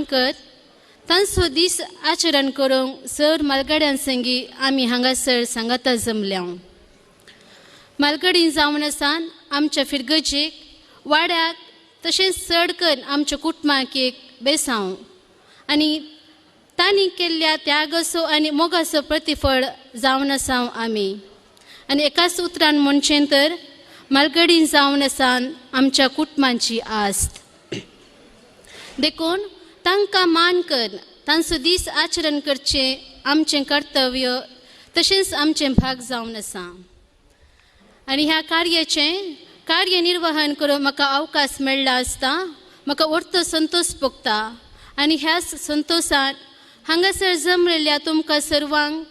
कर तांचो दीस आचरण करूंक सर मालगड्यां संगी आमी हांगासर सांगाता जमल्या. मालगडी जावन आसान आमच्या फिरगजेक वाड्याक तशेंच चड करून आमच्या कुटुंबाक एक बेसांव आनी तांणी केल्ल्या त्यागाचो आनी मोगाचो प्रतिफळ जावन आसा आमी. आनी एकाच उतरान म्हणचें तर मालगडी जावन आसान आमच्या कुटुंबाची आस्त. देखून तांकां मान कर तांचो दीस आचरण करचें आमचें कर्तव्य तशेंच आमचें भाग जावन आसा. आनी ह्या कार्याचें कार्यनिर्वहन करूंक म्हाका अवकाश मेळ्ळा आसता म्हाका वर्तो संतोश भोगता आनी ह्याच संतोशान हांगासर जमलेल्या तुमकां सर्वांक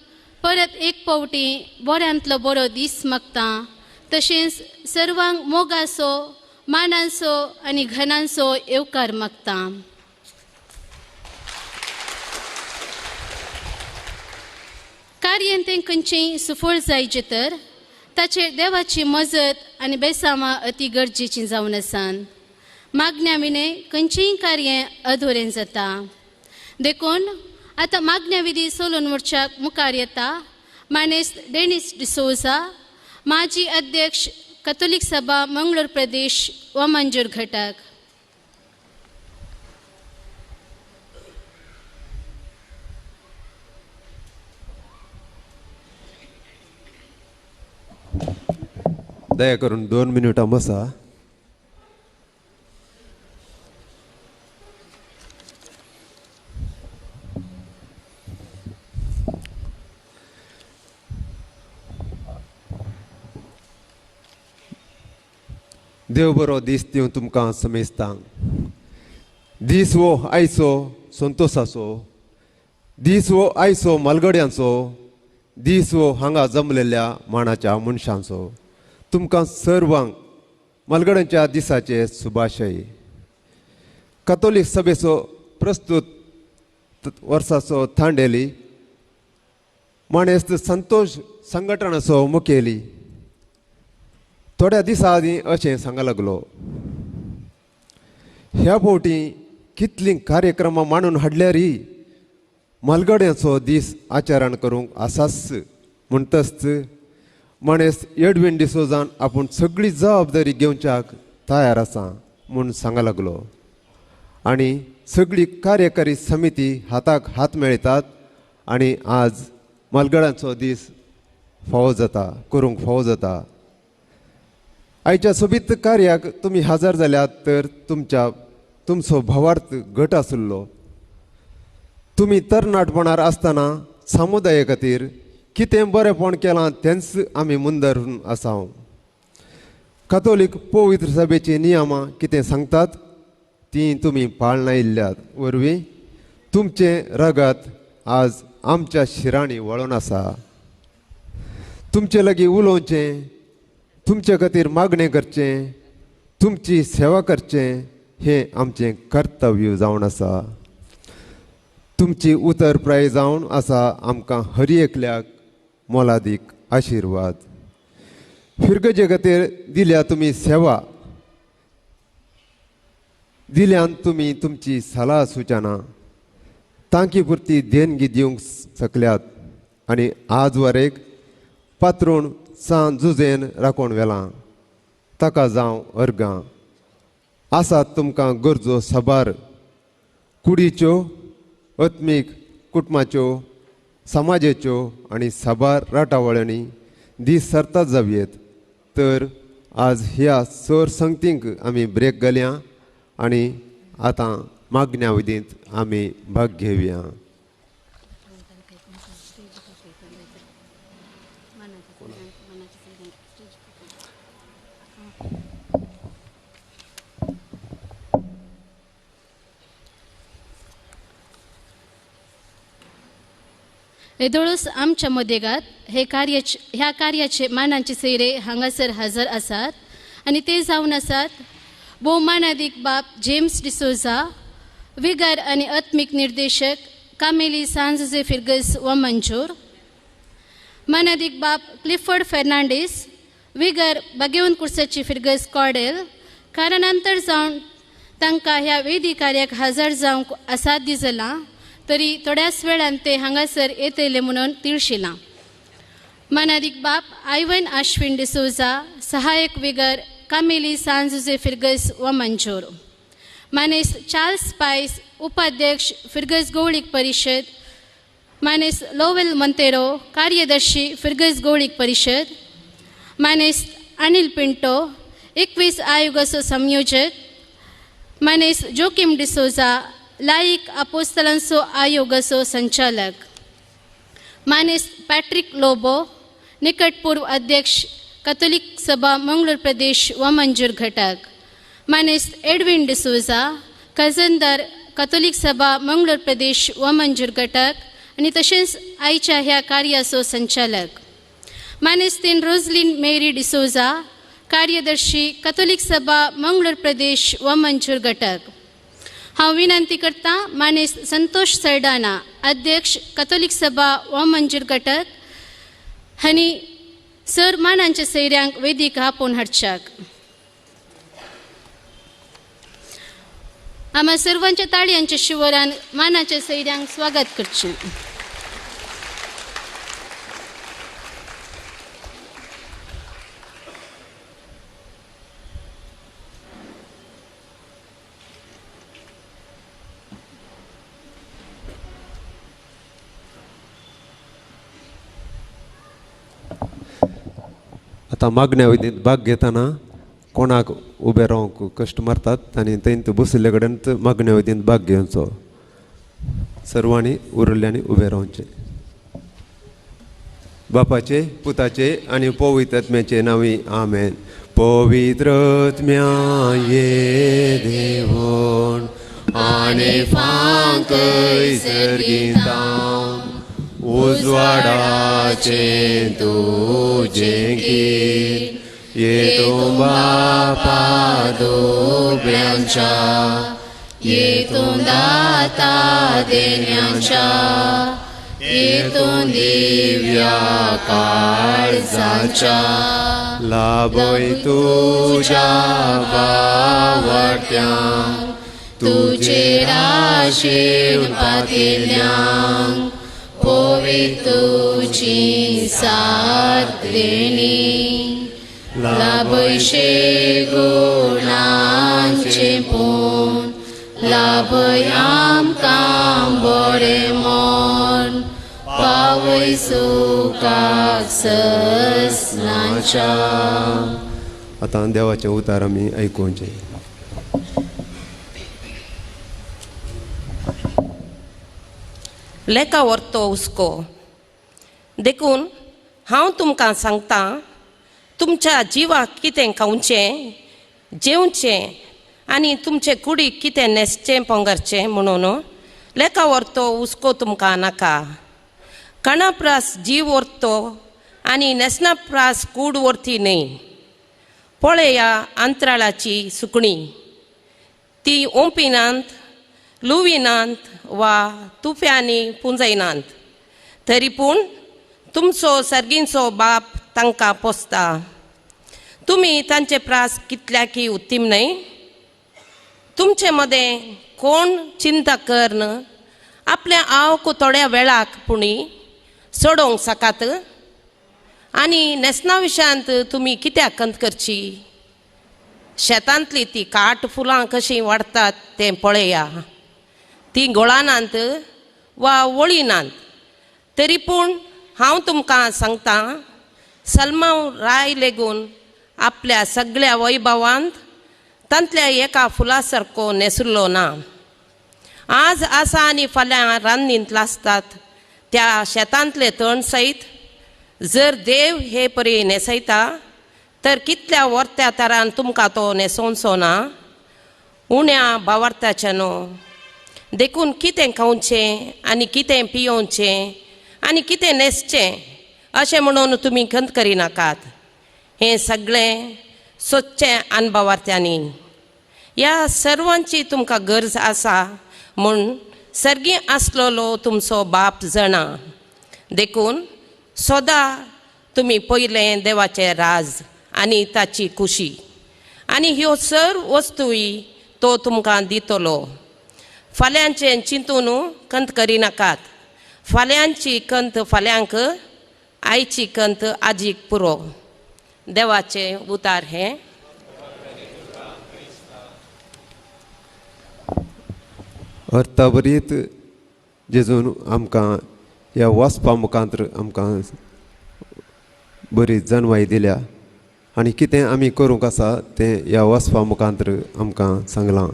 परत एक फावटी बऱ्यांतलो बरो दीस मागता. तशेंच सर्वांक मोगाचो मानाचो आनी घनांचो येवकार मागता. कार्य तें खंयचें सुफळ जायचें तर ताचेर देवाची मजत आनी बेसामां अती गरजेची जावन आसान. मागण्या विणे खंयचेंय कार्य अधुरें जाता. देखून आतां मागण्या विधी सोलून मोर्चाक मुखार येता मानेस्त डेनिस डिसोजा, माजी अध्यक्ष कथोलीक सभा मंगळूर प्रदेश व मंजूर घटक. दया करून 2 मिनिटां बसा. देव बरो दीस दिवन तुमकां समेस्तांक. दीस हो आयचो संतोशाचो, दीस हो आयचो मालगड्यांचो, दीस हो हांगा जमलेल्या माणाच्या मनशांचो. तुमकां सर्वांक मालगड्यांच्या दिसाचे शुभाशय. कथोलीक सभेचो प्रस्तुत वर्साचो थांडेली माणेस्त संतोष संघटनाचो मुखेली थोड्या दिसां आदीं अशें सांगा लागलो, ह्या फावटी कितलीं कार्यक्रमां मांडून हाडल्यारय मालगड्यांचो दीस आचरण करूंक आसाच. म्हणटच माणेस्त एडवीन डिसोजान आपूण सगळी जबाबदारी घेवच्याक तयार आसा म्हूण सांगा लागलो आनी सगळी कार्यकारी समिती हाताक हात मेळयतात आनी आज मालगड्यांचो दीस फावो जाता, करूंक फावो जाता. आयच्या सोबीत कार्याक तुमी हजर जाल्यात तर तुमचो भावार्थ घट आशिल्लो. तुमी तरणाटपणार आसतना समुदाया खातीर कितें बरेंपण केलां तेंच आमी मुंदरून आसा. कथोलीक पवित्र सभेचीं नियमां कितें सांगतात तीं तुमी पाळना वरवीं तुमचें रगत आज आमच्या शिरांनी वळोन आसा. तुमचे लागीं उलोवचें, तुमचे खातीर मागणें करचें, तुमची सेवा करचें हें आमचें कर्तव्य जावन आसा. तुमची उतरप्राय जावन आसा आमकां हर एकल्याक मोलादीक आशिर्वाद. फिरगजे खातीर दिल्या तुमी सेवा, दिल्यान तुमी तुमची सलाह सुचना तांकी पुरती देणगी दिवंक शकल्यात आनी आज वरेक पात्रूण सान जुजेन राखोवन व्हेलां ताका जावं अर्गां. आसात तुमकां गरजो साबार कुडीच्यो, आत्मीक कुटुंबाच्यो, समाजाच्यो आनी साबार राटावळ्यांनी दीस सरतात जावयेत. तर आज ह्या सर संगतींक आमी ब्रेक घालया आनी आतां मागण्या विधींत आमी भाग घेवया. येदोळूच आमच्या मदेगात हे कार्य ह्या कार्याचे मानाचे सयरे हांगासर हजर आसात आनी ते जावन आसात भोवमानादीक बाप जेम्स डिसोजा, विगार आनी आत्मीक निर्देशक कामेली सांजुजे फिर्गज व मंजूर, मानादीक बाप क्लिफर्ड फेर्नांडीस, विगार बागेवन कुर्साची फिर्गज कॉडेल, कारणांतर जावन तांकां ह्या वेदी कार्याक हजर जावंक असाध्य जालां तरी थोड्याच वेळान ते हांगासर येतले म्हणून तिळशिलां. मानादीक बाप आयवन आश्विन डिसोजा, सहायक विगर कामेली सांजुजे फिर्गस व मंजूर. मानेस चार्ल्स पायस, उपाध्यक्ष फिर्गस गौळीक परिशद. मानेस लोवेल मंतेरो, कार्यदर्शी फिर्गस गौळीक परिशद. मानेस अनिल पिंटो, 21 आयोगाचो संयोजक. मानेस जोकीम डिसोजा, लायक अपोस्तलांचो आयोगाचो संचालक. मानेस पॅट्रिक लोबो, निकटपूर्व अध्यक्ष कथोलिक सभा मंगळूर प्रदेश व मंजूर घटक. मानेस एडविन डिसोजा, खजनदार कथोलिक सभा मंगळूर प्रदेश व मंजूर घटक आनी तशेंच आयच्या ह्या कार्याचो संचालक. मानेस्तीन रोजलीन मेरी डिसोजा, कार्यदर्शी कथोलिक सभा मंगळूर प्रदेश व मंजूर घटक. हांव विनंती करता मानेस संतोष सरडाना, अध्यक्ष कथोलिक सभा व मंजूर घटक हांणी सर मानांच्या सैऱ्यांक वेदीक आपोवन हाडच्याक. आम्हा सर्वांच्या ताळयांच्या शिवरान मानाच्या सैऱ्यांक स्वागत करचें. आतां मागण्या विधींत भाग घेतना कोणाक उबे रावंक कश्ट मारतात आनी थंय बशिल्ले कडेन मागण्या विधींत भाग घेवचो. सर्वांनी उरिल्ल्यांनी उबे रावचें. बापाचे, पुताचे आनी पवित्र आत्म्याचे नांवी आमेन. पवित्र आत्म्या ये देवण आनी फांकय सर्गीतां उजवाडाचें तुजें गीत येतूं बापा दोब्यांच्या येतूं दाता देण्यांच्या येतूं दिव्या काळजाच्या लाभय तुज्या बावट्यांक तुजे राशेन पातिल्यांक पवित्र साथ देणी लाभयशे गुणांचे पूण लाभय आमकां बरें मन पावय सुखाक ससनाच्या. आतां देवाचें उतार आमी आयकुचें. लेखा व्हरतो हुस्को देखून हांव तुमकां सांगता, तुमच्या जिवाक कितें खावचें जेवचें आनी तुमचे कुडीक कितें न्हेसचें पोंगरचें म्हणून लेखा व्हरतो हुस्को तुमकां नाका. कणा प्रास जीव व्हरतो आनी न्हेसना प्रास कूड व्हरती न्हय. पळया अंतराळाची सुकणी, ती ओंपिनात लुविनात वा तुफ्यांनी पुंजयनात, तरी पूण तुमचो सर्गींचो बाप तांकां पोसता. तुमी तांचे प्रास कितल्याकी उत्तीम न्हय? तुमचे मदें कोण चिंता करन आपल्या आवक थोड्या वेळाक पुणी सोडोवंक सकात? आनी न्हेसना विशयांत तुमी कित्याक खंत करची? शेतांतली ती काट फुलां कशीं वाडटात तें पळया. ती गोळानात वा वळिनात, तरी पूण हांव तुमकां सांगता, सलमाव राय लेगून आपल्या सगळ्या वैभवांत तांतल्या एका फुला सारको न्हेसलो ना. आज आसा आनी फाल्यां रान्नींत लासतात त्या शेतांतले तण सयत जर देव हे परी न्हेसयता तर कितल्या वर्त्या तरान तुमकां तो न्हेसोवचो ना? उण्या बावार्थाच्या न्हू. देखून कितें खावचें आनी कितें पियोवचें आनी कितें न्हेसचें अशें म्हणून तुमी खंत करिनाकात. हें सगळें सोदचें अनभावार्थ्यांनी. ह्या सर्वांची तुमकां गरज आसा म्हूण सर्गी आसलेलो तुमचो बाप जाणा. देखून सदां तुमी पयलें देवाचें राज आनी ताची खुशी आनी ह्यो सर्व वस्तूय तो तुमकां दितलो. फाल्यांचें चिंतून कंत करिनाकात, फाल्यांची कंत फाल्यांक, आयची कंत आजीक पुरो. देवाचें उतार हें. अर्थाभरीत जेजून आमकां ह्या वाचपा मुखांत आमकां बरी जनवाय दिल्या आनी कितें आमी करूंक आसा तें ह्या वाचपा मुखांत आमकां सांगलां.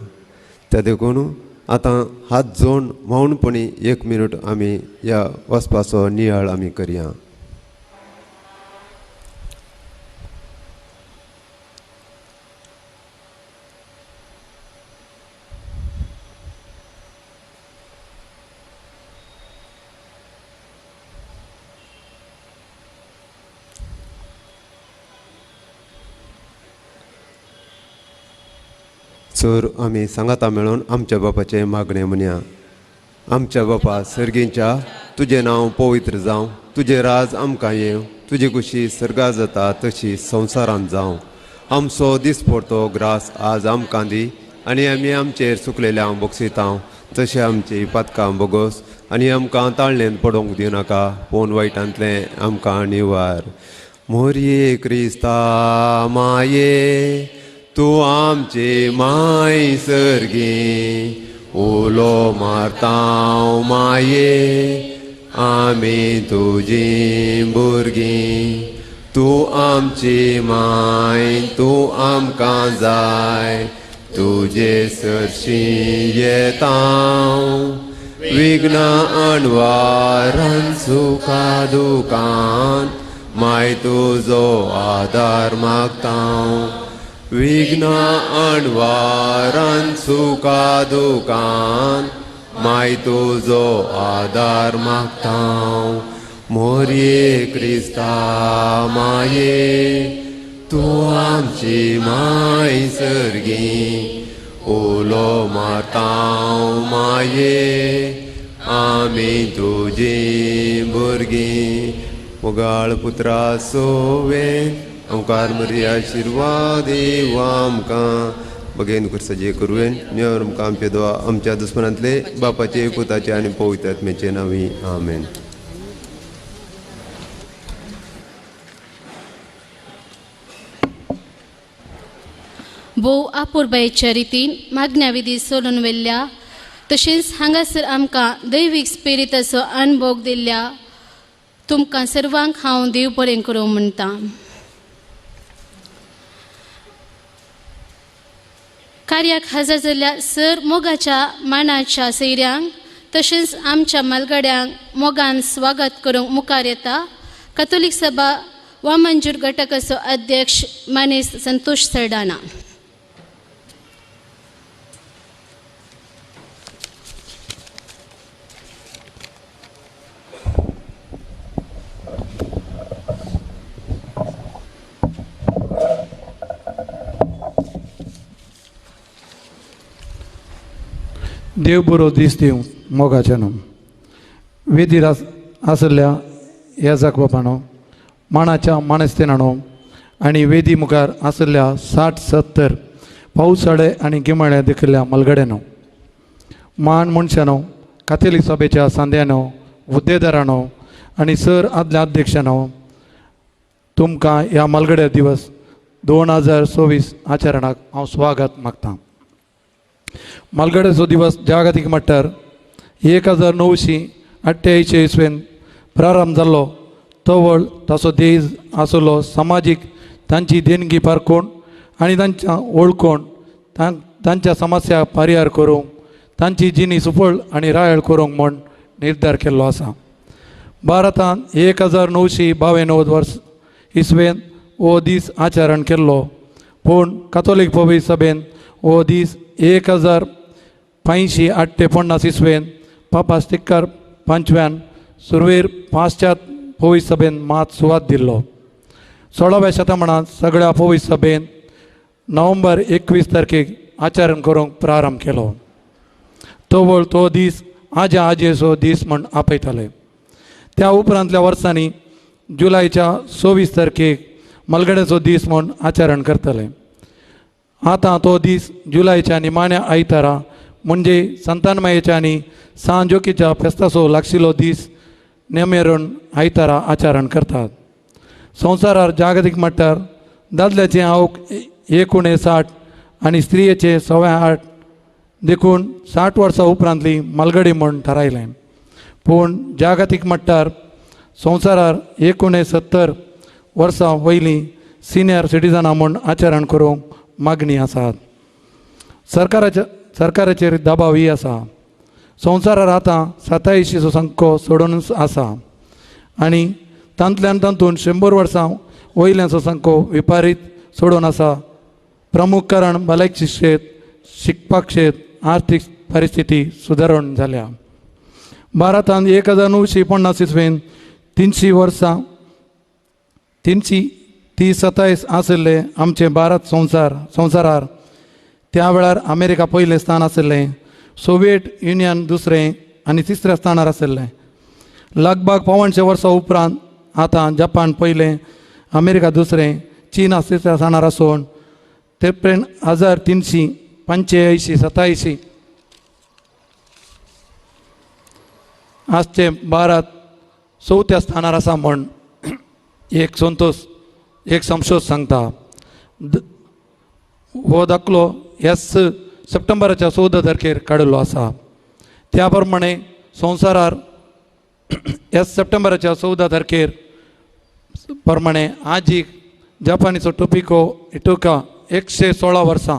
त्या देखून आतां हात जोड मौनपणी एक मिनट आमी ह्या वाचपाचो नियाळ आमी करया. सर आमी सांगाता मेळून आमच्या बापाचें मागणें म्हणया. आमच्या बापा सर्गींच्या, तुजें नांव पवित्र जावं, तुजें राज आमकां येवं, तुजी खुशी सर्गा जाता तशी संवसारांत जावं. आमचो दिसपडतो ग्रास आज आमकां दी आनी आमी आमचेर चुकलेल्यांक बक्षितांव तशें आमची पातकां बोगोस आनी आमकां ताळणेंत पडोवंक दिवनाका, पूण वायटांतलें आमकां निवार. मोरये क्रिस्ता माये, तूं आमचे माय सर्गी, उलो मारतांव माये, आमी तुजी भुरगीं. तूं आमची माय, तूं आमकां जाय, तुजे सरशी येतांव. विघ्न अणवारान सुखा दुकान, माय तुजो आदार मागतांव. विघ्न अणवारान सुखा दुकान, माय तुजो आदार मागतांव. मोरये क्रिस्ता माये, तूं आमची माय सर्गी, उलो मारतांव माये, आमी तुजी भुरगीं. मोगाळ पुत्रा सोवे ओंकार मरी आशिर्वाद आमकां बगेन कुर्साचे करुवेन निवर आमकां आमचे दोवा आमच्या दुस्मनांतले बापाचे पुताचे आनी पवित्र आत्म्याचे नांवी आमेन. भोव आपुरबायेच्या रितीन मागण्या विधी सोडून व्हेल्ल्या तशेंच हांगासर आमकां दैवीक स्पिरिताचो अणभोग दिल्ल्या तुमकां सर्वांक हांव देव बरें करूं म्हणटा. कार्याक हजर जाल्ल्या सर मोगाच्या मानाच्या सैऱ्यांक तशेंच आमच्या मालगाड्यांक मोगान स्वागत करूंक मुखार येता कथोलीक सभा वामनजूर घटकाचो अध्यक्ष मानेस्त संतोष सरडाना. देव बरो दीस दिवं मोगाच्या न्हू. वेदीर आसल्या येजाक बापानो, माणाच्या माणस्तेनानो आनी वेदी मुखार आसल्या 60-70 पावसाळे आनी गिमाळे देखिल्ल्या मलगड्यानो, मान मनशानो, कातेली सभेच्या सांद्यानो, हुद्देदारानो आनी सर आदल्या अध्यक्षानो, तुमकां ह्या मालगड्या दिवस 2024 आचरणाक हांव स्वागत मागतां. मालगड्याचो दिवस जागतीक मट्टार 1988 इसवेन प्रारंभ जाल्लो. तवळ ताचो देश आसलो समाजीक तांची देणगी पारकोण आनी तांच्या वळखून तांच्या समस्या परिहार करूंक, तांची जिणी सुफळ आनी रायळ करूंक म्हूण निर्धार केल्लो आसा. भारतांत 1992 वर्स इसवेन हो दीस आचरण केल्लो, पूण कातोलीक पवित्र सभेन हो दीस 1550 इसवेन पापा स्टिक्कर पांचव्यान सुरवेर पाश्चात पवित्र सभेन मात सुवात दिल्लो. 16व्या शतमानांत सगळ्या पवित्र सभेन नोव्हेंबर 21 तारखेक आचरण करूंक प्रारंभ केलो. तवळ तो दीस आज्या आजयेचो दीस म्हूण आपयताले. त्या उपरांतल्या वर्सांनी जुलयच्या 26 तारखेक मलगड्याचो दीस म्हूण आचरण करताले. आतां तो दीस जुलायच्या निमाण्या आयतारा म्हणजे संतानमायेच्या आनी सांत जोकीच्या फेस्ताचो लागशिल्लो दीस नेमेरून आयतारा आचरण करतात. संवसारार जागतीक मट्टार दादल्याचें आवक 59 आनी स्त्रियेचें 8.25 देखून 60 वर्सां उपरांतली मालगडी म्हूण थारायलें. पूण जागतीक मट्टार संवसारार 69 वर्सां वयलीं सिनियर सिटीजनां म्हूण आचरण करूंक मागणी आसात. सरकाराचेर दबावय आसा. संवसारार आतां 87चो संको सोडूनच आसा आनी तांतल्यान तातूंत 100 वर्सां वयल्यांचो संको विपरीत सोडून आसा. प्रमुख कारण भलायकी क्षेत्र, शिकपाक क्षेत्र, आर्थीक परिस्थिती सुदारण जाल्या. भारतांत 1950 इसवेन 300 वर्सां 327 आशिल्ले आमचें भारत संवसारार. त्या वेळार अमेरिका पयलें स्थान आशिल्लें, सोवियत युनियन दुसरें आनी तिसऱ्या स्थानार आशिल्लें. लगभग 175 वर्सां उपरांत आतां जपान पयलें, अमेरिका दुसरें, चीन तिसऱ्या स्थानार आसून 53,385 87 आजचें भारत चवथ्या स्थानार आसा म्हूण एक संतोष एक संशोध सांगता. हो दाखलो ह्याच सप्टेंबराच्या 14 तारखेर काडिल्लो आसा. त्या प्रमाणे संवसारार ह्याच सप्टेंबराच्या 14 तारखेर प्रमाणे आजीक जपानीचो टोपिको इटोका 116 वर्सां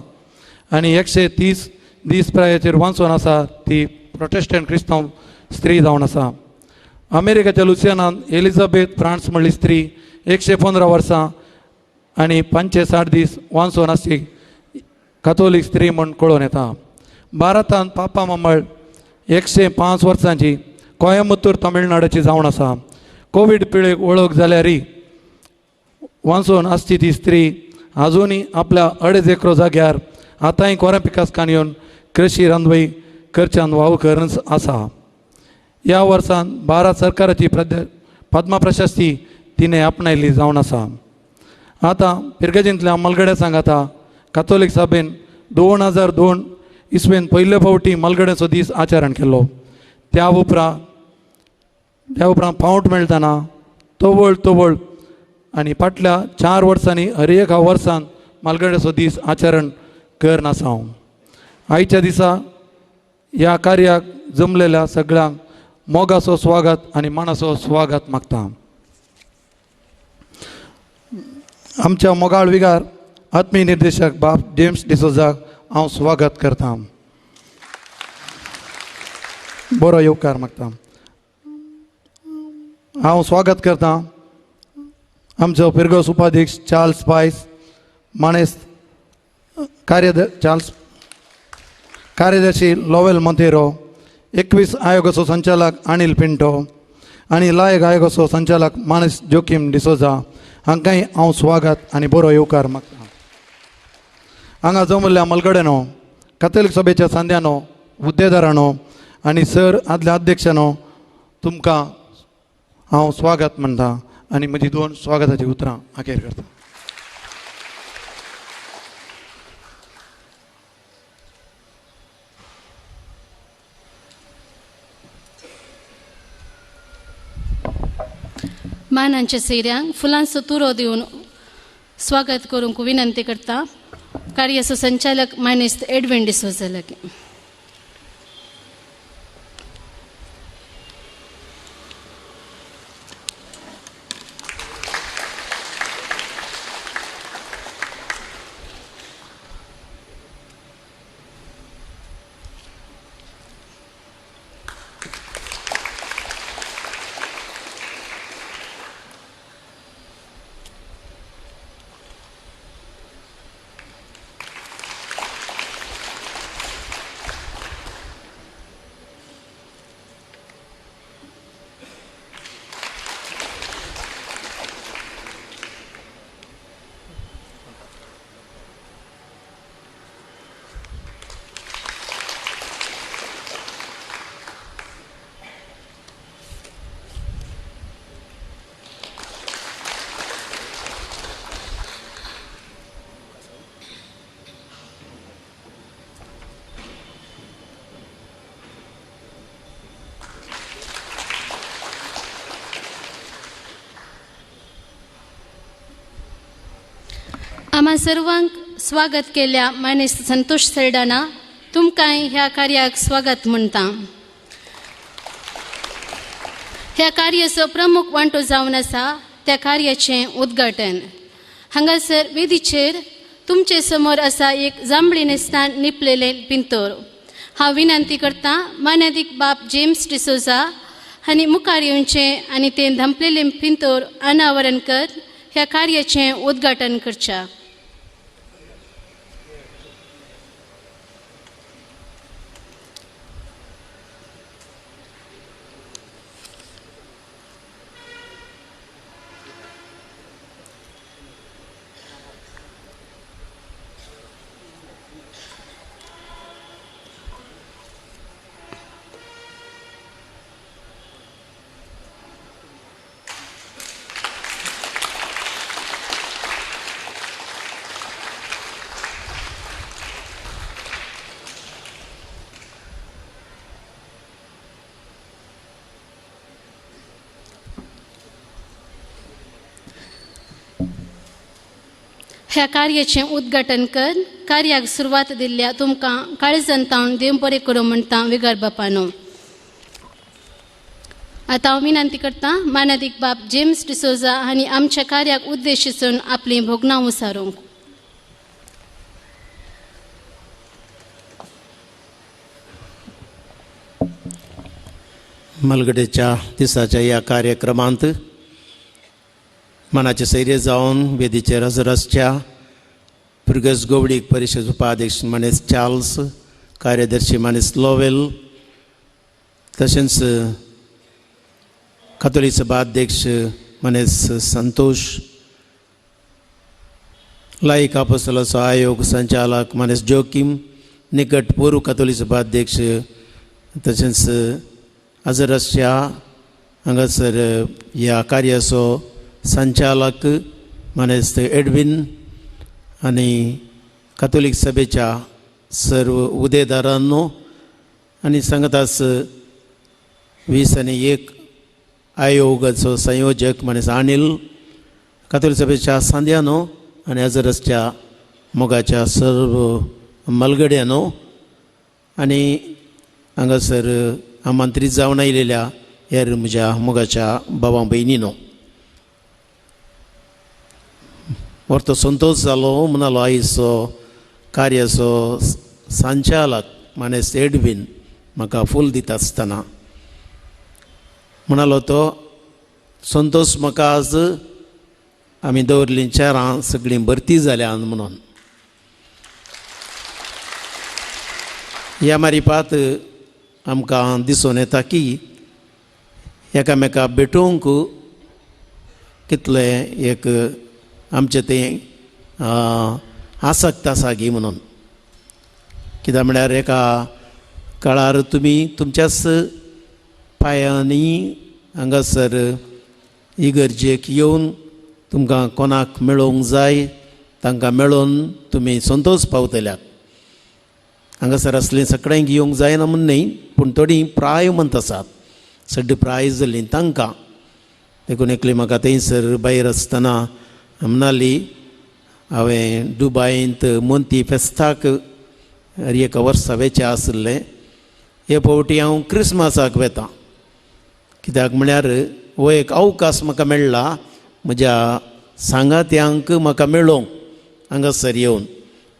आनी 130 दीस पिरायेचेर वांचून आसा ती प्रोटेस्टंट क्रिस्तांव स्त्री जावन आसा. अमेरिकेच्या लुसियानांत एलिझाबेथ फ्रांस म्हणली स्त्री 115 वर्सां आनी 560 दीस वांचून आसची कातोलीक स्त्री म्हूण कळोवन येता. भारतांत पापा ममळ 105 वर्सांची कोयंबतूर तमिळनाडूची जावन आसा. कोवीड पिळेक वळख जाल्यारय वांचून आसची ती स्त्री आजुनूय आपल्या 2.5 एकरो जाग्यार आतांय कोऱ्या पिकासकान येवन कृशी रांदवय करच्यान वावर करून आसा. ह्या वर्सान भारत सरकाराची पद्मा प्रशस्ती तिणें आपणायल्ली जावन आसा. आतां पिरगजेंतल्या मलगड्या सांगाता कातोलीक सभेन 2002 इसवेन पयले फावटी मलगड्याचो दीस आचरण केलो. त्या उपरांत पावट मेळटना तवळ तवळ आनी फाटल्या 4 वर्सांनी हर एका वर्सान मालगड्याचो दीस आचरण करनासा हांव. आयच्या दिसा ह्या कार्याक जमलेल्या सगळ्यांक मोगाचो स्वागत आनी मानाचो स्वागत मागता. आमच्या मोगाळ विगार आत्मीय निर्देशक बाब जेम्स डिसोजाक हांव स्वागत करता, बरो येवकार मागता. हांव स्वागत करता आमचो पिरगोस उपाध्यक्ष चार्ल्स पायस, मानेस्त चार्ल्स कार्यदर्शी लॉवेल मोंतेरो, 21 आयोगाचो संचालक अनिल पिंटो आनी लायक आयोगाचो संचालक मानेस्त जोकीम डिसोजा हांकांय हांव स्वागत आनी बरो येवकार मागता. हांगा जमल्ल्या मलगड्यानो, कातोलीक सभेच्या सांद्यानो, हुद्देदारांनो आनी सर आदल्या अध्यक्षांनो तुमकां हांव स्वागत म्हणटा आनी म्हजी 2 स्वागताची उतरां अखेर करता. मानांच्या सैऱ्यांक फुलांचो तुरो दिवन स्वागत करूंक विनंती करता. कार्याचो संचालक मानेस्त एडविन डिसोजा लागीं. आम्हा सर्वांक स्वागत केल्या मानेस्त संतोष सलडाना तुमकांय ह्या कार्याक स्वागत म्हणटा. ह्या कार्याचो प्रमुख वांटो जावन आसा त्या कार्याचें उद्घाटन. हांगासर वेदीचेर तुमचे समोर आसा एक जांबळी न्हेसणान निपलेलें पिंतोर. हांव विनंती करता मानादीक बाप जेम्स डिसोजा हांणी मुखार येवचें आनी तें धांपलेलें पिंतोर अनावरण कर ह्या कार्याचें उद्घाटन करच्या. ह्या कार्याचें उद्घाटन कर कार्याक सुरवात दिल्ल्या तुमकां काळजान तावन देव बरें करूं म्हणटा विगर बापानो. आतां हांव विनंती करता मानादीक बाप जेम्स डिसोजा आनी आमच्या कार्याक उद्देशिसून आपलीं भोगणां उसारूंक. मलगडेच्या दिसाच्या ह्या कार्यक्रमांत मनाचे सैर्य जावन वेदीचेर हजर आसच्या पुर्तुगेज गोवडीक परिशद उपाध्यक्ष मानेस चार्ल्स, कार्यदर्शी मानेस लोवेल, तशेंच कातोलीक सभा अध्यक्ष मानेस संतोष, लायक आपोस्तलाचो आयोग संचालक मानेस जोकीम, निकट पूर्व कातोलीक सभा अध्यक्ष, तशेंच हजर आसच्या हांगासर ह्या कार्याचो संचालक मानेस्त एडविन आनी कातोलीक सभेच्या सर्व उदेदारांनो आनी सांगतास 20 आनी 1 आयोगाचो संयोजक मानेस्त अनिल, कातोलीक सभेच्या सांद्यानो आनी हजर आसच्या मोगाच्या सर्व मलगड्यानो आनी हांगासर आमंत्रीत जावन आयिल्ल्या हेर म्हज्या मोगाच्या बाबा भयणीनो. वर्तो संतोष जालो म्हणालो आयचो कार्याचो संचालक मानेस्त एडवीन म्हाका फूल दिता आसतना म्हणालो तो संतोष म्हाका आज आमी दवरलीं चेरां सगळीं भरती जाल्यान म्हणून. ह्या मारिपात आमकां दिसून येता की एकामेका भेटोवंक कितलें एक आमचें तें आसक्त आसा गी म्हणून. कित्याक म्हळ्यार एका काळार तुमी तुमच्याच पांयांनी हांगासर इगर्जेक येवन तुमकां कोणाक मेळोवंक जाय तांकां मेळोवन तुमी संतोष पावतल्यात. हांगासर आसलीं सगळ्यांक येवंक जायना म्हूण न्हय, पूण थोडीं प्रायवंत आसात, सड्डी प्राय जाल्लीं तांकां. देखून एकली म्हाका थंयसर भायर आसतना म्हणाली हांवें दुबायंत मोंती फेस्ताक एका वर्सा वेचें आशिल्लें, हे फावटी हांव क्रिसमसाक वेता, कित्याक म्हळ्यार हो एक अवकाश म्हाका मेळ्ळा म्हज्या सांगात्यांक म्हाका मेळोवंक हांगासर येवन.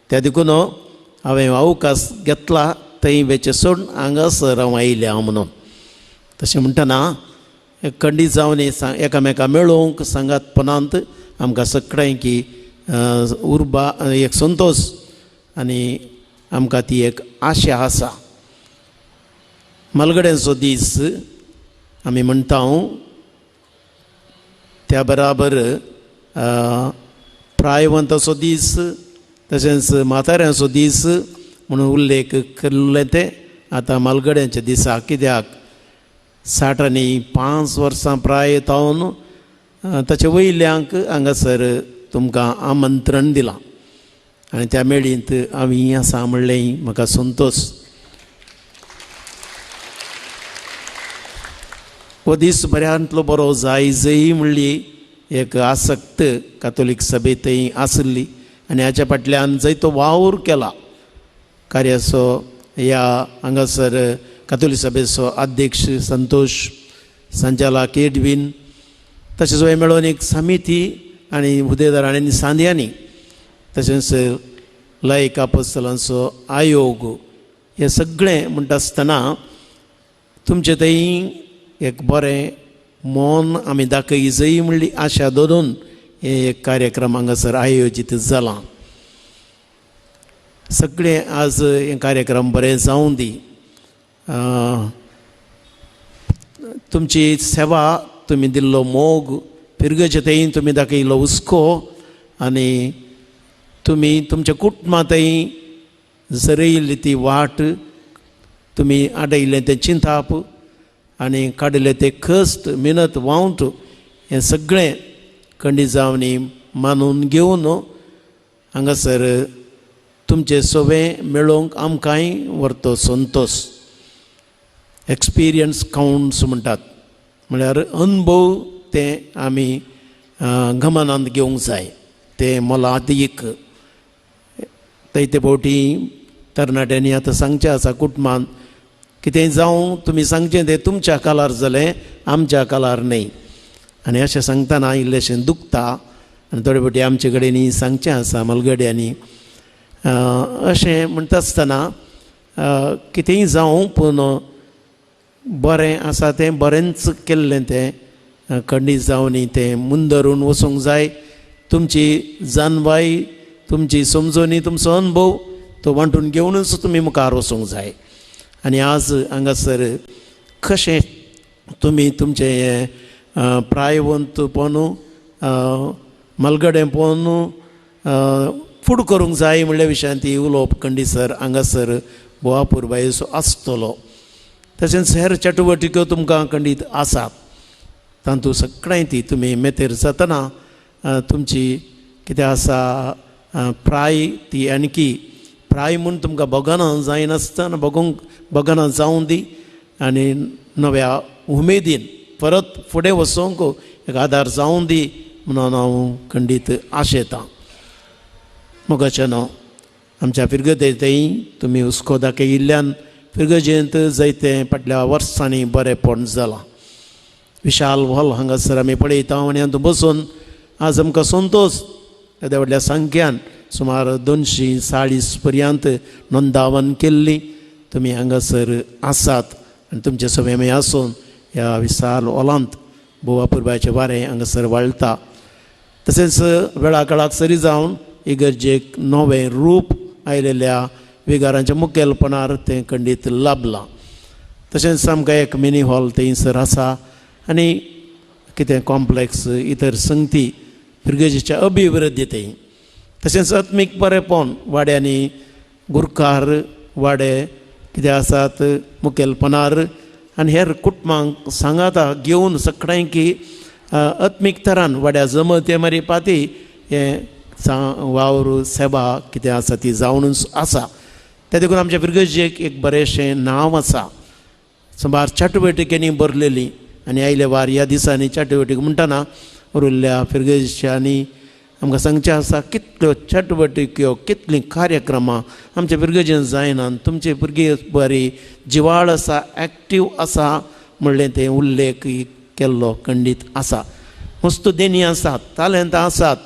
त्या देखून हांवें अवकाश घेतला थंय वेचें सोडून हांगासर हांव आयलें हांव म्हणून. तशें म्हणटना खंडीत जावन एकामेका मेळोवंक सांगातपणांत आमकां सगळ्यांकी उर्बा एक संतोष आनी आमकां ती एक आशा आसा. मलगड्यांचो दीस आमी म्हणटा त्या बराबर प्रायवंताचो दीस तशेंच म्हाताऱ्यांचो दीस म्हणून उल्लेख केल्ले ते आतां मालगड्यांच्या दिसा. कित्याक 60 आनी 5 वर्सां प्राय जावन ताचे वयल्यांक हांगासर तुमकां आमंत्रण दिलां आनी त्या मेळींत आमी आसा म्हणलें म्हाका संतोष. हो दीस बऱ्यांतलो बरो जाय जय म्हणली एक आसक्त कातोलीक सभेंतय आसली आनी हाच्या फाटल्यान जायतो वावर केला कार्याचो ह्या हांगासर कातोली सभेचो अध्यक्ष संतोष संचालक एडवीन तशेंच हे मेळोवन एक समिती आनी हुद्देदार आनी सांद्यांनी तशेंच लायक आपोस्तलांचो आयोग हे सगळें म्हणटा आसतना तुमचे थंय एक बरें मन आमी दाखय जय म्हणली आशा दवरून हे एक कार्यक्रम हांगासर आयोजीत जाला. सगळें आज हे कार्यक्रम बरें जावं दी. तुमची सेवा तुमी दिल्लो मोग फिरगचे थंय तुमी दाखयल्लो हुस्को आनी तुमी तुमच्या कुटुंबा थंय जरयल्ली ती वाट तुमी आडयल्लें तें चिंताप आनी काडिल्लें तें कश्ट मेहनत वावंट हें सगळें खंडीत जावनी मानून घेवन हांगासर तुमचें सोवें मेळोवंक आमकांय व्हरतो संतोश. एक्सपिरियन्स कावंट्स म्हणटात म्हळ्यार अनुभव तें आमी गमनांत घेवंक जाय. तें मोलादीक ते फावटी तरणाट्यांनी आतां सांगचें आसा कुटुंबान कितेंय जावं तुमी सांगचें तें तुमच्या कालार जालें आमच्या कालार न्हय. आनी अशें सांगतना इल्लेशें दुखता आनी थोडे फावटी आमचे कडेन सांगचें आसा मलगड्यांनी अशें म्हणटा आसतना कितेंय जावं पूण बरें आसा तें बरेंच केल्लें तें खंडीत जावनी तें मुंदरून वचूंक जाय. तुमची जानवाय तुमची समजणी तुमचो अनुभव तो वांटून घेवनूच तुमी मुखार वचूंक जाय. आनी आज हांगासर कशें तुमी तुमचें हें प्रायवंतपण मलगडेंपण फुड करूंक जाय म्हणल्या विशयान ती उलोवप खंडीत सर हांगासर बोवापुरबायेचो आसतलो. तशेंच हेर चटुवटिक्यो तुमकां खंडीत आसात तातूंत सगळें ती तुमी मेतेर जातना तुमची कितें आसा प्राय ती आणकी प्राय म्हूण तुमकां भोगना जायनासतना भोगूंक भोगना जावं दी आनी नव्या उमेदीन परत फुडें वचोंक एक आदार जावं दी म्हणून हांव खंडीत आशेतां. मोगाचें न्हू आमच्या फिरगतेंतय तुमी हुस्को दाखयिल्ल्यान फिरगजेंत जायते फाटल्या वर्सांनी बरेंपण जालां. विशाल हॉल हांगासर आमी पळयता आनी हातूंत बसून आज आमकां संतोश येद्या व्हडल्या संख्यान सुमार 240 पर्यंत नोंदावन केल्ली तुमी हांगासर आसात आनी तुमचे सगळे आमी आसून ह्या विशाल हॉलांत बोवापुरबायचें वारें हांगासर वाळटा. तशेंच वेळा काळाक सरी जावन इगर्जेक नवें रूप आयलेल्या विगारांच्या मुखेलपणार तें खंडीत लाबलां. तशेंच आमकां एक मिनी हॉल थंयसर आसा आनी कितें कॉम्प्लेक्स इतर संगती फिरगजेच्या अभिवृद्धी थंय. तशेंच आत्मीक बरेंपण वाड्यांनी गुरकार वाडे कितें आसात मुखेलपणार आनी हेर कुटुंबांक सांगाता घेवन सगळ्यांकी आत्मीक तरान वाड्या जमते मारी पाती हें वावर सेवा कितें आसा ती जावनूच आसा. ते देखून आमच्या फिरगजेक एक बरेंशें नांव आसा. सुमार चटवटिकेंनी भरलेली आनी आयले वार ह्या दिसांनी चटवटीक म्हणटना उरिल्ल्या फिरगेजांनी आमकां सांगचें आसा कितल्यो चटवटिक्यो कितलीं कार्यक्रमां आमच्या फिरगजेन जायना. तुमचे भुरगीं बरी जिवाळ आसा एक्टीव आसा म्हणलें तें उल्लेख केल्लो खंडीत आसा. मस्त देणी आसात तालेंतां आसात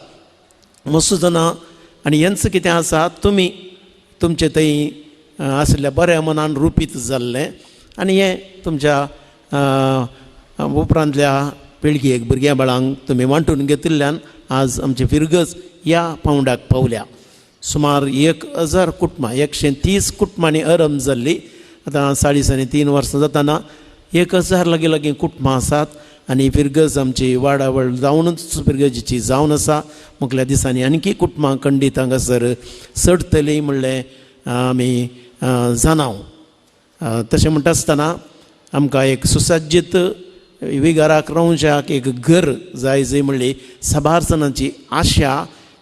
मस्त जाणां आनी हेंच कितें आसा तुमी तुमचे थंय आशिल्ल्या बऱ्या मनान रुपीत जाल्लें आनी हें तुमच्या उपरांतल्या पिळगेक भुरग्यां बाळांक तुमी वांटून घेतिल्ल्यान आज आमची फिरगज ह्या पावंड्याक पावल्या. सुमार 1000 कुटुंबां 130 कुटुंबांनी आरंभ जाल्ली आतां 40 आनी 3 वर्सां जातना 1000 लागीं लागीं कुटुंबां आसात आनी फिरगज आमची वाडावळ जावनूच फिरगजेची जावन आसा. मुखल्या दिसांनी आणकी कुटुंबां खंडीत हांगासर चडटलीं म्हणलें आमी जाणाव. तशें म्हणटा आसतना आमकां एक सुसज्जीत विगाराक रावच्याक एक घर जाय जय म्हणली साबार जाणांची आशा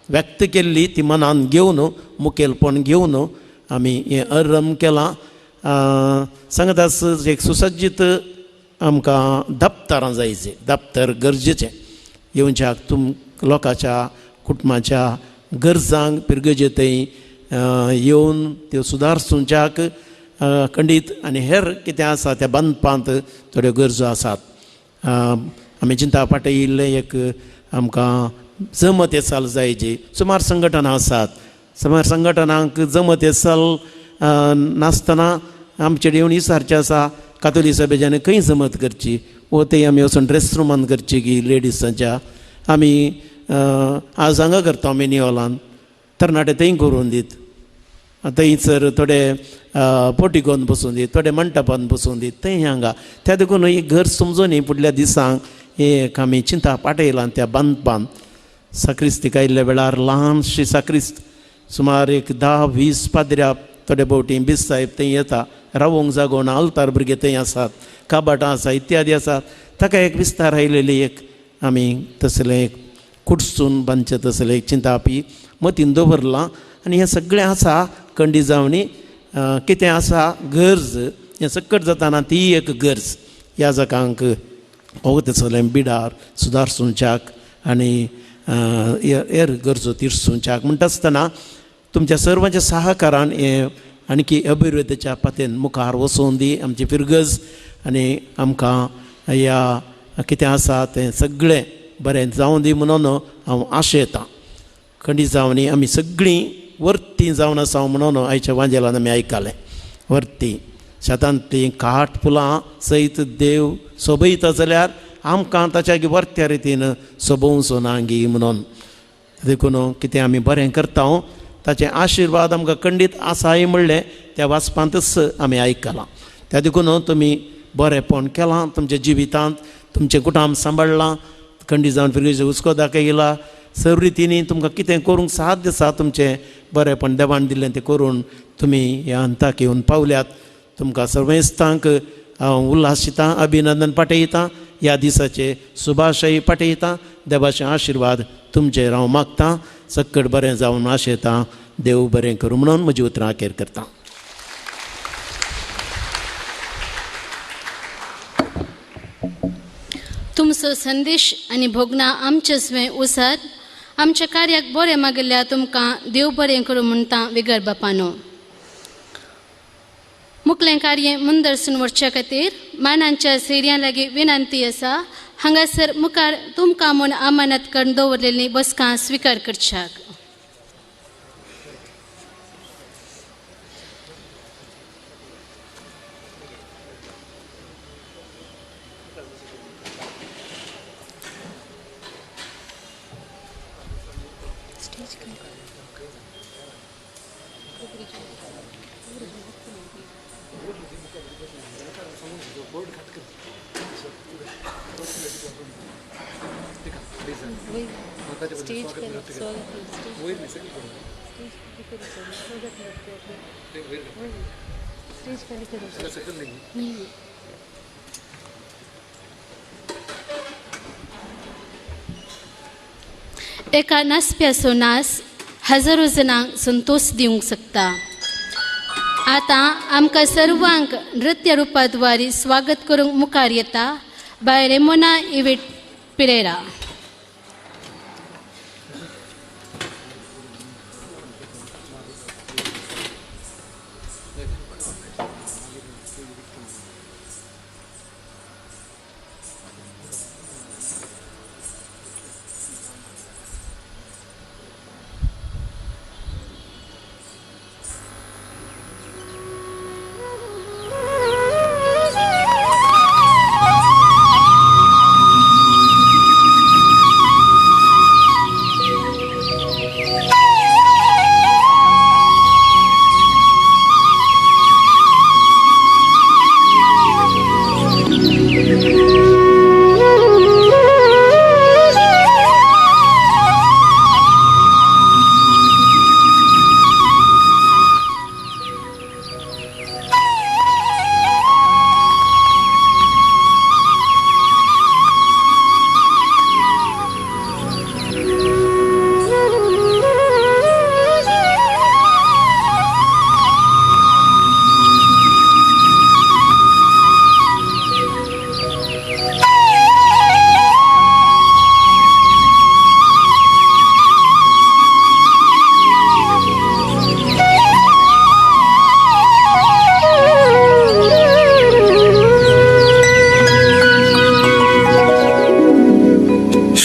व्यक्त केल्ली ती मनान घेवन मुखेलपण घेवन आमी हें आरंभ केलां. सांगत आस एक सुसज्जीत आमकां दप्तरां जाय, दप्तर गरजेचें येवच्याक तुम लोकांच्या कुटुंबाच्या गरजांक पिरगजे थंय येवन त्यो सुदारसुंच्याक खंडीत आनी हेर कितें आसा त्या बांदपांत थोड्यो गरजो आसात. आमी चिंता फाटीं येयल्लें एक आमकां जमत येसाल जाय जी सुमार संघटनां आसात, सुमार संघटनांक जमत येसाल नासतना आमचे येवन विचारचें आसा कातोली सभेच्यान खंय जमत करची वो थंय आमी वचून ड्रेस रुमान करची की लेडिसांच्या आमी आज हांगा करता आमी नियोलान तरणाटे थंय करून दीत, थंयसर थोडे पोटिकोन बसून दीत, थोडे मंटपान बसून दीत थंय हांगा. त्या देखून ही घर समजून न्ही फुडल्या दिसांक एक आमी चिंता पाटयलां त्या बांदपान. साक्रिस्तीक आयिल्ल्या वेळार ल्हानशी साक्रिस्त सुमार एक 10-20 पाद्र्या थोडे भोवटी बीस साहेब थंय येता, रावोंक जागो ना, आल्तार भुरगे थंय आसात, काबाटां आसा इत्यादी आसात. ताका एक विस्तार आयलेली एक आमी तसलें एक कुडसून बांदचें तसलें एक चिंतापी मतीन दवरलां. आनी हें सगळें आसा कंडी जावणी कितें आसा गरज हें सकट जाताना ती एक गरज ह्या जाकांक हो तसलें बिडार सुदारसुंच्याक आनी हेर गरजो तिरसुंच्याक. म्हणटा आसतना तुमच्या सर्वांच्या सहकारान हें आणखी अभिवृद्धीच्या पातेन मुखार वचोवन दी आमची फिरगज आनी आमकां ह्या कितें आसा तें सगळें बरें जावं दी म्हणून हांव आशेतां. खंडीत जावनी आमी सगळीं वर्ती जावन आसा म्हणून आयच्या वांजेलान आमी आयकलें. वर्ती शेतांतलीं काट फुलां सयत देव सोबयता जाल्यार आमकां ताच्या वर्त्या रितीन सोबोवचो ना गी म्हणून. देखून कितें आमी बरें करता ताचे आशिर्वाद आमकां खंडीत आसाय म्हणलें त्या वाचपांतच आमी आयकलां. त्या देखून तुमी बरेंपण केलां तुमच्या जिवितांत, तुमचें कुटुंब सांबाळ्ळां, खंडीत जावन फिरगेचे हुस्को दाखयला, सर्व रितींनी तुमकां कितें करूंक साध्य आसा तुमचें बरेंपण देवान दिल्लें तें करून तुमी ह्या हंताक येवन पावल्यात. तुमकां सर्वेस्तांक हांव उल्हासितां, अभिनंदन पाठयतां, ह्या दिसाचे शुभाशय पाठयतां. देवाचे आशिर्वाद तुमचेर हांव मागतां. सक्कड बरें जावन आशेतां. देव बरें करूं म्हणून म्हजी उतरां अखेर करतां. तुमचो संदेश आनी भोगणां आमचे स्वयं उसात आमच्या कार्याक बरें मागिल्ल्या तुमकां देव बरें करूं म्हणटा विगर बापानो. मुखलें कार्य मुंदरसून वचच्या खातीर मानांच्या सेर्यां लागीं विनंती आसा हांगासर मुखार तुमकां म्हूण अमानत करून दवरलेली बसकां स्विकार करच्याक. एका नासप्याचो नास हजारो जणांक संतोष दिवंक शकता. आतां आमकां सर्वांक नृत्य रुपाद्वारे स्वागत करूंक मुखार येता बाय रेमोना इवेट पिरेरा.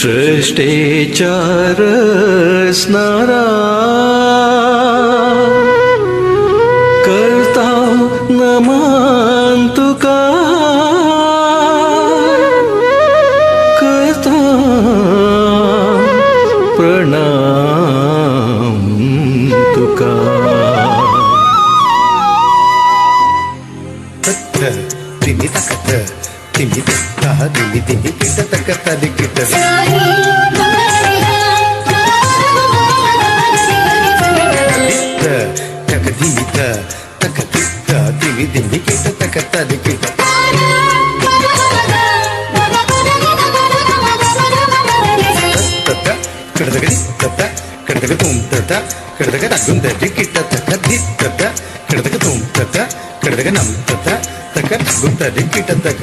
सृष्टेच्या रचणारा करता नमन तुका करता प्रणाम तुका. तिमी तकत तिमी तक दिमी दिमी किट तक तदि किट तक दिमी तक तित तिमी दिमी किट तक तदि किट तत किडदगdi तत किडदग तुम तत किडदग तगुं तदि किट तक दि तत किडदग तुम तत किडदग नम तत तक तगुं तदि किट तक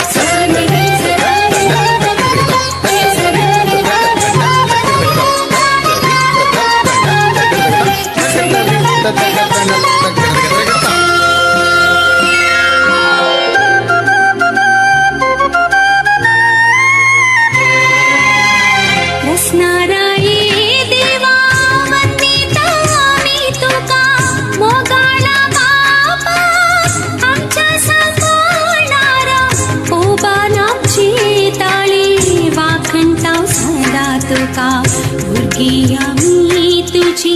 भुरगीं आमी तुजी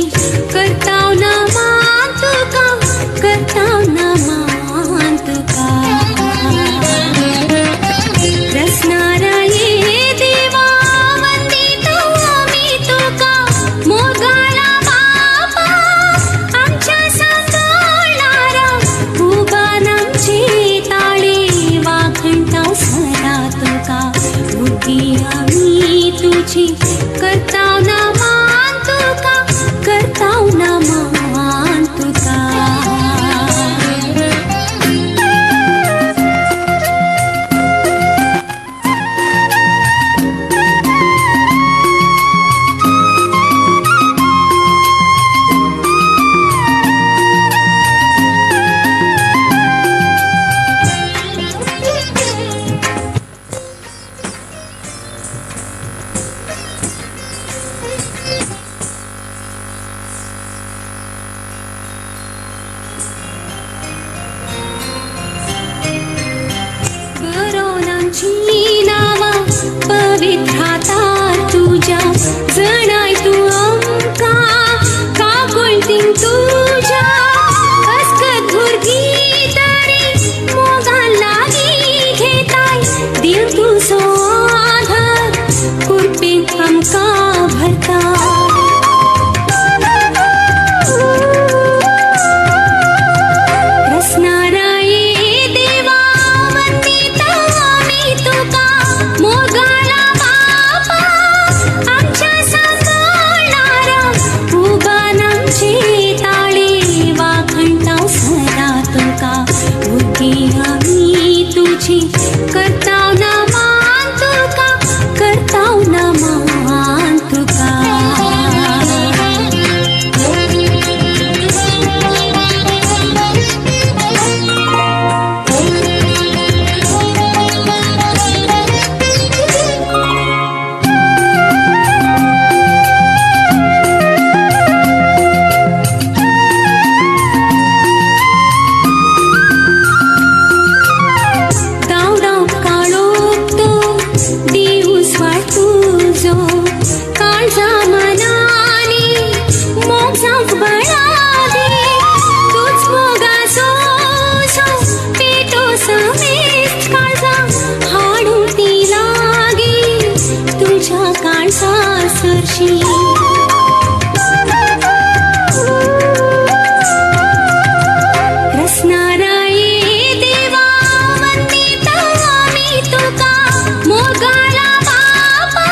करताव ना मान तुका करताव ना मान तुका. रसनाराये देवा वंदितो आमी तुका मोगाळा बापा आमच्या सांबाळणारा उबान आमचे ताळे वाखणताव सदा तुका. भुरगीं आमी तुजी करताव ना मान तुका करताव ना मान तुका. पवित्राता तुज्या जणाय तूं आमकां काकुळटीन तुज्या अस्कत भुरगीं तरी मोगान लागीं घेताय देव तुजो आधार कुरपेन आमकां भरता. रसनाराये देवा वंदिता आमी तुका मोगाळा बापा आमच्या सांबाळणारा उबान आमचे ताळे वाखणताव सदा तुका. भुरगीं आमी तुजी करताव ना मान तुका करताव ना मान तुका. रसनाराये देवा वंदिता आमी तुका मोगाळा बापा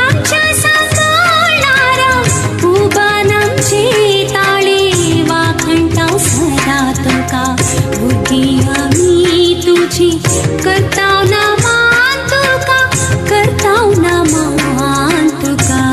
आमच्या सांबाळणारा उबान आमचे ताळे वाखणताव सदा तुका. भुरगीं आमी तुजी करताव ना मान तुका करताव ना मान तुका.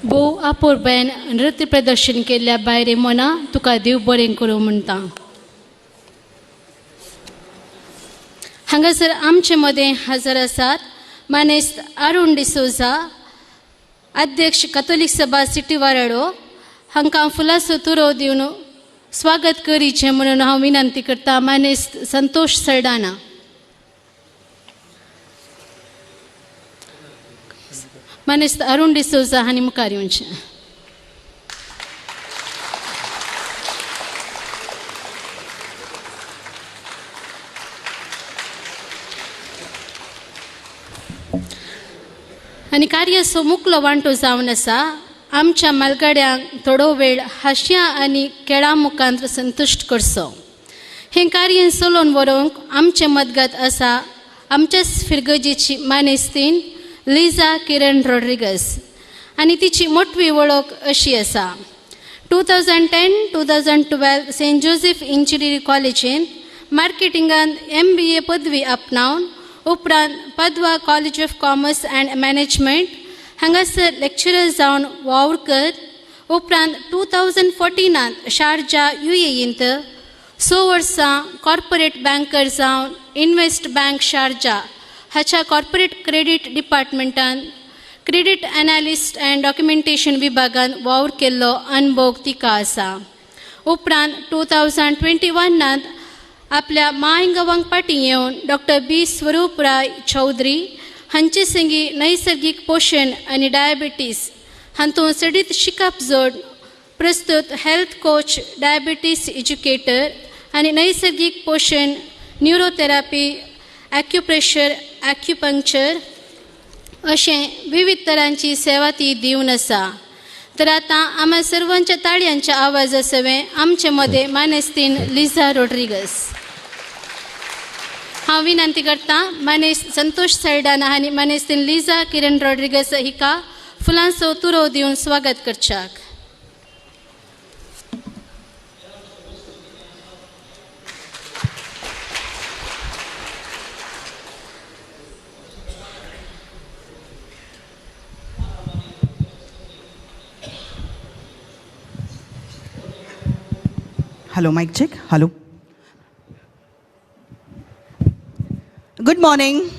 भोव अपुरबायेन नृत्य प्रदर्शन केल्ल्या बायरे मोना तुका देव बरें करूं म्हणटा. हांगासर आमचे मदें हजर आसात मानेस्त अरुण डिसोजा, अध्यक्ष कथोलीक सभा सिटी वाराडो, हांकां फुलाचो तुरो दिवन स्वागत करीचें म्हणून हांव विनंती करता मानेस्त संतोष सरडाना. मानेस्त अरुण डिसोजा हांणी मुखार येवचें. आनी कार्याचो मुखलो वांटो जावन आसा आमच्या मालगाड्यांक थोडो वेळ हांश्या आनी खेळां मुखांत संतुश्ट करचो. हें कार्य चलोवन व्हरूंक आमचें मदगत आसा आमच्याच फिरगजेची मानेस्तीन लिजा किरण रॉड्रिगस आनी तिची मोटवी वळख अशी आसा. 2010-2012 सेंट जोसेफ इंजिनियरींग कॉलेजींत मार्केटिंगांत MBA पदवी आपणावन उपरांत Padua college of commerce and management हांगासर लेक्चरर जावन वावर कर उपरांत 2014 शारजा UAEंत 6 वर्सां कॉर्पोरेट बँकर जावन इन्वेस्ट बँक शारजा हाच्या कॉर्पोरेट क्रेडीट डिपार्टमेंटान क्रेडीट एनालिस्ट अँड डॉक्युमेंटेशन विभागान वावर केल्लो अनुभव तिका आसा. उपरांत 2021 आपल्या मांय गांवांक फाटीं येवन डॉक्टर बी स्वरूप राय चौधरी हांचे संगी नैसर्गीक पोशण आनी डायबिटीस हातूंत चडीत शिकप जोड प्रस्तुत हेल्थ कोच, डायबिटीस एज्युकेटर आनी नैसर्गीक पोशण, न्युरोथेरापी, ॲक्युप्रेशर, ॲक्युपंक्चर अशें विविध तरांची सेवा ती दिवन आसा. तर आतां आम्हा सर्वांच्या ताळयांच्या आवाजा सवें आमचे मदें मानेस्तीन लिझा रॉड्रिगस. हांव विनंती करता मानेस्त संतोष सरडाना आनी मानेस्तीन लिझा किरण रॉड्रिगस हिका फुलांचो तुरो दिवन स्वागत करच्याक. Hello, mic check. Hello. Good morning.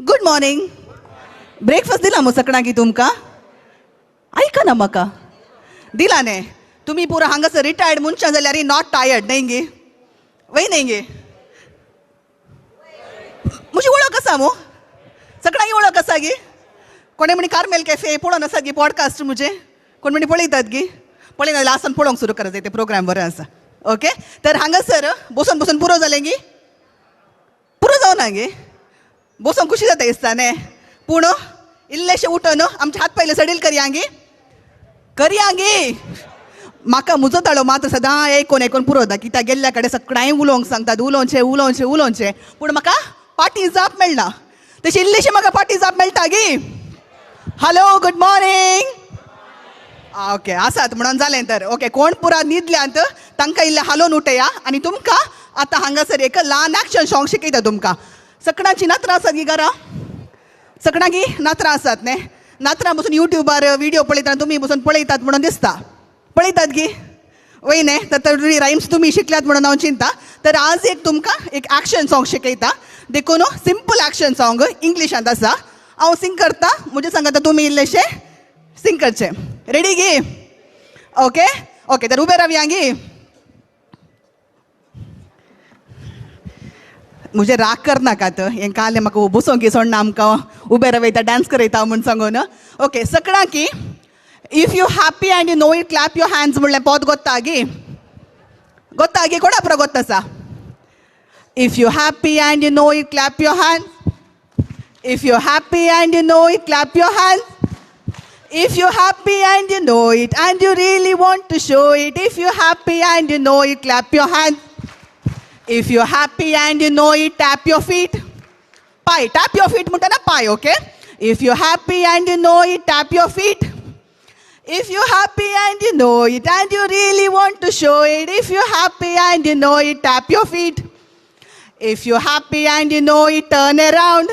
Good morning. Breakfast दिला मो सकणा की तुमकां? आयका ना म्हाका दिला न्ही. तुमी पुरा हांगासर रिटायर्ड मनशां जाल्यार not tired न्ही गे? वय न्ही गे? म्हजी वळख आसा मो? सकणांगी वळख आसा गे? कोणे म्हणी कार्मेल कॅफे पळोवन आसा गे पॉडकास्ट म्हजें? कोण म्हणी पळयतात गे? पळयना लास्टान पळोवंक सुरू करत ते प्रोग्राम बरें आसा. ओके, तर हांगासर बसून बसून पुरो जालें गी? पुरो जावना गे? बसून खुशी जाता दिसता न्ही, पूण इल्लेशें उठून आमचे हात पयले सडील करया गे? करया गे? म्हाका म्हजो ताळो मात्र सदां आयकून आयकून पुरो जाता कित्याक गेल्ल्या कडेन सगळ्यांक उलोवंक सांगतात, उलोवचें उलोवचें उलोवचें, पूण म्हाका पाटी जाप मेळना. तशी इल्लेशें म्हाका पाटी जाप मेळटा गी? Hello, good morning. Okay, आसात म्हणून जालें तर. ओके, कोण पुरा न्हिदल्यांत तांकां इल्लें हालोवन उठया आनी तुमकां आतां हांगासर एक ल्हान एक्शन सॉंग शिकयता तुमकां. सकणांची नातरां आसात गी घरा? सकणांगी नातरां आसात न्ही? नातरां बसून युट्यूबार व्हिडियो पळयतना तुमी बसून पळयतात म्हणून दिसता. पळयतात गी? वय न्ही? तर रायम्स तुमी शिकल्यात म्हणून हांव चिंता. तर आज एक तुमकां एक एक्शन सॉंग शिकयता. देखून सिंपल एक्शन सॉंग इंग्लिशांत आसा. हांव सिंग करता, म्हजे सांगता तुमी इल्लेशें सिंग करचें. रेडी गी? ओके ओके, तर उबे रावया गी. म्हजे राग करनाकात, हें कालें म्हाका बसोंक की सोडना, आमकां उबे रावयता डांस करयता म्हूण सांगून. ओके, सगळ्यां की if you happy and you know it clap your hands म्हणलें पोत गोत्ता गी? गोत्ता गी? कोणा पुरो गोत्ता आसा? If you happy and you know it clap your hands. If you happy and you know it clap your hands. If you're happy and you know it and you really want to show it, if you're happy and you know it, clap your hands. If you're happy and you know it, tap your feet. Pie, tap your feet, mutana pie, okay? If you're happy and you know it, tap your feet. If you're happy and you know it and you really want to show it, if you're happy and you know it, tap your feet. If you're happy and you know it, turn around.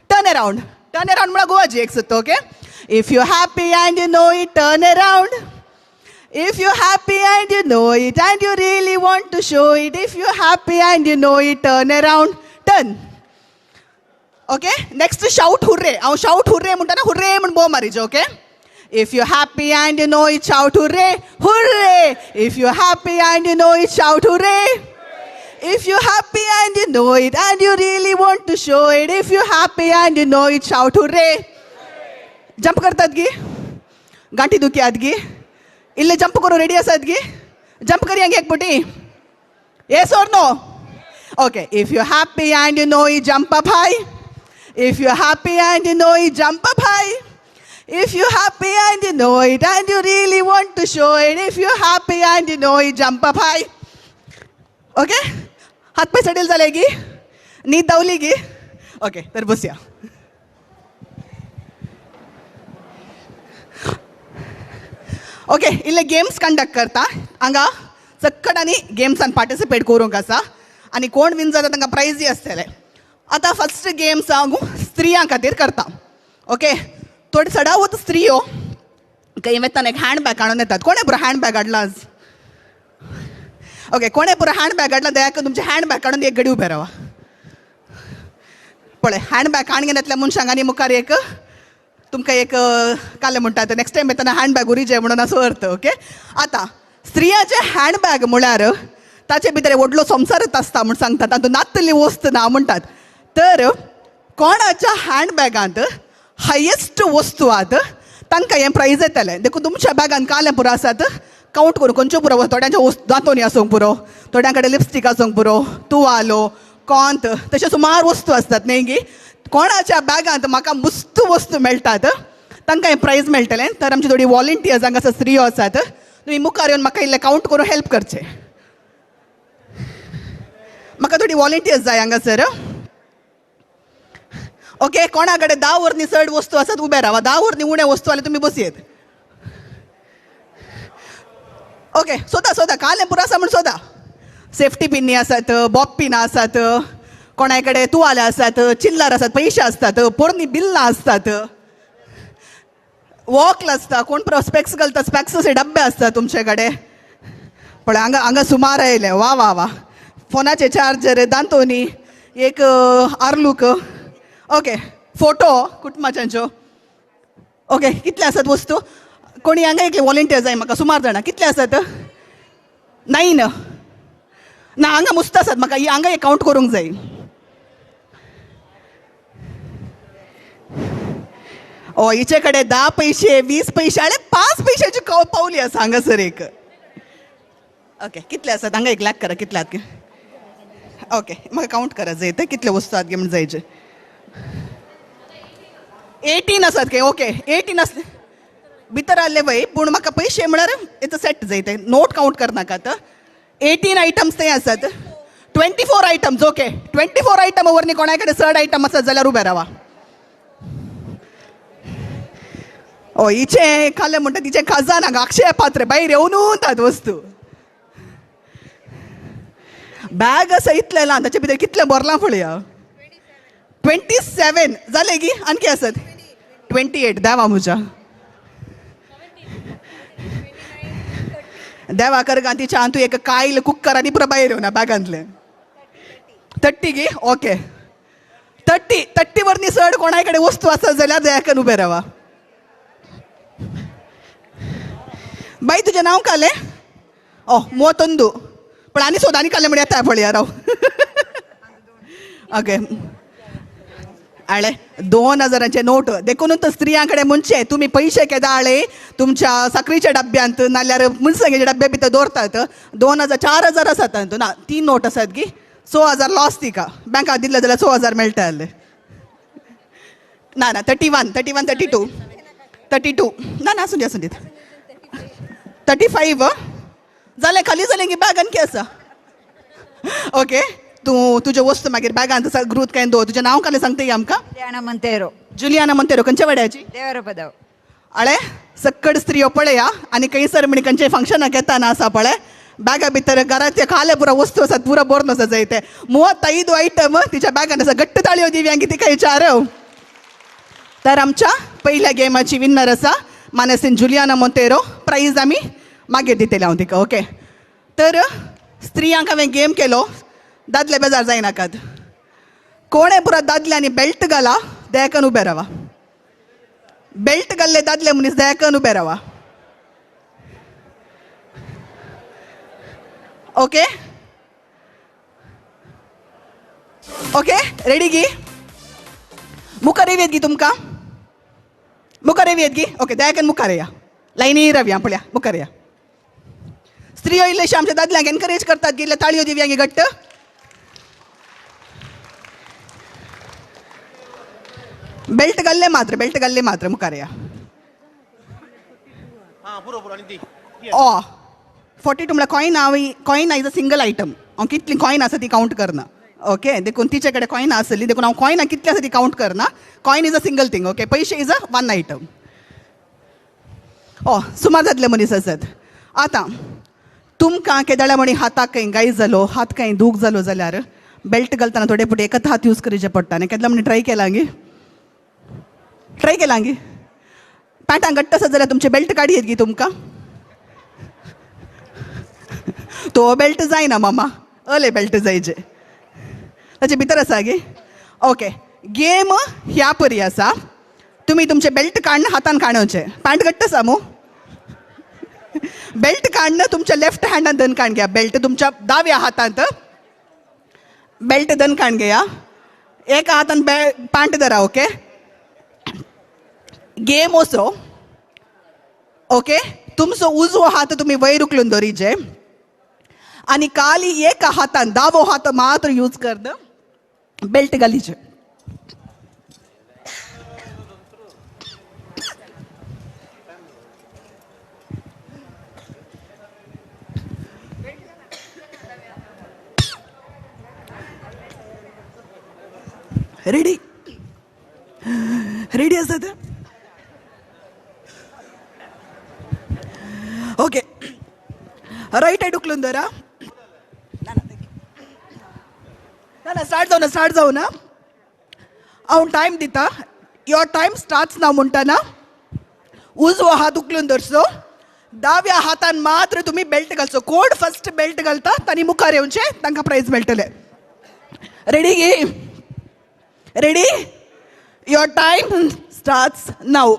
Turn around. Turn around mula goa ji ek sutto, okay? If you happy and you know it, turn around. If you happy and you know it and you really want to show it, if you happy and you know it, turn around, turn. Okay, next shout hurray. हांव shout hurray म्हणटना hurray म्हण बोव मारीचे. Okay, if you happy and you know it, shout hurray, hurray. If you happy and you know it, shout hurray. If you happy and you know it and you really want to show it, if you happy and you know it, shout hurray. Jump करतात गी, गांठी दुखयात गी, इल्ले jump करून ready आसात गी, jump करया गे एक पटी. Yes or no? Okay, if you happy and you know it, jump up high. If you happy and you know it, jump up high. If you happy and you know it and you really want to show it, if you happy and you know it, jump up high. Okay, हातपाय सडील जाले गी, न्हीद दावली गी. Okay, तर बसया. Okay, इल्ले games conduct करता हांगा. चक्कट आनी गेम्सान पार्टिसिपेट करूंक आसा आनी कोण विन जाता तांकां प्रायजय आसतले. आतां फर्स्ट गेम्स हांव स्त्रियां खातीर करता. ओके, थोडी चडावत स्त्रियो खंय वेताना एक हँड बॅग हाडून येतात. कोणें पुरो हँड बॅग हाडला आज? ओके, कोणें पुरो हँड बॅग हाडला दया करून तुमचें हँड बॅग काडून एक घडी उबें रावा. पळय, हँड बॅग काडून घेवन येतल्या मनशांक आनी मुखार एक तुमकां एक कालें म्हणटा, नेक्स्ट टायम येतना हँड बॅग उरीचे म्हणून असो अर्थ. ओके, आतां स्त्रियाचें हँड बॅग म्हळ्यार ताचे भितर व्हडलो संवसारच आसता म्हूण सांगतात, तातूंत नातली वस्त ना म्हणटात. तर कोणाच्या हँड बॅगांत हायेस्ट वस्तू आहात तांकां हें प्रायज येतलें. देखून तुमच्या बॅगान कालें पुरो आसात कावंट करून खंयच्यो पुरो, थोड्यांच्यो वस्तू दांतोनी आसूंक पुरो, थोड्यां कडेन लिपस्टीक आसूंक पुरो, तुवालो, कॉंत, तशे सुमार वस्तू आसतात न्ही गी. कोणाच्या बॅगांत म्हाका मस्त वस्तू मेळटात तांकां हें प्रायज मेळटलें. तर आमची थोडी वॉलंटियर्स हांगा आसा, स्त्रियो आसात, तुमी मुखार येवन म्हाका इल्लें कावंट करून हेल्प करचें. म्हाका थोडी वॉलंटियर्स जाय हांगासर. ओके, कोणा कडेन 10 वरनी चड वस्तू आसात उबे रावा, 10 वरनी उणे वस्तू जाल्यार तुमी बसयेत. ओके, सोदा सोदा कालें पुरो आसा म्हूण सोदा. सेफ्टी पिन्नी आसात, बॉब पिनां आसात, कोणाय कडेन तुवाले आसात, चिल्लर आसात, पयशे आसतात, पोरणी बिल्लां आसतात, वॉकल आसता, कोण पुरो स्पेक्स घालता, स्पेक्स अशे डब्बे आसतात तुमचे कडेन. पळय हांगा हांगा सुमार आयले. वा वा वा, फोनाचे चार्जर, दांतोनी, एक आर्लूक. ओके, फोटो कुटुंबाच्यांच्यो. ओके, कितले आसात वस्तू? कोणी हांगा एकले वॉलंटियर जाय म्हाका, सुमार जाणां. कितले आसात? 9 ना, हांगा मुस्त आसात म्हाका हांगा एक कावंट करूंक जाय. ओ, हिचे कडेन 10 पयशे, 20 पयशे आनी 5 पयशाची पावली आसा हांगासर एक. ओके, कितले आसात हांगा? एक लाख करा कितले आहात. ओके, म्हाका कावंट करा जाय ते कितले वस्तू आहात म्हूण जायचे. 18 आसात काय? ओके, 18 आसले भितर आसले वय, पूण म्हाका पयशे म्हळ्यार it's set जाय ते नोट कावंट करनाकात. 18 आयटम्स ते आसात, 24 आयटम्स. ओके, 24 आयटम वरनी कोणाय कडेन चड आयटम आसात जाल्यार उबे रावा. ओ, हिचें खालें म्हणटा तिचें खजान हांगा अक्षय पात्र भायर येवन तात वस्तू. बॅग आसा इतलें ल्हान, ताचे भितर कितलें भरलां पळया. 27 जालें गी, आणखी आसात 28. देवा म्हज्या देवा करगा तिच्या तूं एक कायल कुकर आनी पुरो भायर येवना बॅगांतलें. 30 गी? ओके, 30 30 वरनी चड कोणाय कडेन वस्तू आसा जाल्यार दयाकन उबें रावा. बाई तुजें नांव कालें? ओ, मोतंदू. पण आनी सोद आनी कालें म्हण येता पळया राव. ओके, आळे 2000 नोट. देखून तर स्त्रियां कडेन म्हणचें तुमी पयशे केदा आळे तुमच्या साकरीच्या डब्यांत नाल्यार मुनसंगेच्या डब्या भितर दवरतात. 2000 4000 आसात तातूंत ना, 3 नोट आसात गी, 6000 लॉस तिका बँकाक दिले जाल्यार 6000 मेळटा जाल्यार. ना ना, 31 31 32 32 ना ना, आसूं दी आसूं दी. 35 जालें, खाली जालें की बॅग आणखी आसा. ओके, तूं तुज्यो वस्तू मागीर बॅगांत आसा ग्रूत काय दवर. तुजें नांव कालें सांगता आमकां? जुलियाना मंतेरो. जुलियाना मंतेरो, खंयच्या वाड्याची? देवरपदव. आळे सक्कड स्त्रियो पळया आनी खंयसर म्हणी खंयचे फंक्शनाक येताना आसा पळय बॅगा भितर घराचे खाले पुरो वस्तू आसात, पुरो बरोवन आसा जाय ते 35 आयटम तिच्या बॅगान आसा. घट्ट ताळयो दिवया की तिका विचार. तर आमच्या पहिल्या गेमाची विन्नर आसा मानसीन जुलियाना मोंतेरो. प्रायज आमी मागीर दितले हांव तिका. ओके, तर स्त्रियांक हांवें गेम केलो, दादले बेजार जायनाकात. कोणे पुरा दादल्यांनी बेल्ट घाला दयाकन उबे रावा. बेल्ट घाल्ले दादले मनीस दयाकन उबे रावा. ओके ओके, रेडी गी? मुखार येवयेत गी तुमकां? मुखार येवयेत गी? ओके, दयाकन मुखार येया, लायनी रावया पळया, मुखार येया. स्त्रियो इल्लेशे आमच्या दादल्यांक एनकरेज करतात गी, इल्ले ताळयो दिवया गी घट्ट. बेल्ट घाल्ले मात्र, बेल्ट घाल्ले मात्र मुखार येया. ओ 42 म्हळ्यार कॉयन हांव, coin is a single item. हांव कितली कॉयन आसा ती कावंट करना. ओके, देखून तिचे कडेन कॉयन आसली देखून हांव कॉयनां कितली आसा ती कावंट करना. Coin is a single thing. Okay, पयशे is a one item. ओ सुमार जातले मनीस आसत. आतां तुमकां केदळ्या म्हणी हाताक खंय गाय जालो, हात खंय दूख जालो जाल्यार बेल्ट घालतना थोडे फुडें एकच हात यूज करचे पडटा. आनी केदला म्हणी ट्राय केला गी? ट्राय केला गी? पॅटां घट्ट आसत जाल्यार तुमचे बेल्ट काडयेत गी तुमकां? तो बेल्ट जायना मामा, अले बेल्ट जायचे ताचे भितर आसा गे. ओके, गेम ह्या परी आसा. तुमी तुमचे बेल्ट काडून हातान काडोवचे. पॅन्ट घट्ट आसा मू? बेल्ट काडून तुमच्या लेफ्ट हँडान धन काण घ्या. बेल्ट तुमच्या दाव्या हातांत बेल्ट धन काण घेया. एका हातान पॅन्ट धरा. ओके, गेम असो. ओके, तुमचो उजवो हात तुमी वयर उखलून दवरीचे आनी काली एका हातान दावो हात मात्र यूज करन बेल्ट घालीचे. रेडी रेडी आसात? ओके, रायट सायड उखलून धरा. ना ना, स्टार्ट जावना, स्टार्ट जावना. हांव टायम दिता. Your time starts नाव म्हणटना उजवो हात उखलून धरचो, दाव्या हातान मात्र तुमी बेल्ट घालचो. कोण फर्स्ट बेल्ट घालता तांणी मुखार येवचें, तांकां प्रायज मेळटलें. रेडी गे? Ready? Your time starts now.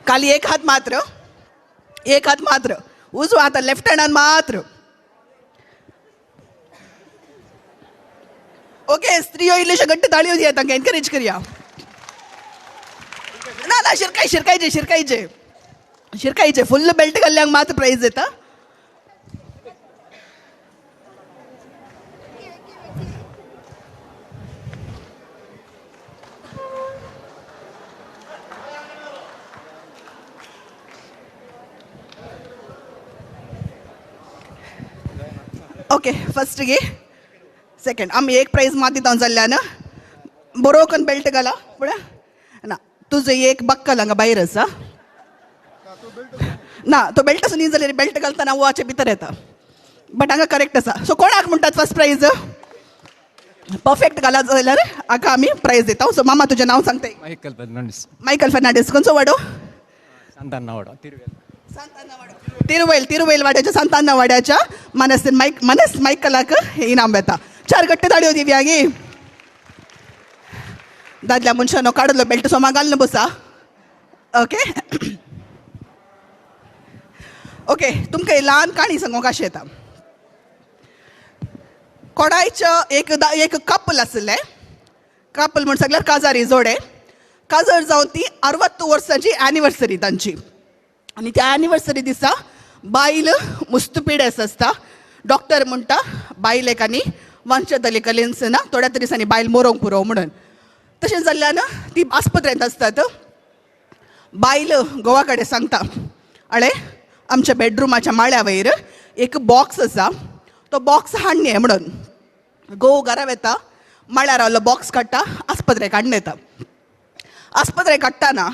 खाली एक हात मात्र, एक हात मात्र, उजवा हात लेफ्ट हँडान मात्र. ओके, स्त्रियो इल्लेशे घट्ट ताळयो दिया तांकां, एनकरेज करया. ना ना, शिरकाय शिरकायचे शिरकायचे शिरकायचे. फुल्ल बेल्ट घाल्ल्यांक मात्र प्रायज येता. ओके, फर्स्ट गे सेकंड. आमी एक प्रायज मात दिता जाल्ल्यान बरो करून बेल्ट घाला. पळय ना, तुजो एक बक्कल हांगा भायर आसा ना, तो बेल्ट आसून न्ही जाल्यार बेल्ट घालतना वाचे भितर येता, बट हांगा करेक्ट आसा. सो कोणाक म्हणटात फर्स्ट प्रायज? परफेक्ट घाला जाल्यार हाका आमी प्रायज दिता. सो मामा, तुजें नांव सांगता? मायकल फर्नांडीस. मायकल फर्नांडीस, खंयचो वाडो? सांताना वाडो, तिरुवेल. तिरुवेल, तिरुवेल वाड्याच्या, सांताना वाड्याच्या मनस मायक मनस मायकलाक हे इनाम येता. चार घट्ट ताळयो दिवया गे. दादल्या मनशानो काडलो बेल्ट सोमा घालून बसा. ओके ओके, तुमकां ल्हान काणी सांगूंक अशें येता. कोडायच्या एक एक कपल आसलें. कपल म्हण सगल्यार काजारी जोडे. काजार जावन ती 60 वर्सांची एनिवर्सरी तांची. आनी त्या एनिवर्सरी दिसा बायल मुस्त पिडेस आसता. डॉक्टर म्हणटा बायलेक आनी वांचतली कलेन्स ना, थोड्या दिसांनी बायल मरोंक पुरो म्हणून. तशें जाल्ल्यान ती आस्पत्रेंत आसतात. बायल घोवा कडेन सांगता, अळे आमच्या बेडरुमाच्या माळ्या वयर एक बॉक्स आसा, तो बॉक्स हाडणे म्हणून. घोव घरा वेता, माळ्यार रावलो बॉक्स काडटा, आस्पत्रे काडून येता. आस्पत्रे काडटाना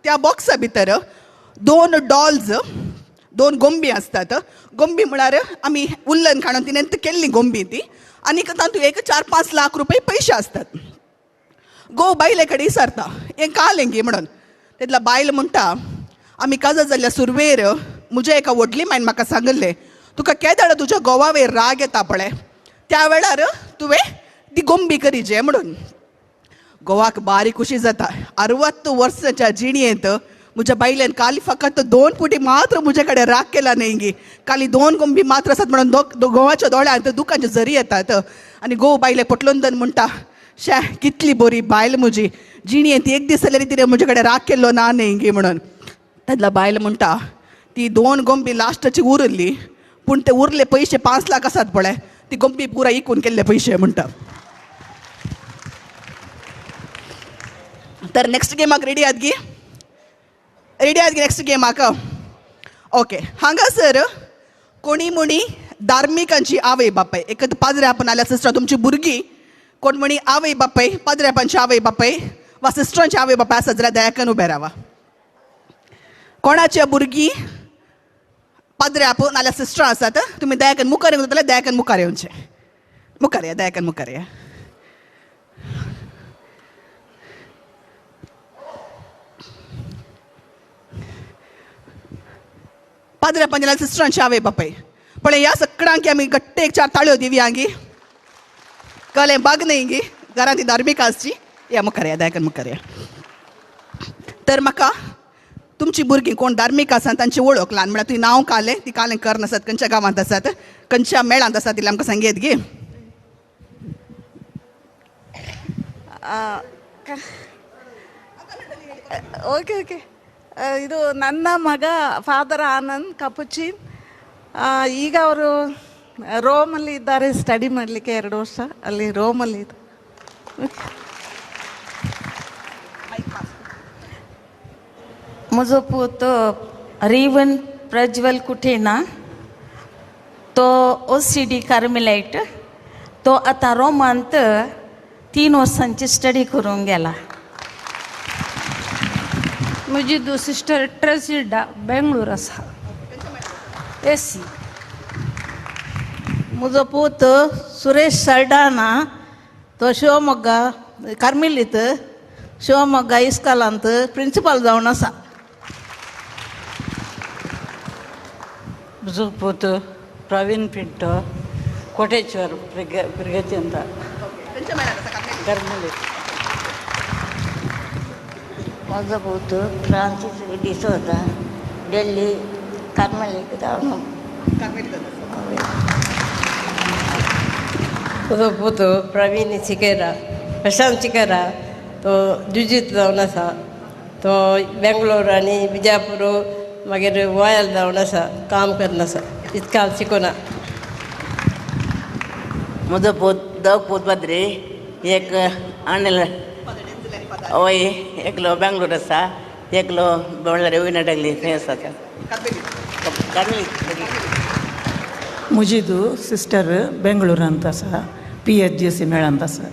त्या बॉक्सा भितर 2 डॉल्स, 2 गोंबी आसतात. गोंबी म्हळ्यार आमी उल्लन काडून ती नेंत केल्ली गोंबी ती, आनी तातूंत एक 4-5 लाख रुपये पयशे आसतात. घोव बायले कडेन विचारता हें कालें गी म्हणून. तेतला बायल म्हणटा, आमी काजार जाल्ल्या सुरवेर म्हज्या एका व्हडली मायन म्हाका सांगिल्लें, तुका केदाळ तुज्या घोवावेर राग येता पळय त्या वेळार तुवें ती गोंबी करीचे म्हणून. घोवाक बारीक खुशी जाता. 60 वर्साच्या जिणेंत म्हज्या बायल्यान काली फकत 2 पुटी मात्र म्हजे कडेन राग केला न्ही गी, काली 2 गोंबी मात्र आसात म्हणून घोवाच्या दोळ्यांत दुकांचे झरी येतात. आनी घोव बायले पटलोंदन म्हणटा, शे कितली बरी बायल म्हजी, जिणेंत एक दीस जाल्यार तिणें म्हजे कडेन राग केल्लो ना न्ही गी म्हणून. तेदला बायल म्हणटा, ती 2 गोंबी लास्टाची उरली, पूण ते उरले पयशे 5 लाख आसात पळय, ती गोंबी पुरा इकून केल्ले पयशे म्हणटा. तर नेक्स्ट गेमाक रेडी आहात गी? रेडी आहात गी नेक्स्ट गेमाक? ओके. हांगासर कोणी म्हणी धार्मिकांची आवय बापाय, एक पाद्र्यापण आल्या सिस्टर तुमची भुरगीं कोण म्हणी आवय बापाय, पाद्र्यापांची आवय बापाय वा सिस्टरांची आवय बापाय आसा जाल्यार दयाकन उबे रावा. कोणाच्या भुरगीं पाद्र्याप नाल्यार सिस्टर आसात तुमी दयाकन मुखार येवंक जाल्यार दयाकन मुखार येवचें. मुखार या, दयाकन मुखार या. पाद्र्यापांच्या सिस्टरांची आवय बापाय पळय ह्या सगळ्यांक आमी घट्ट एक 4 ताळयो दिवया गी, कळ्ळें बाग न्ही गी, घरांत ती धार्मीक आसची. या मुखार या, दयाकन मुखार या. तर म्हाका तुमची भुरगीं कोण धार्मीक आसा तांची वळख ल्हान म्हळ्यार तुवें नांव कालें, ती कालें कर आसात, खंयच्या गांवांत आसात, खंयच्या मेळांत आसात तितलें आमकां सांगयत गी. Okay okay. ಇದು ನನ್ನ ಮಗ ಫಾದರ್ ಆನಂದ್ ಕಪುಚಿನ್. ಈಗ ಅವರು ರೋಮಲ್ಲಿ ಇದ್ದಾರೆ, ಸ್ಟಡಿ ಮಾಡಲಿಕ್ಕೆ 2 ವರ್ಷ ಅಲ್ಲಿ ರೋಮಲ್ಲಿ ಇದೆ. म्हजो पूत रिवन प्रज्वल कुठेना, तो ओ सी डी कार्मेलायट, तो आतां रोमांत 3 वर्सांची स्टडी करूंक गेला. म्हजी दो सिस्टर ट्रेसिडा बेंगळूर आसा, एसी. म्हजो पूत सुरेश सरडाना, तो शिवमोग्गा कार्मेलीत शिवमोग्गा इस्कॉलांत प्रिंसिपल जावन आसा. म्हजो पूत प्रवीण पिंटो कोटेश्वर प्रगती ಅಂತ कार्मेलीत. म्हजो पूत फ्रांसीस डिसोजा दिल्ली कार्मेलीत जावन. म्हजो पूत प्रवीण चिकेरा, प्रशांत चिकेरा, तो जुजीत जावन आसा, तो बेंगलोर आनी बिजापूर मागीर गोंयान जावन आसा, काम करून आसा, इतकें हांव शिकूना. म्हजो पूत दोग पूत पाद्री, एक अनिल हय, एकलो बेंगलोर आसा, एकलो म्हणल्यार विनाटगली थंय आसा कार्मेलीत. म्हजी सिस्टर बेंगळुरांत आसा, PHGC मेळांत आसा.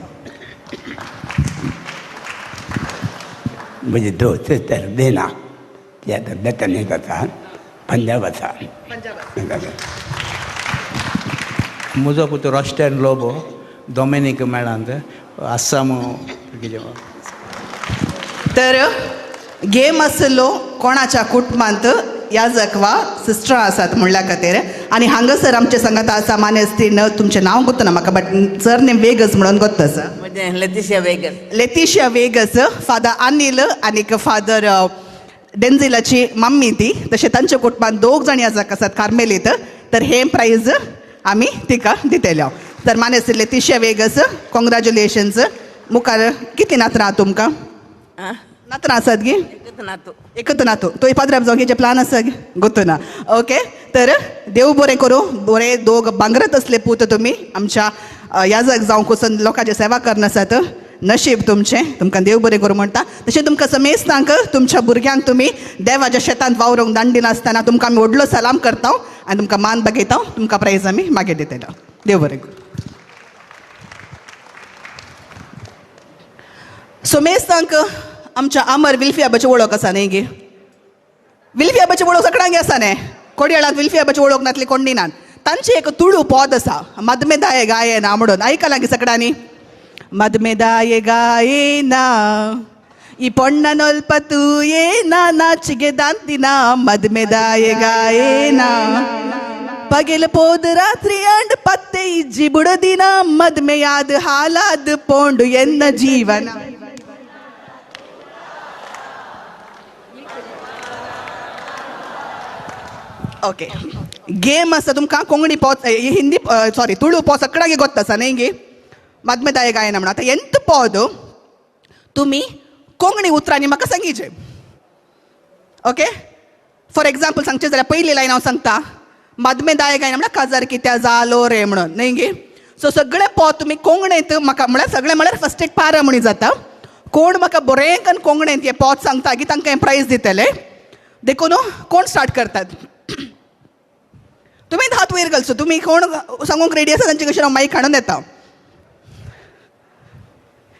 म्हजी दो सिस्टर देना, ती आतां बेतनीत आसा, पंजाब आसा. म्हजो पूत रोस्टेन लोबो डॉमिनीक मेळांत आसाम. तर गेम आसलो कोणाच्या कुटुंबांत याजक वा सिस्टरां आसात म्हणल्या खातीर. आनी हांगासर आमचे सांगात आसा मानेस्तीन, तुमचें नांव गोत्तना म्हाका बट सर नेम वेगस म्हणून गोत्त आसा. लेतिशिया वेगस. लेतिशिया वेगस, फादर अनिल आनीक फादर डेन्झिलाची मम्मी ती. तशें तांच्या कुटुंबांत 2 जाण याजक आसात कार्मेलीत. तर हें प्रायज आमी तिका दितले. तर मानेस्त लेतिशिया वेगस, कॉंग्रॅच्युलेशन्स. मुखार कितलीं नातरां तुमकां? नातरां आसात गी? नातू. एकच नातू. तो पाद्राप जावंक प्लान आसा गी? गोत्तो ना. ओके. तर देव बरें करूं, बरें दोग बांगरत असले पूत तुमी आमच्या याजक जावंक वचून लोकांची सेवा करनासात. नशीब तुमचें, तुमकां देव बरें करूं म्हणटा. तशें तुमकां समेस्तांक तुमच्या भुरग्यांक तुमी देवाच्या शेतांत वावरूंक दांडी नासतना तुमकां आमी व्हडलो सलाम करता आनी तुमकां मान बघयता. तुमकां प्रायज आमी मागीर दितले. देव बरें करूं. सोमेस्तांक आमच्या अमर विल्फियाबाची वळख आसा न्ही गे? विल्फियाबाची वळख सगळ्यांक आसा न्ही? कोडयाळाक विल्फियाबाची वळख नातली कोण नात. तांची एक तुळू पद आसा, मदमेदाये गाये ना म्हणून. आयकलां गी सगळ्यांनी? मदमेदाये गाये ना ಈ ಪೊಣ್ಣನೊಲ್ಪ ತೂಯೇನ ನಾಚಿಗೆ ದಾಂತಿನ ಮದ್ಮೆದಾಯೆ ಗಾಯೇನ ಪಗೆಲ ಪೋದು ರಾತ್ರಿ ಅಂಡ್ ಪತ್ತೆ ಇಜ್ಜಿ ಬುಡದಿನ ಮದ್ಮೆಯಾದ ಹಾಲಾದ ಪೋಂಡು ಎನ್ನ ಜೀವನ. ओके, गेम आसा तुमकां कोंकणी पॉ हिंदी सॉरी तुळू पॉ सगळ्यांक गोत्त आसा न्ही गे? मदमेदाये गायना म्हणून. आतां एंत पद तुमी कोंकणी उतरांनी म्हाका सांगीचे. ओके, फॉर एग्जाम्पल सांगचें जाल्यार पयली लायन हांव सांगता, मदमेदाये गायना म्हळ्यार काजार कित्या जालो रे म्हणून न्ही गे? सो सगळें पद तुमी कोंकणींत म्हाका म्हळ्यार सगळें म्हळ्यार फर्स्ट एक पारा म्हणी जाता. कोण म्हाका बरें करून कोंकणींत हें पद सांगता की तांकां हें प्रायज दितले. देखून कोण स्टार्ट करतात? तुमी हात वयर घालचो. तुमी कोण सांगूंक रेडी आसा तांचे कशें हांव मायक हाडून येता.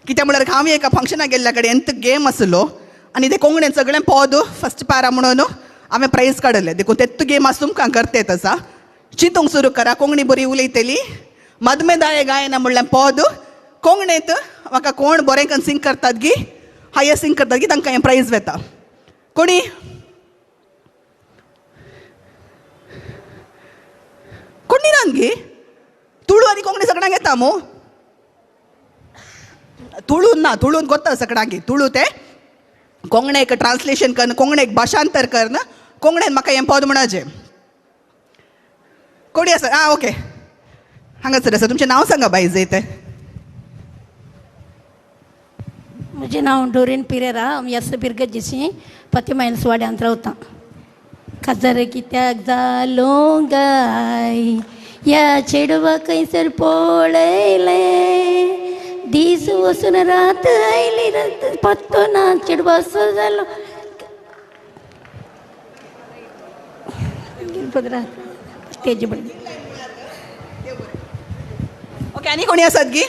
कित्याक म्हळ्यार हांव एका फंक्शनाक गेल्ल्या कडेन एंत गेम आसलो आनी ते कोंकणीन सगळें पद फर्स्ट पारा म्हणून हांवें प्रायज काडलें. देखून तेत्त गेम आसा तुमकां करता येत आसा. चिंतूंक सुरू करा, कोंकणी बरी उलयतली. मदमेदाये गायना म्हणल्यार पद कोंकणींत म्हाका कोण बरें करून सिंग करतात गी, हायस्ट सिंग करतात गी, तांकां हें प्रायज वेता. कोणी कोणी ना गे? तुळू आनी कोंकणी सगळ्यांक येता मू? तुळून ना, तुळून गोत्ता सगळ्यांक. तुळू ते कोंकणेक ट्रान्सलेशन करन, कोंकणेक भाशांतर करन, कोंकणेन म्हाका हें पद म्हणचें. कोणी आसा? आं ओके, हांगासर आसा. तुमचें नांव सांगा बाय जंय तें. म्हजें नांव डोरीन पिरेरा. हांव एस बिरगजीसी फातिमा वाड्यांत रावतां. काजार कित्याक जालो गाय ह्या चेडवा खंयसर पळयलें, दीस वचून रात आयली पत्तो ना चेडवाचो जालो तेजे. ओके, आनी कोणी आसात गी?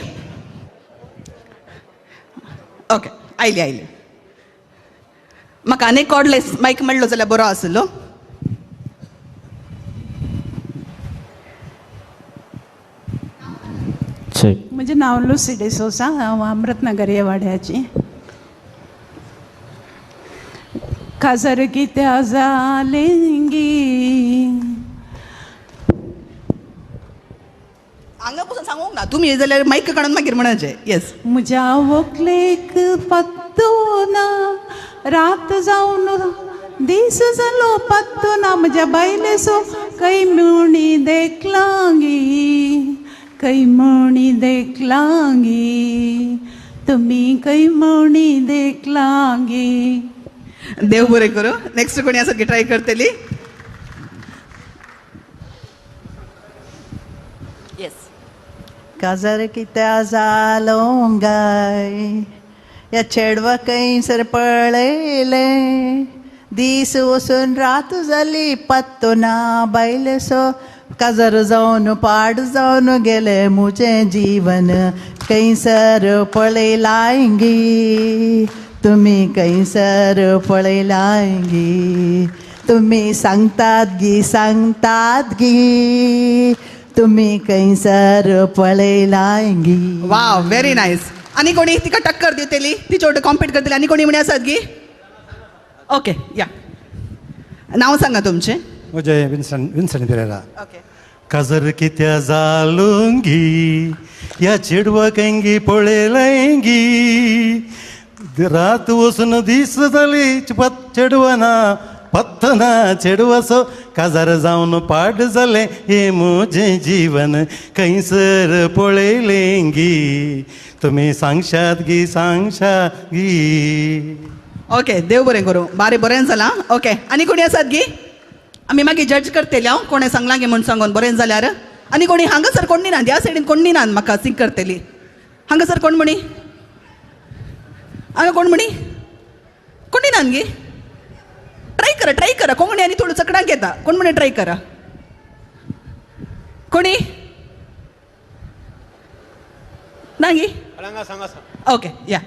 ओके, आयली आयली. म्हाका आनी कॉर्डलेस मायक मेळ्ळो जाल्यार बरो आसलो. म्हजें नांव लुसी डिसोसा. हांव अमृतनगर ह्या वाड्याची. काजार कित्या जालें गी हांगा पसून सांगूंक ना तुमी जाल्यार मायक काडून मागीर म्हणचें. येस. म्हज्या व्हंकलेक पत्तो ना, रात जावन दीस जालो पत्तो ना, म्हज्या बायलेचो खंय म्हणी देखलांगी, खंय म्हणी देखलांगी, तुमी खंय म्हणी देखलांगी. देव बरें करूं. नेक्स्ट कोणी आसा ट्राय करतली? येस. काजार कित्या जालो गाय ह्या चेडवा खंयसर पळयलें, दीस वचून रात जाली पत्तो ना, बायलेचो काजार जावन पाड जावन गेलें म्हजें जीवन, खंयसर पळयलांगी तुमी, खंयसर पळयलांगी, तुमी सांगतात गी सांगतात गी, तुमी खंयसर पळयलांगी. वाव, व्हेरी नायस. आनी कोणी तिका टक्कर दितली, तिचे वटेन कॉम्पीट करतली? आनी कोणी म्हणी आसात गी? ओके, या. नांव सांगा तुमचें. म्हजें विन्सन पिरेरा. ओके. काजर कित्या जालुंगी ह्या चेडवा खंयगी पळयलांगी, रात वचून दीस जाली चेडवा ना पत्तो ना, चेडवाचो काजार जावन पाड जालें हें म्हजें जीवन, खंयसर पळयलेंगी तुमी सांगशात गी सांगशात गी. ओके, देव बरें करूं. बारे बरें जालां. ओके, आनी कोणी आसात गी? आमी मागीर जज करतले हांव कोणें सांगलां गे म्हूण सांगून बरें जाल्यार. आनी कोणी हांगासर कोण ना? ह्या सायडीन कोण ना म्हाका सिंग करतली? हांगासर कोण म्हणी? हांगा कोण म्हणी? कोणी ना गे? ट्राय करा, ट्राय करा. कोंकणी आनी थोडो चकडांक येता. कोण म्हणी ट्राय करा? कोणी ना गे? ओके, या.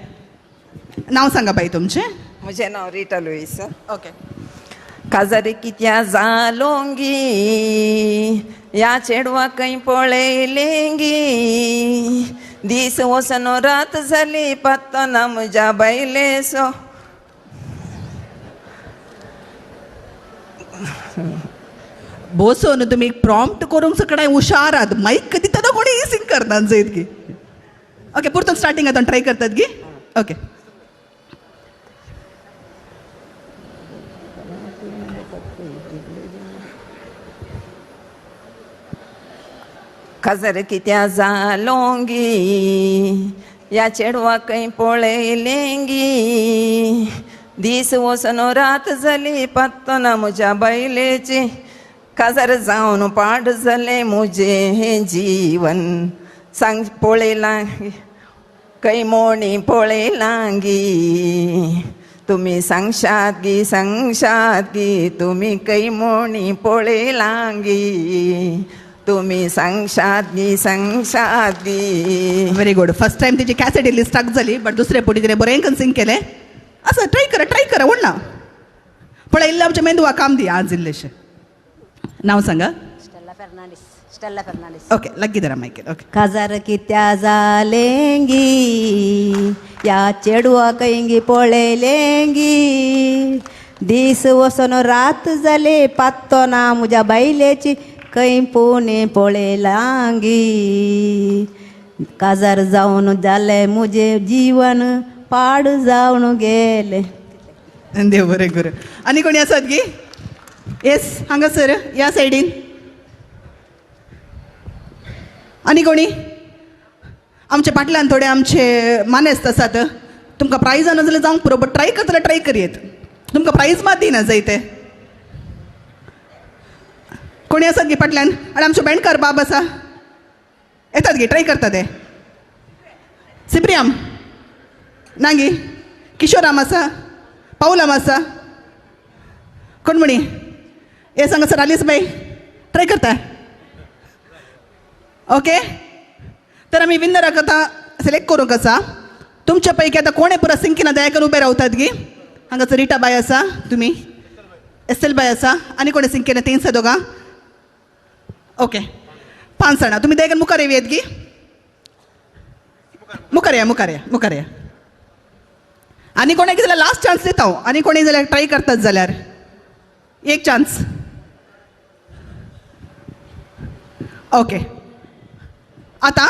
नाव सांगा बाई तुमचें. म्हजें नांव रिटा लुईस. ओके. काजारी कित्या जालोंगी ह्या चेडवा खंय पळयलेंगी, दीस वचून रात जाली पत्तो ना म्हज्या बायलेचो. बसून तुमी प्रॉम्प्ट करूंक सगळें हुशार आहात. मायक दितना कोणी सिंग करना जयत की. ओके, परतून स्टार्टींग आतां ट्राय करतात गी. ओके. काजार कित्या जालोंगी ह्या चेडवा खंय पळयलेंगी, दीस वचून रात जाली पत्तो ना म्हज्या बायलेची, काजार जावन पाड जालें म्हजें हें जीवन, सांग पळयलां खंय मोणी पळयलांगी, तुमी सांगशात गी सांगशात गी, तुमी खंय मोणी पळयलांगी, तुमी सांगशात गी सांगशात गी. Very good. फर्स्ट टायम तिची कॅसेट इल्ली स्टक जाली, बट दुसरे पुढे तिने बरें सिंग केलें. असं ट्राय करा, ट्राय करा व्हडला पळय इल्लें आमच्या मेंदवा काम दी आज इल्लेशें. नाव सांगा. Stella Fernandes. Stella Fernandes. Okay, लागीं धरा मायकेल. ओके. काजार कित्या जालेंगी ह्या चेडवा खंयगी पळयलेंगी, दीस वचून रात जाली पत्तो ना म्हज्या बायलेची, खंय पुणे पळयलांगी, काजार जावन जालें म्हजें जीवन पाड जावन गेलें. देव बरें करूं. आनी कोणी आसात गी? येस, हांगासर ह्या सायडीन आनी कोणी? आमच्या पाटल्यान थोडे आमचे मानेस्त आसात. तुमकां प्रायज ना जाल्यार जावंक पुरो, बट ट्राय करतले ट्राय करयेत. तुमकां प्रायज मात दिना जाय ते. कोणी आसात गी फाटल्यान? आनी आमचो बेणकार बाब आसा, येतात गी, ट्राय करता ते. सिप्रियाम ना गी, किशोराम आसा, पावलाम आसा, कोण म्हणी येस हांगासर आलीस बाई ट्राय करता. ओके, तर आमी विन्नराक आतां सिलेक्ट करूंक आसा. तुमच्या पैकी आतां कोणें पुरा सिंकिना दया करून उबे रावतात गी? हांगासर रिटा बाय आसा, तुमी एस्टेल बाय आसा, आनी कोणें सिंकिना तीन आसा दोगां. ओके, 5 जाणां तुमी दया करून मुखार येवयात गी. मुखार या, मुखार या, मुखार या. आनी कोणाक जाल्यार लास्ट चान्स दिता हांव. आनी कोणी जाल्यार ट्राय करतात जाल्यार एक चान्स. ओके, आतां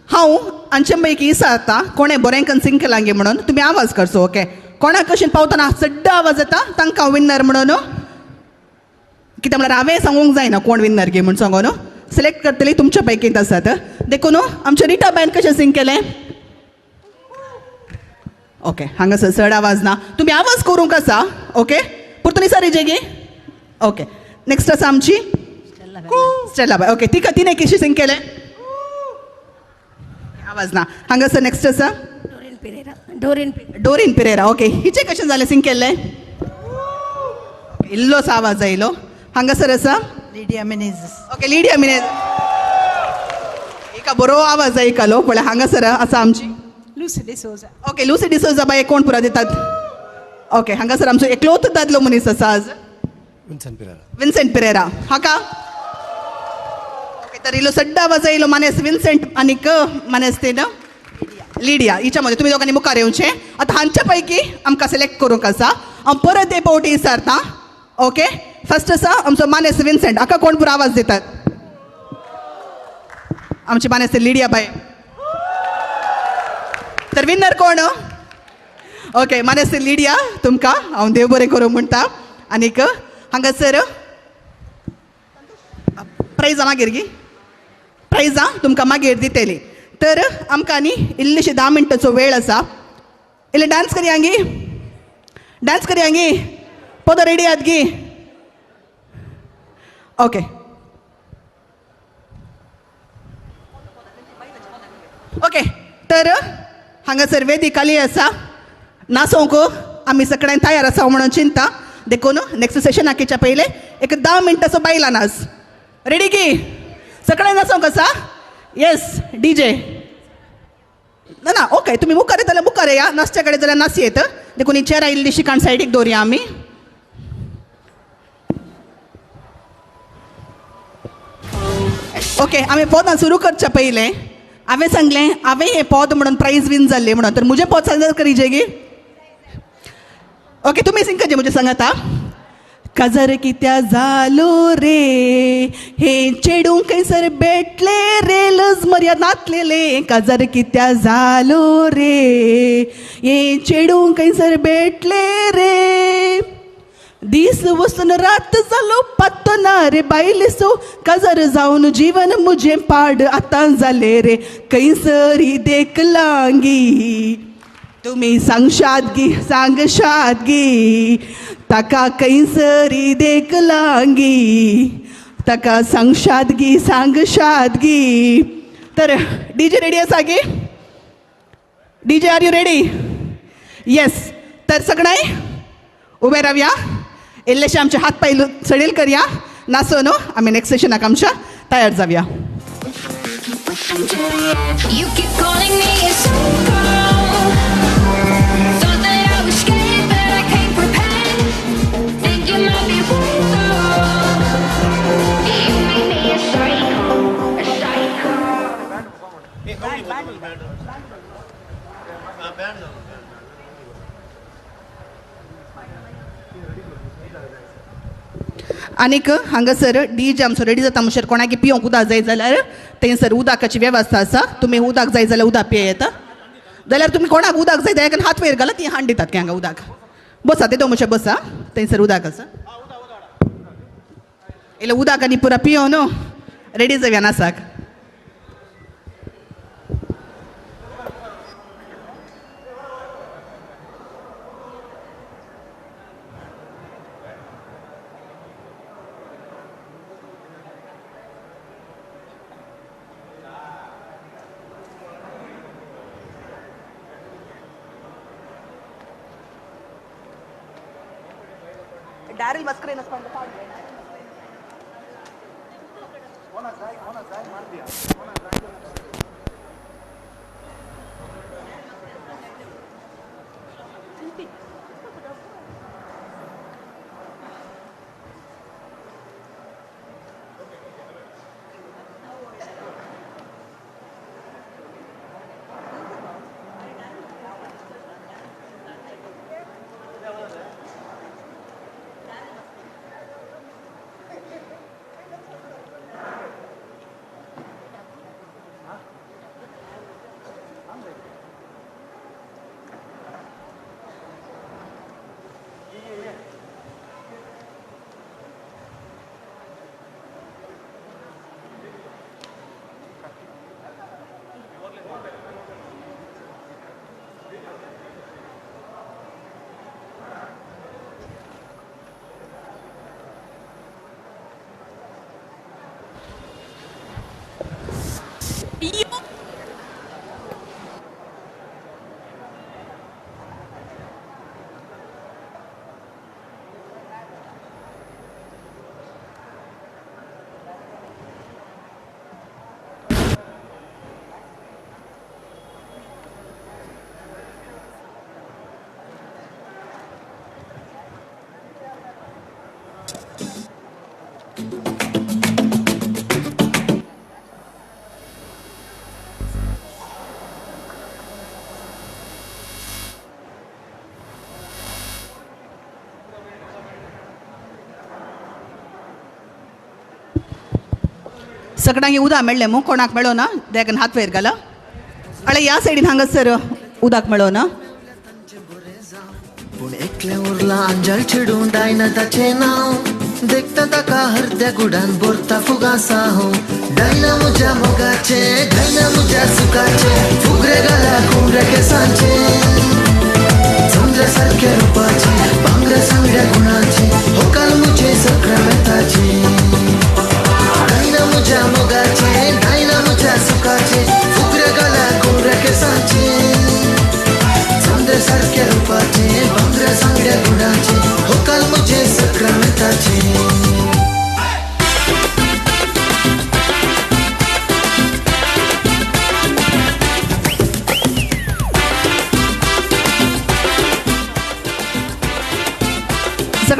हांव हांचे पैकी विचारता कोणें बरें सिंग केलां गे म्हणून तुमी आवाज करचो. ओके, कोणाक कशेन पावतना चड्ड आवाज येता तांकां हांव विन्नर म्हणून. कित्याक म्हळ्यार हांवें सांगूंक जायना कोण विन्नर गे म्हूण सांगून. सिलेक्ट करतली तुमच्या पैकींत आसात. देखून आमच्या रिटा बायन कशें सिंग केलें? ओके, हांगासर चड आवाज ना, तुमी आवाज करूंक आसा. ओके, परतून विचारीजे गे. ओके, नेक्स्ट आसा आमची स्टेला बाय. ओके, तिका तिणें कशें सिंग केलें? आवाज ना. हांगासर नेक्स्ट आसा Doreen Pereira. Doreen Doreen Pereira. Okay, हिचें कशें जालें सिंग केल्लें? इल्लोसो आवाज आयलो. हांगासर आसा Lydia Menezes. Okay, Lydia Menezes, एका बरो आवाज आयकलो. पळय हांगासर आसा आमची Lucy D'Souza. Okay, Lucy D'Souza बाय कोण पुरा दितात? ओके, हांगासर आमचो एकलोच दादलो मनीस आसा आज, विन्सेंट पिरेरा. विन्सेंट पिरेरा हाका. ओके, तर इल्लो सड्डा आवाज आयलो मानेस विन्सेंट आनीक मानेस ते लिडिया हिच्या मध्ये तुमी दोगांनी मुखार येवचें. आतां हांच्या पैकी आमकां सिलेक्ट करूंक आसा. हांव परत एक फावटी विचारता. ओके, फर्स्ट आसा आमचो मानेस विन्सेंट, हाका कोण पुरो आवाज दितात? आमची मानेस लिडिया बाय. तर विन्नर कोण? ओके, मानेस लिडिया, तुमकां हांव देव बरें करूं म्हणटा. आनीक हांगासर प्रायजां मागीर गी, प्रायजां तुमकां मागीर दितली. तर आमकां आनी इल्लीशी 10 मिनटांचो वेळ आसा. इल्ले डांस करया गी, डांस करया गी. पदो रेडी आहात गी? ओके ओके, तर हांगासर वेदी खाली आसा. नाचोवंक आमी सगळ्यांक तयार आसा म्हणून चिंता. देखून नेक्स्ट सेशनाच्या पयलें एक 10 मिनटाचो बायलां नाच. रेडी की? सगळ्यांक नाचोवंक आसा? येस, डी जे ना ना. ओके, तुमी मुखार येता जाल्यार मुखार मुखार येया, नासच्या कडेन जाल्यार नास येत, देखून ही चेरां इल्लीशी काण सायडीक दवरया आमी. ओके, आमी पदां सुरू करच्या पयलें हांवें सांगलें हांवें हें पद म्हणून प्रायज विन जाल्लें म्हणून, तर म्हजें पद सादर करीजे गी. ओके, तुमी सिंग करचे म्हजें सांगाता. काजार कित्या जालो रे हे चेडूं खंयसर भेटले रे लज मर्याद नातलेले, काजार कित्या जालो रे हे चेडूं खंयसर भेटले रे, दीस वचून रात जालो पत्तो ना रे बायलेसो, काजार जावन जीवन म्हजें पाड आतां जालें रे, खंयसरी देखलांगी तुमी सांगशात गी सांगशात गी, ताका खंयसरी देखलांगी ताका सांगशात गी सांगशात गी. तर डीजे रेडी आसा गी? DJ are you ready? Yes. तर सगळ्यांय उबे रावया, इल्लेशे आमचे हात पाय सडील करया, नासो न्हू आमी नेक्स्ट सेशनाक आमच्या तयार जावया. You keep calling me a psycho. Thought that I was scared, but I came prepared. Think you might be right though. You make me a psycho, a psycho. आनीक हांगासर डी जे आमचो ready जाता म्हणसर कोणाक पिवंक उदक जाय जाल्यार थंयसर उदकाची वेवस्था आसा, तुमी उदक जाय जाल्यार उदक पियेता, जाल्यार तुमी कोणाक उदक जाय जाल्यार हात वयर घाला, ती हाड दितात की हांगा उदक. बसा ते दोन मनशां बसा, थंयसर उदक आसा, इल्लें उदक आनी पुरा पियो न्हू, रेडी जावया नासाक. Daryl Mascarenhas सगळ्यांक उदक मेळ्ळें मू? कोणाक मेळो ना? देखून हात वयर घाला. अळे ह्या सायडीन हांगासर उदक मेळो ना? पूण एकलें उरलां आंजल चेडूं डायना ताचें नांव, देखता ताका हरद्या गुडान भरता फुगासांव. डायना म्हज्या मोगाचें, डायना म्हज्या सुखाचें, फुगरे गळ्या कुमऱ्या केसांचें, चंद्रा सारक्या रुपाचें, भांगरा सांगड्या गुणाचें, होकाल म्हजें सक्रमेताचें. डायना म्हज्या मोगाचें, डायना म्हज्या सुखाचें, फुगरे गळ्या कुमऱ्या केसांचें, चंद्रा सारक्या रुपाचें, भांगरा सांगड्या गुणाचें, होकाल म्हजें सक्रमेताचें.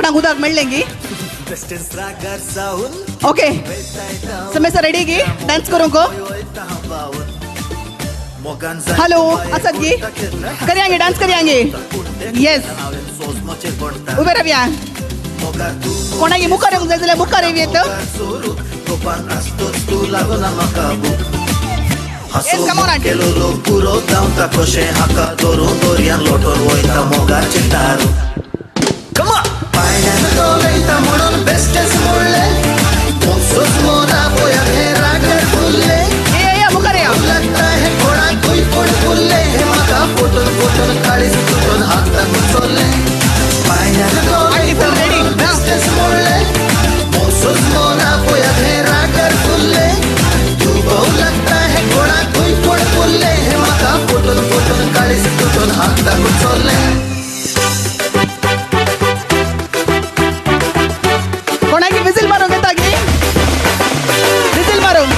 सगळ्यांक उदक मेळ्ळें गी? ओके, समेसा रेडी गी डान्स करूंक? हॅलो आसात गी? करयांगे डान्स करयांगे? येस, उबे रावया. कोणाक मुखार येवंक जाय जाल्यार मुखार येवं येत. Yes, come on, auntie. मुखार या. कोणाक विजील मारूंक येता गी? विजील मारूंक.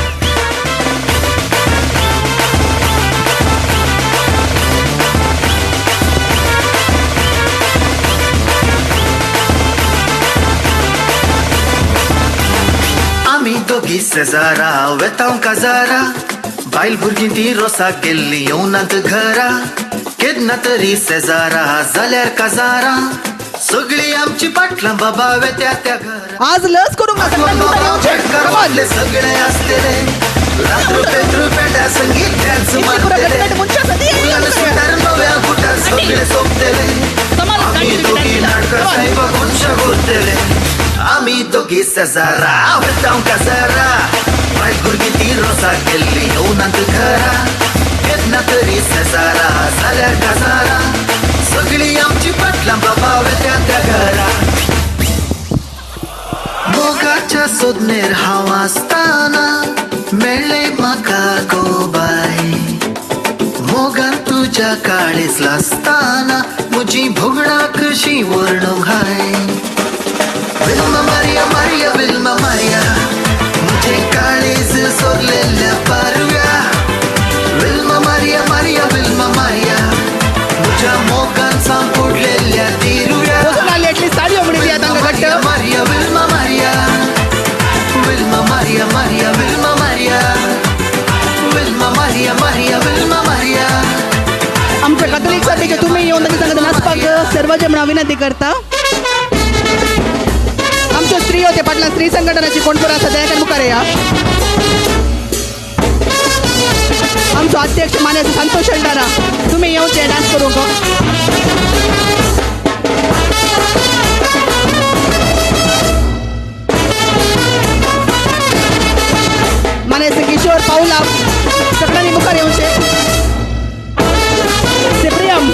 आमी दोगी सेजारा वेतांव काजारा, बायल भुरगीं ती रोसाक गेल्ली येवनात घरा. केन्ना तरी सेजारा जाल्यार काजारा, सगळी आमची पाटलां बाबा वेत्या त्या घरा. आज लस करूंक ना, सगळ्यांक मुखार येवचें. Come on. सगळे आसतले रात्र पेट्रू पेट्या संगीत डान्स मारतले, फुलान स्वेटर नव्या बुटार सगळे सोंपतले. आमी दोगी नाटकां सायबा कोनशा उरतले. आमी दोगी सेजारा वेतांव काजारा, बायल भुरगीं ती रोसाक गेल्ली येवनात घरा. केन्ना तरी सेजारा जाल्यार काजारा, सगळी आमची पाटलां बाबा वेत्या त्या घरा. मोगाच्या सोदनेर हांव आसतना मेळ्ळें म्हाका गो बाय, मोगान तुज्या काळीज लासतना म्हजी भोगणां कशीं वर्णूंक हाय. Vilma Maria Maria Vilma Maria, म्हजें काळीज सोरलेल्या पारव्या. Vilma Maria Maria Vilma Maria, म्हज्या मोगान सांपुडलेल्या तिरुव्या. Maria Vilma Maria Vilma Maria Maria Vilma Maria Vilma Maria Maria Vilma Maria. आमच्या कॅथोलिक सभेचे तुम्ही येवन तांचे संगत नाचपाक सर्वजण म्हणून विनंती करता. आमच्यो स्त्रियो ते फाटल्यान स्त्री संघटनाची कोण कोण आसा दया मुखार या. आमचो अध्यक्ष मान्य संतोष शेल्डारा, तुम्ही येवचे डान्स करूंक. मान्य किशोर पावला, सगळ्यांनी मुखार येवचे. सिप्रियम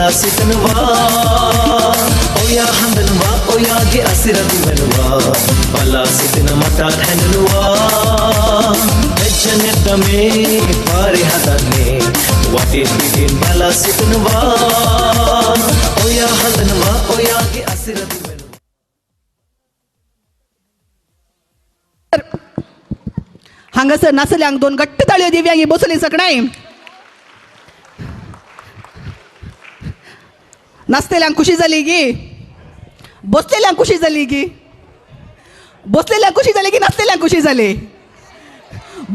बला सितनवा ओया हंदनवा ओयागे असिर दिवनवा बला सितन मटा धनवा जनेतमे पारे हदने वाटे पिटिन बला सितनवा ओया हंदनवा ओयागे असिर दिवनवा. हांगासर नासल्यांक दोन घट्ट ताळयो दिव्यांगी बसली सकणाय नासतेल्यांक खुशी जाली गी, बसलेल्यांक खुशी जाली गी, बसलेल्यांक खुशी जाली की नासलेल्यांक खुशी जाली,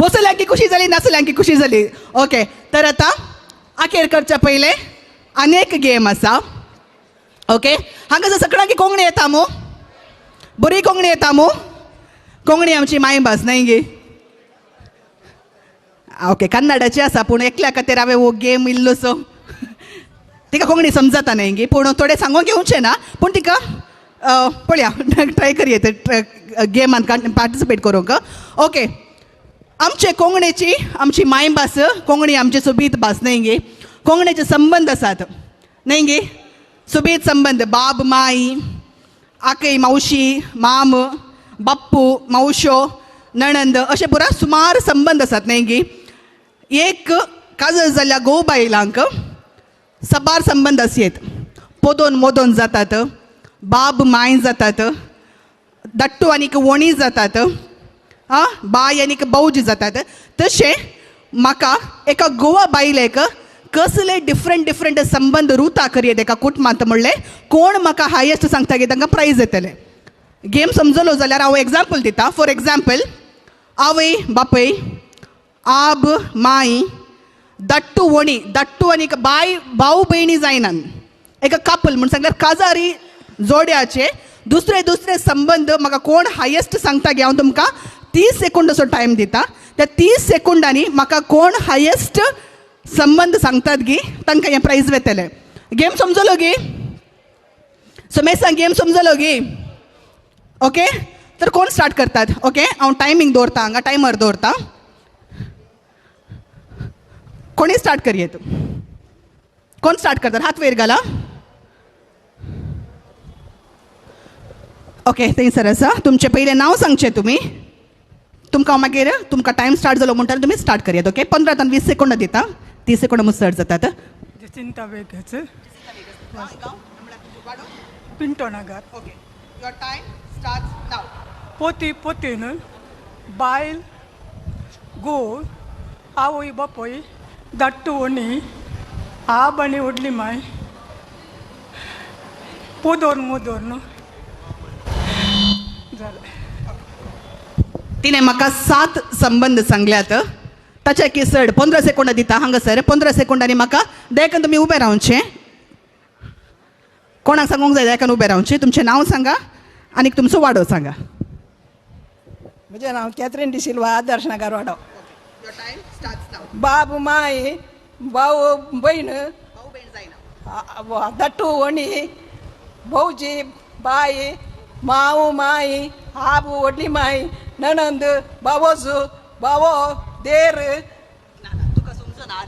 बसल्यांकी खुशी जाली, नासल्यांकी खुशी जाली. ओके, तर आतां आखेर करच्या पयलें आनी एक गेम आसा. ओके, हांगासर सगळ्यांकी कोंकणी येता मू? बरी कोंकणी येता मू? कोंकणी आमची मायभास न्हय गे? ओके, कन्नडाची आसा पूण एकल्या खातीर हांवें हो गेम इल्लोसो तिका कोंकणी समजता न्हय गे, पूण थोडें सांगूंक येवचें ना, पूण तिका पळया ट्राय करया गेमान पार्टिसिपेट करूंक. ओके, आमचे कोंकणीची आमची मायभास कोंकणी आमची सोबीत भास न्हय गे? कोंकणीचे संबंद आसात न्हय गे? सोबीत संबंद, बाब माई, आकय मावशी, माम, बाप्पू, मावशो, नणंद, अशे पुरा सुमार संबंद आसात न्हय गे? एक काजल जाल्ल्या घोव बायलांक सबार संबंद आसयेत, पोदोन मोदोन जातात, बाब माय जातात, दाट्टू आनीक वणी जातात, आं बाय आनीक भावजी जातात. तशें म्हाका एका गोवा बायलेक कसले डिफरंट डिफरंट संबंद रुता करयेत एका कुटुंबांत म्हणलें कोण म्हाका हायेस्ट सांगता की तांकां प्रायज येतलें. गेम समजलो जाल्यार हांव एग्जाम्पल दिता. फॉर एग्जाम्पल, आवय बापय, आब माय, दाट्टू वणी, दाट्टू आनीक बाय भाव भयणी जायनात, एका कापल म्हण सांगल्यार काजारी जोड्याचे दुसरे दुसरे संबंद म्हाका कोण हायेस्ट सांगता गे हांव तुमकां 30 सेकंड असो टायम दिता. त्या 30 सेकंडांनी म्हाका कोण हायेस्ट संबंद सांगतात गी तांकां हें प्रायज वेतलें. गेम समजलो गी? समेसांग गेम समजलो गी? ओके, तर कोण स्टार्ट करतात? ओके, हांव टायमींग दवरता हांगा, टायमर दवरता. कोणी स्टार्ट करयेत? कोण स्टार्ट करतात? हात वयर घाला. ओके, थंयसर आसा. तुमचें पयलें नांव सांगचें तुमी, तुमकां मागीर तुमकां टायम स्टार्ट जालो म्हणटा तुमी स्टार्ट करयात. ओके, 15 आनी 20 सेकंडां दिता, 30 सेकंडां मुखार चड जातात. Jacinta Vegas, Pinto Nagar. Okay, your time starts now. पोती पोतीन, बायल, घोव, आवय बापूय, दाट्टू वणी, आब आनी व्हडली माय, पोदोर मोदोर जालें. तिणें म्हाका 7 संबंद सांगल्यात. ताच्या की चड 15 सेकंडां दिता हांगासर. 15 सेकंडांनी म्हाका देखून तुमी उबें रावचें. कोणाक सांगूंक जाय देखून उबें रावचें. तुमचें नांव सांगा आनी तुमचो वाडो सांगा. म्हजें नांव कॅथरीन डिसिल्वा, आदर्श नगर वाडो. बाब माय, भाव भयण, दाट्टू वणी, भावजी बाय, माव माय, आबू व्हडली माय, नणंद, भावोज, भावो, देर.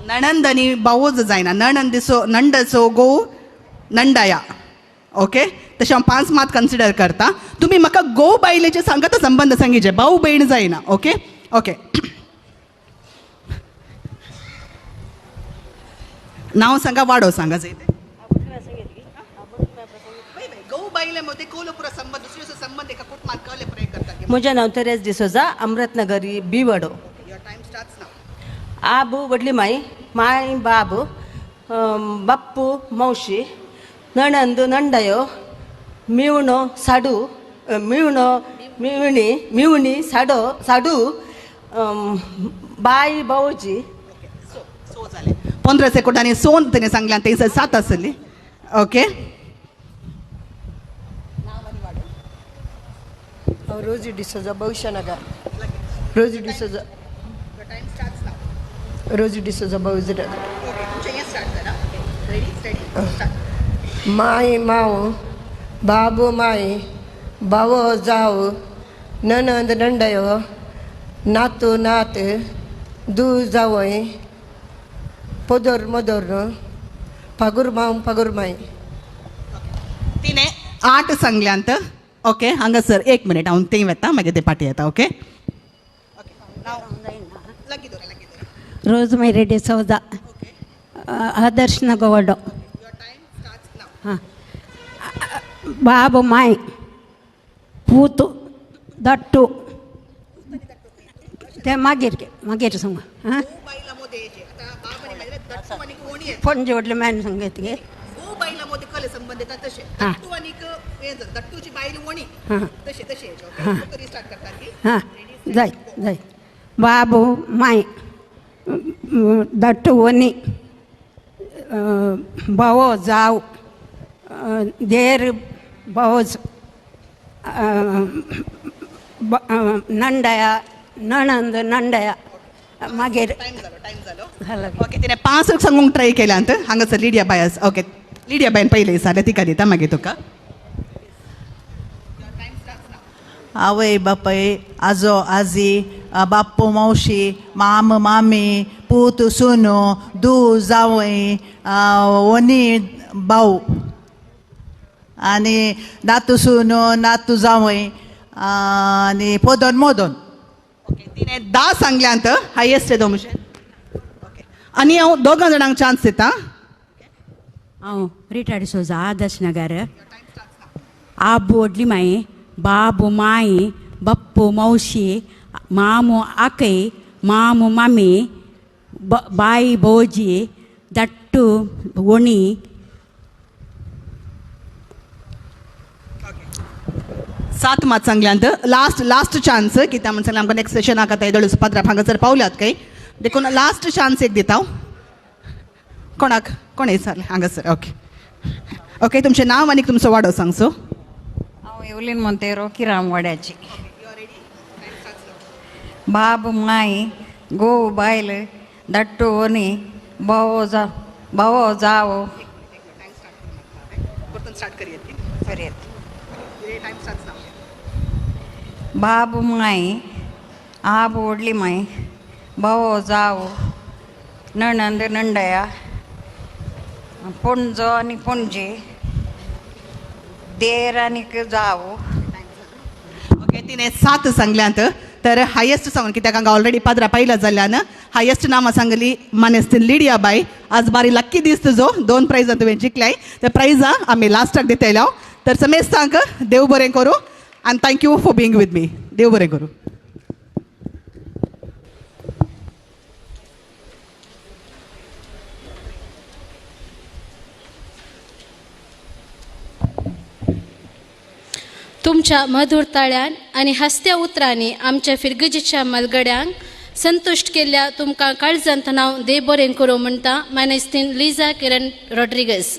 नणंद आनी भावोज जायना. नणंदीचो नंडाचो घोव नंडाया. ओके, तशें हांव 5 मात कन्सिडर करता. तुमी म्हाका घोव बायलेचे सांगता संबंद सांगिचे, भाव भयण जायना. ओके ओके, नांव सांगा, वाडो सांगा. जाय म्हजें नांव तेरेज डिसोजा, अमृतनगरी बी वाडो. आबू व्हडली माई, माय बाब, बाप्पू मावशी, नणंद नंडयो, मिवणो साडू, मिवणो मिवणी, मिवणी साडो साडू, बाय भावजी. 15 सेकंडांनी सोन तिणें सांगलें, थंयसर 7 आसली. ओके, रोजी डिसोजा, भविष्यनगर. रोजी डिसोजा, रोजी डिसोजा, भविष्यनगर. माय माव, बाबू माय, भावो जाव, नणंद नंडयो, नातू नात, दू जावय, पोदोर मोदोर, पगुरमाम पगुरमाई. तिने 8 सांगल्यांत. ओके हांगासर 1 मिनिट हांव थंय वता, मागीर ते पाटी येता. ओके. रोजमेरी डिसोजा, आदर्श नगवडो. हां. बाबू माय पूत दट्टू ते मागीर मागीर सांग. हां, पणजे व्हडले मॅन सांगत गे. हां जाय जाय. बाबू माय दट्टू वनी भावो जाव देर भावोज नंडया नणंद नंडया मागीर. ओके, तिणें 5 सांगूंक ट्राय केल्यांत. हांगासर लिडिया बाय आसा. ओके, लिडिया बायन पयलें विचारलें, तिका दिता मागीर तुका. आवय बापाय, आजो आजी, बाप्पू मावशी, माम मामी, पूत सुनो, दू जावय, वनी भाऊ आनी नातू सुनो, नातू जावय आनी पोदोन मोदोन. ओके, तिणें 10 सांगल्यांत, हायेस्ट येदो मुशेन. ओके, आनी हांव 2 जाणांक चान्स दिता. हांव रिटा डिसोजा, आदर्श नगर. आबू व्हडली माई, बाबू माई, बप्पू मावशी, मामू आकय, मामू मामी, बाई भोजी, दट्टू वणी. 7 मात सांगल्यांत. लास्ट लास्ट चान्स कित्याक म्हण सांगलें आमकां नेक्स्ट सेशनाक आतां येदोळ पाद्रा हांगासर पावल्यात काय, देखून लास्ट चान्स एक दिता हांव. कोणाक कोणें विचारलें हांगासर? ओके ओके, तुमचें नांव आनी तुमचो वाडो सांगचो. हांव एवलीन मोंतेरो, किरामवाड्याची. बाब माई, घोव बायल, धाट्टू व्हनी, भावो जा भावो जाव. बाब माई, आब व्हडली माई, भावो जाव, नणंद नंडया, पणजो आनी पणजे, देर आनीक जाव. ओके, तिणें 7 सांगल्यांत. तर हायेस्ट सांगून कित्याक हांगा ऑलरेडी पाद्रा पायला जाल्ल्यान हायेस्ट नामां सांगली मानेस्त लिडिया बाय. आज बारी लक्की दीस तुजो, 2 प्रायजां तुवें जिखल्याय. तर प्रायजां आमी लास्टाक दितले हांव. तर समेस्तांक देव बरें करूं आनी thank you for being with me. देव बरें करूं. तुमच्या मधुर ताळ्यान आनी हासत्या उतरांनी आमच्या फिरगजीच्या मलगड्यांक संतुश्ट केल्ल्या तुमकां काळजांत नांव देव बरें करूं म्हणटा मानेस्तीन लिजा किरण रॉड्रिगस.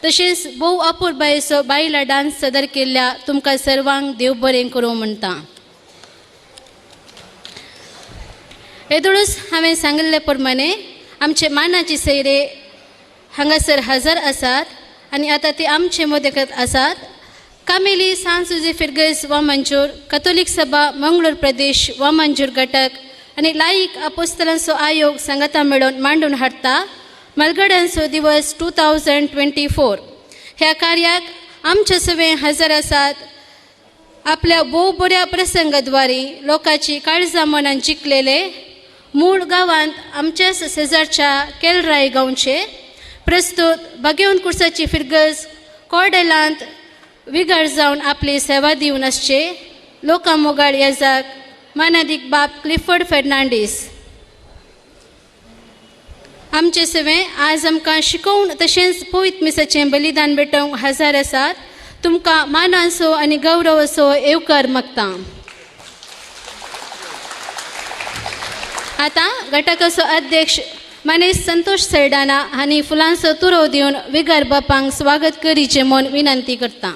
तशेंच भोव अपुरबायेचो बायला डान्स सदर केल्ल्या तुमकां सर्वांक देव बरें करूं म्हणटा. येदोळूच हांवें सांगिल्ले प्रमाणे आमचे मानाचे सयरे हांगासर हजर आसात आनी आतां ते आमचे मदत आसात. कामेली सांत सुजे फिरगज वामंजूर, कथोलीक सभा मंगळूर प्रदेश वामंजूर घटक आनी लायक अपोस्तलांचो आयोग सांगाता मेळोवन मांडून हाडटा मलगड्यांचो दिवस 2024. ह्या कार्याक आमचे सगळे हजर आसात. आपल्या भोव बऱ्या प्रसंगाद्वारे लोकांची काळजां मनान जिखलेले मूळ गांवांत आमच्याच शेजारच्या केलराय गांवचे प्रस्तूत बागेवन कुर्साची फिरगज कॉर्डेलांत विगार जावन आपली सेवा दिवन आसचे लोकां मोगाळ येजाक मानादीक बाब क्लिफर्ड फेर्नांडीस. आमचे सवे आज आमकां शिकोवन तशेंच पवित्र मिसाचें बलिदान भेटोवंक हजर आसात. तुमकां मानाचो आनी गौरवाचो येवकार मागता. आतां घटकाचो अध्यक्ष मानेस्त संतोष सरडाना हांणी फुलांचो तुरो दिवन विगार बापांक स्वागत करीचें म्हूण विनंती करता.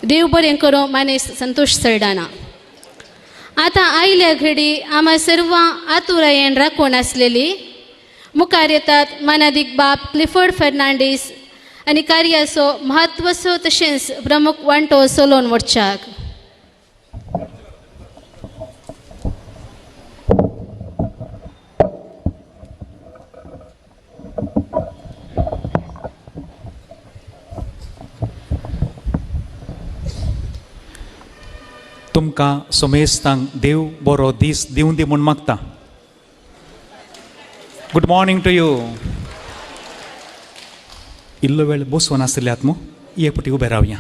देव बरें करूं मानेस्त संतोष सरडाना. आतां आयल्या घडी आमा सर्वां आतुरायेन राखून आसलेली मुखार येतात मानादीक बाब क्लिफर्ड फेर्नांडीस आनी कार्याचो म्हत्वाचो तशेंच प्रमुख वांटो सोलोवन वचच्याक. तुमकां सोमेस्तांक देव बरो दीस दिवं दी म्हूण मागता. Good morning to you. इल्लो वेळ बसोन आशिल्ल्यात मू, एक पटी उबे रावया,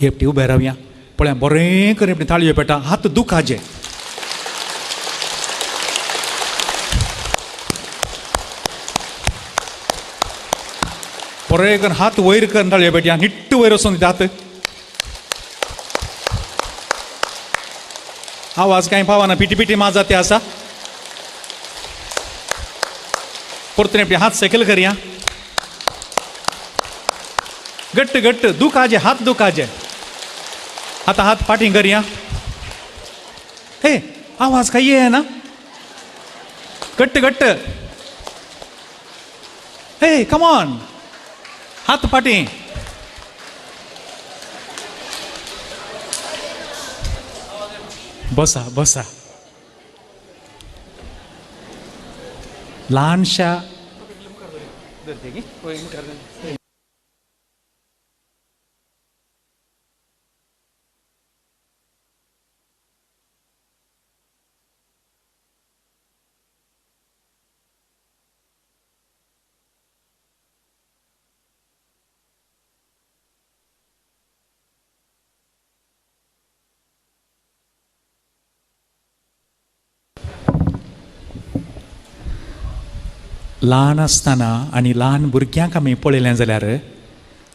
एक पटी उबे रावया. पळया बरें करून आपली ताळयो पेटा, हात दुखाचे. बरें करून हात वयर करून ताळयो पेटया, निट्ट वयर वचून हात. आवाज कांय पावना, पिटी पिटी माजा ते आसा. परतून आपले हात सकयल करया, घट्ट घट्ट दुखाचे, हात दुखाचे. आतां हात फाटीं करया. हे आवाज काय येना, घट्ट घट्ट. हे कमॉन, हात फाटीं. बसा बसा. ल्हानशा ल्हान आसतना आनी ल्हान भुरग्यांक आमी पळयलें जाल्यार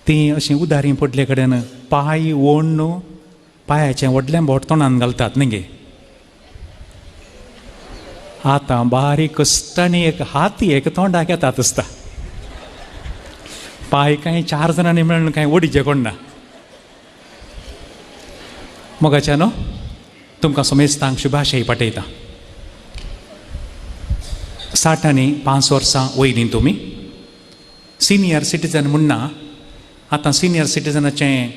तीं अशीं उदारी पडले कडेन पांय ओडून पांयाचें व्हडलें बोट तोंडान घालतात न्ही गे. आतां बारीक कश्टांनी एक हात एक तोंडाक येतात आसता. पांय कांय चार जाणांनी मेळून कांय ओडीचें कोण ना. मोगाच्या न्हू, तुमकां समेस्तांक शुभाशय पाठयता. 60 आनी 5 वर्सां वयलीं तुमी सिनियर सिटीजन म्हणना. आतां senior सिटीजनाचें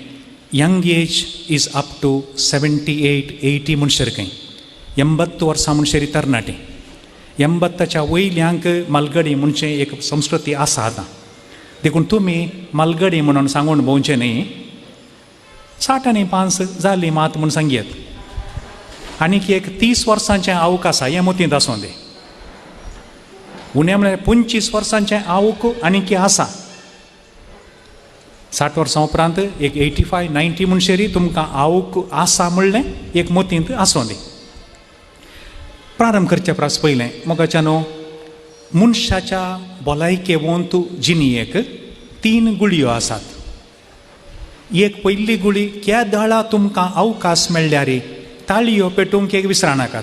young age is up to 78 80 म्हणसर खंय 80 वर्सां म्हणसर तरणाटी. 80च्या वयल्यांक मालगडी म्हणचें एक संस्कृती आसा आतां. देखून तुमी मालगडी म्हणून सांगून भोंवचें न्ही. 60 आनी 5 जालीं मात म्हूण सांगयत. आनीक एक 30 वर्सांचें आवक आसा हें मतींत आसूं दी. उणें म्हळ्यार 25 वर्सांचें आवक आनीक आसा. 60 वर्सां उपरांत एक 85 90 म्हणसरी तुमकां आवक आसा म्हणलें एक मतींत आसूं दी. प्रारंभ करचे परस पयलें मोगाच्या न्हू, मनशाच्या भलायकेवंत जिणेक 3 गुळयो आसात. एक पयली गुळी, केदळा तुमकां अवकाश मेळ्ळ्यार ताळयो पेटूंक एक विसरनाकात.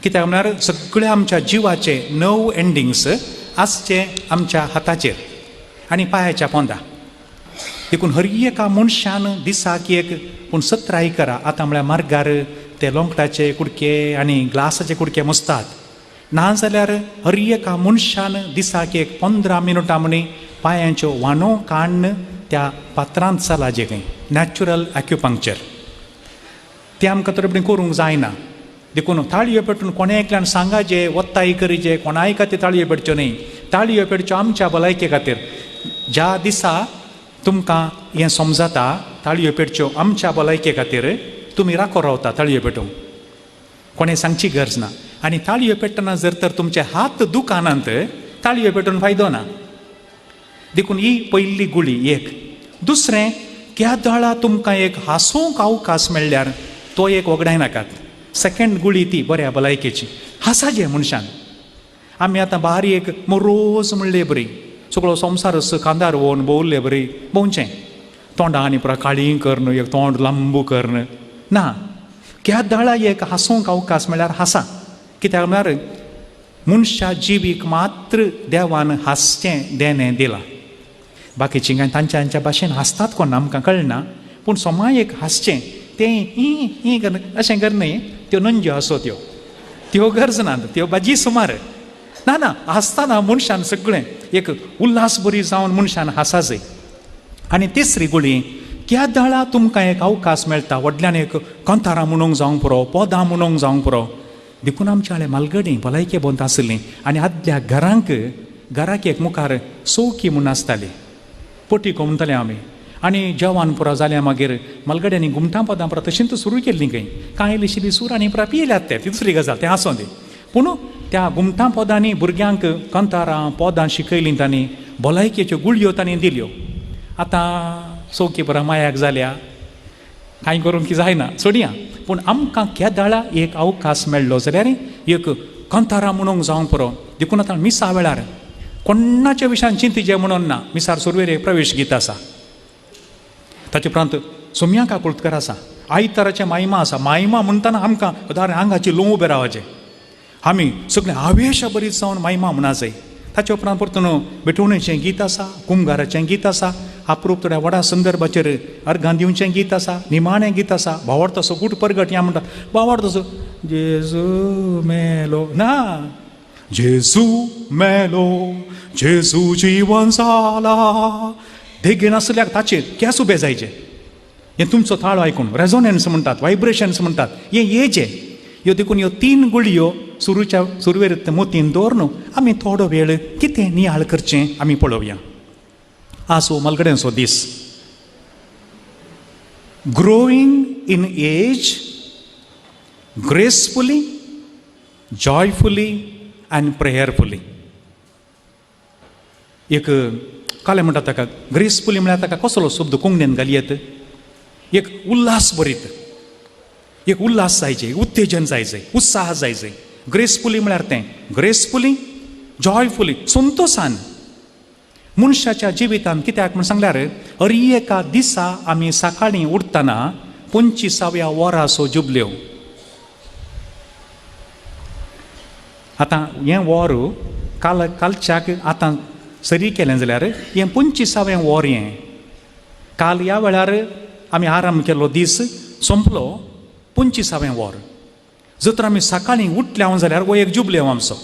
कित्याक म्हळ्यार सगळ्या आमच्या जिवाचे 9 एंडिंग्स आसचे आमच्या हाताचेर आनी पांयाच्या पोंदा. देखून हर एका मनशान दिसाक एक पूण सत्राय करा. आतां म्हळ्यार मार्गार ते लोंकटाचे कुडके आनी ग्लासाचे कुडके मसतात. ना जाल्यार हर एका मनशान दिसाक एक 15 मिनटां म्हणी पांयांच्यो वानो काडून त्या पात्रांत चलाजे खंय नॅचरल एक्युपंक्चर तें आमकां तर करूंक जायना. देखून ताळयो पेटून कोणा एकल्यान सांगाजे वत्ताय करीजे, कोणाय खातीर ताळयो पेटच्यो न्ही. ताळयो पेटच्यो आमच्या भलायके खातीर. ज्या दिसा तुमकां हें समजता ताळयो पेटच्यो आमच्या भलायके खातीर, तुमी राखो रावता ताळयो पेटूंक, कोणें सांगची गरज ना. आनी ताळयो पेटना जर तर तुमचे हात दुकानांत ताळयो पेटून फायदो ना. देखून ही पयली गुळी एक. दुसरें, केदळा तुमकां एक हांसूंक अवकाश मेळ्ळ्यार तो एक वगडायनाकात. सेकंड गुळी ती बऱ्या भलायकेची. हासाजे मनशान. आमी आतां बारीक मोरोज म्हणले बरी सगळो संवसार खांदार वोन भोंवले बरी भोंवचें, तोंडां आनी पुरा काळी करून एक तोंड लांबू करून ना. केदळा एक हांसूंक अवकाश म्हळ्यार हासा. कित्याक म्हळ्यार मनशा जिवीक मात्र देवान हांसचें देणें दिलां. बाकीचीं कांय तांच्या तांच्या भाशेन हांसतात कोण आमकां कळना, पूण सोमाय एक हांसचें तें ही ही कर अशें कर न्ही. त्यो नंज्यो आसो त्यो त्यो गरज ना, त्यो भाजी सुमार ना. ना हांसतना मनशान सगळें एक उल्हास बरी जावन मनशान हांसा जाय. आनी तिसरी गुळी, केदळा तुमकां एक अवकाश मेळटा व्हडल्यान एक कांतारां म्हणूंक जावंक पुरो, पदां म्हणूंक जावंक पुरो. देखून आमच्या हाळे मालगडी भलायके बंद आसली आनी आदल्या घरांक घराक एक मुखार चौकी म्हूण आसताली, पटिको म्हणटाले आमी. आनी जेवण पुरो जालें मागीर मलगड्यांनी घुमटां पदां पुरो तशींच सुरू केल्लीं खंय कांय इल्लीशी सूर आनी पुरा पियेल्यात ते ती दुसरी गजाल तें आसूं दी. पूण त्या घुमटां पदांनी भुरग्यांक कंतारां पदां शिकयलीं तांणी, भलायकेच्यो गुळयो तांणी दिल्यो. आतां चवकी पुरा मायाक जाल्या, कांय करूंक की जायना सोडया. पूण आमकां केदाळा एक अवकाश मेळ्ळो जाल्यार एक कंतारां म्हणूंक जावंक पुरो. देखून आतां मिसा वेळार कोणाच्या विशयान चिंतिचें म्हणून ना. मिसार सुरवेर एक प्रवेश गीत आसा, ताचे उपरांत सोम्या काकुळकर आसा, आयताराचें मायमा आसा. मायमा म्हणटना आमकां उदाहरण आंगाची लों उबें रावचें, आमी सगळें आवेशा बरीत जावन मायमा म्हणा जाय. ताचे उपरांत परतून भेटवणेचें गीत आसा, कुमगाराचें गीत आसा, अप्रूप थोड्या व्हडा संदर्भाचेर अर्घां दिवचें गीत आसा, निमाणें गीत आसा, भावार्थाचो गूट परगट ह्या म्हणटा. भावार्थाचो जेजू मेलो ना, जेजू मेलो जेजू जिवन जाला, देगेन आसल्यार ताचेर केंस उबे जायचे. हें तुमचो ताळो आयकून रेजोनन्स म्हणटात, वायब्रेशन्स म्हणटात, हें येचें. ह्यो देखून ह्यो तीन गुळयो सुरूच्या सुरवेर मोतीन दवरून आमी थोडो वेळ कितें नियाळ करचें आमी पळोवया. आज हो मलगड्यांचो दीस. Growing in age gracefully, joyfully and prayerfully. एक कालें म्हणटा ताका ग्रेसफुली म्हळ्यार ताका कसलो शब्द कोंकणीन घालयेत, एक उल्हास बरीत, एक उल्हास जायचे, उत्तेजन जायचे, उत्साह जायचे. ग्रेसफुली म्हळ्यार तें ग्रेसफुली जॉयफुली संतोशान मनशाच्या जिवितांत. कित्याक म्हूण सांगल्यार हर एका दिसा आमी सकाळीं उठतना 25व्या वराचो जुबल्यो. आतां हें वर काल कालच्याक आतां सरी केलें जाल्यार हें 25वें वर. हें काल ह्या वेळार आमी आराम केल्लो दीस सोंपलो, 25वें वर. जर तर आमी सकाळीं उठल्या जाल्यार हो एक जुबलेव आमचो.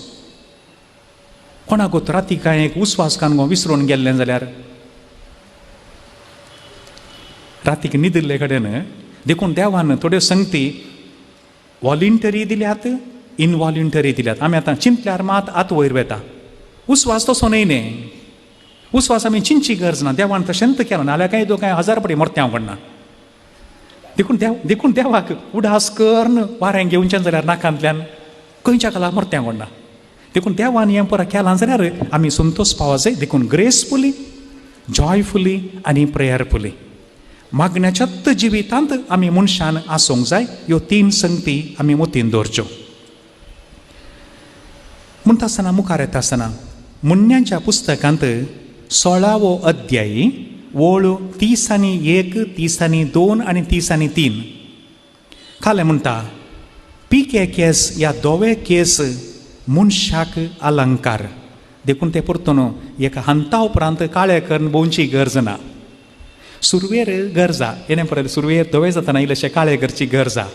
कोणाकूच राती कांय एक उस्वास कान विसरून गेल्लें जाल्यार रातीक न्हिदिल्ले कडेन. देखून देवान थोड्यो संगती वॉलंटरी दिल्यात, इनवॉलंटरी दिल्यात. आमी आतां चिंतल्यार मात आत वयर वेता. उस्वास तसो न्हय न्ही, उस्वास आमी चिंतची गरज ना, देवान तशेंच केलां. नाल्यार कांय कांय हजार पडी मरत्या हांव कडना. देखून देवाक उडास करून वारें घेवचें जाल्यार नाकांतल्यान खंयच्या काळार मरत्या कडना. देखून देवान हें परत केलां जाल्यार आमी संतोश पावो जाय. देखून ग्रेसफुली, जॉयफुली आनी प्रेयरफुली मागण्याच्याच जिवितांत आमी मनशान आसूंक जाय. ह्यो तीन संगती आमी मतीन दवरच्यो. म्हणटा आसतना मुखार येता आसतना मुन्यांच्या पुस्तकांत 16वो अध्यायी ओळ 31, 32 आनी 33 खालें म्हणटा, पिके केस या धवे केस मनशाक अलंकार. देखून ते परतून एका हंता उपरांत काळे करून भोंवची गरज ना. सुरवेर गरजा येणे परत सुरवेर धवे जातना इल्लेशे काळे करची गरजा,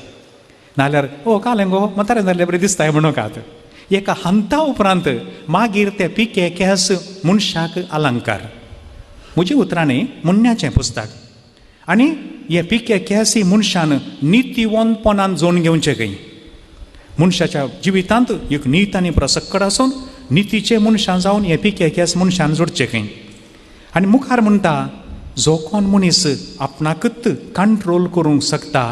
नाल्यार ओ कालें गो म्हातारें जाल्ले बरें दिसताय म्हणूंक. एका हंता उपरांत मागीर ते पिके केस मनशाक अलंकार. म्हज्या उतरांनी मुन्याचें पुस्तक. आनी हे पिके केस मनशान नितीवंतपणान जोडून घेवचें खंय. मनशाच्या जिवितांत एक नीत आनी प्रसक्कड आसून नितीचे मनशान जावन हे पिके केस मनशान जोडचे खंय. आनी मुखार म्हणटा, जो कोण मनीस आपणाकच कंट्रोल करूंक शकता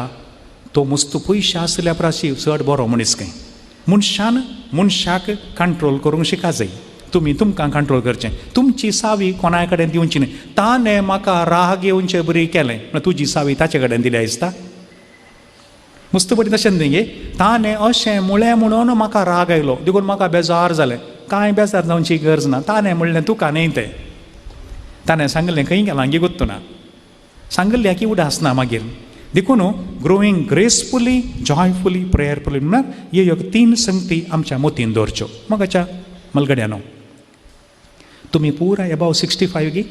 तो मस्त पयशे आसल्या परस चड बरो मनीस खंय. मनशान मनशाक कंट्रोल करूंक शिका जाय. तुमी तुमकां कंट्रोल करचें, तुमची सावी कोणाय कडेन दिवची न्हय. ताणें म्हाका राग येवचें बरी केलें म्हळ्यार तुजी सावी ताचे कडेन दिल्या दिसता. मस्त बरी तशें न्हय गे, ताणें अशें म्हळें म्हणून म्हाका राग आयलो देखून म्हाका बेजार जालें. कांय बेजार जावची गरज ना. ताणें म्हणलें तुका न्हय तें, ताणें सांगलें खंय गेलां गे गुत्तू ना, सांगल्ल्या की उडास ना मागीर. देखून ग्रोईंग ग्रेसफुली, जॉयफुली, प्रेयरफुली म्हळ्यार ह्यो तीन संगती आमच्या मतीन दवरच्यो. मगाच्या मलगड्यानो तुमी पुराय एबाव 65 गी.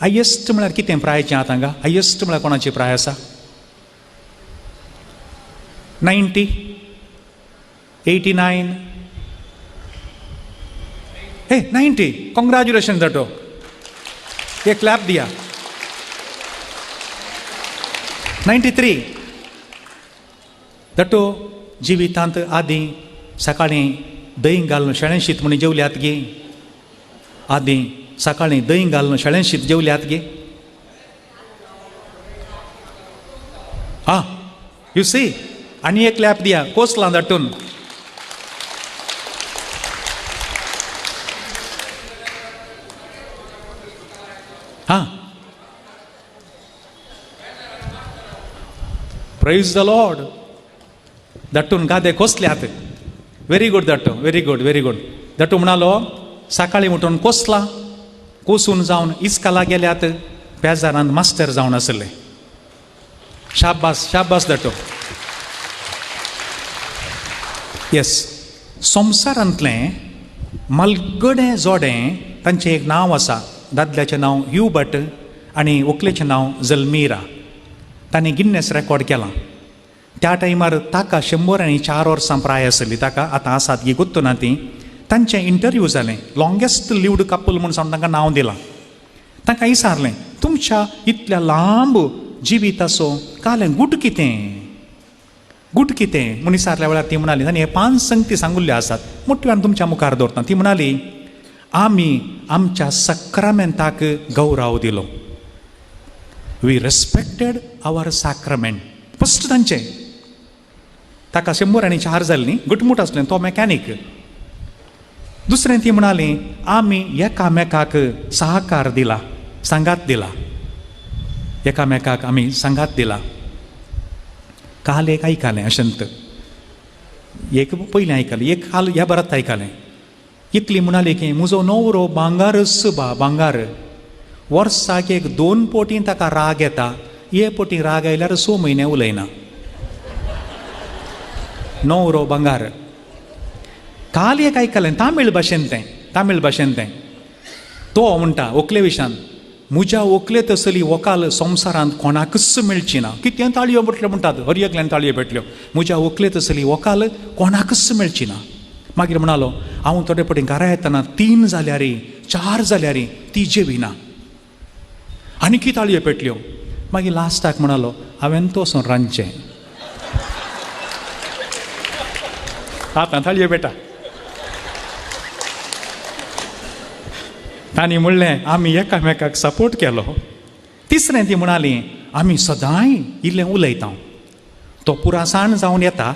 हायेस्ट म्हळ्यार कितें प्रायचें आतां हांगा? हायेस्ट म्हळ्यार कोणाची प्राय आसा? 90, 89, हे 90. कॉंग्रॅच्युलेशन जाटो, एक क्लॅप दिया. 93. दटो जिवितांत आदीं सकाळीं दही घालून शेळें शीत म्हण जेवल्यात गे. आदीं सकाळीं दही घालून शेळें शीत जेवल्यात गे. आ you see, आनी एक क्लॅप दिया कोसलां दाटून. हां, प्रेज the Lord. दाटून गादे कोसल्यात. व्हेरी गुड दाटू, व्हेरी गुड, व्हेरी गुड. दाटू म्हणालो सकाळी उठून कोसला, कोसून जावन इस्काला गेल्यात, पेजारान मास्टर जावन आसले. शाबास, शाबास दाटो. येस, संवसारांतलें मलगडें जोडें, तांचें एक नांव आसा, दादल्याचें नांव ह्युबर्ट आनी व्हंकलेचें नांव जल्मीरा. तांणी गिन्नेस रेकॉर्ड केलां. त्या टायमार ताका 104 वर्सां प्राय आसली. ताका आतां आसात गी गुत्तो ना ती. तांचें इंटरव्यू जालें, लॉंगेस्ट लिव्ड कपल म्हूण सांगून तांकां नांव दिलां. तांकां विचारलें, तुमच्या इतल्या लांब जिविताचो कालें गूट कितें, गूट कितें म्हूण विचारल्या वेळार ती म्हणाली, आनी हे 5 संगती सांगुल्ल्यो आसात मोठ्यान तुमच्या मुखार दवरता. ती म्हणाली, आमी आमच्या सक्रामेंताक गौरव दिलो. We respected our sacrament. First तांचें. ताका 104 जाल्ली, घटमूट आसलें, तो मॅकॅनीक. दुसरें ती म्हणाली, आमी एकामेकाक सहकार दिला, सांगात दिला, एकामेकाक आमी सांगात दिला. काल एक आयकलें अशंत, एक पयलें आयकलें, एक काल ह्या बरात आयकलें. एकली म्हणाली की म्हजो नवरो भांगारच बा, भांगार. वर्साक एक 2 पोटी ताका राग येता, एक पोटी राग आयल्यार 6 म्हयने उलयना. नवरो भांगार. काल एक आयकलें तामीळ भाशेन तें, तामीळ भाशेन तें. तो म्हणटा व्हंकले विशान, म्हज्या व्हंकले तसली व्हंकल संवसारांत कोणाकूच मेळची ना. कितें ताळयो पेटल्यो म्हणटात, हर एकल्यान ताळयो पेटल्यो. म्हज्या व्हंकले तसली व्हंकल कोणाकूच मेळची ना. मागीर म्हणालो, हांव थोडे पटी घरा येतना 3 जाल्यार 4 जाल्यार ती जेविना. आनी की ताळयो पेटल्यो. मागीर लास्टाक म्हणालो, हांवें तो वचून रांदचें. आतां ताळयो पेटा. तांणी म्हणलें, आमी एकामेकाक सपोर्ट केलो. तिसरें ती म्हणाली, आमी सदांय इल्लें उलयता. तो पुरासाण जावन येता,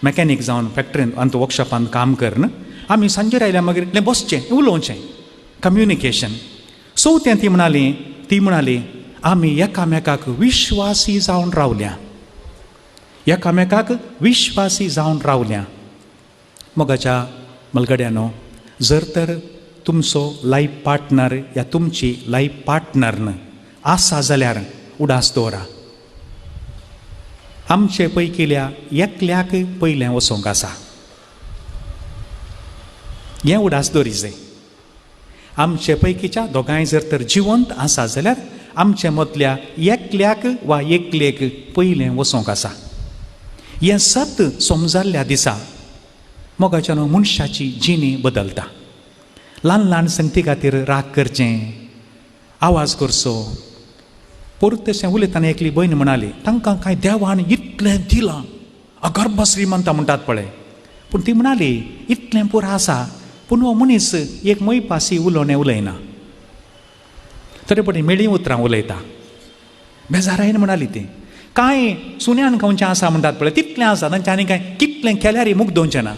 मॅकॅनीक जावन फॅक्टरीन आनी वर्कशॉपान काम करून, आमी सांजेर आयल्या मागीर इल्लें बसचें, उलोवचें, कम्युनिकेशन. चवथें ती म्हणाली, ती म्हणाली, आमी एकामेकाक विश्वासी जावन रावल्या, एकामेकाक विश्वासी जावन रावल्या. मोगाच्या मलगड्यानो, जर तर तुमचो लायफ पार्टनर या तुमची लायफ पार्टनर आसा जाल्यार उडास दवरा, आमचे पैकील्या एकल्याक पयलें वचोंक आसा, हें उडास दवरी जाय. आमचे पैकीच्या दोगांय जर तर जिवंत आसा जाल्यार आमचे मदल्या एकल्याक वा एकलेक पयलें वचोंक आसा. हें सत समजाल्ल्या दिसा मोगाच्यान मनशाची जिणी बदलता. ल्हान ल्हान संगती खातीर राग करचें, आवाज करचो. परत तशें उलयतना एकली भयण म्हणाली, तांकां कांय देवान इतलें दिलां, अगर्भ श्रीमंत म्हणटात पळय. पूण ती म्हणाली, इतलें पुरो आसा, पूण हो मनीस एक मैपासी उलोवणें उलयना, तरी पूण मेळी उतरां उलयता. बेजारायन म्हणाली ती, कांय सुन्यान खावचें आसा म्हणटात पळय तितलें आसा, तांचें आनी कांय कितलें केल्यार मुगदोवचें ना.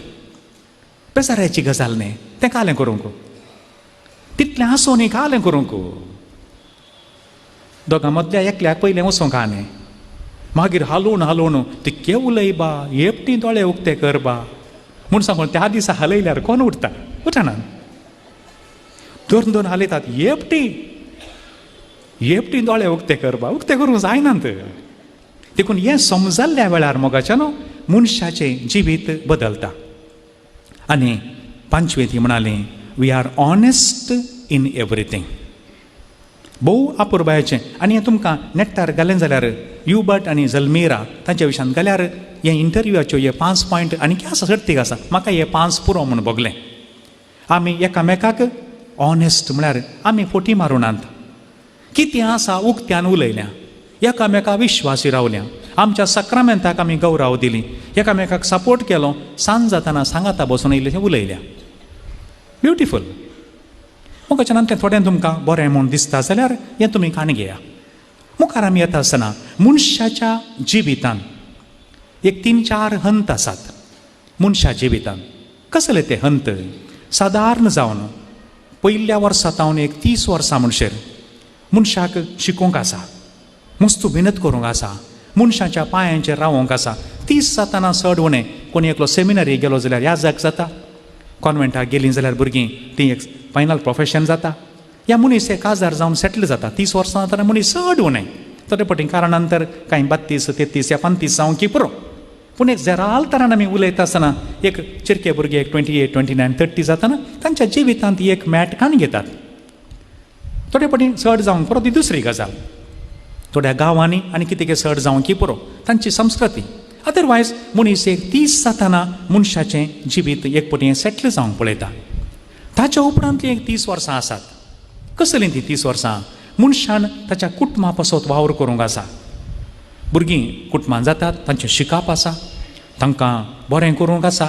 बेजारायची गजाल न्ही, तें कालें करूंक, तितलें आसूं न्ही कालें करूंक. दोगां मदल्या एकल्याक पयलें वचोंक आहा न्ही. मागीर हालोवन हालोवन तितके उलय बा, एकटी दोळे उक्ते कर बा म्हूण सांगून त्या दिसा हालयल्यार कोण उठता, उठना. दोन दोन हालयतात, एकटी एकटी दोळे उक्ते कर बा, उक्ते करूंक जायनात. देखून हें समजल्ल्या वेळार मोगाच्यान मनशाचें जिवीत बदलता. आनी पांचवें ती म्हणाली, we are honest in everything. भोव अपुरबायेचें. आनी हें तुमकां नेटार घालें जाल्यार युबर्ट आनी जल्मीरा तांच्या विशयान घाल्यार हे इंटरव्यूआच्यो हे 5 पॉयंट आनी कितें आसा सर्तीक आसा, म्हाका हे 5 पुरो म्हूण भोगलें. आमी एकामेकाक ऑनेस्ट म्हळ्यार आमी फोटी मारुनात, कितें आसा उक्त्यान उलयल्या, एकामेका विश्वासी रावल्या, आमच्या सक्रामेंताक आमी गौरव दिली, एकामेकाक सपोर्ट केलो, सांज जातना सांगाता बसून इल्लें उलयल्या. ब्युटिफूल. मोगाच्यान तें थोड्यान तुमकां बरें म्हूण दिसता जाल्यार हें तुमी काण घेया. मुखार आमी येता आसतना मनशाच्या जिवितान एक 3-4 हंत आसात. मनशा जिवितान कसले ते हंत? सादारण जावन पयल्या वर्सा तावन एक 30 वर्सां म्हणशेर मनशाक शिकोवंक आसा, मस्त मेहनत करूंक आसा, मनशाच्या पांयांचेर रावोंक आसा. 30 जाताना चड उणें कोणी एकलो सेमिनरी गेलो जाल्यार याजक जाता, कॉन्वेंटाक गेलीं जाल्यार भुरगीं ती एक फायनल प्रोफेशन जाता, ह्या मनीस एक काजार जावन सेटल जाता. 30 वर्सां जातना मनीस चड उणें थोडे पटी कारणान तर कांय 32, 33 या 35 जावंक की पुरो. पूण एक जराल तरान आमी उलयता आसतना एक चिरके भुरगे एक 28, 29, 30 जातना तांच्या जिवितांत एक मॅट काण घेतात. थोडे पटी चड जावंक पुरो ती दुसरी गजाल. थोड्या गांवांनी आनी कितें कितें चड जावंक की पुरो तांची संस्कृती. अदरवायज मनीस एक 30 जातना मनशाचें जिवीत एक पटी सेटल जावंक पळयता. ताच्या उपरांतलीं एक 30 वर्सां आसात. कसलीं तीं 30 वर्सां? मनशान ताच्या कुटुंबा पासत वावर करूंक आसा. भुरगीं कुटुंबान जातात, तांचें शिकप आसा, तांकां बरें करूंक आसा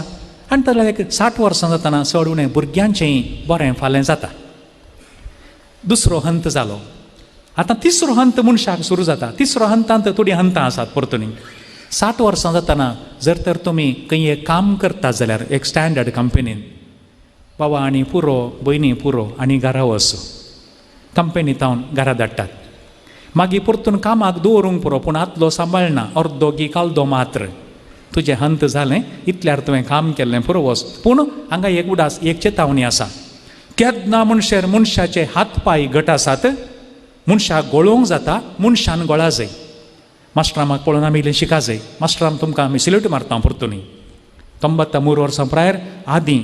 आनी ताका एक 60 वर्सां जातना चड उणें भुरग्यांचेंय बरें फालें जाता. दुसरो हंत जालो. आतां तिसरो हंत मनशाक सुरू जाता. तिसरो हंतांत थोडीं हंतां आसात परतून. 60 वर्सां जातना जर तर तुमी खंय एक काम करता जाल्यार एक स्टँडर्ड कंपनीन, बाबा आनी पुरो, भयणी पुरो आनी घरा वच, कंपनी तावन घरा धाडटात. मागीर परतून कामाक दवरूंक पुरो, पूण आदलो सांबाळना, अर्दो गी कालदो मात्र. तुजें हंत जालें इतल्यार तुवें काम केल्लें पुरो वच. पूण हांगा एक उडास, एक चेतावणी आसा. केन्ना मनशेर मनशाचे हात पांय घट आसात, मनशाक गोळोवंक जाता, मनशान गोळा जाय. मास्टरामाक पळोवन आमी इल्लें शिका जाय. मास्टराम तुमकां आमी सिल्यूट मारता परतून. 93 वर्सां प्रायर आदीं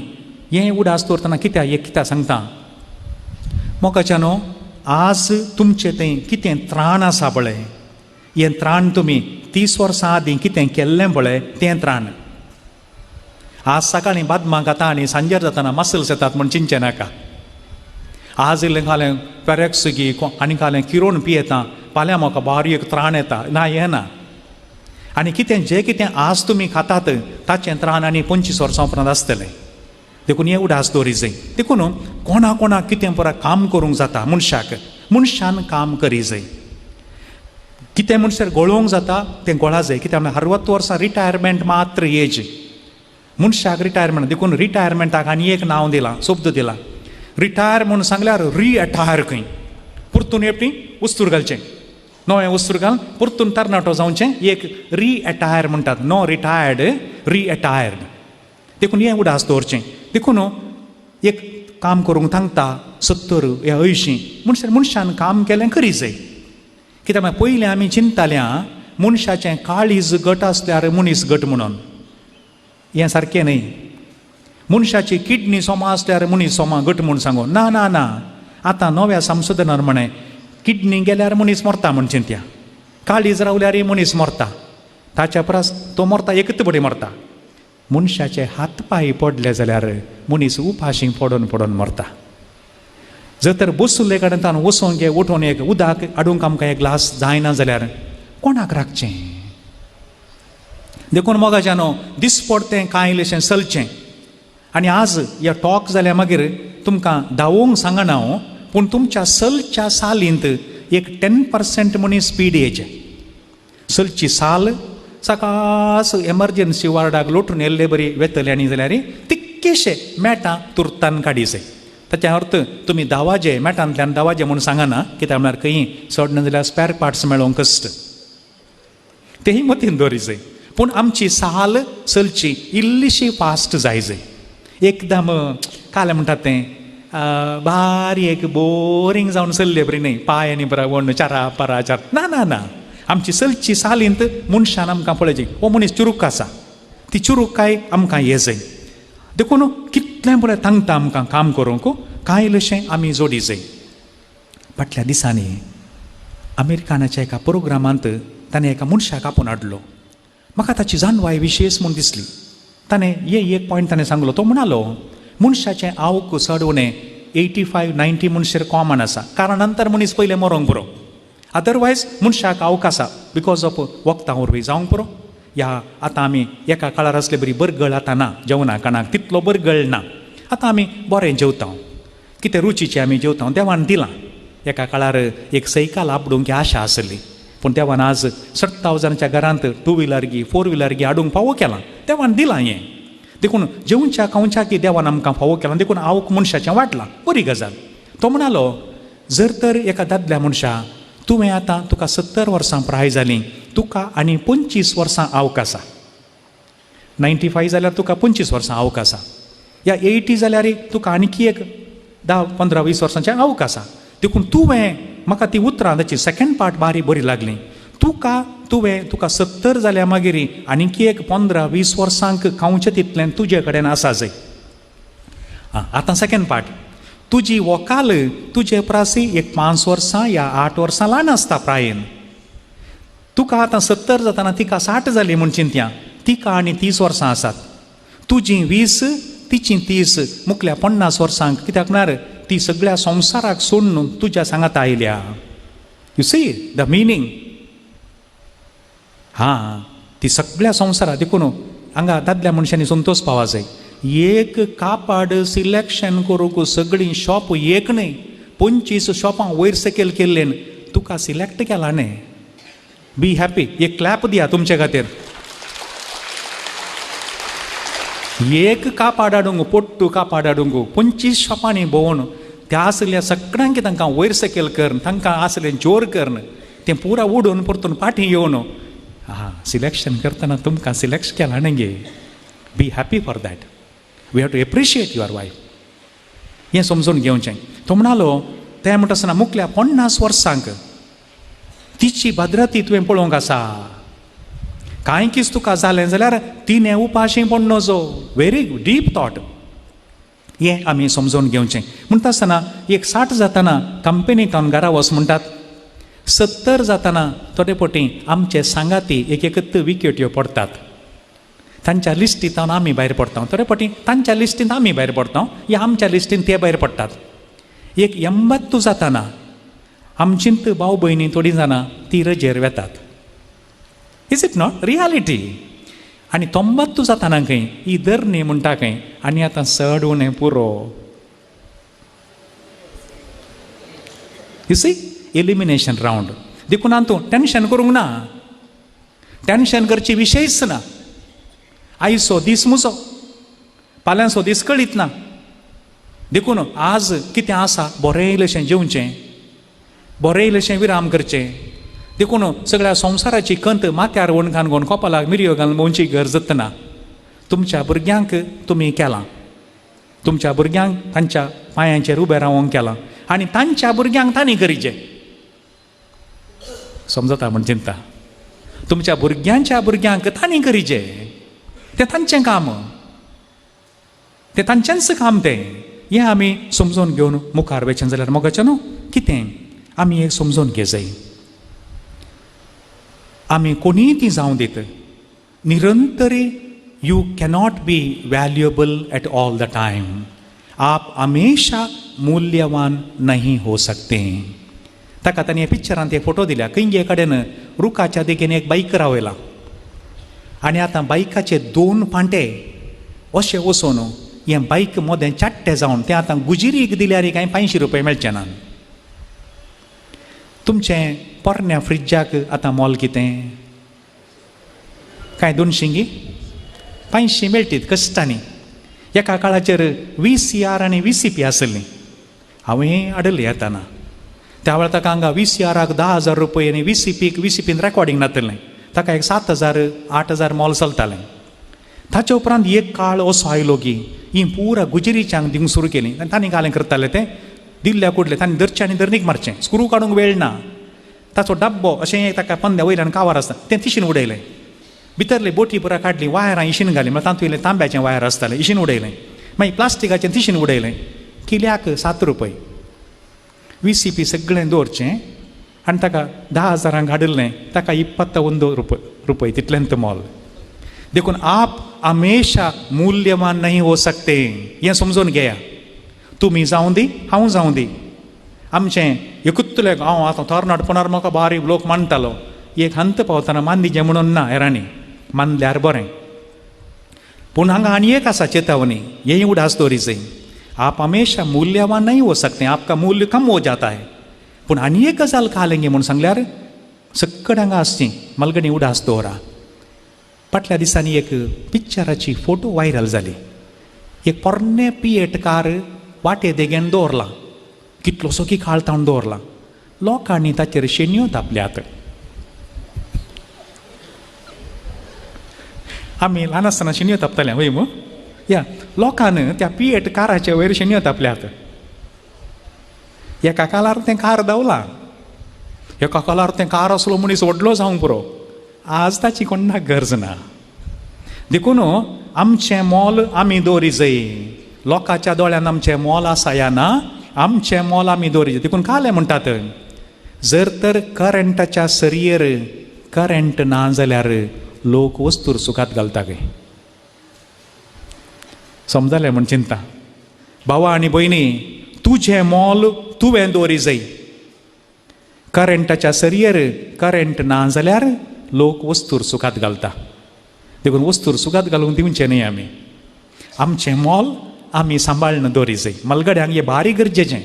हें उडास दवरतना कित्याक एक कित्याक सांगता मोगाच्यानो, आज तुमचें थंय कितें त्राण आसा पळय, हें त्राण तुमी 30 वर्सां आदीं कितें केल्लें पळय तें त्राण. आज सकाळीं बादमां खाता आनी सांजेर जातना मसल्स येतात म्हूण चिंतचें नाका. आज इल्लें खालें पेरेक्स गी आनी खालें किरोण पियेता, फाल्यां म्हाका बारीक त्राण येता, ना येना. आनी कितें जें कितें आज तुमी खातात ताचें त्राण आनी 25 वर्सां उपरांत आसतलें. देखून हे उडास दवरी जाय. देखून कोणा कोणाक कितें परा काम करूंक जाता मनशाक, मनशान काम करी जाय. कितें म्हणसर गोळोवंक जाता तें गोळा जाय. कित्याक म्हळ्यार 60 वर्सां रिटायरमेंट मात्र एज मनशाक रिटायरमेंट. देखून रिटायरमेंटाक आनी एक नांव दिलां, शब्द दिला, रिटायर म्हूण सांगल्यार रिअटायर खंय, परतून एकटी वस्तूर घालचें, नवें वस्तूर घाल परतून तरणाटो जावचें, एक रिअटायर म्हणटात, नो रिटायर्ड रिअटायर्ड. देखून हें उडास दवरचें. देखून एक काम करूंक थांगता 70 या 80 मनशान मनशान काम केलें करी जाय. कित्याक म्हळ्यार पयलीं आमी चिंतताल्या मनशाचें काळीज घट आसल्यार मनीस घट म्हणून, हें सारकें न्हय. मनशाची किडनी सोमा आसल्यार मनीस सोमा घट म्हूण सांगू ना, ना ना. आतां नव्या संशोधनार म्हणें किडनी गेल्यार मनीस मरता म्हूण चिंतया, काळीज रावल्यारय मनीस मरता, ताच्या परस तो मरता एकच बडी मरता. मनशाचे हात पांय पडले जाल्यार मनीस उपाशी पडून पडून मरता. जर तर बसुल्ले कडेन ताणें वचोंक गे उठोवन एक उदक हाडूंक आमकां एक ग्लास जायना जाल्यार कोणाक राखचें? देखून मोगाच्यानो दिसपडतें कांय इल्लेशें चलचें. आनी आज ह्या टॉक जाल्या मागीर तुमकां धांवोंक सांगना हांव, पूण तुमच्या सलच्या सालींत एक 10% मनीस स्पीड येयचें. सलची साल सकास एमर्जन्सी वार्डाक लोटून येल्ले बरी वेतले आनी जाल्यार तिक्केशे मेटां तुर्तान काडी जाय. ताच्या अर्थ तुमी धांवाजे मेटांतल्यान धांवाजे म्हूण सांगना, कित्याक म्हळ्यार खंयी चड ना जाल्यार स्पॅर पार्ट्स मेळोवंक कश्ट, तेही मतीन दवरी जाय. पूण आमची साल चलची इल्लीशी फास्ट जाय जाय. एकदम काल म्हणटात तें बारी एक बोरींग जावन चल्ले बरी न्हय, पांय आनी बरा वण चारा पारा चार, ना ना ना. आमची चलची सालींत मनशान आमकां पळयची हो मनीस चुरूक आसा, ती चुरूकाय आमकां ये जाय. देखून कितलें बरें तांगता आमकां काम करूंक, कांय इल्लेशें आमी जोडी जाय. फाटल्या दिसांनी अमेरिकानाच्या एका प्रोग्रामांत ताणें एका मनशाक आपोवन हाडलो. म्हाका ताची जाणवाय विशेश म्हूण दिसली. ताणें हे एक पॉयंट ताणें सांगलो, तो म्हणालो मनशाचें आवक चड उणें 85-90 मनशेर कॉमन आसा, कारण नंतर मनीस पयलें मरोंक पुरो, अदरवायज मनशाक आवक आसा because of वखदां वरवीं जावंक पुरो. ह्या आतां आमी एका काळार आसले बरी बरगळ आतां ना, जेवणा खाणाक तितलो बरगळ ना, आतां आमी बरें जेवता, कितें रुचीचें आमी जेवता, देवान दिलां. एका काळार एक सैकाल आपडूंक आशा आसली, पूण देवान आज 60,000च्या घरांत टू व्हिलर गी फोर व्हिलर गी हाडूंक फावो केलां, देवान दिलां हें. देखून जेवच्या खावच्या की देवान आमकां फावो केलां, देखून आवक मनशाचें वाडलां, बरी गजाल. तो म्हणालो जर तर एका दादल्या मनशा तुवें आतां तुका 70 वर्सां प्राय जालीं, तुका आनी 25 वर्सां आवक आसा, 95 जाल्यार तुका 25 वर्सां आवक आसा, या 80 जाल्यार तुका आणखी एक 10, 15, 20 वर्सांचें आवक आसा. देखून तुवें म्हाका ती उतरां ताची सेकंड पार्ट बारी बरी लागली, तुका तुवें तुका 70 जाल्यार मागीर आणखी एक 15, 20 वर्सांक खावचें तितलें तुजे कडेन आसा जाय. आं, आतां सेकंड पार्ट, तुजी वकाल तुजे प्रासी एक 5 वर्सां या 8 वर्सां ल्हान आसता प्रायेन. तुका आतां 70 जाताना तिका 60 जाली म्हूण चिंतया, तिका आनी 30 वर्सां आसात, तुजी 20 तिची 30, मुखल्या 50 वर्सांक, कित्याक म्हळ्यार ती सगळ्या संवसाराक सोडून तुज्या सांगात आयल्या. You see the meaning. हां, ती सगळ्या संवसाराक, देखून हांगा दादल्या मनशांनी संतोष पावा जाय. एक कापाड सिलेक्शन करूंक सगळीं शॉप एक न्हय 25 शॉपां वयर सकयल केल्लेन तुका सिलेक्ट केला न्हय. बी हॅपी, एक क्लॅप दिया तुमचे खातीर. एक कापाड हाडूंक, पोट्टू कापाड हाडूंक 25 शॉपांनी भोंवन त्या आसल्या सगळ्यांक तांकां वयर सकयल करून तांकां आसलें जोर करून तें पुरा उडोवन परतून फाटीं येवन हां सिलेक्शन करतना तुमकां सिलेक्ट केलां न्हय गे. Be happy for that. We have to appreciate your wife. हें समजून घेवचें. तो म्हणालो तें म्हणटा आसतना मुखल्या 50 वर्सांक तिची भद्रती तुवें पळोवंक आसा, कांय किस तुका जालें जाल्यार तिणें उपाशी पडूं नजो. व्हेरी डीप थॉट, हें आमी समजून घेवचें. म्हणटा आसतना एक 60 जाताना कंपनींत घरा वच म्हणटात, 70 जाताना थोडे फावटी आमचे सांगाती एक एकच विकेट्यो पडटात, तांच्या लिस्टींत आमी भायर पडटा, थोडे फावटी तांच्या लिस्टींत आमी भायर पडटा या आमच्या लिस्टींत ते भायर पडटात. एक 80 जाताना आमचींत भाव भयणी थोडीं जाणां ती रजेर वेतात. Is it not reality? आनी 90 जाताना खंय ही धरणी म्हणटा खंय आनी आतां चड उणें पुरो. You see elimination round. देखून आतां तूं टेंशन करूंक ना, टेंशन करची विशयच ना. आयचो दीस म्हजो, फाल्यांचो दीस कळीत ना. देखून आज कितें आसा बरें इल्लेशें जेवचें, बरें इल्लेशें विराम करचें. देखून सगळ्या संवसाराची कंत माथ्यार वणखान घेवन कोपालाक मिरयो घालून भोंवची गरज ना. तुमच्या भुरग्यांक तुमी केलां, तुमच्या भुरग्यांक तांच्या पांयांचेर उबें रावोंक केलां आनी तांच्या भुरग्यांक तांणी करीचें. समजता म्हण चिंता, तुमच्या भुरग्यांच्या भुरग्यांक तांणी करीचें, तें तांचें काम, तें तांचेंच काम तें. हें आमी समजून घेवन मुखार वचचें जाल्यार मोगाचें न्हू कितें आमी एक समजून घे जाय. आमी कोणीय ती जावं दीत, निरंतरी you cannot be valuable at all the time. आप हमेशा मूल्यवान नहीं हो सकते. ताका तांणी पिक्चरांत एक फोटो दिल्या, खंय कडेन रुखाच्या देगेन एक बाईक रावयला आनी आतां बायकाचे 2 फांटे अशे वचून हें बायक मोदें चाट्टे जावन तें आतां गुजिरीक दिल्यार कांय 500 रुपये मेळचे ना. तुमचें पोरण्या फ्रिज्जाक आतां मोल कितें कांय 200 गी 500 मेळटीत कश्टांनी. एका काळाचेर VCR आनी VCP आसली, हांवें हाडली येताना त्या वेळार ताका हांगा VCRाक 10,000 रुपये आनी VCPक VCPन रेकॉर्डिंग नातलें, ताका एक 7,000 8,000 मोल चलतालें. ताचे उपरांत एक काळ असो आयलो की ही पुरा गुजरीच्यांक दिवंक सुरू केली आनी तांणी कालें करताले तें दिल्ल्या कुडलें तांणी धरचें आनी धरणीक मारचें, स्क्रू काडूंक वेळ ना. ताचो डब्बो अशें ताका पंद्या वयल्यान कावार आसता तें तिशीन उडयलें, भितरले बोटी पुरा काडली, वायरां इशीन घाली, म्हळ्यार तातूंत इल्लें तांब्याचें वायर आसतालें इशीन उडयलें, मागीर प्लास्टिकाचें तिशीन उडयलें. किल्याक 7 रुपये. VCP सगळें दवरचें आनी ताका 10,000 हाडिल्लें, ताका 21 रुपये तितलेंत मोल. देखून आप हमेशा मूल्यवान नहीं हो सकते, हें समजून घेया. तुमी जावं दी हांव जावं दी, आमचें एकूतले हांव आतां तरणाटपणार म्हाका बारीक लोक मानतालो, एक हंत पावतना मानदीचें म्हणून ना हेरांनी मानल्यार बरें. पूण हांगा आनी एक आसा चेतावणी, हेंय उडास दवरी जाय. आप हमेशा मूल्यवान नहीं हो सकते, आपका मूल्य कम हो जाता है. पूण आनी एक गजाल कालेंगे म्हूण सांगल्यार सक्कड हांगा आसची मालगणी उडास दवरा. फाटल्या दिसांनी एक पिक्चराची फोटो व्हायरल जाली. एक पोरणे पियेट कार वाटे देगेन दवरला, कितलोसो की काळ ताण दवरला. लोकांनी ताचेर शेणयो तापल्यात. आमी ल्हान आसतना शेणयो तापताले वय मू? या लोकान त्या पियेट काराच्या वयर शेणयो तापल्यात. एका कालार तें कार धांवलां, एका कालार तें कार आसलो मनीस व्हडलो जावंक पुरो. आज ताची कोणाक गरज ना. देखून आमचें मोल आमी दवरी जाय. लोकांच्या दोळ्यान आमचें मोल आसा या ना, आमचें मोल आमी दवरी जाय. देखून कालें म्हणटात, जर तर करंटाच्या सरयेर करंट ना जाल्यार लोक वस्तूर सुखात घालता खंय. समजालें म्हूण चिंता. भावा आनी भयणी, तुजें मोल तुवें दवरी जाय. करंटाच्या सरयेर करंट ना जाल्यार लोक वस्तूर सुखात घालता. देखून वस्तूर सुखात घालूंक दिवचें न्हय आमी. आमचें मोल आमी सांबाळून दवरी जाय. मलगड्यांक हें भारी गरजेचें.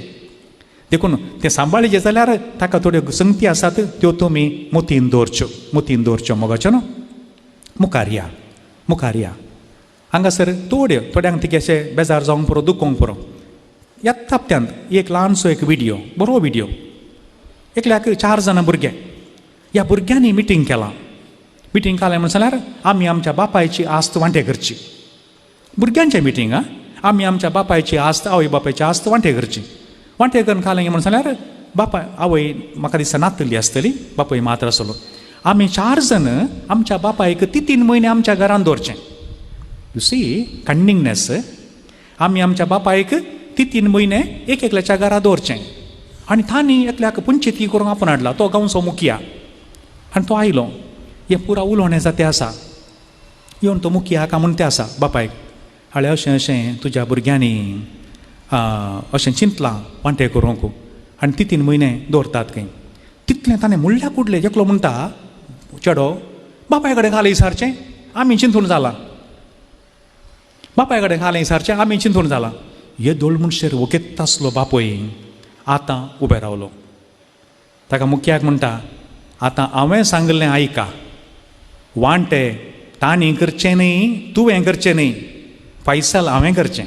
देखून तें सांबाळीचें जाल्यार ताका थोड्यो संगती आसात त्यो तुमी मोतीन दवरच्यो, मोतीन दवरच्यो मोगाच्यो न्हू. मुखार या, मुखार या. हांगासर थोड्यो थोड्यांक तिकेशें बेजार जावंक पुरो, दुखोवंक पुरो. ह्या हप्त्यांत एक ल्हानसो एक विडियो, बरो विडियो. एकल्याक 4 जाणां भुरगे, ह्या भुरग्यांनी मिटींग केलां. मिटींग केलें म्हण जाल्यार आमी आमच्या बापायची आस्त वांटे करची. भुरग्यांचें मिटींग आं, आमी आमच्या बापायची आस्त, आवय बापायची आस्त वांटे करची. वांटे करून खालें म्हण जाल्यार बापाय आवय म्हाका दिसता नातली आसतली, बापूय मात्र आसलो. आमी 4 जाण आमच्या बापायक 3 म्हयने आमच्या घरान दवरचें. You see कन्निंगनेस. आमी आमच्या बापायक 3 म्हयने एक एकल्याच्या घरा दवरचें. आनी तांणी एकल्याक पंचायती करूंक आपोवन हाडला, तो गांवचो मुखिया. आनी तो आयलो, हें पुरा उलोवणें जातें आसा. येवन तो मुखिया हाका म्हणटे आसा बापायक, हाळे अशें अशें तुज्या भुरग्यांनी अशें चिंतलां वांटे करूंक आनी 3 म्हयने दवरतात खंय. तितलें ताणें म्हणल्या कुडलें. एकलो म्हणटा चेडो, बापाय कडेन घालय सारचें आमी चिंतून जालां, बापाय कडेन घालय सारचें आमी चिंतून जालां. येदोळ म्हणसर वोगेत आसलो बापूय आतां उबें रावलो. ताका मुखियाक म्हणटा, आतां हांवें सांगलें आयका, वांटे तांणी करचें न्हय, तुवें करचें न्हय, फैसल हांवें करचें,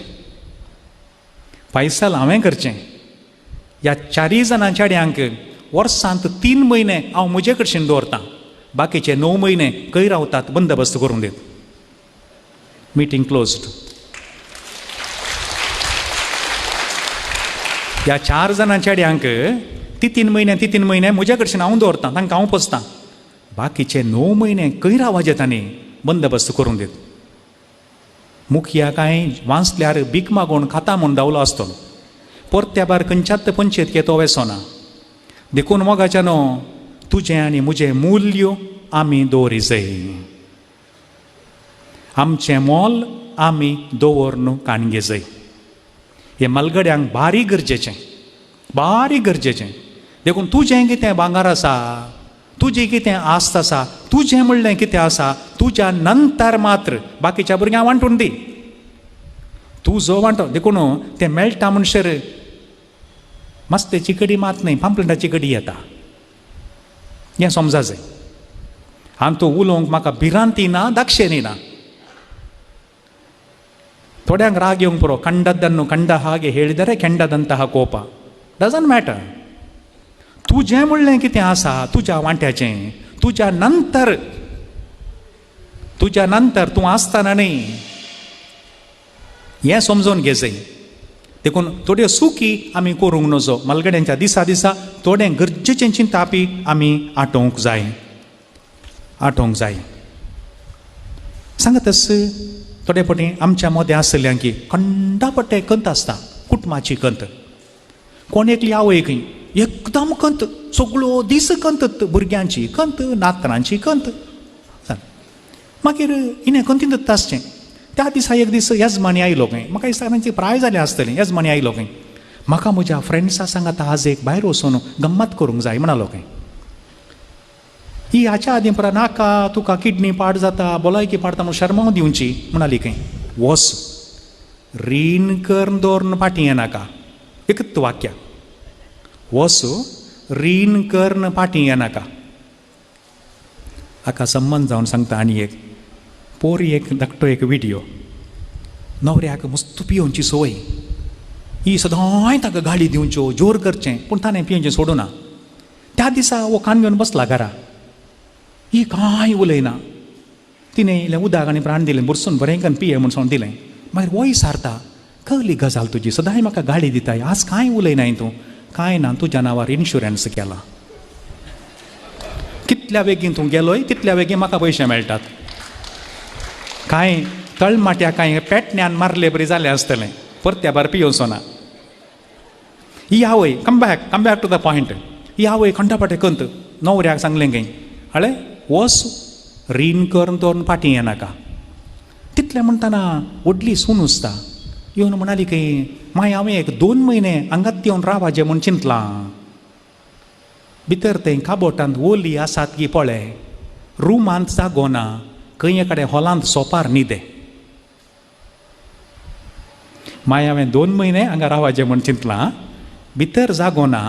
फैसल हांवें करचें. ह्या 4 जाणां चेड्यांक वर्सांत 3 म्हयने हांव म्हजे कडशीन दवरतां, बाकीचे 9 म्हयने खंय रावतात बंदोबस्त करूंक दित. Meeting closed. ह्या 4 जाणां चेड्यांक 3 म्हयने 3 म्हयने म्हज्या कडशीन हांव दवरतां, तांकां हांव पोसतां, बाकीचे 9 म्हयने खंय रावपाचे तांणी बंदोबस्त करूंक दित. मुखिया कांय वांचल्यार भीक मागून खाता म्हूण धांवलो आसतलो, परत्या बार खंयच्याच पंचायत तो वेसोना. देखून मोगाच्या न्हू, तुजें आनी म्हजें मूल्य आमी दवरी जाय. आमचें मोल आमी दवरून काणगे जाय. हें मालगड्यांक भारी गरजेचें, भारी गरजेचें. देखून तुजें कितें भांगर आसा, तुजी कितें आस्त आसा, तुजें म्हणलें कितें आसा, तुज्या नंतर मात्र बाकीच्या भुरग्यांक वांटून दी. तुजो वांटो. देखून तें मेळटा म्हणसर मस्तेची कडी मात न्हय, पांपलेटाची कडी येता. हें समजा जाय. आनी तो उलोवंक म्हाका भिरांती ना, दाक्षेणी ना. थोड्यांक राग येवंक पुरो, कंडदन्नु कंड हागे ಹೇಳಿದರೆ ಕೆಂಡದಂತಹ ಕೋಪ. Doesn't matter. तुजें म्हणलें कितें आसा तुज्या वांट्याचें, तुज्या नंतर, तुज्या नंतर तूं आसतना न्हय, हें समजून घे जाय. देखून थोड्यो सुकी आमी करूंक नजो. मालगड्यांच्या दिसा दिसा थोडें गरजेचें चिंतापी आमी आटोवंक जाय, आटोवंक जाय. सांगतस थोडे फावटी आमच्या मदें आसतल्या की खंडापट्टे कंत आसता, कुटुंबाची कंत. कोण एकली आवय खंय एकदम कंत, सगळो दीस कंत, भुरग्यांची कंत, नातरांची कंत. मागीर हिणें कंतीन आसचें. त्या दिसा एक दीस येजमानी आयलो खंय, म्हाका दिसता तांची प्राय जाल्या आसतली. येजमानी आयलो खंय, म्हाका म्हज्या फ्रेंड्सा सांगात आज एक भायर वचून गम्मत करूंक जाय म्हणालो खंय. ही हाच्या आदीं परा नाका, तुका किडनी पाड जाता, भलायकी पाडता म्हूण शर्माव दिवची म्हणाली खंय. वस रीण करून दवरून फाटीं येनाका, एकच वाक्य, वस रीण करून फाटीं येनाका. हाका संबंद जावन सांगता आनी एक पोर एक धाकटो एक विडियो. न्हवऱ्याक मस्त पियोवची संवय, ही सदांय ताका गाळी दिवच्यो, जोर करचें, पूण ताणें पियोवचें सोडूं ना. त्या दिसा हो कान घेवन बसला घरा, ही कांय उलयना. तिणें इल्लें उदक आनी प्राण दिलें, बुरसून बरें करून पिये म्हूण सांगून दिलें. मागीर वय सारता, कहली गजाल तुजी, सदांय म्हाका गाळी दिताय, आज कांय उलयनाय तूं. कांय ना, तुज्या नांवार इन्शुरन्स केला, कितल्या बेगीन तूं गेलोय तितल्या बेगीन म्हाका पयशे मेळटात. कांय तळमाट्या कांय पेटण्यान मारले बरी जालें आसतलें, परत्या बार पियोवचो ना. ही आवय come back to the point. ही आवय खंडापाटे कंत न्हवऱ्याक सांगलें खंय, हळे वस रीण करून दवरून फाटीं येनाका. तितलें म्हणटना व्हडली सून उसता येवन म्हणाली खंय, मागीर हांवें एक 2 म्हयने हांगात येवन रावाचें म्हूण चिंतलां. भितर तें काबोटांत ओली आसात की पळय, रुमांत जागो ना, खंय कडेन हॉलांत सोपार न्हिदे. मागीर हांवें 2 म्हयने हांगा रावाचें म्हूण चिंतलां, भितर जागो ना,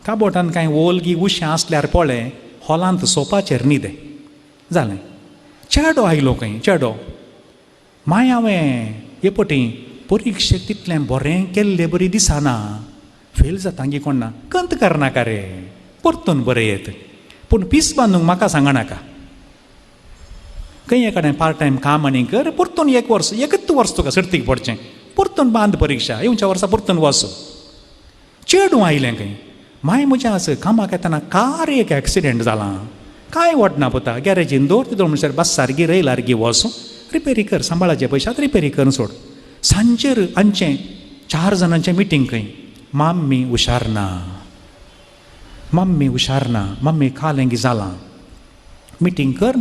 काबोटान कांय ओलगी उशें आसल्यार पळय, हॉलांत सोपाचेर न्हिदे. जालें. चेडो आयलो खंय, चेडो मागीर हांवें हे पटी परिक्षेक तितलें बरें केल्ले बरी दिसना, फेल जाता गी कोण ना, कंत करनाका रे, परतून बरें येत, पूण पीस बांदूंक म्हाका सांगनाका. खंय कडेन पार्ट टायम काम आनी कर, परतून एक वर्स, एकच वर्स तुका सर्तीक पडचें, परतून बांद परिक्षा, येवच्या वर्सा परतून वच. चेडूं आयलें खंय, मागीर म्हज्या आस कामाक येतना कार एक एक्सिडेंट जाला, कांय वडना पुता, गॅरेजीन दवर, तितून म्हणसर बस सारकी रयलार गी वच, रिपेरी कर, सांबाळाचे पयशात रिपेरी करून सोड. सांजेर आमचें 4 जाणांचें मिटींग खंय, माम्मी हुशार ना, मम्मी हुशार ना, मम्मी कालें जालां. मिटींग कर,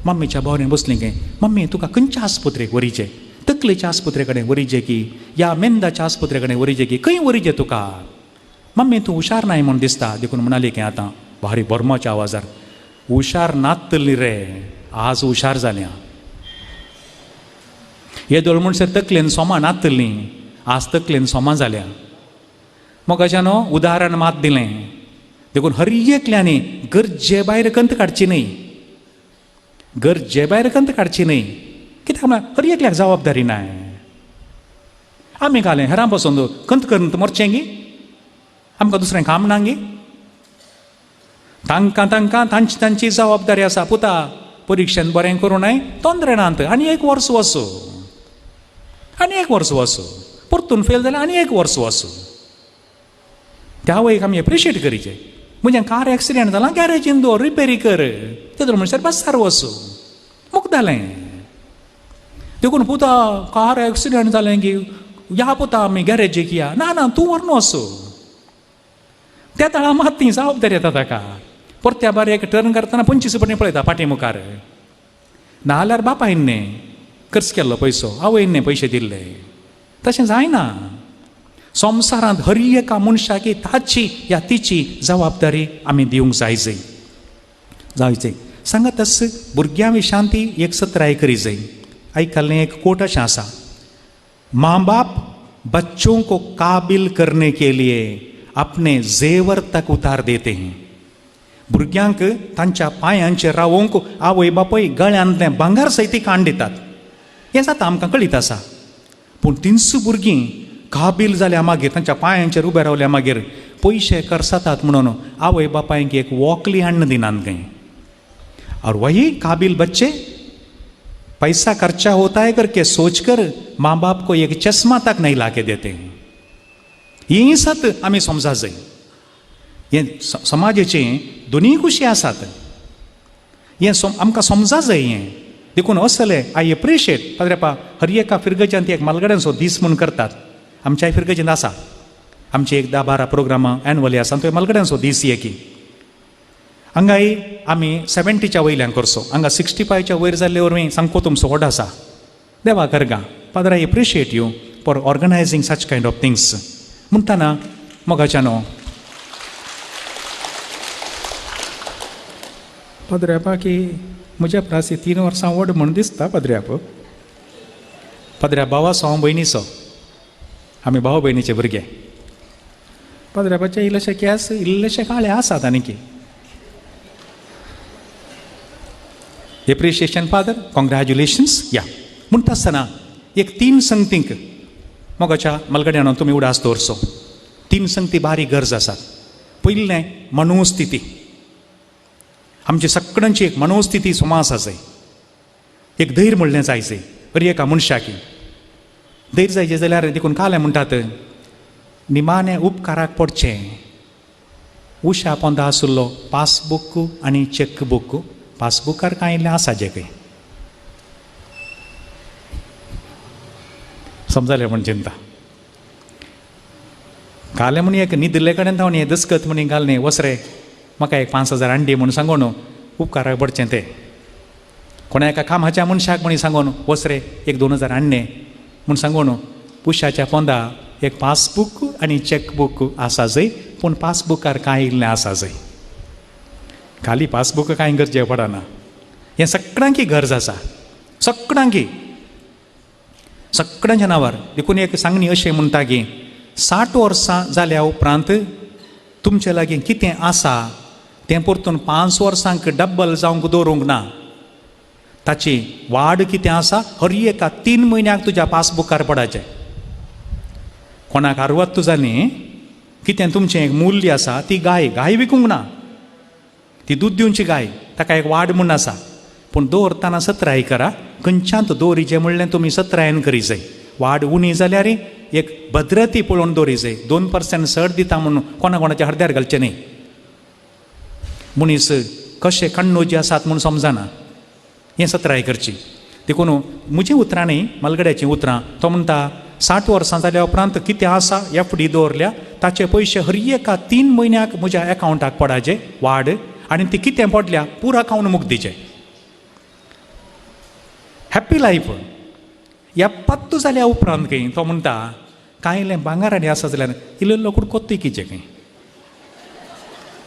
मम्मीच्या भावने बसली खंय, मम्मी तुका खंयच्या आस्पत्रेक व्हरीचे, तकलेच्या आस्पत्रे कडेन व्हरीचे की या मेंदाच्या आस्पत्रे कडेन व्हरीचे की खंय व्हरीचे तुका, मम्मी तूं हुशार नाय म्हूण दिसता. देखून म्हणाली की आतां भारी बर्माच्या आवाजार, हुशार नातली रे, आज हुशार जाल्या. येदोळ म्हणसर तकलेन सोमा नातली, आज तकलेन सोमा जाल्या. मोगाच्यानो उदाहरण मात दिलें. देखून हर एकल्यांनी गरजे भायर कंत काडची न्हय, गरजे भायर कंत काडची न्हय. कित्याक म्हळ्यार हर एकल्याक जबाबदारी नाय. आमी घालें हेरां बसून कंत करून मरचें गी, आमकां दुसरें काम ना गी. तांकां तांकां तांची तांची जबाबदारी आसा. पुता परिक्षेन बरें करूं नाय, तोंदरे नात, आनी एक वर्स वचू, आनी एक वर्स वचू, परतून फेल जाल्यार आनी एक वर्स वचू. त्या वयक आमी एप्रिशिएट करीचे. म्हणजे कार एक्सिडेंट जाला, गॅरेजीन दवर, रिपेरी कर, तेदो म्हणसर बसार वचू, मुक्त जालें. देखून पुता कार एक्सिडेंट जालें की या पुता आमी गॅरेजीक या, ना ना तूं व्हरून वचू. त्या तळा मात ती जबाबदारी येता ताका. परत्या बार एक टर्न करतना 25 पटी पळयता फाटीं मुखार, ना जाल्यार बापायन न्ही खर्च केल्लो पयसो, आवयन न्ही पयशे दिल्ले. तशें जायना. संवसारांत हर एका मनशाक ताची या तिची जबाबदारी आमी दिवंक जाय जाय जाय. सांगात तस भुरग्यां विशांत ती एक सत्राय करी जाय. आयकल्लें एक कोट अशें आसा, माँ बाप बच्चों को काबिल करने के लिए अपने जेवर तक उतार देते हैं. भुरग्यांक तांच्या पांयांचेर रावोवंक आवय बापूय गळ्यांतलें भांगर सयती काण दितात. हें जाता, आमकां कळीत आसा. पूण तिनसू भुरगीं काबील जाल्या मागीर, तांच्या पांयांचेर उबे रावल्या मागीर पयशे करसातात म्हणून आवय बापायंक एक वॉकली हाडून दिनात खंय. और वही काबिल बच्चे पैसा खर्चा होता है करके सोचकर माँ बाप को एक चश्मा तक नहीं ला के देते हैं. ही सत आमी समजा जाय. हें समाजाचें दोनूय कुशी आसात, हें आमकां समजा जाय. हें देखून असले I appreciate पाद्रेपा हर एका फिरगजांत एक मालगड्यांचो दीस म्हूण करतात. आमच्याय फिरगजेंत आसा, आमचे एक 10-12 प्रोग्रामां एनुअली आसा, थंय मालगड्यांचो दीस एकी. हांगाय आमी 70च्या वयल्यान करचो, हांगा 65च्या वयर जाल्ले वरवीं सामको तुमचो व्हड आसा. देवा करगा Father, I appreciate you for organising such kind of things. म्हणटना मोगाच्यानो पाद्र्यापा की म्हज्या प्रासी 3 वर्सां व्हड म्हूण दिसता पाद्र्याप. पाद्र्या भावाचो हांव भयणीचो, आमी भाव भयणीचे भुरगे. पाद्र्यापाचे इल्लेशे केंस इल्लेशे काळे आसात आनीकी. Appreciation father, congratulations. या म्हणटा आसतना एक तीन संगतींक मोगाच्या मलगड्यानो तुमी उडास दवरचो. तीन संगती बारीक गरज आसात. पयलें मनोस्थिती, आमची सगळ्यांची एक मनोस्थिती सुमास आसा. एक धैर्य म्हणलें जायचें हर एका मनशाकी धैर्य जायचें जाल्यार देखून कालें म्हणटात निमाणें उपकाराक पडचें. उशा पोंदा आशिल्लो पासबूक आनी चॅकबूक, पासबुकार कांय इल्लें आसा जें खंय समजालें म्हण चिंता. कालें म्हण एक न्हिदिल्ले कडेन जावन हें दस्कत म्हण घालने वसरे म्हाका एक 5,000 हांडी म्हूण सांगून उपकाराक पडचें तें. कोणा एका कामाच्या मनशाक म्हण सांगून वसरे एक 2,000 हाडणे म्हूण सांगून उशाच्या पोंदा एक पासबूक आनी चॅकबूक आसा जय, पूण पासबुकार कांय इल्लें आसा जय. खाली पासबूक कांय गरजे पडना. हें सगळ्यांकी गरज आसा, सगळ्यांकी, सगळ्यांच्या नांवार. देखून एक सांगणी अशें म्हणटा की 60 वर्सां जाल्या उपरांत तुमचे लागीं कितें आसा तें परतून 5 वर्सांक डब्बल जावंक दवरूंक ना. ताची वाड कितें आसा हर एका 3 म्हयन्याक तुज्या पासबुकार पडाचें. कोणाक आरवत्त जाली कितें तुमचें एक मूल्य आसा, ती गाय गाय विकूंक ना, ती दूद दिवची गाय, ताका एक वाड म्हूण आसा. पूण दवरतना सत्राय करा, खंयच्यान दवरिचें म्हणलें तुमी सत्रायन करी जाय. वाड उणी जाल्यार एक भद्रती पळोवन दवरी जाय. 2% चड दिता म्हणून कोणा कोणाच्या हरद्यार घालचें न्ही. मनीस कशे कण्णोजी आसात म्हूण समजना, हें सत्राय करची. देखून म्हजी उतरां न्ही, मलगड्याचीं उतरां. तो म्हणटा 60 वर्सां जाल्या उपरांत कितें आसा एफ डी दवरल्या ताचे पयशे हर एका 3 म्हयन्याक म्हज्या एकावंटाक पडाचे वाड, आनी ती कितें पडल्या पुरा खावन मुक्त दिचें. Happy life. 70 जाल्या उपरांत खंय तो म्हणटा कांय इल्लें भांगर आसा जाल्यार इल्लो कुडको किचें खंय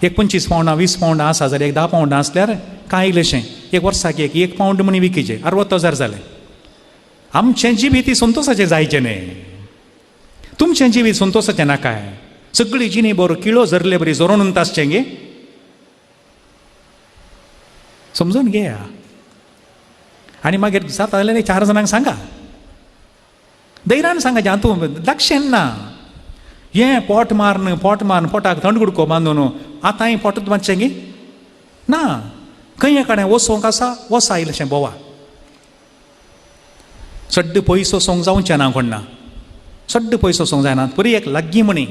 एक 25 पावंडां 20 पावंडां आसा जाल्यार एक 10 पावंडां आसल्यार कांय इल्लेशें एक वर्साक एक एक पावंड म्हणी विकीचें 60,000 जालें. आमचें जिवीत संतोसाचें जायचें न्ही, तुमचें जिवीत संतोसाचें नाकाय. सगळी जिणी बरो किळो झरले बरी झरोन आसचें गे, समजून घेया. आनी मागीर जाता जाल्यार 4 जाणांक सांगा, धैर्यान सांगा, तूं लक्षण ना हें पोट मारन पोट मारन पोटाक थंड गुडको बांदून आतांय पोटूच बांदचें गे ना. खंय कडेन वचोंक आसा वसा इल्लेशें भोवा, चड्ड पयस वचोंक जावचें ना कोण्णा, चड्ड पयस वचोंक जायना. बरी एक लागीं म्हणी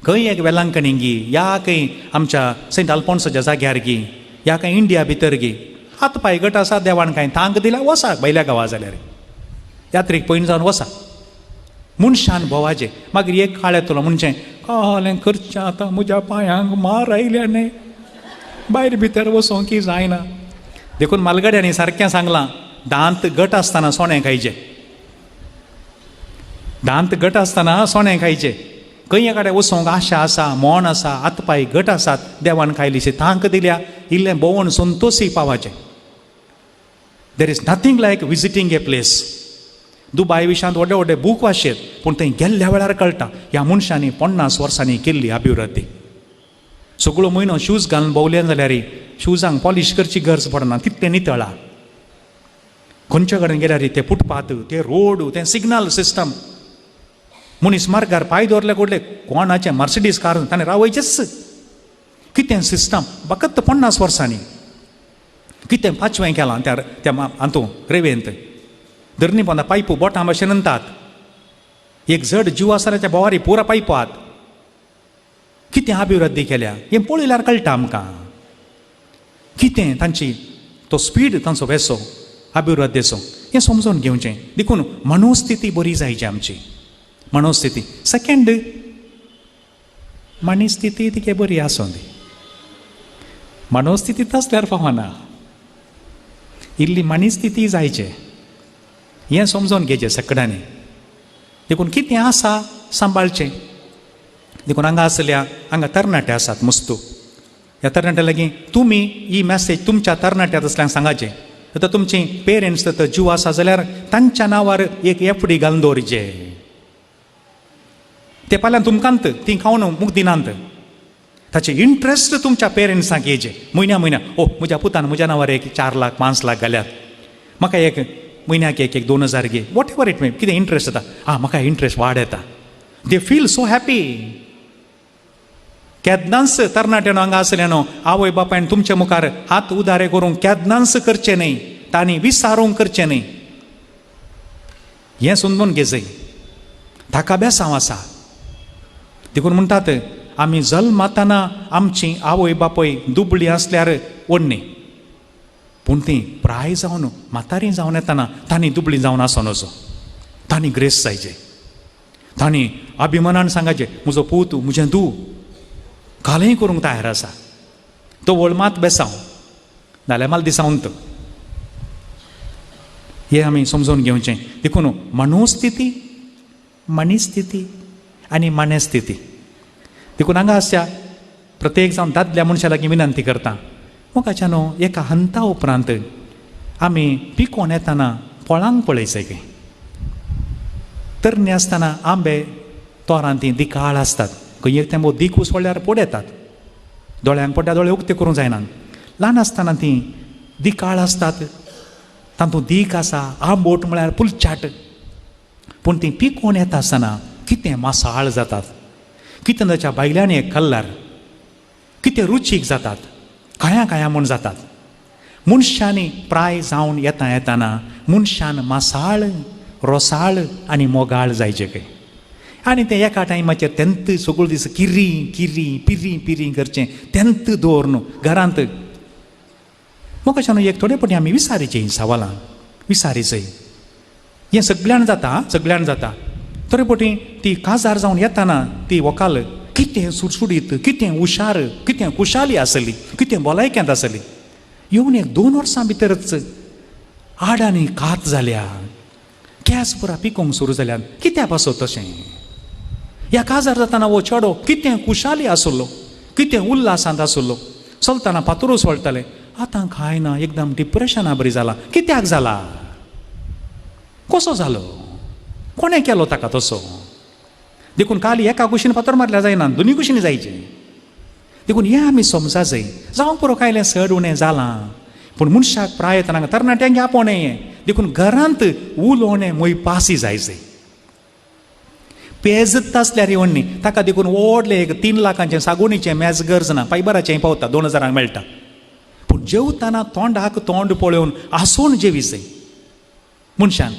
खंय एक वेलांकणी गी या खंय आमच्या सेंट आल्फोन्साच्या जाग्यार गी या खंय इंडिया भितर गी, हात पांय गट आसा देवान कांय तांक दिल्या वसा भायल्या गांवा जाल्यार यात्रीक पयन जावन वसा मनशान भोवाचें. मागीर एक काळ येतलो म्हणचें कहलें करचें आतां म्हज्या पांयांक मार आयल्या न्ही, भायर भितर वचोंक की जायना. देखून मालगड्यांनी सारकें सांगलां, दांत गट आसतना सोणें खायचें, दांत गट आसतना सोणें खायचें. खंय कडेन वचोंक आशा आसा, मोण आसा, हात पांय गट आसात, देवान खायलीशी तांक दिल्या, इल्लें भोंवून Santoshi पावाचें. There is nothing like visiting a place. Dubai Vishant व्हडले व्हडले बूक वाचेत, पूण थंय गेल्ल्या वेळार कळटा ह्या मनशांनी 50 वर्सांनी केल्ली अभिवृद्धी. सगळो म्हयनो शूज घालून भोंवले जाल्यार शुजांक पॉलिश करची गरज पडना, तितलें नितळा. खंयच्या कडेन गेल्यार ते फुटपाथ, ते रोड, तें सिग्नल सिस्टम, मनीस मार्गार पांय दवरले कडले कोणाचें मर्सिडीज कार ताणें रावयचेच. कितें सिस्टम फकत 50 वर्सांनी कितें पांचवें केलां त्या त्या हातूं रेवेंत. धरणी पोंदा पायपू बोटां भशेन अंतात, एक जड जीव आसा त्या भोवारी पुरा पायपात. कितें अभिवृद्धी केल्या हें पळयल्यार कळटा आमकां. कितें तांची तो स्पीड, तांचो वेसो अभिवृद्धीचो, हें समजून घेवचें. देखून मनोस्थिती बरी जायची आमची, मनोस्थिती. सेकेंड मनीस्थिती तिके बरी आसूं दी, मनोस्थिती आसल्यार फावना, इल्ली मनीस्थिती जायचे हें समजून घेवचें सगळ्यांनी. देखून कितें आसा सांबाळचें. देखून हांगा आसल्या हांगा तरणाटे आसात मुस्तू, ह्या तरणाट्या लागीं तुमी ही मॅसेज तुमच्या तरणाट्यात आसल्यांक सांगाचें. आतां तुमची पेरंट्स तर जीव आसा जाल्यार तांच्या नांवार एक एफडी घालून दवरचें. ते फाल्यां तुमकांत ती खावन मुक्त दिनात. ताचे इंट्रस्ट तुमच्या पेरंट्सांक येयचे म्हयन्या म्हयन्या. ओ म्हज्या पुतान म्हज्या नांवार एक 4 लाख 5 लाख घाल्यात, म्हाका एक म्हयन्याक एक एक 2,000 घे, what ever it may, कितें इंट्रस्ट येता, आं म्हाका इंट्रस्ट वाड येता. They feel so happy. केन्नाच तरणाट्यानो हांगा आसले न्हू आवय बापायन तुमच्या मुखार हात उदारे करूंक केन्नाच करचें न्हय, तांणी विसारूंक करचें न्हय. हें समजून घेजय, ताका बेसांव आसा. देखून म्हणटात आमी जल्मताना आमची आवय बापूय दुबळी आसल्यार ओडणी, पूण ती प्राय जावन म्हातारी जावन येतना तांणी दुबळी जावन आसो नजो. तांणी ग्रेस जायचे, तांणी अभिमानान सांगाचें म्हजो पूत म्हजें धूव कालय करूंक तयार आसा, तो वळ मात बेसांव नाल्यार माल दिसावन तो. हें आमी समजून घेवचें. देखून मनोस्थिती, मनीस्थिती आनी मानस्थिती. देखून हांगा आसच्या प्रत्येक जावन दादल्या मनशा लागीं विनंती करता, मोगाच्या न्हू एका हंता उपरांत आमी पिकोवन येतना फळांक पळयचें की तरणे आसतना आंबे तोरां तीं दिकाळ आसतात, खंय एक तेंपो दीक उसळ्यार पोड येतात, दोळ्यांक पडटा, दोळे उक्ते करूंक जायनात. ल्हान आसतना तीं दिकाळ आसतात, तातूंत दीक आसा, आंबोट म्हळ्यार पुलचाट. पूण तीं पिकोवन येता आसतना कितें मासाळ जातात, कितें ताच्या भायल्यान एक कल्लार कितें रुचीक जातात, काया काया म्हूण जातात. मनशांनी प्राय जावन येता येतना मनशान मासाळ, रोसाळ आनी मोगाळ जायचे खंय. आनी तें एका टायमाचेर तेंत सगळो दीस किरी किरी पिरी पिरी करचें, तेंत दवर न्हू घरांत. म्हाका न्हू एक थोडे फावटी आमी विसारीचें हीं सवालां विसारीचें. हें सगळ्यान जाता, सगळ्यान जाता. थोडे फावटी ती काजार जावन येतना ती व्हंकल कितें सुडसुडीत, कितें हुशार, कितें खुशाली आसली, कितें भलायक्यांत आसली, येवन एक 2 वर्सां भितरच आडांनी कात जाल्या, केंस पुरा पिकोवंक सुरू जाल्यान. कित्या पासत तशें? ह्या काजार जातना हो चेडो कितें खुशाली आसलो, कितें उल्लासांत आसलो, चलतना फातरूच वळटाले, आतां कांय ना, एकदम डिप्रेशना बरी जाला. कित्याक जाला? कसो जालो? कोणें केलो ताका तसो? देखून काल एका कुशीन फातर मारल्यार जायना, दोनूय कुशीन जायचें. देखून हें आमी समजा जाय. जावं पुरो कायलें चड उणें जालां, पूण मनशाक प्राय येतना तरणाट्यांक आपोवणें हें. देखून घरांत उलोवणें मोयपासी जाय जाय. पेजत आसल्यार येवणी ताका देखून व्हडलें एक 3 लाखांचें सागोणीचें मेज गरज ना, फायबराचें पावता, 2,000 मेळटा. पूण जेवतना तोंडाक तोंड पळोवन आसून जेवी जाय मनशान.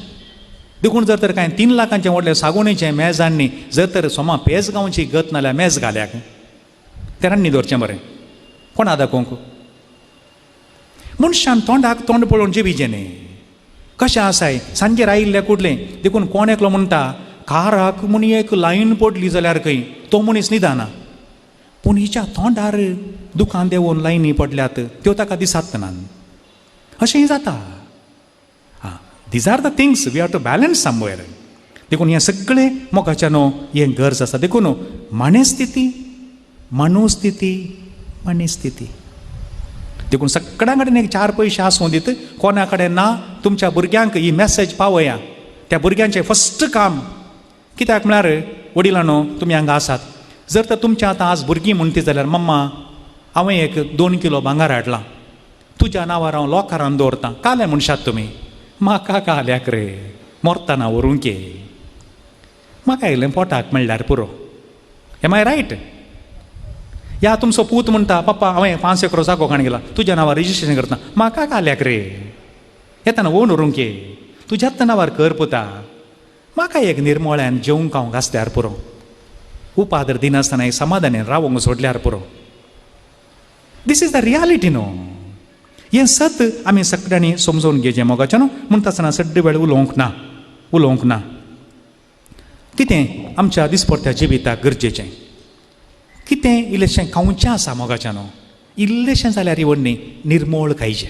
देखून जर तर कांय 3 लाखांचें व्हडलें सागोणीचें मेज हाडणी, जर तर सोमा पेज गावची गत नाल्यार मेज घाल्याक तें रान्नी दवरचें बरें, कोणा दाखोवंक? मनशान तोंडाक तोंड पळोवन जेवीचें न्ही. कशें आसाय सांजेर आयिल्लें कुडलें. देखून कोण एकलो म्हणटा काराक म्हूण एक लायन पडली जाल्यार खंय तो मनीस न्हिदना, पूण हिच्या तोंडार दुकान देंवोवन लायनी पडल्यात त्यो ताका दिसात ना. अशेंय जाता. These are the things we have to balance somewhere. देखून हें सगळें मोगाच्या न्हू हें गरज आसा. देखून मानस्थिती, मनोस्थिती, मनीस्थिती. देखून सगळ्यां कडेन एक 4 पयशे आसूं दीत, कोणा कडेन ना तुमच्या भुरग्यांक ही मॅसेज पावया. त्या भुरग्यांचें फस्ट काम कित्याक म्हळ्यार वडिलांनो तुमी हांगा आसात, जर तर तुमच्या आतां आज भुरगीं म्हणटी जाल्यार मम्मा हांवें एक 2 किलो भांगर हाडलां, तुज्या नांवार हांव लॉकरान दवरतां, कालें म्हणशात तुमी, म्हाका काल्याक रे मरतना व्हरूंक ये, म्हाका इल्लें पोटाक मेळ्ळ्यार पुरो. Am I right? या तुमचो पूत म्हणटा पप्पा हांवें 5 एकरो जागो काण गेला, तुज्या नांवार रजिस्ट्रेशन करता, म्हाका काल्याक रे येतना ओन व्हरूंक ये, तुज्याच नांवार कर पुता, म्हाका एक निर्मोळ्यान जेवंक खावंक आसल्यार पुरो, उपादर दिनासतना एक समाधानान रावंक सोडल्यार पुरो. This is the reality न्हू. हें सत आमी सगळ्यांनी समजून घेवचें मोगाचें न्हू. म्हणटा आसतना सड्डे वेळ उलोवंक ना, उलोवंक ना. कितें आमच्या दिसपडट्या जिविताक गरजेचें, कितें इल्लेशें खावचें आसा मोगाचें न्हू, इल्लेशें जाल्यार व्हडली निर्मोळ खायचें,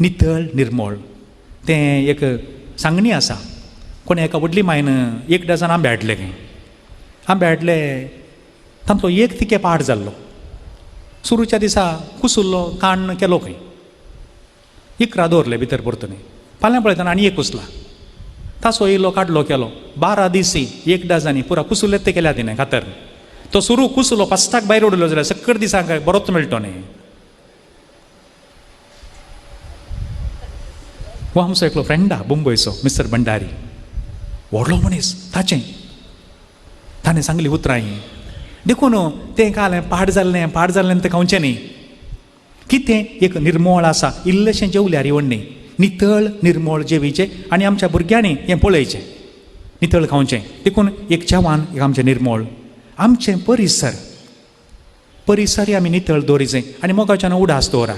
नितळ निर्मोळ. तें एक सांगणी आसा, कोणें एका व्हडली मायन 1 डझन आंबे हाडले खंय, आंबे हाडले, तांतलो एक तिके पाड जाल्लो, सुरूच्या दिसा कुसुल्लो काण केलो खंय, 11 दवरले भितर परतून, फाल्यां पळयतना आनी एक कुसला, तासो येयलो काडलो केलो, 12 दिसी 1 डजनी पुरा कुसुल्ले ते केल्या तिणें खातर. तो सुरू कुसलो पास्ताक भायर उडयलो जाल्यार सकट दिसांक बरोच मेळटो न्ही. हो आमचो एकलो फ्रेंडा मुंबयचो मिस्टर भंडारी, व्हडलो मनीस, ताचें ताणें सांगली उतरां हीं. देखून तें कालें पाड जाल्लें पाड जाल्लें तें खावचें न्ही. कितें एक निर्मोळ आसा, इल्लेशें जेवल्यार येवण न्ही, नितळ निर्मोळ जेवीचें आनी आमच्या भुरग्यांनी हें पळयचें, नितळ खावचें. देखून एक जेवण एक आमचें निर्मोळ, आमचें परिसर परिसरय आमी नितळ दवरीचें. आनी मोगाच्यान उडास दवरा.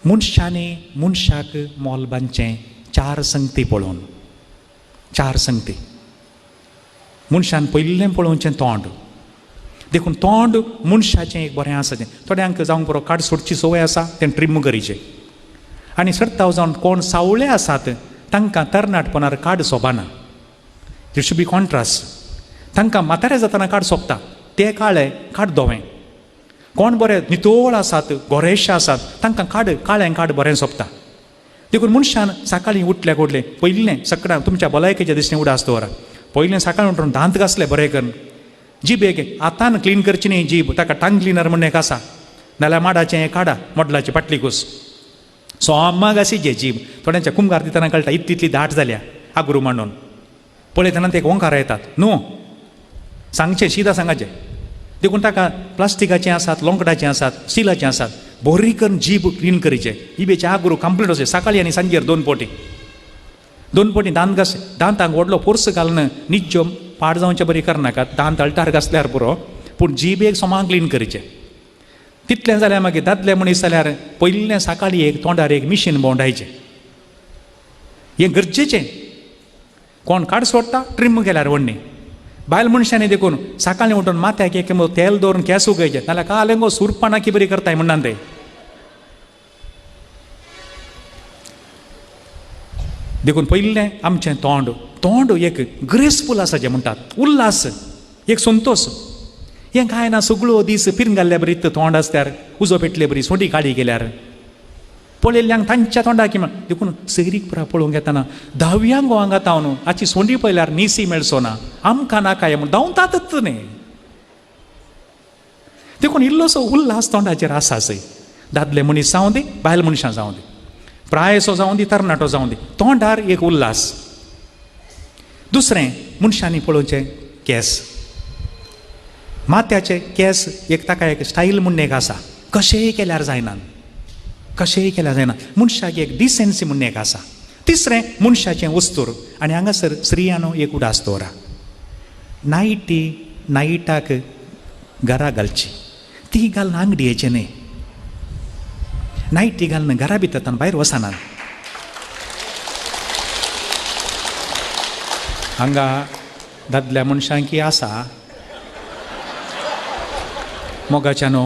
मनशांनी मनशाक मोल बांदचें चार संगती पळोवन, चार संगती. मनशान पयलें पळोवचें तोंड. देखून तोंड मनशाचें एक बरें आसा. तें थोड्यांक जावंक बरो काड सोडची संवय आसा, तें ट्रीम करीचें. आनी सर्ताव जावन कोण सावळे आसात तांकां तरणाटपणार काड सोबाना, it should be contrast. तांकां म्हातारे जातना काड सोंपता, ते काळे काड धवें. कोण बरे नितळ आसात गोरेशे आसात तांकां काड काळें काड बरें सोंपता. देखून मनशान सकाळीं उठल्या उठलें पयलें सकाळ तुमच्या भलायकेच्या दिसणें उडास दवरा. पयलें सकाळीं उठून दांत घासले बरें करून, जीब एक हातान क्लीन करची न्ही जीब, ताका टांग क्लिनर म्हण एक आसा, नाल्यार माडाचें काडा मोडलाची पाटली कूस सोमा घासीचे जीब. थोड्यांच्या कुमगार दितना कळटा इतली इतली दाट जाल्या आगरू मांडून पळयतना ते ओंकार येतात न्हू, सांगचें शिदा सांगाचें. देखून ताका प्लास्टिकाचें आसात, लोंकडाचें आसात, स्टिलाचें आसात, बरी करून जीब क्लीन करीचें. जिबेचें आगरू कंप्लीट वचें सकाळीं आनी सांजेर दोन पोटी दोन पोटी दांत घास. दांतांक व्हडलो फोर्स घालून निज्जो पाड जावचे बरी करनाकात, दांत अल्टार घासल्यार पुरो, पूण जीब एक सोमा क्लीन करीचें. तितलें जाल्यार मागीर दादले मनीस जाल्यार पयलें सकाळीं एक तोंडार एक मिशीन भोंवडायचें, हें गरजेचें. कोण काड सोडटा ट्रीम केल्यार व्हडली बायल मनशांनी. देखून सकाळीं उठून माथ्याक एक तेल दवरून केंस उगयचें, नाल्यार कालें गो सुरपानां की बरी करताय म्हणटात ते. देखून पयलें आमचें तोंड, तोंड एक ग्रेसफूल आसा जें म्हणटात, उल्हास एक संतोश. हें कांय ना सगळो दीस पिरून घाल्ल्या बरी तोंड आसल्यार, उजो पेटले बरी सोंडी काळी गेल्यार पळयल्ल्यांक तांच्या तोंडाक म्हण. देखून सैरीक पुरा पळोवंक येतना धाव्यांक हांगा तावन हाची सोंडी पळयल्यार निसी मेळचो ना, आमकां नाका म्हूण धांवतातच न्ही. देखून इल्लोसो उल्हास तोंडाचेर आसा सय, दादले मनीस जावं दी बायल मनशां जावं दी, प्रायसो जावं दी तरणाटो जावं दी, तोंडार एक उल्हास. दुसरें मनशांनी पळोवचें केंस, माथ्याचे केंस एक ताका एक स्टायल म्हूण एक आसा, कशेंय केल्यार जायना, कशेंय केल्यार जायना. मनशाक एक डिसेन्सी म्हूण एक आसा. तिसरें मनशाचें वस्तूर. आनी हांगासर स्त्रियानो एक उडास दवरा, नायटी नायटाक घरा घालची, ती घालून आंगडयेचें न्ही, नायटी घालून घरा भितर भायर वचनात. हांगा दादल्या मनशांकी आसा मोगाच्यानो,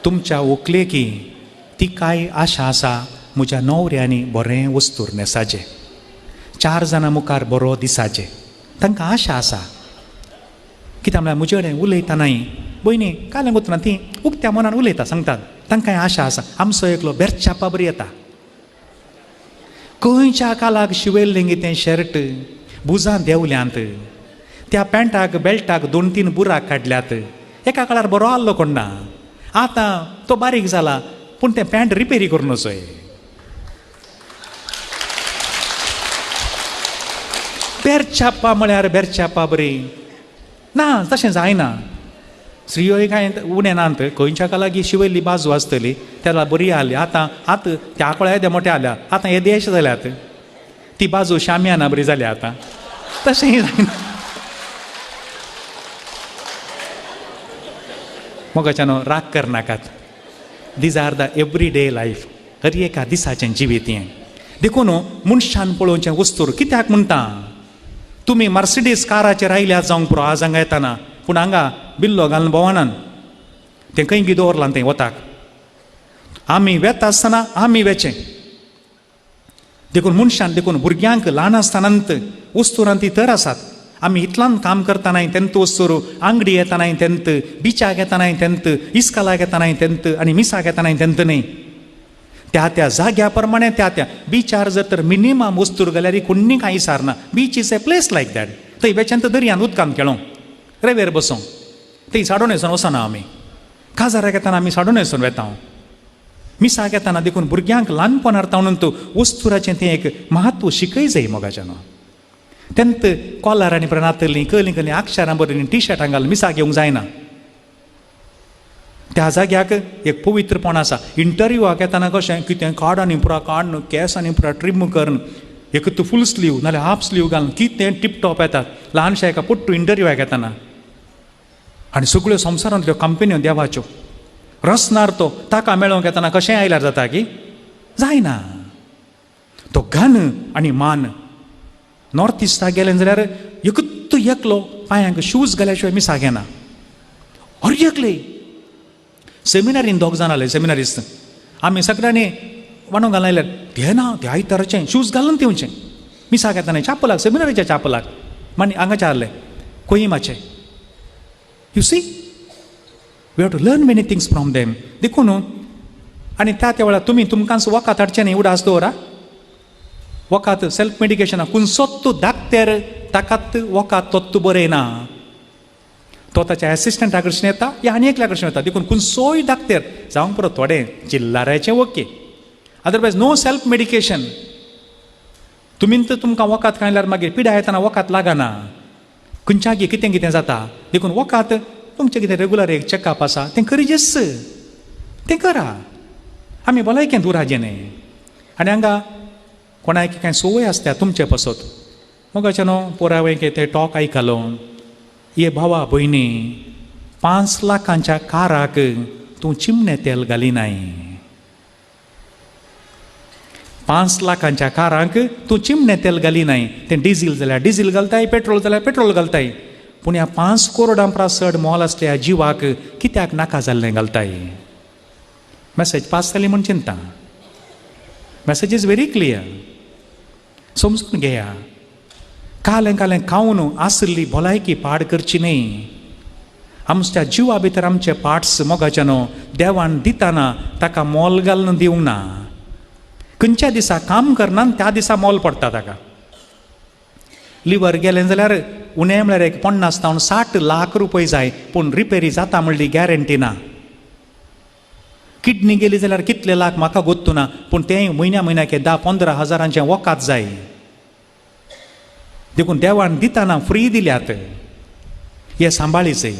तुमच्या व्हंकलेकी ती काय आशा आसा म्हज्या न्हवऱ्यांनी बरें वस्तूर न्हेसाचें, चार जाणां मुखार बरो दिसाचें, तांकां आशा आसा. कित्याक म्हळ्यार म्हजे कडेन उलयतनाय भयणी कालें उतरां ती उक्त्या मनान उलयता, सांगतात, तांकां आशा आसा. आमचो एकलो बेरचापा बरी येता, खंयच्या कालाक शिवयल्लें गे तें शर्ट, बुजां देंवल्यांत, त्या पॅन्टाक बेल्टाक दोन तीन बुराक काडल्यात. एका काळार बरो आहलो कोण ना, आतां तो बारीक जाला, पूण तें पॅन्ट रिपेरी करून वचोय. बेरचापा म्हळ्यार बेरचापा बरी ना, तशें जायना. स्त्रियोय कांय उणें नात, खंयच्या कालागी शिवयल्ली बाजू आसतली त्याला बरी आहली, आतां आतां त्या कळ्या येदे मोठे आल्या, आतां हे देश जाल्यात, ती बाजू शामियाना बरी जाल्या आतां, तशेंय जायना. मोगाच्यानो राग करनाकात, these are the every day life, हर एका दिसाचें जिवीत हें. देखून मनशान पळोवचें वस्तूर. कित्याक म्हणटा तुमी मर्सिडीज काराचेर आयल्यात जावंक पुरो आज हांगा येतना, पूण हांगा बिल्लो घालून भोंवनान, तें खंय गी दवरलां तें वताक. आमी वेता आसतना आमी वेचें. देखून मनशान, देखून भुरग्यांक ल्हान आसतनांत वस्तुरांत ती तर आसात. आमी इतल्यान काम करतनाय तेंत वस्तूर, आंगडी येतनाय तेंत, बिचाक येतनाय तेंत, इस्कलाक येतनाय तेंत आनी मिसाक येतनाय तेंत न्ही. त्या त्या जाग्या प्रमाणे त्या त्या बिचार जर तर मिनिमम वस्तूर घाल्यार कोण्णी कांय सारना. Beach is a place like that. थंय वेच्यान तर दर्यान उदकान खेळोंक, रेवेर बसोंक. ती साडोन येसून वचना आमी काजाराक येताना आमी साडोन येसून वेता मिसाक येताना. देखून भुरग्यांक ल्हानपणार ताणून तूं वस्तुराचें तें एक महत्व शिकय जाय मोगाच्यान. तेंत कॉलर आनी नातली कली कली अक्षरां बरयलीं टी शर्टां घालून मिसाक येवंक जायना. त्या जाग्याक एक पवित्रपण आसा. इंटरव्यूआक येताना कशें कितें काड आनी पुरा काडून केंस आनी पुरा ट्रीम करून एक तूं फूल स्लीव नाल्यार हाफ स्लीव घालून कितें टिपटॉप येतात ल्हानशा एका पुट्टू इंटरव्यूआक येताना. आनी सगळ्यो संवसारांतल्यो कंपन्यो देवाच्यो रसनार तो ताका मेळोवंक येताना कशें आयल्यार जाता की जायना. तो घन आनी मान. नॉर्थ इस्टाक गेलें जाल्यार एकूत एकलो पांयांक शूज घाल्या शिवाय मिसाक येना. हर एकले सेमिनारीन दोग जाण आले सेमिनारिस्त आमी सगळ्यांनी वाणो घालून ते ना ते आयताराचें शूज घालून दिवचें मिसाक येताना चापलाक सेमिनारीच्या चापलाक मानी हांगाचे आहले कोहिमाचे. You see we have to learn many things from them. देखून आनी त्या त्या वेळार तुमी तुमकांच वखद हाडचें न्ही उडास दवरा. वखद सेल्फ मेडिकेशना खुंयचोच तूं दाक्तेर ताकात वखद तोत्त बरयना, तो ताच्या एसिस्टंटा कडसून येता या आनी एकल्या कडसून येता. देखून खुंयचोय दाक्तेर जावंक पुरो थोडें चिल्लाराचें okay, otherwise no self medication. तुमी तर तुमकां वखद खायल्यार मागीर पिडा येताना वखद लागना, खंयच्यागी कितें कितें जाता. देखून वखद तुमचें कितें रेगुलर एक चॅकअप आसा तें करीजेच, तें करा. आमी भलायकेंत उराजें न्ही. आनी हांगा कोणाक कांय संवय आसता तुमचे पासत मोगाचें न्हू पोरावें ते टॉक आयकलो ये भावा भयणी 5 लाखांच्या काराक तूं चिमणे तेल घालिनाय. 5 लाखांच्या कारांक तूं चिमणे तेल घालिनाय. तें डिझील जाल्यार डिझील घालताय, पेट्रोल जाल्यार पेट्रोल घालताय, पूण ह्या 5 करोडां परस चड मोल आसल्या जिवाक कित्याक नाका जाल्लें घालताय. मॅसेज पास जाली म्हूण चिंता. मॅसेज is very clear, समजून घेया. कालें कालें खावन आशिल्ली भलायकी पाड करची न्ही. आमच्या जिवा भितर आमचे पार्ट्स मोगाचे न्हू देवान दिताना ताका मोल घालून दिवंक ना. खंयच्या दिसा काम करना त्या दिसा मोल पडटा ताका. लिवर गेलें जाल्यार उणें म्हळ्यार एक 50 जावन 60 लाख रुपये जाय, पूण रिपेरी जाता म्हणली गॅरंटी ना. किडनी गेली जाल्यार कितले लाख म्हाका गोत्तू ना, पूण तें म्हयन्या म्हयन्याक 10-15 हजारांचें वखद जाय. देखून देवान दिताना फ्री दिल्यात, हे सांबाळीचे.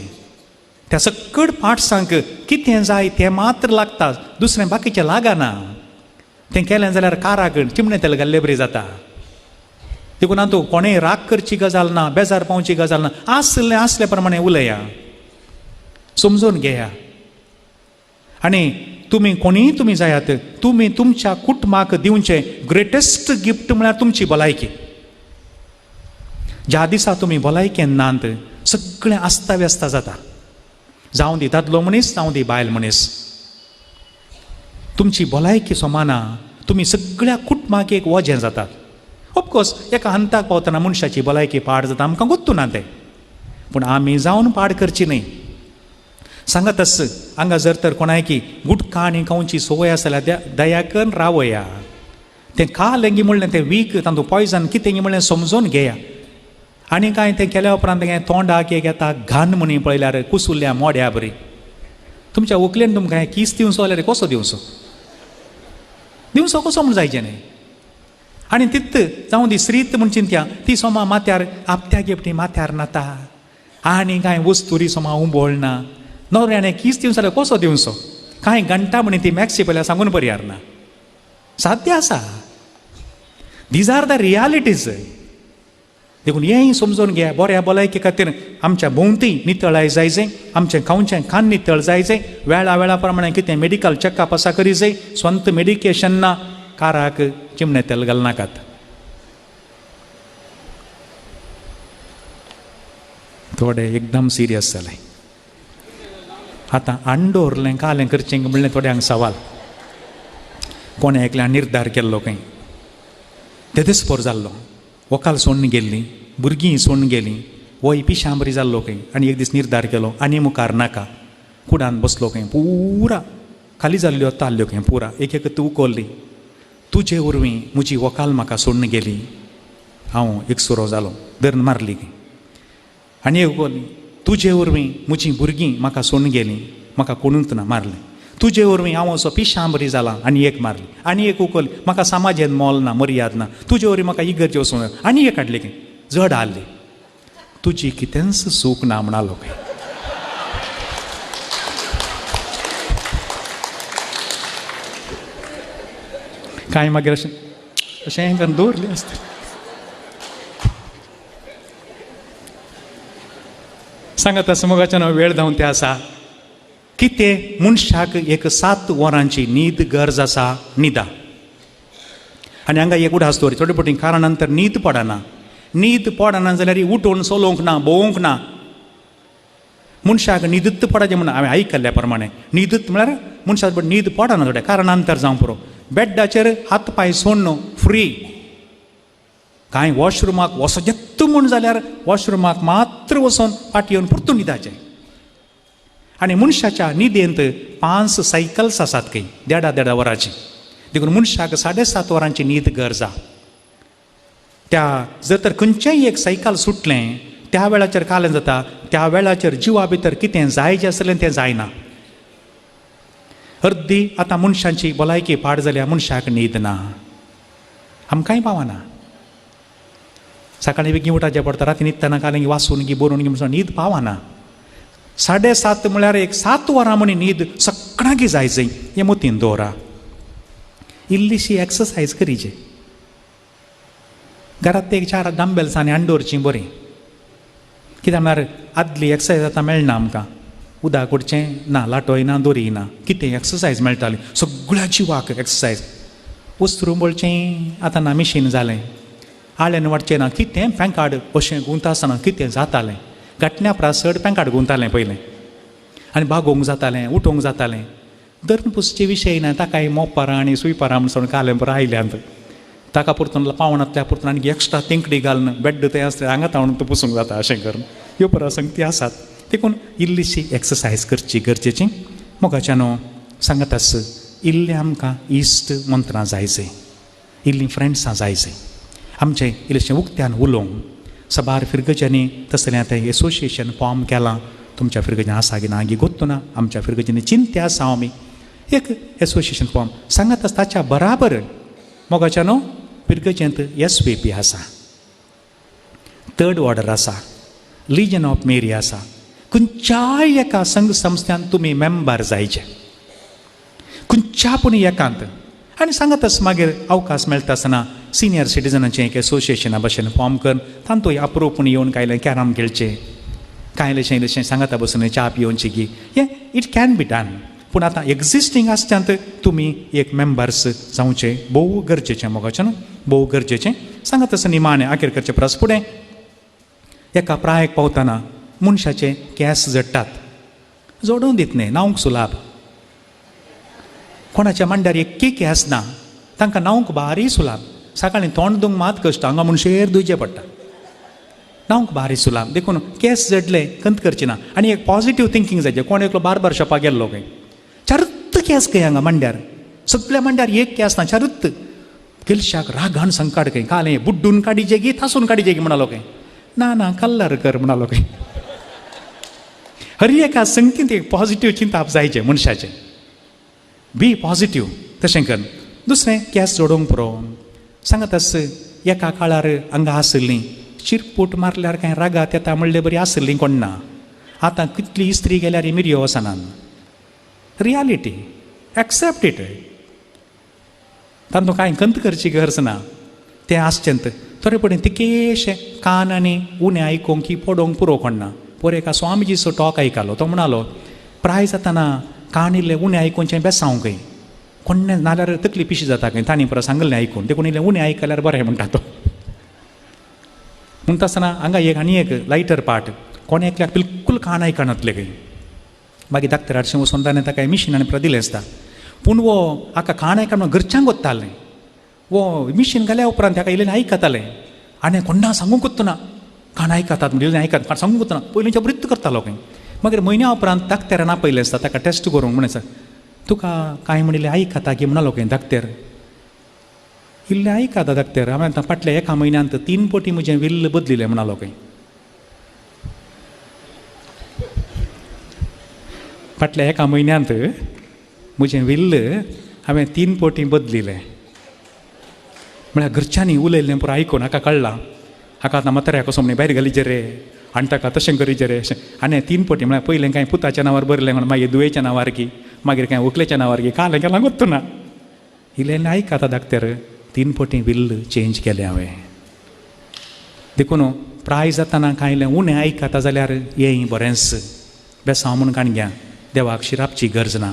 त्या सकट पार्ट्सांक कितें जाय तें मात्र लागता, दुसरें बाकीचें लागना. तें केलें जाल्यार काराक चिमणे तेल घाल्ले बरी जाता. देखून आतां कोणें राग करची गजाल ना, बेजार पावची गजाल ना. आसलें आसले प्रमाणे उलया, समजून घेया. आनी तुमी कोणीय तुमी जायात, तुमी तुमच्या कुटुंबाक दिवचें ग्रेटेस्ट गिफ्ट म्हळ्यार तुमची भलायकी. ज्या दिसा तुमी भलायकेन नात सगळें अस्ताव्यस्त जाता. जावं दी दादलो मनीस, जावं दी बायल मनीस, तुमची भलायकी सोमाना तुमी सगळ्या कुटुंबाक एक वजें जातात. ऑफकोर्स एका हंताक पावतना मनशाची भलायकी पाड जाता, आमकां गोत्तू ना तें, पूण आमी जावन पाड करची न्ही. सांगत आस हांगा जर तर कोणायकी गुटखा आनी खावची संवय आसा जाल्यार दया करून रावया. तें खालें गी म्हणलें तें वीक, तातूंत पॉयजन कितें गी म्हणलें समजून घेया. आनी कांय तें केल्या उपरांत तें तोंडाक एक येता घाण म्हणी पळयल्यार कुसुल्ल्या मोड्या बरी. तुमच्या व्हंकलेन तुमकां कीस दिवचो जाल्यार कसो दिवचो, दिवचो कसो म्हूण जायचें न्ही. आनी तित जावं दी श्रीत म्हूण चिंत्या ती सोमा माथ्यार आपत्या गिपटी माथ्यार नाता आनी कांय वस्तुरी सोमा उंबोळना. नवऱ्याने कीस दिवचो जाल्यार कसो दिवचो, कांय घंटा म्हणी ती मॅक्सी पळयल्यार सांगून पर्यार ना. साध्य आसा, these are the realities. देखून हेंय समजून घेया. बऱ्या भलायके खातीर आमच्या भोंवती नितळाय जाय जाय, आमचें खावचें खाण नितळ जाय जाय, वेळा वेळा प्रमाणे कितें मेडिकल चॅकअप आसा करी जाय. स्वंत मेडिकेशन ना, काराक चिमणे तेल घालनाकात. थोडे एकदम सिरियस जालें. आतां अंडोरलें कालें करचें म्हणलें थोड्यांक सवाल. कोणें एकल्यान निर्धार केल्लो खंय तेदेस्पोर पोर जाल्लो, वकाल सोडून गेल्ली, भुरगीं सोडून गेलीं, वय पिशांबरी जाल्लो खंय. आनी एक दीस निर्धार केलो आनी मुखार नाका. कुडान बसलो खंय, पुरा खाली जाल्ल्यो ताल्ल्यो खंय, पुरा एक एक तूं उखल्ली. तुजे वरवीं म्हजी वकाल म्हाका सोडून गेली, हांव एकसुरो जालो, धरून मारली खंय. आनी एक उखल्ली, तुजे वरवीं म्हजीं भुरगीं म्हाका सोडून गेलीं, म्हाका कोणूच ना मारलें. तुजे वरवीं हांव असो पिशांबरी जाला आनी एक मारली आनी एक उखल, म्हाका समाजेन मोल ना मर्याद ना, तुजे वरवीं म्हाका इगर्जे वचूंक जाय आनी एक हाडली खंय जड आहली, तुजी कितेंच सूख ना म्हणालो खंय. कांय मागीर अशें अशें करून दवरलें आसतलें. सांगत आसा मोगाच्यान वेळ धांवन ते आसा कितें मनशाक एक 7 वरांची न्हीद गरज आसा न्हिदा. आनी हांगा एक उडास दवर थोडे पटी कारणान तर न्हीद पडना, न्हीद पडना जाल्यार उठून चलोवंक ना भोंवूंक ना. मनशाक न्हिदूच पडाचें म्हणून हांवें आयकल्ल्या प्रमाणे न्हिदूच म्हळ्यार मनशाक न्हीद पडना थोड्या कारणान तर जावं पुरो. बेड्डाचेर हात पांय सोडून फ्री, कांय वॉशरुमाक वचजेत म्हूण जाल्यार वॉशरुमाक मात्र वचून फाटी येवन परतून न्हिदाचें. आनी मनशाच्या न्हिदेंत 5 सायकल्स आसात खंय देडा देडा वरांची, देखून मनशाक 7.5 वरांची न्हीद गरज आसा. त्या जर तर खंयचेंय एक सायकल सुटलें त्या वेळाचेर कालें जाता, त्या वेळाचेर जिवा भितर कितें जाय जें आसलें तें जायना. अर्दी आतां मनशांची भलायकी पाड जाल्या, मनशाक न्हीद ना, आमकांय पावना. सकाळीं बेगीन उठाचें पडटा, राती न्हिदतना कालें वाचून गी बरोवन गी म्हणून न्हीद पावना. 7.5 म्हळ्यार एक 7 वरां म्हणी न्हीद सगळ्यांक जाय जंय हें मतीन दवरा. इल्लीशी एक्सरसायज करीचे, घरांत एक 4 डंबेल्स आनी हाडून दवरचीं बरीं. कित्याक म्हळ्यार आदली एक्सरसायज आतां मेळना आमकां, उदक उडचें ना, लाटोय ना, दोरी ना, कितें एक्सरसायज मेळटाली सगळ्या जिवाक एक्सरसायज. वस्त्रूं बोळचें आतां ना, मिशीन जालें, आळ्यान वाडचें ना, कितें पॅंकाड अशें गुंता आसतना कितें जातालें, गांठण्या परस चड पॅंकाड गुंतालें पयलें आनी बागोवंक जातालें, उठोवंक जातालें. धरून पुसचे विशय ना, ताकाय मोपारां आनी सुयपारां म्हण कालें बरें आयल्यांत, ताका परतून पावनातल्या परतून आनी एक्स्ट्रा तेंकडी घालून बेड्ड थंय आसलें हांगा तावून पुसूंक जाता अशें करून ह्यो परत संगती आसात. देखून इल्लीशी एक्सरसायज करची गरजेची. मोगाच्यानो सांगत आस इल्लें आमकां इश्ट मंत्रां जाय जंय, इल्लीं फ्रेंड्सां जाय जंय, आमचें इल्लेशें उक्त्यान उलोवंक. सबार फिरगजांनी तसलें आतां एसोसिएशन फॉर्म केलां, तुमच्या फिरगजां आसा की ना गोत्तू ना, आमच्या फिरगजांनी चिंत्या आसा आमी एक एसोसिएशन फॉर्म सांगत आसा. ताच्या बराबर मोगाच्यानो फिरगजेंत SVP आसा, थर्ड ऑर्डर आसा, लिजन ऑफ मेरी आसा. खंयच्याय एका संघ संस्थ्यान तुमी मेंबर जायचे, खंयच्या पूण एकांत. आनी सांगत आसा मागीर अवकाश मेळटा आसतना सिनियर सिटीजनाचें एक एसोसिएशना भशेन फॉर्म कर, तांतूय अप्रूप येवन कांय कॅरम खेळचें, कांय इल्लेशें इल्लेशें सांगता बसून च्या पिवची की हें it can be done. पूण आतां एग्जिस्टींग आसच्यांत तुमी एक मेंबर्स जावचें भोव गरजेचें मोगाचें न्हू, भोव गरजेचें. सांगत आसा निमाणें आखेर करचें परस फुडें एका प्रायक पावतना मनशाचे केंस जडटात, जोडून दित न्हय, न्हावंक सुलाभ. कोणाच्या मांड्यार एक्की केंस ना, तांकां न्हावंक भारी सुलाभ. सकाळीं तोंड धुवंक मात कश्ट, हांगा मनशेर धुवचें पडटा, न्हावंक भारी सुलाभ. देखून केंस जडले खंत करची ना. आनी एक पॉजिटीव थिंकींग जायचें. कोण एकलो बार्बर शॉपाक गेल्लो खंय, चारुत्त केंस खंय हांगा मांड्यार, सगल्या मांड्यार एक केंस ना, चारुत्त. केलशाक रागान संकाड खंय, कालें बुड्डून काडीचे गी थासून काडीचे गी म्हणालो खंय, ना ना कल्लर कर म्हणालो खंय. हर एका संगतींत एक पॉजिटीव चिंताप जायचें मनशाचें, बी पॉजिटीव तशें कर. दुसरें केंस जोडूंक पुरो. सांगत आस एका काळार हांगा आशिल्लीं चिरपूट मारल्यार कांय रागात येता म्हणले बरी आशिल्लीं कोण ना. आतां कितली इस्त्री गेल्यार मिरयो वचनात. रियालिटी एक्सेप्ट it, तांतूं कांय खंत करची गरज ना, तें आसचें. थोडे पडे तिकेशे कान आनी उणें आयकूंक की पडोवंक पुरो कोण ना. पोर एका स्वामीजीचो टॉक आयकलो, तो म्हणालो प्राय जाताना कान इल्लें उणें आयकुचें बेसांव खंय, कोण्णें नाल्यार तकली पिशी जाता खंय, तांणी परत सांगलें आयकून, देखून इल्लें उणें आयकल्यार बरें म्हणटा तो. म्हणटा आसतना हांगा एक आनी एक लायटर पार्ट, कोण एकल्याक बिलकूल कान आयकनातलें खंय, मागीर डाक्टर आडशें वचून ताणें ताका मिशीन आनी परत दिलें आसता. पूण वो हाका कान आयकना घरच्यांक वतालें, वो मिशीन घाल्या उपरांत ताका इल्लें आयकतालें आनी कोण्णा सांगूंकच ना, कान आयकतात म्हणजे इल्लें आयकत सांगूंकच ना, पयलींच्या वृत्त करतालो खंय. मागीर म्हयन्या उपरांत डाक्टरान आपयलें आसता ताका टेस्ट करूंक, म्हणून आसा तुका कांय म्हणिल्लें आयकता की म्हणालो खंय डाक्टर. इल्लें आयकता डाक्टर, हांवें आतां फाटल्या एका म्हयन्यांत 3 पटी म्हजें विल्ल बदलिलें म्हणालो खंय. फाटल्या एका म्हयन्यांत म्हजें विल्ल हांवें 3 पटी बदलिलें. म्हळ्यार घरच्यांनी उलयल्लें पुरो आयकून हाका कळ्ळां हाका आतां म्हाताऱ्या कसो म्हण भायर घालीचे रे आनी ताका तशें करीचें रे अशें. आनी 3 पटी म्हळ्यार पयलें कांय पुताच्या नांवार बरयलें म्हण, मागीर धुवेच्या नांवार की, मागीर कांय व्हंकलेच्या नांवार की, काल केलां गोत्तू ना. इल्लें आयक आतां धाकतेर 3 पटी विल्ल चेंज केलें हांवें. देखून प्राय जाताना कांय इल्लें उणें आयकता जाल्यार येय बरेंच बेसांव म्हूण काणग्या देवाक शिरापची गरज ना.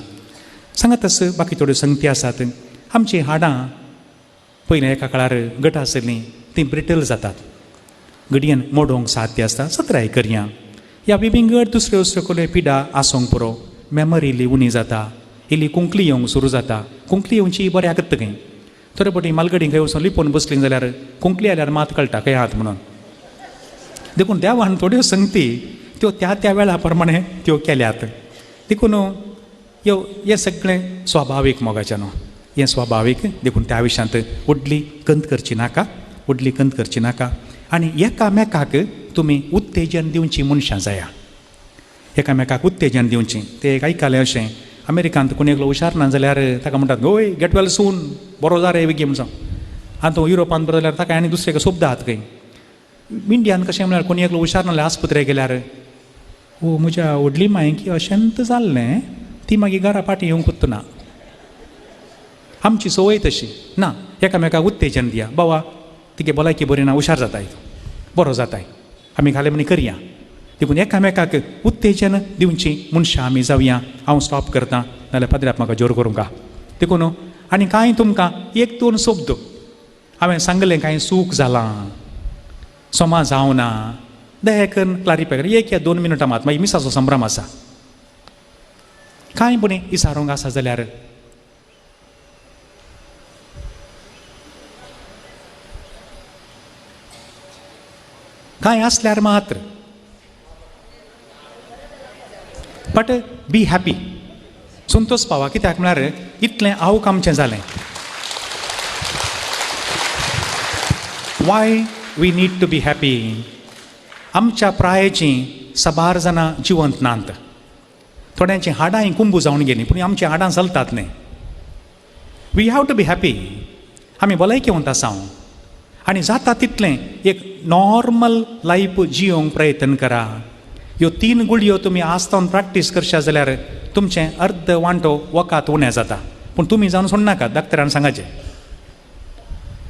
सांगात तस बाकी थोड्यो संगती आसात. आमचीं हाडां पयलीं एका काळार गट आसलीं तीं ब्रिटल जातात, घडयेन मोडोंक साध्य आसता. सत्राय करया ह्या विंगड दुसऱ्यो दुसऱ्यो कसल्यो पिडा आसूंक पुरो. मेमरी इल्ली उणी जाता, इल्ली कुंकली येवंक सुरू जाता. कुंकली येवची बऱ्याक खंय थोडे पटी मालगडी खंय वचून लिपोवन बसली जाल्यार कुंकली आल्यार मात कळटा खंय आहात म्हणून. देखून देवान थोड्यो संगती त्यो त्या त्या वेळा प्रमाणे त्यो केल्यात. देखून ह्यो हें सगळें स्वाभावीक मोगाचें न्हू, हें स्वाभावीक. देखून त्या विशयांत व्हडली कंत करची नाका, व्हडली कंत करची नाका. आनी एकामेकाक तुमी उत्तेजन दिवची मनशां जाया, एकामेकाक उत्तेजन दिवचीं. ते एक आयकलें अशें अमेरिकांत कोण एकलो हुशार ना जाल्यार ताका म्हणटात ओय गेट वेल सून, बरो जा रे बेगीन म्हणून. आनी तो युरोपांत बरो जाल्यार ताका आनी दुसरे सोबदा आहात खंय. इंडियान कशें म्हळ्यार कोणी एकलो हुशार ना जाल्यार आस्पत्रेक गेल्यार ओ म्हज्या व्हडली मांयकी अशेंत जाल्लें, ती मागीर घरा फाटीं येवंक ना. आमची संवय तशी ना. एकामेकाक उत्तेजन दिया, बाबा तिगे भलायकी बरी ना, हुशार जाताय, बरो जाताय, आमी घाले म्हण करया. देखून एकामेकाक उत्तेजन दिवची मनशां आमी जावया. हांव स्टॉप करता नाल्यार पाद्र्याक म्हाका जोर करूंक. देखून आनी कांय तुमकां 1-2 शब्द हांवें सांगलें कांय चूक जालां, समा जावना, दया करून क्लारिफाय कर. 1 या 2 मिनटां मात, मागीर मिसाचो संभ्रम आसा. कांय पुणी इसारूंक आसा जाल्यार कांय आसल्यार मात्र. बट बी हॅपी, संतोष पावा. कित्याक म्हळ्यार इतलें आवक आमचें जालें. Why we need to be happy? आमच्या प्रायेचीं साबार जाणां जिवंत नात, थोड्यांचीं हाडां कुंबू जावन गेलीं, पूण आमचीं हाडां चलतात न्ही. We have to be happy. आमी भलायकेवंत आसा आनी जाता तितलें एक नॉर्मल लायफ जियोंक प्रयत्न करा. ह्यो 3 गुळयो तुमी आस्तावन प्रॅक्टीस करशा जाल्यार तुमचें अर्द वांटो वकात उणें जाता. पूण तुमी जावन सोडनाका, डाक्टरान सांगाचें.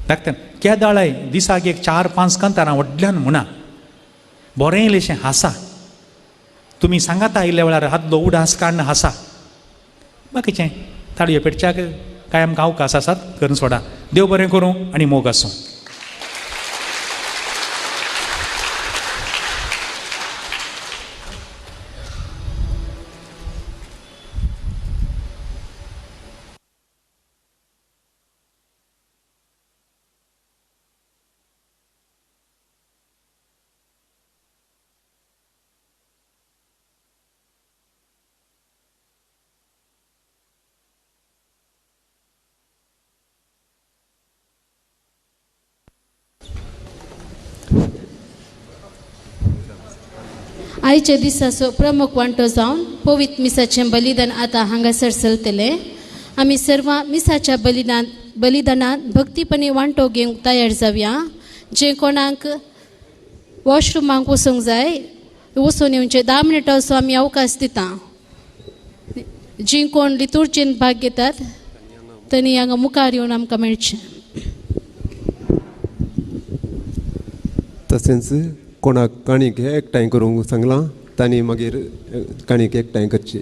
डाक्टर केदाळाय दिसाक एक 4-5 कांतारां व्हडल्यान म्हणा, बरें इल्लेशें हासा. तुमी सांगाता आयिल्ल्या वेळार हातलो उडास काडून हासा. बाकीचें ताळयो पेटच्याक कांय आमकां अवकाश आसात करून सोडा. देव बरें करूं आनी मोग आसूं. आयच्या दिसाचो प्रमुख वांटो जावन पवित्र मिसाचें बलिदान आतां हांगासर चलतलें. आमी सर्वां मिसाच्या बलिदानांत भक्तीपणी वांटो घेवंक तयार जावया. जे कोणाक वॉशरुमाक वचूंक जाय वचून येवचें. 10 मिनटांचो आमी अवकाश दिता. जी कोण लितुर्जीन भाग घेतात तांणी हांगा मुखार येवन आमकां मेळचें. तशेंच कोणाक काणीक एकठांय करूंक सांगलां तांणी मागीर काणीक एकठांय करची.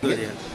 Direct.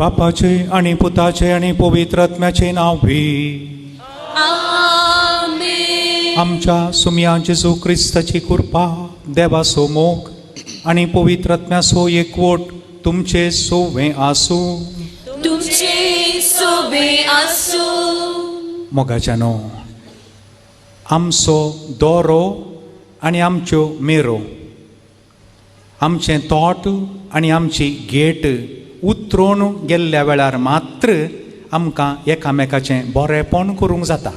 बापाचे आणि पुताचे आणि पवित्र आत्म्याचे नाव भी. आमच्या सुमया जेजू क्रिस्ताची कृपा, देवाचो मोग आनी पवित्र आत्म्याचो एकवट तुमचे सोवे आसूं. तुमचे सोबे आसूं. मोगाच्यानो, आमचो दोरो आनी आमच्यो मेरो, आमचें तोट आनी आमची गेट उतरून गेल्ल्या वेळार मात्र आमकां एकामेकाचें बरेंपण करूंक जाता.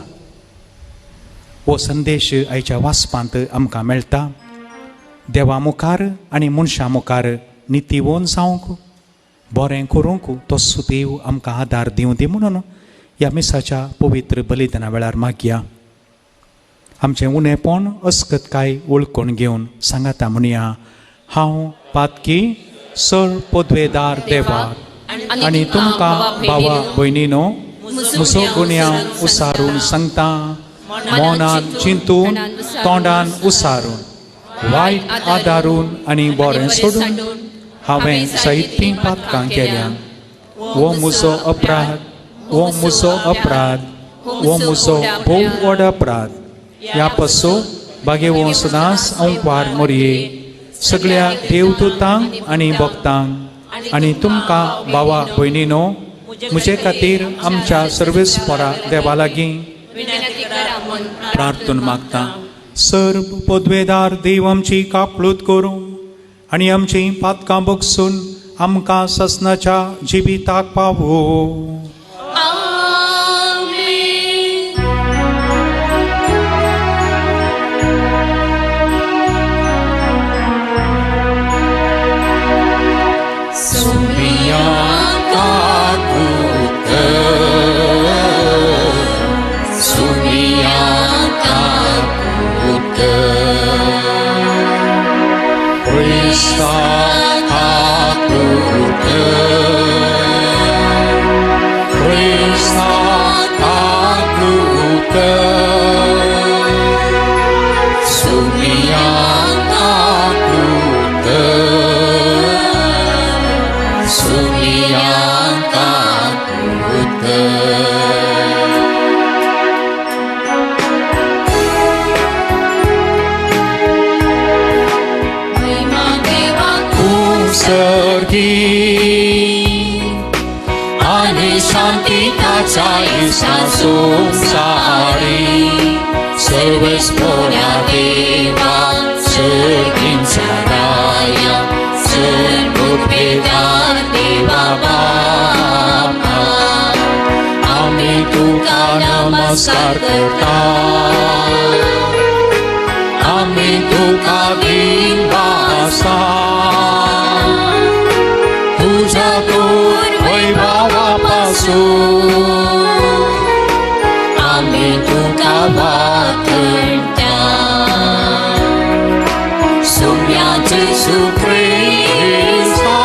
हो संदेश आयच्या वाचपांत आमकां मेळटा. देवा मुखार आनी मनशां मुखार नितीवोन जावंक, बरें करूंक तो सुदेव आमकां आदार दिवं दी म्हणून ह्या मिसाच्या पवित्र बलिदाना वेळार मागया. आमचें उणेपण अस्कतकाय वळखून घेवन सांगाता म्हणया, हांव पातकी सर पदवेदार देवाक आनी तुमकां भावा भयणीनो म्हजो गुन्यांव उसारून सांगता, मनान चिंतून तोंडान उसारून वायट आदारून आनी बरें सोडून हांवें जायतीं पातकां केल्या. हो म्हजो अपराध, हो म्हजो अपराध, हो म्हजो भोव व्हड अपराध. ह्या पासून बागेवो सदांच अंकवार मोरये सगळ्या देवदूतांक आनी भक्तांक आनी तुमकां भावा भयणीनो म्हजे खातीर आमच्या सर्वेस्परा देवा लागीं प्रार्थना मागता. सर्व पदवेदार देव आमची कापलूत करूं आनी आमची पातकां बगसून आमकां ससनाच्या जिविताक पावो. संसारी सर्वेस्पोरा देवा सर्गिंचा राया सर्वभेदार देवा बापा आम्ही तुका नमस्कार करता, आम्ही तुका दिवासा तुझ्या तूर वैभवापासून आम्ही तुका वाखणता. सुम्याचे सुप्रेसा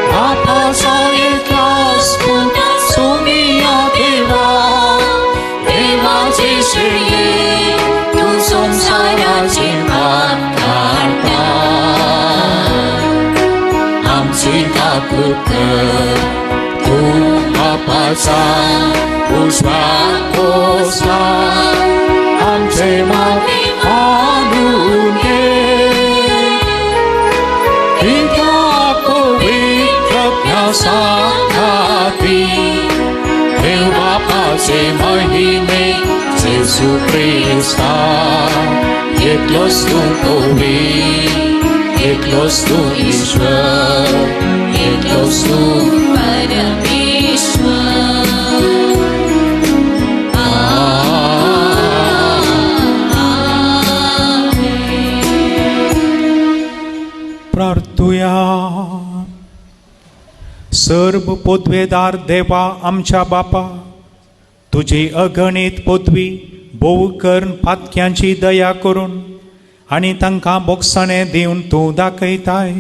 बापाचा एकलाच पूत सुमिया देवा देवाचे श्रेय तू संसाराचे पाप काडता. आमची काकूत कर तू बापाचा उजवा पोसला आमचे मागे मानून घे. पित्या पवित्र साथाती देव बापाचे महिमे जेजू क्रिस्ता एकलोच तूं पवित्र, एकलोच तूं ईश्वर, एकलोच तूं परमेश्वर. प्रार्थुया. सर्व पदवेदार देवा आमच्या बापा, तुजी अगणीत पदवी भोव करून पातक्यांची दया करून आनी तांकां बोगसाणें दिवन तूं दाखयताय.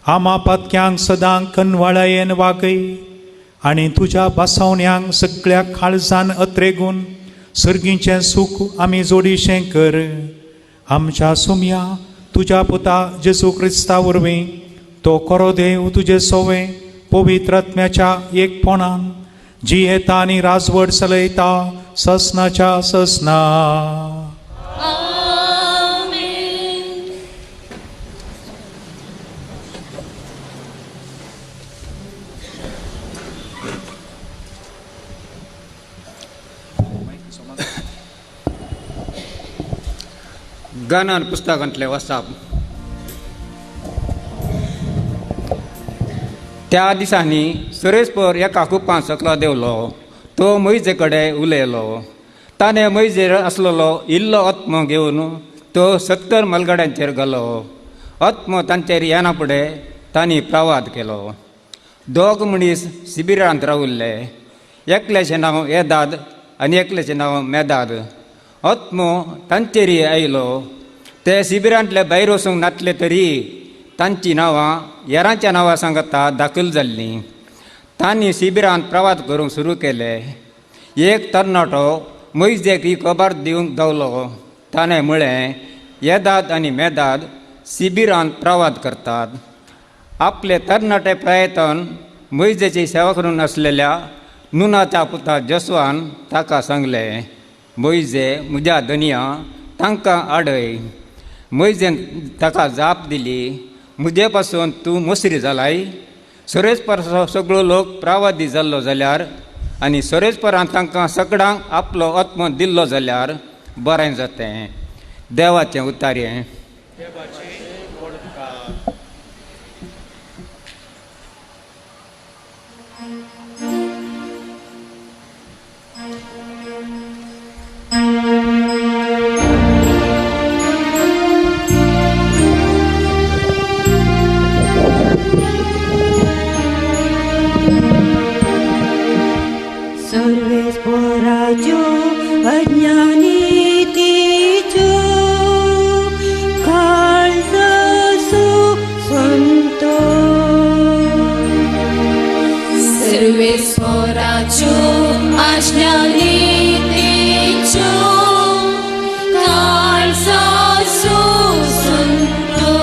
आमा पातक्यांक सदां कनवाळायेन वागय आनी तुज्या बसवण्यांक सगळ्या काळजान अत्रेगून सर्गीचें सूख आमी जोडीशें कर. आमच्या सुमया तुज्या पुता जेजू क्रिस्ता वरवीं तो खरो देव तुजे सोवे पवित्र आत्म्याच्या एकपणान जियेता आनी राजवट चलयता ससनाच्या ससना. आमेन. गणन पुस्तकांतले वसाप. त्या दिसांनी सुरेशपूर एका कुपान सकलो देंवलो. तो मोयजे कडेन उलयलो. ताणें मोयजेर आसलेलो इल्लो आत्मो घेवन तो 70 मलगड्यांचेर घालो. आत्मो तांचेर येना फुडें तांणी प्रवाद केलो. दोग मनीस शिबिरांत रावल्ले. एकल्याचें नांव येदाद आनी एकल्याचें नांव मेदाद. आत्मो तांचेर आयलो. ते शिबिरांतले भायर वचूंक नासले तरी तांचीं नांवां हेरांच्या नांवां सांगता दाखल जाल्लीं. तांणी शिबिरांत प्रवाद करूंक सुरू केले. एक तरणाटो मोयजेक ही खबर दिवंक धांवलो. ताणें म्हळें, येदाद आनी मेदाद शिबिरांत प्रवाद करतात. आपले तरणाटे प्रयत्न मोयजेची सेवा करून आसलेल्या नुनाच्या पुता जसवान ताका सांगलें, मोयजे म्हज्या धनया तांकां आडय. मोयजेन ताका जाप दिली, म्हजे पासून तूं मोसरी जालाय. सोरेसपर सगळो लोक प्रावादी जाल्लो जाल्यार आनी सोरेसपरान तांकां सगळ्यांक आपलो आत्मो दिल्लो जाल्यार बरें जातें. देवाचें उतारें. सर्वेस्पोराच्यो अज्ञानितीच्यो काळजासो संतो. सर्वेस्पोराच्यो अज्ञानितीच्यो काळजासो संतो.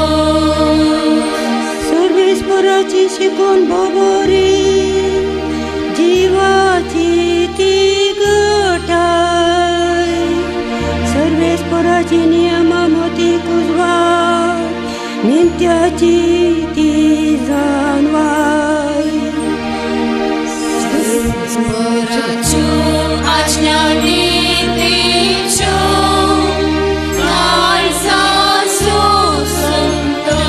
सर्वेस्पोराची शिकून बोबोरी जिवाची ती गटाय. सर्वेस्पोराची नियमा मोती कुजवाय नित्याची ती जाणवाय. सर्वेस्पोराच्यो अज्ञानितीच्यो काळजासो संतो.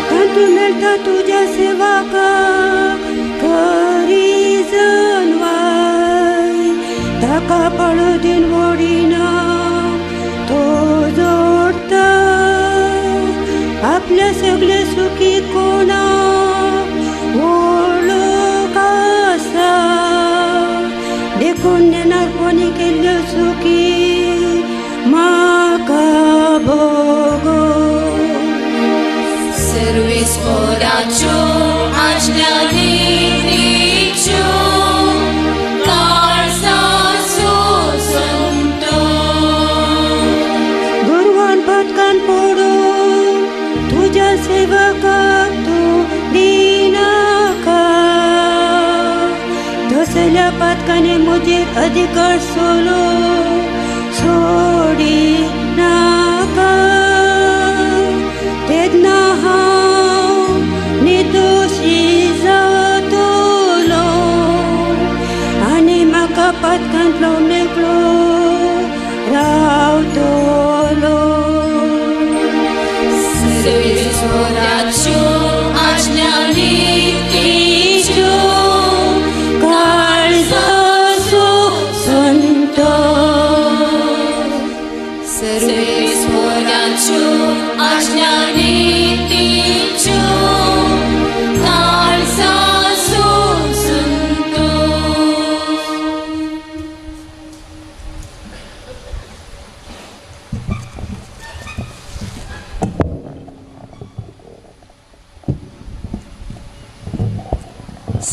तातूंत मेळटा तुज्या सेवकाक खरी जनवाय. ताका पळोवन वडिना तो जोडटा आपल्या सगळे सुखी कोणाक ओळख आसा. देखून नेणारपणी केल्ल्यो चुकी म्हाका भोगो. सर्वेस्पोराच्यो अज्ञानितीच्यो काळजासो संतो. गुरवान पटकान पडून तुज्या सेवकाक तूं दिनाका. तसल्या पातकांनी म्हजेर अधिकार सोलो सोडी नाका. तेन्ना हांव निर्दोशी जातलो आनी म्हाका पातकांतलो मेकळो रावतलो. सर्वेस्पोराच्यो अज्ञानितीच्यो काळजासो संतो. सर्वेस्पोराच्यो अज्ञानितीच्यो काळजासो संतो.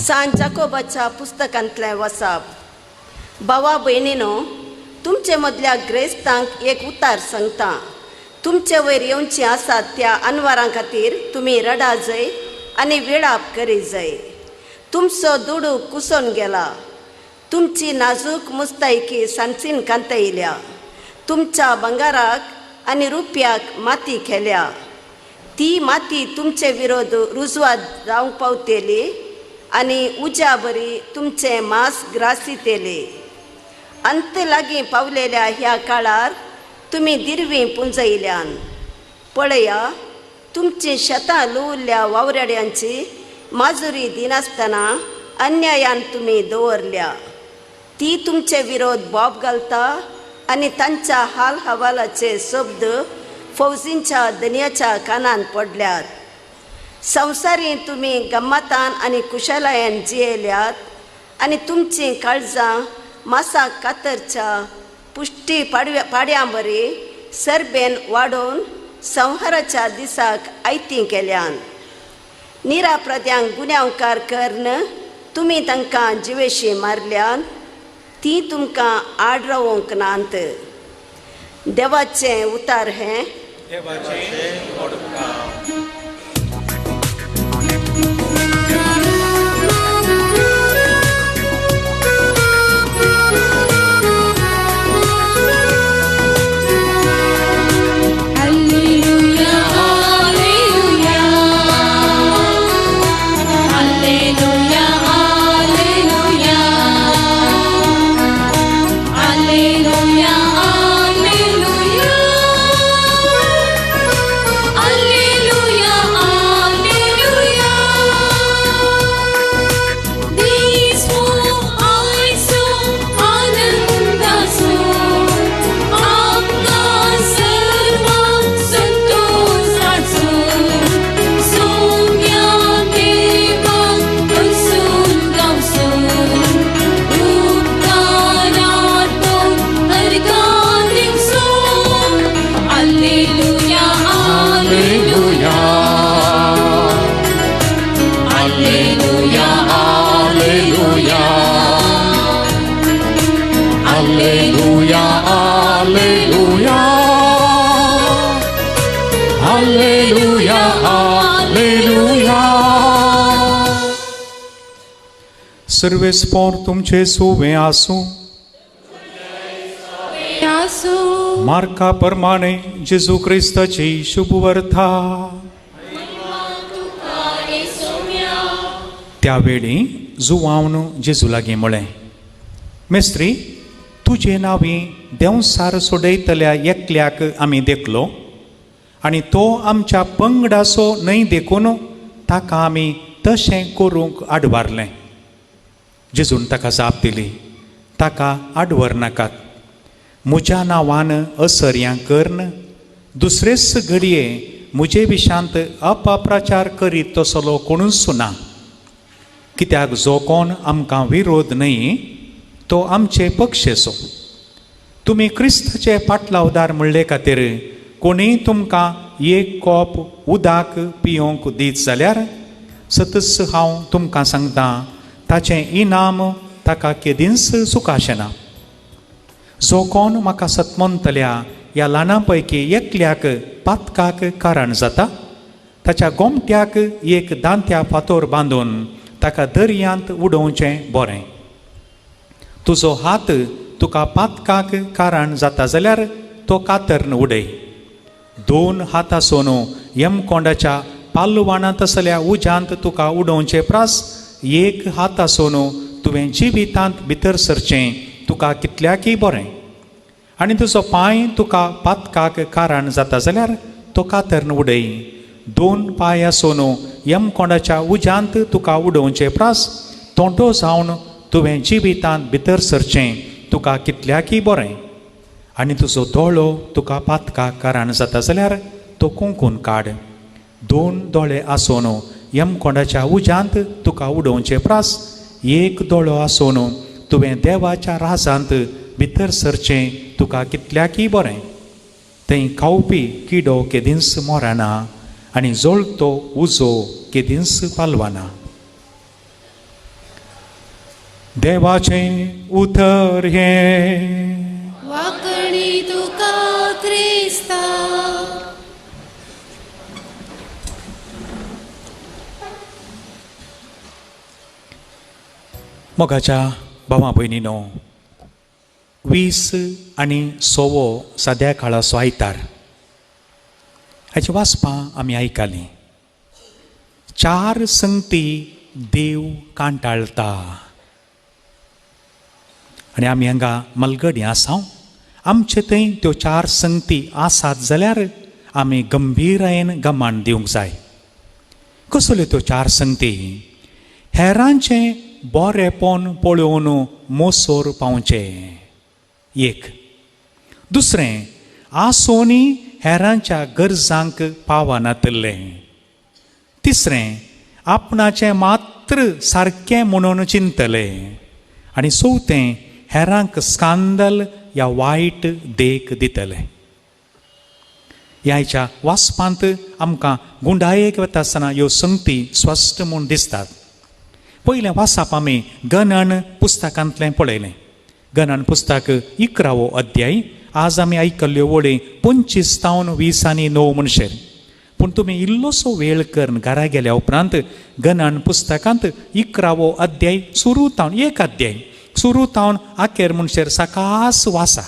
सांत जाकोबाच्या पुस्तकांतलें वसाप. भावा भयणीनो, तुमचे मदल्या ग्रेस्तांक एक उतार सांगता. तुमचे वयर येवचीं आसात त्या अनवारां खातीर तुमी रडा जाय आनी विळाप करी जाय. तुमचो दुडू कुसोन गेला. तुमची नाजूक मुस्तायकी सांचीन कांतयल्या. तुमच्या भांगाराक आनी रुपयाक माती केल्या. ती माती तुमचे विरोध रुजवात जावंक पावतली आनी उज्या बरी तुमचें मांस ग्रासितले. अंत लागीं पावलेल्या ह्या काळार तुमी दिरवीं पुंजयल्यान. पळया, तुमची शेतां लुवल्ल्या वावराड्यांची माजुरी दिनासतना अन्यायान तुमी दवरल्या. ती तुमचे विरोध बोब घालता आनी तांच्या हाल हवालाचे शब्द फौजींच्या दनयाच्या कानान पडल्यात. संवसारी तुमी गम्मतान आनी कुशलायेन जियेल्यात आनी तुमचीं काळजां मासाक कातरच्या पुश्टी पाड्यां बरी सरबेन वाडोवन संहाराच्या दिसाक आयती केल्यान. निराप्रद्यांक गुन्यांवकार करून तुमी तांकां जिवेशी मारल्यान. ती तुमकां आड रावोंक नात. देवाचें उतार हें. सर्वेस्पोर तुमचे सुवे आसूं. मार्का प्रमाणे जेजू क्रिस्ताची शुभवर्था. त्यावेळी जुवावन जेजू लागीं म्हळें, मेस्त्री, तुजे नांवी देंवसार सोडयतल्या एकल्याक आमी देखलो आनी तो आमच्या पंगडाचो न्हय देखून ताका आमी तशें करूंक आडवारलें. जेजून ताका जाप दिली, ताका आडवर नाकात. म्हज्या नांवान असर्यां करून दुसरेच घडये म्हजे विशांत अपप्रचार करीत तसलो कोणूच ना. कित्याक जो कोण आमकां विरोध न्हय तो आमचे पक्षेचो. तुमी क्रिस्ताचे पाटलावदार म्हणले खातीर कोणीय तुमकां एक कोप उदक पियोंक दीत जाल्यार सतच हांव तुमकां सांगतां, ताचें इनाम ताका केदींच चुकाशें ना. जो कोण म्हाका सतमंतल्या ह्या ल्हानां पैकी एकल्याक पातकाक कारण जाता ताच्या गोमट्याक एक दांत्या फातोर बांदून ताका दर्यांत उडोवचें बरें. तुजो हात तुका पातकाक कारण जाता जाल्यार तो कातरन उडय. दोन हात आसून यमकोंडाच्या पालवाणांत आसल्या उज्यांत तुका उडोवचे प्रास एक हात आसून तुवें जिवितांत भितर सरचें तुका कितल्याकय बरें. आनी तुजो पांय तुका पातकाक कारण जाता जाल्यार तो कातरन उडय. दोन पांय आसून यमकोंडाच्या उज्यांत तुका उडोवचे प्रास तोंडो जावन तुवें जिवितांत भितर सरचें तुका कितल्याकय बरें. आनी तुजो दोळो तुका पातकाक कारण जाता जाल्यार तो कुंकून काड. दोन दोळे आसून यमकोंडाच्या उज्यांत तुका उडोवचे प्रास एक दोळो आसून तुवें देवाच्या राजांत भितर सरचें तुका कितल्याकय बरें. थंय खावपी किडो केदींच मोराना आनी जळतो उजो केदींच पालवाना. देवाचें उतर हें. वाकणी तुका क्रिस्ता. मोगाच्या भावा भयणीनो, 20 आनी 100 साद्या काळाचो आयतार हाची वाचपां आमी आयकलीं. 4 संगती देव कांटाळता आनी आमी हांगा मलगडी आसा. आमचे थंय त्यो चार संगती आसात जाल्यार आमी गंभीरायेन गमान दिवंक जाय. कसल्यो त्यो चार संगती? हेरांचें बरेंपण पळोवन मोसोर पावचें एक. दुसरें, आसोनी हेरांच्या गरजांक पावनातिल्लें. तिसरें, आपणाचें मात्र सारकें म्हणून चिंतलें. आनी चवथें, हेरांक स्कांदल या वायट देख दितलें. ह्याच्या वाचपांत आमकां गुंडायेक वता आसतना ह्यो संगती स्पश्ट म्हूण दिसतात. पयलें वाचप आमी गणन पुस्तकांतलें पळयलें. गणन पुस्तक 11वो अध्याय. आज आमी आयकल्ल्यो वळी 25 तावन 20 आनी 9 म्हणशेर. पूण तुमी इल्लोसो वेळ करून घरा गेल्या उपरांत गणन पुस्तकांत 11वो अध्याय सुरू तावन एक अध्याय सुरू तावन आखेर म्हणशेर सकास वाचा.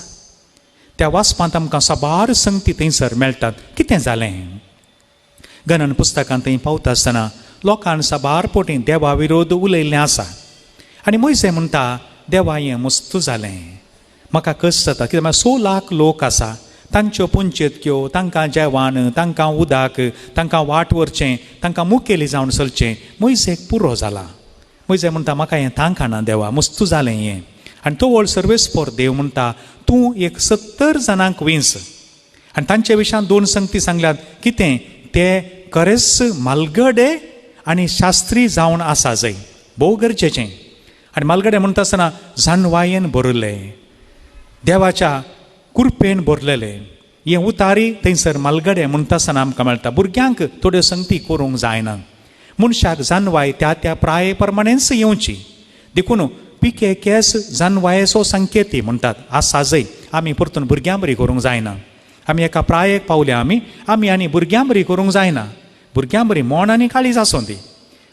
त्या वाचपांत आमकां साबार संगती थंयसर मेळटात. कितें जालें? गणन पुस्तकांत थंय पावता आसतना लोकान साबार पोटी देवा विरोध उलयल्लें आसा. आनी मोयसे म्हणटा, देवा हें मस्त जालें, म्हाका कश्ट जाता कित्याक म्हाका 6 लाख लोक आसा, तांच्यो पंचेतक्यो, तांकां जेवण, तांकां उदक, तांकां वाट व्हरचें, तांकां मुखेली जावन चलचें. मोयसेक पुरो जाला. मोयसे म्हणटा, म्हाका हें तांकां देवा, मस्त जालें हें. आनी तो व्हड सर्वेस्पोर देव म्हणटा, तूं एक 70 जाणांक विंस. आनी तांचे विशयान 2 संगती सांगल्यात. कितें? ते खरेंच मालगडे आनी शास्त्री जावन आसा जय, भोव गरजेचें. आनी मालगडे म्हणटा आसतना जाणवायेन भरिल्ले, देवाच्या कुरपेन भरलेले हे उतारी थंयसर मालगडे म्हणटा आसतना आमकां मेळटा. भुरग्यांक थोड्यो संगती करूंक जायना. मनशाक जानवाय त्या त्या प्राये प्रमाणेच येवची. देखून पिके केस जानवायेचो संकेती म्हणटात आसा जय. आमी परतून भुरग्यां बरी करूंक जायना. आमी एका प्रायेक पावल्या आमी आमी आनी भुरग्यां बरी करूंक जायना. भुरग्यां बरी मोण आनी काळीज आसूं ती,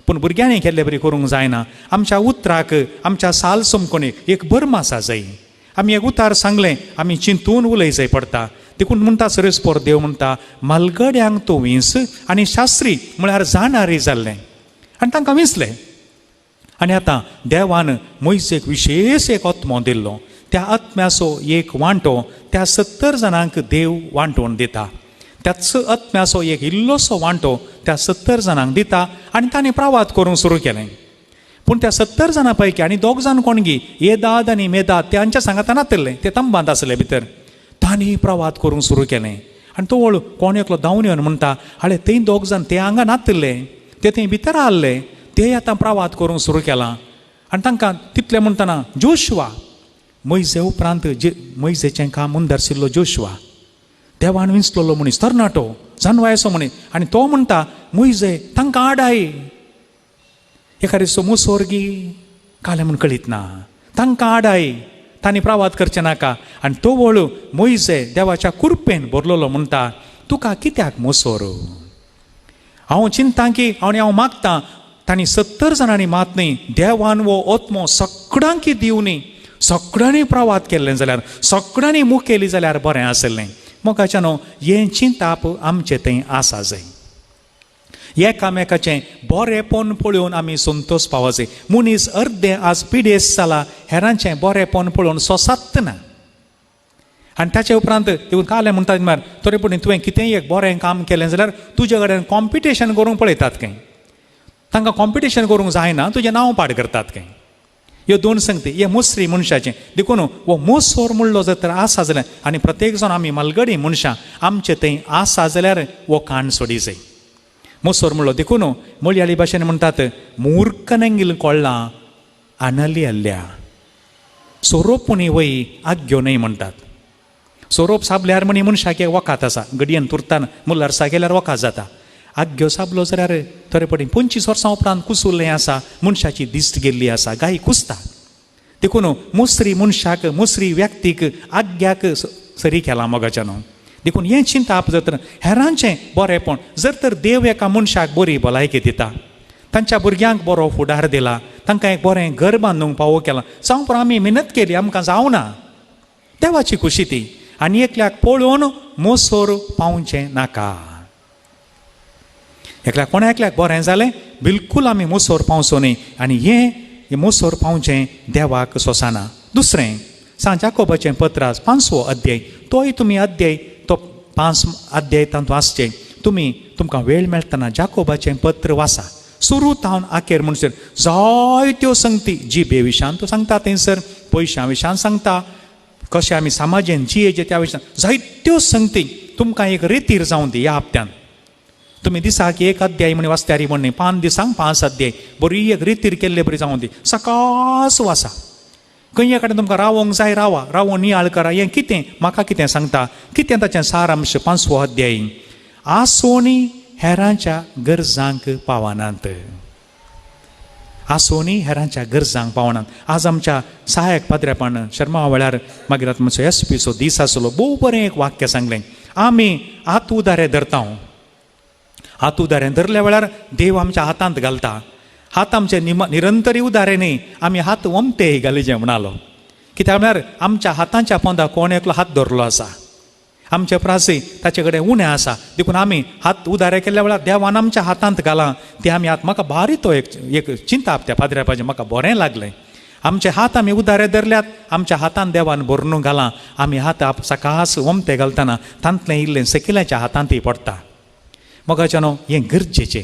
पूण भुरग्यांनी केल्ले बरी करूंक जायना. आमच्या उतराक, आमच्या साल समकोणीक एक भर्म आसा जय. आमी एक उतार सांगलें, आमी चिंतून उलय जाय पडटा. देखून म्हणटा सर्वेस्पोर देव म्हणटा, मालगड्यांक तूं विंस आनी शास्त्री म्हळ्यार जाणारी जाल्लें. आनी तांकां विंचलें. आनी आतां देवान मोयसेक विशेश एक आत्मो दिल्लो. त्या आत्म्याचो एक वांटो त्या 70 जाणांक देव वांटोवन दिता. त्याच आत्म्याचो एक इल्लोसो वांटो त्या 70 जाणांक दिता. आनी तांणी प्रवाद करूंक सुरू केलें. पूण त्या 70 जाणां पैकी आनी 2 जाण कोणगी, येदाद आनी मेदाद, ते हांच्या सांगाता नातिल्ले, ते तंबांत आसले भितर. तांणी प्रवाद करूंक सुरू केलें. आनी तो वळ कोण एकलो धांवन येवन म्हणटा, आळे थंय 2 जाण ते हांगा नातिल्ले, ते थंय भितर आहले, ते आतां प्रवाद करूंक सुरू केलां. आनी तांकां तितलें म्हणटना जोशवा, मोयजे उपरांत जे मोयजेचें काम मुंदरशिल्लो जोशवा, देवान विंचलोलो मनीस, तरणाटो, जानवायचो मनीस. आनी तो म्हणटा, मोयजे तांकां आडाय, एका दिसो मुसोरगी कालें म्हूण कळीत ना, तांकां आडाय, तांणी प्रवाद करचें नाका. आनी तो वळू मोयजे देवाच्या कुरपेन भरलेलो म्हणटा, तुका कित्याक मोसोर? हांव चिंता की आनी हांव मागतां तांणी 70 जाणांनी मात न्ही, देवान वो आत्मो सगळ्यांकी दिवनी, सगळ्यांनी प्रवाद केल्लें जाल्यार, सगळ्यांनी मुखेली जाल्यार बरें आसलें. मोगाच्यानो, हें चिंताप आमचें थंय आसा जाय. एकामेकाचें बरेंपण पळोवन आमी संतोश पावचे. मनीस अर्दें आज पिडेस्त जाला, हेरांचें बरेंपण पळोवन सोंसत ना. आनी ताचे उपरांत तितून कालें म्हणटा म्हळ्यार तरी पूण तुवें कितेंय एक बरें काम केलें जाल्यार तुजे कडेन कॉम्पिटिशन करूंक पळयतात खंय. तांकां कॉम्पिटिशन करूंक जायना, तुजें नांव पाड करतात खंय. ह्यो 2 संगती हे मुसरी मनशाचें. देखून हो मोसोर म्हणलो जर तर आसा जाल्यार, आनी प्रत्येक जाण आमी मालगडी मनशां आमचे थंय आसा जाल्यार हो काण सोडी जाय. मोसोर म्हणलो देखून मलयाळी भाशेन म्हणटात, मूर्खनेंगील कोळ्ळा आनली अल्ल्या, सोरोप वय आग्यो न्हय म्हणटात. सोरोप साबल्यार म्हणी मनशाक एक वखात आसा, घडयेन तुरतान मुल्लारसा गेल्यार वखात जाता. आग्यो साबलो जाल्यार थोडे पटी 25 वर्सां उपरांत कुसुल्लें आसा, मनशाची दिश्ट गेल्ली आसा, गाय कुसता. देखून मुसरी मनशाक, मुसरी व्यक्तीक आग्याक सरी केला मोगाच्यान. देखून हें चिंताप जर तर हेरांचें बरेंपण जर तर देव एका मनशाक बरी भलायकी दिता, तांच्या भुरग्यांक बरो फुडार दिला, तांकां एक बरें घर बांदूंक पावो केला, जावं पूण आमी मेहनत केली, आमकां जावना, देवाची खुशी ती. आनी एकल्याक पळोवन मोसोर पावचें नाका. एकल्याक कोणा एकल्याक बरें जालें बिलकूल आमी मोसोर पावचो न्ही. आनी हें मोसोर पावचें देवाक सोंसना. दुसरें, सांत जाकोबाचें पत्र आज 5वो अध्याय, तोय तुमी अध्याय तो 5 अध्याय तातूंत आसचे. तुमी तुमकां वेळ मेळटना जाकोबाचें पत्र वाचा, सुरू तावन आखेर म्हणसर जायत्यो संगती जिबे विशयान तो सांगता, थंयसर पयशां विशयान सांगता, कशें आमी समाजेन जियेचे त्या विशयान जायत्यो संगती तुमकां एक रेतीर जावन दी. ह्या हप्त्यान तुमी दिसाक एक अध्याय म्हण वाचत्यारी म्हण न्ही, 5 दिसांक 5 अध्याय बरी एक रेतीर केल्ले बरी जावन दी. सकास वाचा, खंय कडेन तुमकां रावोंक जाय रावा, रावोन नियाळ करा, हें कितें म्हाका कितें सांगता, कितें ताचें सारांश. 5वो अध्याय, आसोनी हेरांच्या गरजांक पावनात, आसोनी हेरांच्या गरजांक पावनात. आज आमच्या सहायक पाद्रेपान शर्मा वेळार मागीर आतां मातसो एस पीचो दीस आसलो, भोव बरें एक वाक्य सांगलें, आमी हात उदारे धरता, हात उदारे धरल्या वेळार देव आमच्या हातांत घालता, हात आमचे निरंतरी उदारे न्ही, आमी हात वमते घालीचे म्हणालो. कित्याक म्हळ्यार आमच्या हातांच्या पोंदा कोण एकलो हात धरलो आसा, आमचे प्रासी ताचे कडेन उणें आसा, देखून आमी हात उदारे केल्ल्या वेळार देवान आमच्या हातांत घालां ते आमी हात. म्हाका भारी तो एक चिंताप त्या पाद्र्यापाचें म्हाका बरें लागलें. आमचे हात आमी उदारे धरल्यात, आमच्या हातान देवान भरून घालां, आमी हात सकास वमते घालतना तांतलें इल्लें सकयल्याच्या हातांतय पडटा. मोगाच्यानो हें गरजेचें,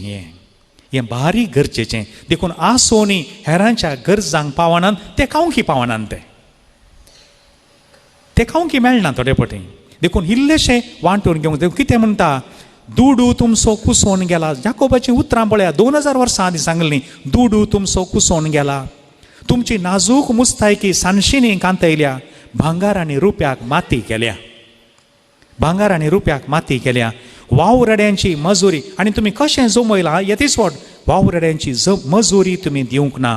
हें भारी गरजेचें. देखून आसोनी हेरांच्या गरजांक पावनात, ते खावंकी पावनात, ते खावंकी मेळना थोडे पटी. देखून इल्लेशें वांटून घेवंक. देखून कितें म्हणटा, दुडू तुमचो कुसोवन गेला. जाकोबाचीं उतरां पळया, 2000 वर्सां आदीं सांगलीं, दुडू तुमचो कुसोवन गेला, तुमची नाजूक मुस्तायकी सानशिनी कांतयल्या, भांगार आनी रुप्याक माती केल्या, भांगार आनी रुप्याक माती केल्या. वावराड्यांची मजुरी आनी तुमी कशें जमयलां येतीच वट, वावराड्यांची मजुरी तुमी दिवंक ना,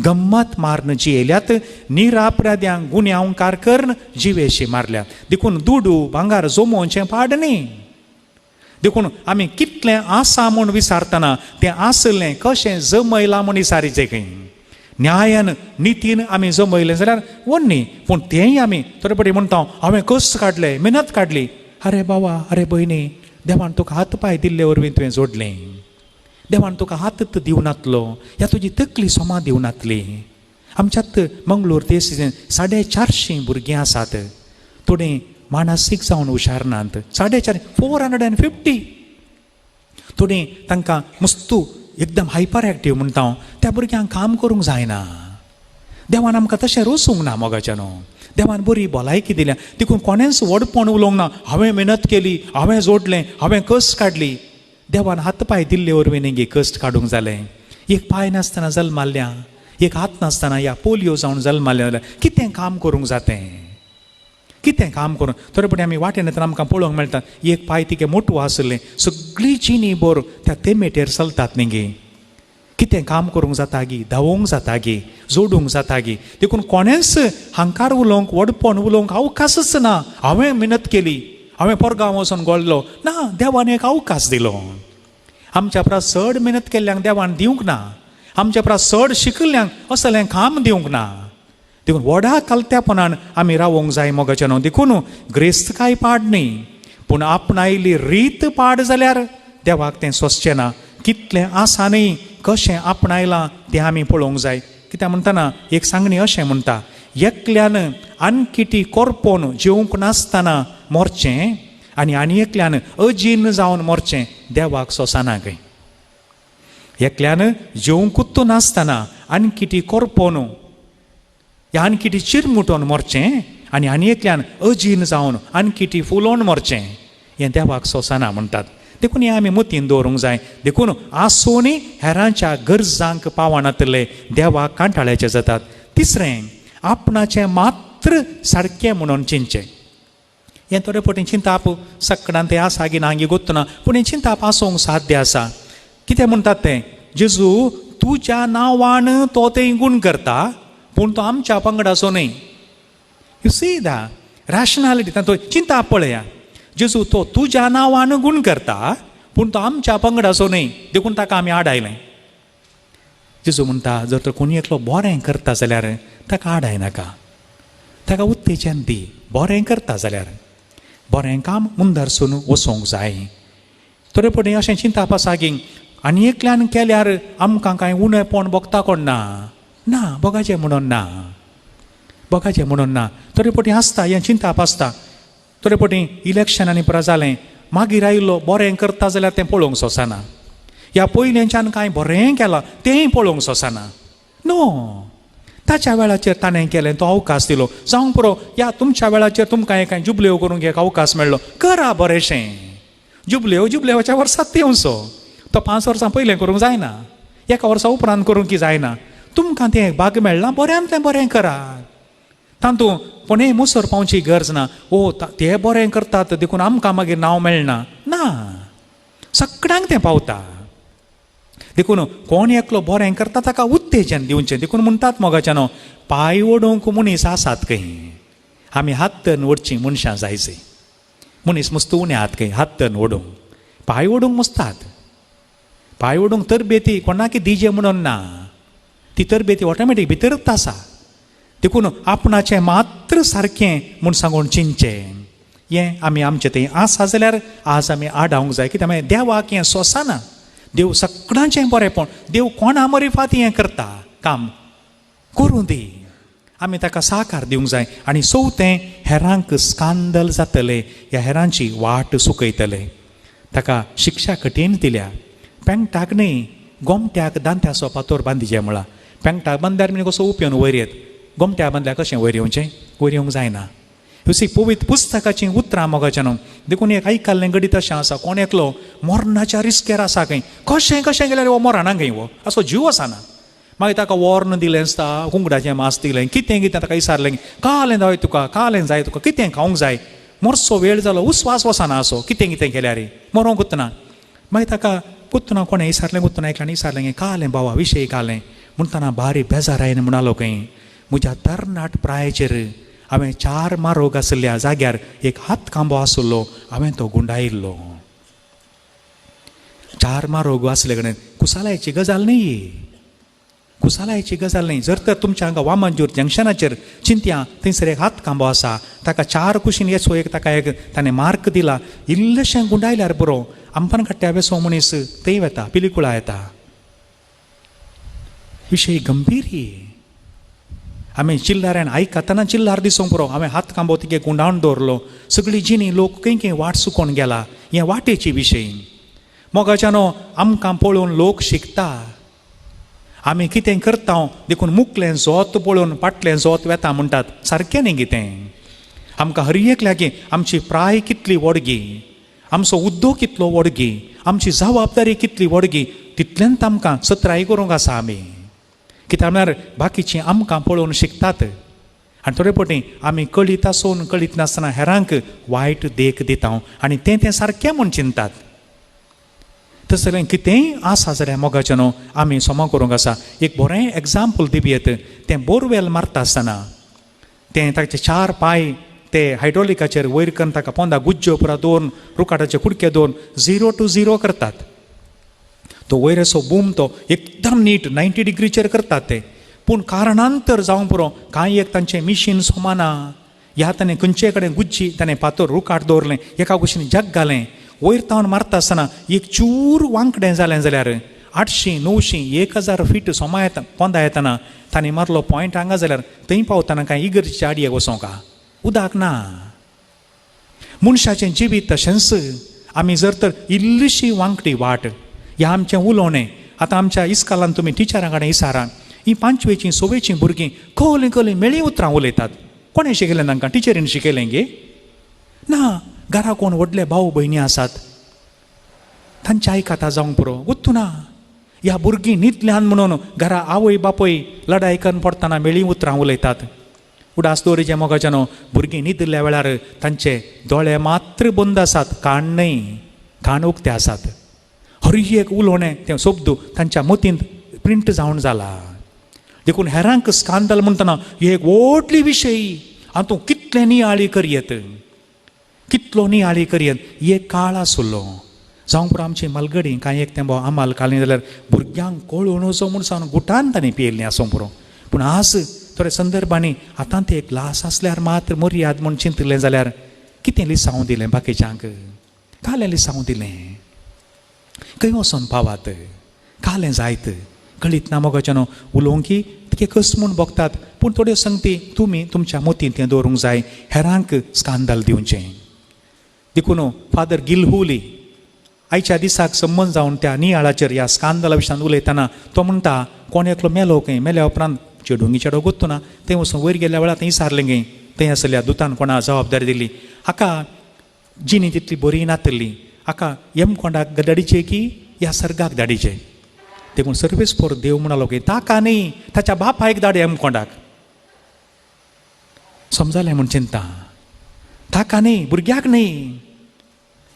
गम्मत मारून जियेल्यात, निरापराध्यांक गुन्यांवकार करून जिवेशी मारल्यात. देखून दुडू भांगार जमोवचें पाड न्ही. देखून आमी कितलें आसा म्हूण विचारतना तें आसलें कशें जमयलां म्हूण विचारीचें खंय. न्यायान नितीन आमी जमयलें जाल्यार व्हड न्ही, पूण तेंय आमी थोडे फावटी म्हणटा हांवें कश्ट काडले, मेहनत काडली. अरे बाबा, अरे भयणी, देवान तुका हात पांय दिल्ले वरवीं तुवें जोडलें, देवान तुका हात दिवनातलो, ह्या तुजी तकली सोमा दिवनातली. आमच्यात मंगळूर देश 450 भुरगीं आसात, थोडीं मानसीक जावन हुशार नात, 450, 450. थोडीं तांकां मुस्तू एकदम हायपर एक्टीव म्हणटा हांव, त्या भुरग्यांक काम करूंक जायना. देवान आमकां तशें रोसूंक ना मोगाच्यानो, देवान बरी भलायकी दिल्या. देखून कोणेंच व्हडपण उलोवंक ना, हांवें मेहनत केली, हांवें जोडलें, हांवें कश्ट काडली. देवान हात पांय दिल्ले वरवीं न्ही कश्ट काडूंक जालें. एक पांय नासतना जल्माल्ल्या, एक हात नासतना ह्या पोलियो जावन जल्माल्ल्या जाल्यार कितें काम करूंक जातें, कितें काम करूं. थोडे फावटी आमी वाटेन येतना आमकां पळोवंक मेळटा, एक पांय तिगे मोटवो आसलें, सगळी जिणी बोर त्या तेमेटेर चलतात न्ही गे. कितें काम करूंक जाता गी, धांवोंक जाता गी, जोडूंक जाता गी. देखून कोणेंच हांकार उलोवंक, व्हडपण उलोवंक अवकाशच ना. हांवें मेहनत केली, हांवें पोरगांव वचून गोडलो ना, देवान एक अवकाश दिलो. आमच्या परस चड मेहनत केल्ल्यांक देवान दिवंक ना, आमच्या परस चड शिकिल्ल्यांक असलें काम दिवंक ना. देखून व्हडा कलत्यापणान आमी रावोंक जाय मोगाच्यानो. देखून ग्रेस्तकाय पाड न्ही, पूण आपणायली रीत पाड जाल्यार देवाक तें सोंसचें ना. कितलें आसा न्ही, कशें आपणायलां तें आमी पळोवंक जाय. कित्याक म्हणटना एक सांगणी अशें म्हणटा, एकल्यान आनकिटी कोरपोन जेवंक नासतना मरचें आनी आनी एकल्यान अजीर्ण जावन मरचें देवाक सोंसना खंय. एकल्यान जेवंकूच नासतना आनकिटी कोरपोन ह्या आनकिटी चिरमुटोन मरचें आनी आनी एकल्यान अजीर्ण जावन आनकिटी फुलोवन मरचें, हें देवाक सोंसना म्हणटात. देखून हें आमी मतीन दवरूंक जाय. देखून आसोनी हेरांच्या गरजांक पावनातले देवाक कांटाळ्याचे जातात. तिसरें, आपणाचें मात्र सारकें म्हणून चिंतचें. हें थोडे फावटी चिंताप सकडान तें आसा गी ना गी गोत्तना, पूण हें चिंताप आसूंक साध्य आसा. कितें म्हणटात तें, जेजू तुज्या नांवान तो तें गूण करता, पूण तो आमच्या पंगडाचो न्हय. You see the rationality, तातूंत चिंताप पळया, जेजू तो तुज्या नांवान गूण करता, पूण तो आमच्या पंगडाचो न्हय, देखून ताका आमी आडायलें. जेजू म्हणटा, जर तर कोणी एकलो बरें करता जाल्यार ताका आडायनाका, ताका उत्तेजन दी. बरें करता जाल्यार बरें काम मुंदरसून वचोंक जाय. थोडे फावटी अशें चिंताप आसा की आनी एकल्यान केल्यार आमकां कांय उणेपण भोगता कोण ना, ना भोगाचें म्हणून ना. भोगाचें म्हणून ना. थोडे पटी आसता हें चिंताप आसता. थोडे पटी इलेक्शन आनी पुरा जालें मागीर आयलो बरें करता जाल्यार तें पळोवंक सोंसना, ह्या पयलेंच्यान कांय बरें केलां तेंय पळोवंक सोंसना. न्हू, ताच्या वेळाचेर ताणें केलें, तो अवकाश दिलो. जावंक पुरो, ह्या तुमच्या वेळाचेर तुमकां कांय जुबल्यो करूंक एक अवकाश मेळ्ळो, करा बरेंशें. जुबल्यो जुबलेवाच्या वर्सात येवचो, तो 5 वर्सां पयलें करूंक जायना, एका वर्सा उपरांत करूंक की जायना. तुमकां तें भाग मेळ्ळां, बऱ्यांतलें बरें करा. तातूंत कोणेय मुसर पावची गरज ना. ओ ते बरें करतात देखून आमकां मागीर नांव मेळना, ना, सगळ्यांक तें पावता. देखून कोण एकलो बरें करता ताका उत्तेजन दिवचें. देखून म्हणटात मोगाच्यानो, पांय ओडूंक मनीस आसात खंय, आमी हात धरून ओडचीं मनशां जायचे. मनीस मस्त उणें हात खंय, हात धरून ओडूंक, पांय ओडूंक मस्तात. पांय ओडूंक तरबेती कोणाकी दिजे म्हणून ना, ती तरबेती ऑटोमॅटीक भितरच आसा. देखून आपणाचें मात्र सारकें म्हूण सांगून चिंतचें. हें आमी आमचें थंय आसा जाल्यार आज आमी आडावंक जाय. कित्याक मागीर देवाक हें सोंसना. देव सगळ्यांचें बरेंपण, देव कोणा मरिफात हें करता काम, करूं दी, आमी ताका साकार दिवंक जाय. आनी चवथें, हेरांक स्कांदल जातलें, ह्या हेरांची वाट सुकयतले. ताका शिक्षा कठीण दिल्या. पेंगटाक न्ही, गोमट्याक दांत्याचो फातोर बांदिजे म्हळा. पेंगटाक बांदल्यार म्हणजे कसो उपयोन वयर येत, गोमट्या बांदल्यार कशें वयर येवचें? वयर येवंक जायना. हसी पवित्र पुस्तकाचीं उतरां मोगाच्या न्हू. देखून एक आयकल्लें घडीत अशें आसा, कोण एकलो मरणाच्या रिस्केर आसा खंय, कशें कशें गेल्यार हो मरना खंय, हो असो जीव आसना. मागीर ताका वॉर्न दिलें आसता, कुंकडाचें मास दिलें, कितें कितें ताका विचारलें, कालें जाय तुका, कालें जाय तुका, कितें खावंक जाय, मरचो वेळ जालो, उस्वास वचना असो, कितें कितें केल्यार मरोंकूच ना. मागीर ताका कुत्तना कोणें विचारलें, कुत्तना एकल्यान विचारलें, कालें बाबा विशय कालें म्हणटना बारी बेजारायन म्हणालो खंय, म्हज्या तरणाट प्रायेचेर हांवें 4 मारोग आशिल्ल्या जाग्यार एक हात खांबो आशिल्लो, हांवें तो गुंडायिल्लो. 4 मारोग आसले कडेन कुसालायची गजाल न्ही, कुसालायची गजाल न्ही. जर तर तुमच्या हांगा वामनजूर जंक्शनाचेर चिंतया, थंयसर एक हात खांबो आसा, ताका 4 कुशीन येसो एक ताका एक ताणें मार्क दिला, इल्लेशें गुंडायल्यार बरो. आमपान काट्या वेसो मनीस थंय वता, पिलिकुळा येता. विशय गंभीर. आमी चिल्लारान आयकतना चिल्लार दिसूंक पुरो, हांवें हात खांबो तिगे गुंडावन दवरलो. सगळी जिणी लोक खंय खंय वाट सुकोवन गेला. हें वाटेची विशय. मोगाच्यानो, आमकां पळोवन लोक शिकता. आमी कितें करता देखून मुकलें जोत पळोवन फाटलें जोत वेता म्हणटात, सारकें न्ही कितें. आमकां हर एकल्याकी आमची प्राय कितली व्हडगी, आमचो उद्योग कितलो व्हडगी, आमची जबाबदारी कितली व्हडगी, तितल्यान आमकां सत्राय करूंक आसा आमी. कित्याक म्हळ्यार बाकीचीं आमकां पळोवन शिकतात. आनी थोडे पटी आमी कळीत आसून कळीत नासतना हेरांक वायट देख दिता आनी तें तें सारकें म्हूण चिंतात. तसलें कितेंय आसा जाल्यार मोगाचें न्हू आमी सोमा करूंक आसा. एक बरें एग्जाम्पल दिवयेत. तें बोरवेल मारता आसतना तें ताचे 4 पांय ते हायड्रोलिकाचेर वयर करून ताका पोंदा गुज्ज्यो पुरा दवरून रुकाटाचे कुडके दवरून 0 to 0 करतात. तो वयर असो बूम तो एकदम नीट 90 डिग्रीचेर करतात ते. पूण कारणांतर जावंक पुरो, कांय एक तांचें मिशीन सोमाना, ह्या ताणें खंयचे कडेन गुज्जी ताणें फातर रुकाट दवरलें, एका कुशीन जग घालें, वयर तावन मारता आसतना एक चूर वांकडें जालें जाल्यार 800, 900, 1000 फीट सोमा येता पोंदा येतना ताणें मारलो पॉयंट हांगा जाल्यार थंय पावतना कांय इगर्जेच्या आडयेक वचोंक उदक ना. मनशाचें जिवीत तशेंच. आमी जर तर इल्लीशी वांकडी वाट ह्या आमचें उलोवणें, आतां आमच्या इस्कालान तुमी टिचरां कडेन विचारा, हीं 5वेचीं 6वेचीं भुरगीं कहलीं कहलीं मेळीं उतरां उलयतात. कोणें शिकयलें तांकां? टिचरीन शिकयलें गे? ना. घरा कोण व्हडले भाव भयणी आसात तांच्या आयकता जावंक पुरो, गुत्तू ना. ह्या भुरगीं न्हिदल्यान म्हणून घरा आवय बापूय लडाय करून पडटना मेळीं उतरां उलयतात. उडास दवरिचें मोगाचें न्हू, भुरगीं न्हिदिल्ल्या वेळार तांचे दोळे मात्र बंद आसात, कान न्हय, कान उक्ते आसात. हर एक उलोवणें तें शब्द तांच्या मतींत प्रिंट जावन जाला. देखून हेरांक स्कांदल म्हणटना एक व्हडली विशय. हातूंत कितलें नियाळी करयेत, कितलो नियाळी करयेत. एक काळ आसलो जावं पुरो आमची मालगडी कांय एक तेंबो आमाल काडली जाल्यार भुरग्यांक कळोवन वचो म्हूण सांगून गुटान तांणी पियेल्लीं आसूंक पुरो. पूण आज थोड्या संदर्भांनी आतां ते एक ग्लास आसल्यार मात्र मर्याद म्हूण चिंतलें जाल्यार कितें लिसांव दिलें बाकीच्यांक, कालें लिसांव दिलें, खंय वचोन पावात, कालें जायत, कळीत ना मोगाच्यानो उलोवंक तिके कस म्हूण भोगतात, पूण थोड्यो संगती तुमी तुमच्या मतींत तें दवरूंक जाय, हेरांक स्कांदल दिवचें. देखून फादर गिलहुली आयच्या दिसाक संबंद जावन त्या नियाळाचेर ह्या स्कांदला विशयान उलयतना तो म्हणटा, कोण एकलो मेलो खंय, मेल्या उपरांत चेडूंगी चेडो गोत्तो ना, थंय वचून वयर गेल्ल्या वेळार थंय सारलें गे, थंय आसल्या दुतान कोणा जबाबदारी दिली, हाका जिणी तितली बरी नातली, हाका यमकोंडाक धाडीचे की ह्या सर्गाक धाडीचे. देखून सर्वेस पोर देव म्हणालो की ताका न्ही ताच्या बापायक धाड यमकोंडाक. समजालें म्हूण चिंता, ताका न्ही, भुरग्याक न्ही,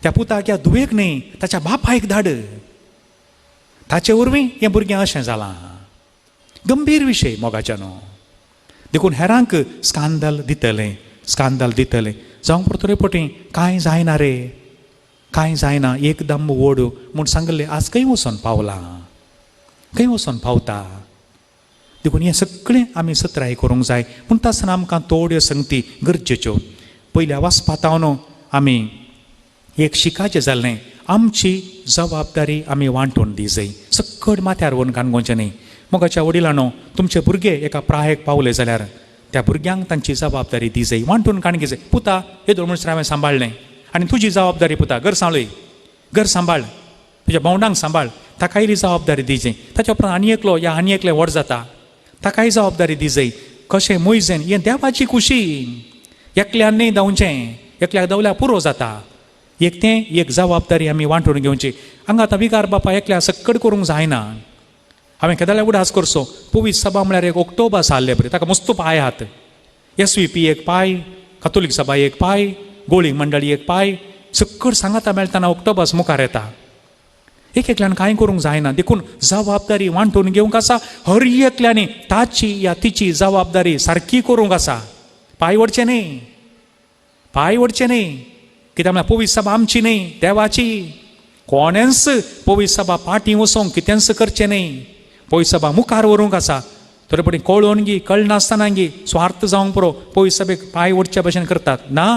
त्या पुताक या धुवेक न्ही, ताच्या बापायक धाड, ताचे वरवीं हें भुरगें अशें जालां. गंभीर विशय मोगाच्यानो. देखून हेरांक स्कांदल दितलें, स्कांदल दितलें. जावंक परतोरे पटी कांय जायना रे, कांय जायना, एकदम व्हड म्हूण सांगलें आज खंय वचोन पावलां, खंय वचोन पावता. देखून हें सगळें आमी सत्राय करूंक जाय. पूण आसतना आमकां थोड्यो संगती गरजेच्यो. पयल्या वाचपातावन आमी एक शिकाचें जाल्लें, आमची जबाबदारी आमी वांटून दी जाय, सक्कड माथ्यार व्हरून काणकोणचें न्ही. मोगाच्या वडिलांनो, तुमचे भुरगे एका प्रायेक पावले जाल्यार त्या भुरग्यांक तांची जबाबदारी दी जाय, वांटून काणकी जाय. पुता येदोळ म्हणसर हांवें सांबाळ्ळें आनी तुजी जबाबदारी पुता, घर सांबाळ, घर सांबाळ, तुज्या भावंडांक सांबाळ, ताकाय इल्ली जबाबदारी दी जाय. ताच्या उपरांत आनी एकलो या आनी एकलें व्हड जाता, ताकाय जबाबदारी दी जाय. कशें मोयजेन हें देवाची खुशी, एकल्यान न्ही धांवचें, एकल्याक धांवल्यार पुरो जाता. एक तें एक जबाबदारी आमी वांटून घेवची. हांगा आतां विगार बापा एकल्या सक्कड करूंक जायना. हांवें केदाळ्या उडास करचो, पवित्र सभा म्हळ्यार एक ऑक्टोबस आहले बरें, ताका मस्त पांय आहात, एस वी पी एक पांय, कातोलीक सभा एक पांय, गोळी मंडळी एक पांय, सक्कड सांगाता मेळटना ऑक्टोबस मुखार येता. एक एकल्यान कांय करूंक जायना. देखून जबाबदारी वांटून घेवंक आसा, हर एकल्यानी ताची या तिची जबाबदारी सारकी करूंक आसा. पांय ओडचें न्ही, पांय ओडचें न्ही, कित्याक म्हळ्यार पवित्र सभा आमची न्ही, देवाची. कोणेंच पवित्र सभा पाटी वचोंक कितेंच करचें न्ही, पवित्र सभा मुखार व्हरूंक आसा. थोडे पटी कळोवन गी कळनासतना गी स्वार्थ जावंक पुरो पवित्र सभेक पांय ओडच्या भशेन करतात ना.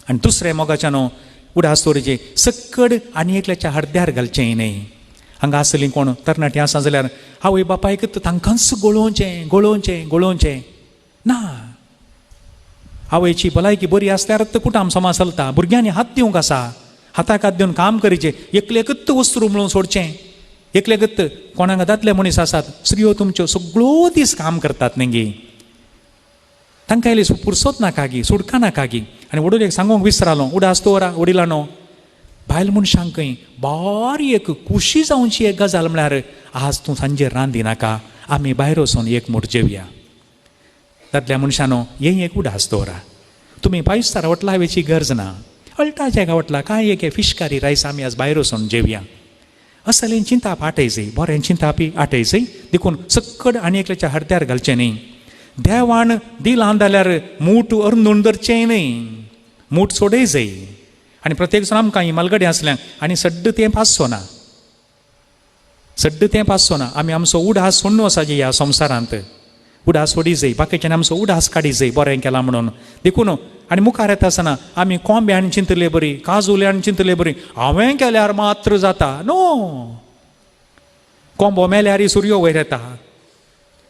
आनी दुसरें मोगाच्यानो उडास दवरचें, सक्कड आनी एकल्याच्या हड्ड्यार घालचें न्ही. हांगा आसलीं कोण तरणाटीं आसा जाल्यार आवय बापायक तांकांच गोळोवचें गोळोवचें गोळोवचें ना. आवयची भलायकी बरी आसल्यार कुटाम समाज चलता. भुरग्यांनी हात दिवंक आसा, हाताक हात दिवन काम करीचें, एकलेकच वस्त्रू म्हणून सोडचें, एकलेकच. कोणाक दादले मनीस आसात, स्त्रियो तुमच्यो सगळो दीस काम करतात न्ही गी, तांकां इल्ली पुरसोत नाका गी, सुडका नाका गी. आनी वडील एक सांगूंक विसरालो, उडास दवरा वडिलांनो, बायल मनशांकय बारी एक खुशी जावची एक गजाल म्हळ्यार आज तूं सांजे रांदी नाका, आमी भायर वचून एक मूठ जेवया. दादल्या मनशानो हें एक उडास दवरा. तुमी फायव स्टार हॉटेला वयची गरज ना, अल्टा जॅक हॉटेला कांय एक फिश कारी रायस आमी आज भायर वचून जेवया. असलें चिंताप आटयजय, बरें चिंतापी आटयजय. देखून सक्कड आनी एकल्याच्या हड्ड्यार घालचें न्ही. देवान दिलां जाल्यार मूठ अर्दून धरचें न्ही, मूठ सोडय जाय. आनी प्रत्येक जाण आमकां ही मालगडी आसल्या आनी सड्ड तें पासचो ना, सड्ड तें पासचो ना. आमी आमचो उडास सोडून आसा ह्या संवसारांत, उडास सोडी जाय, बाकीच्यान आमचो उडास काडी जाय बरें केलां म्हणून. देखून आनी मुखार येता आसतना आमी कोंब्यान चिंतले बरी, काजुल्यान चिंतले बरी, हांवें केल्यार मात्र जाता न्हू. कोंबो मेल्यार सुर्यो वयर येता,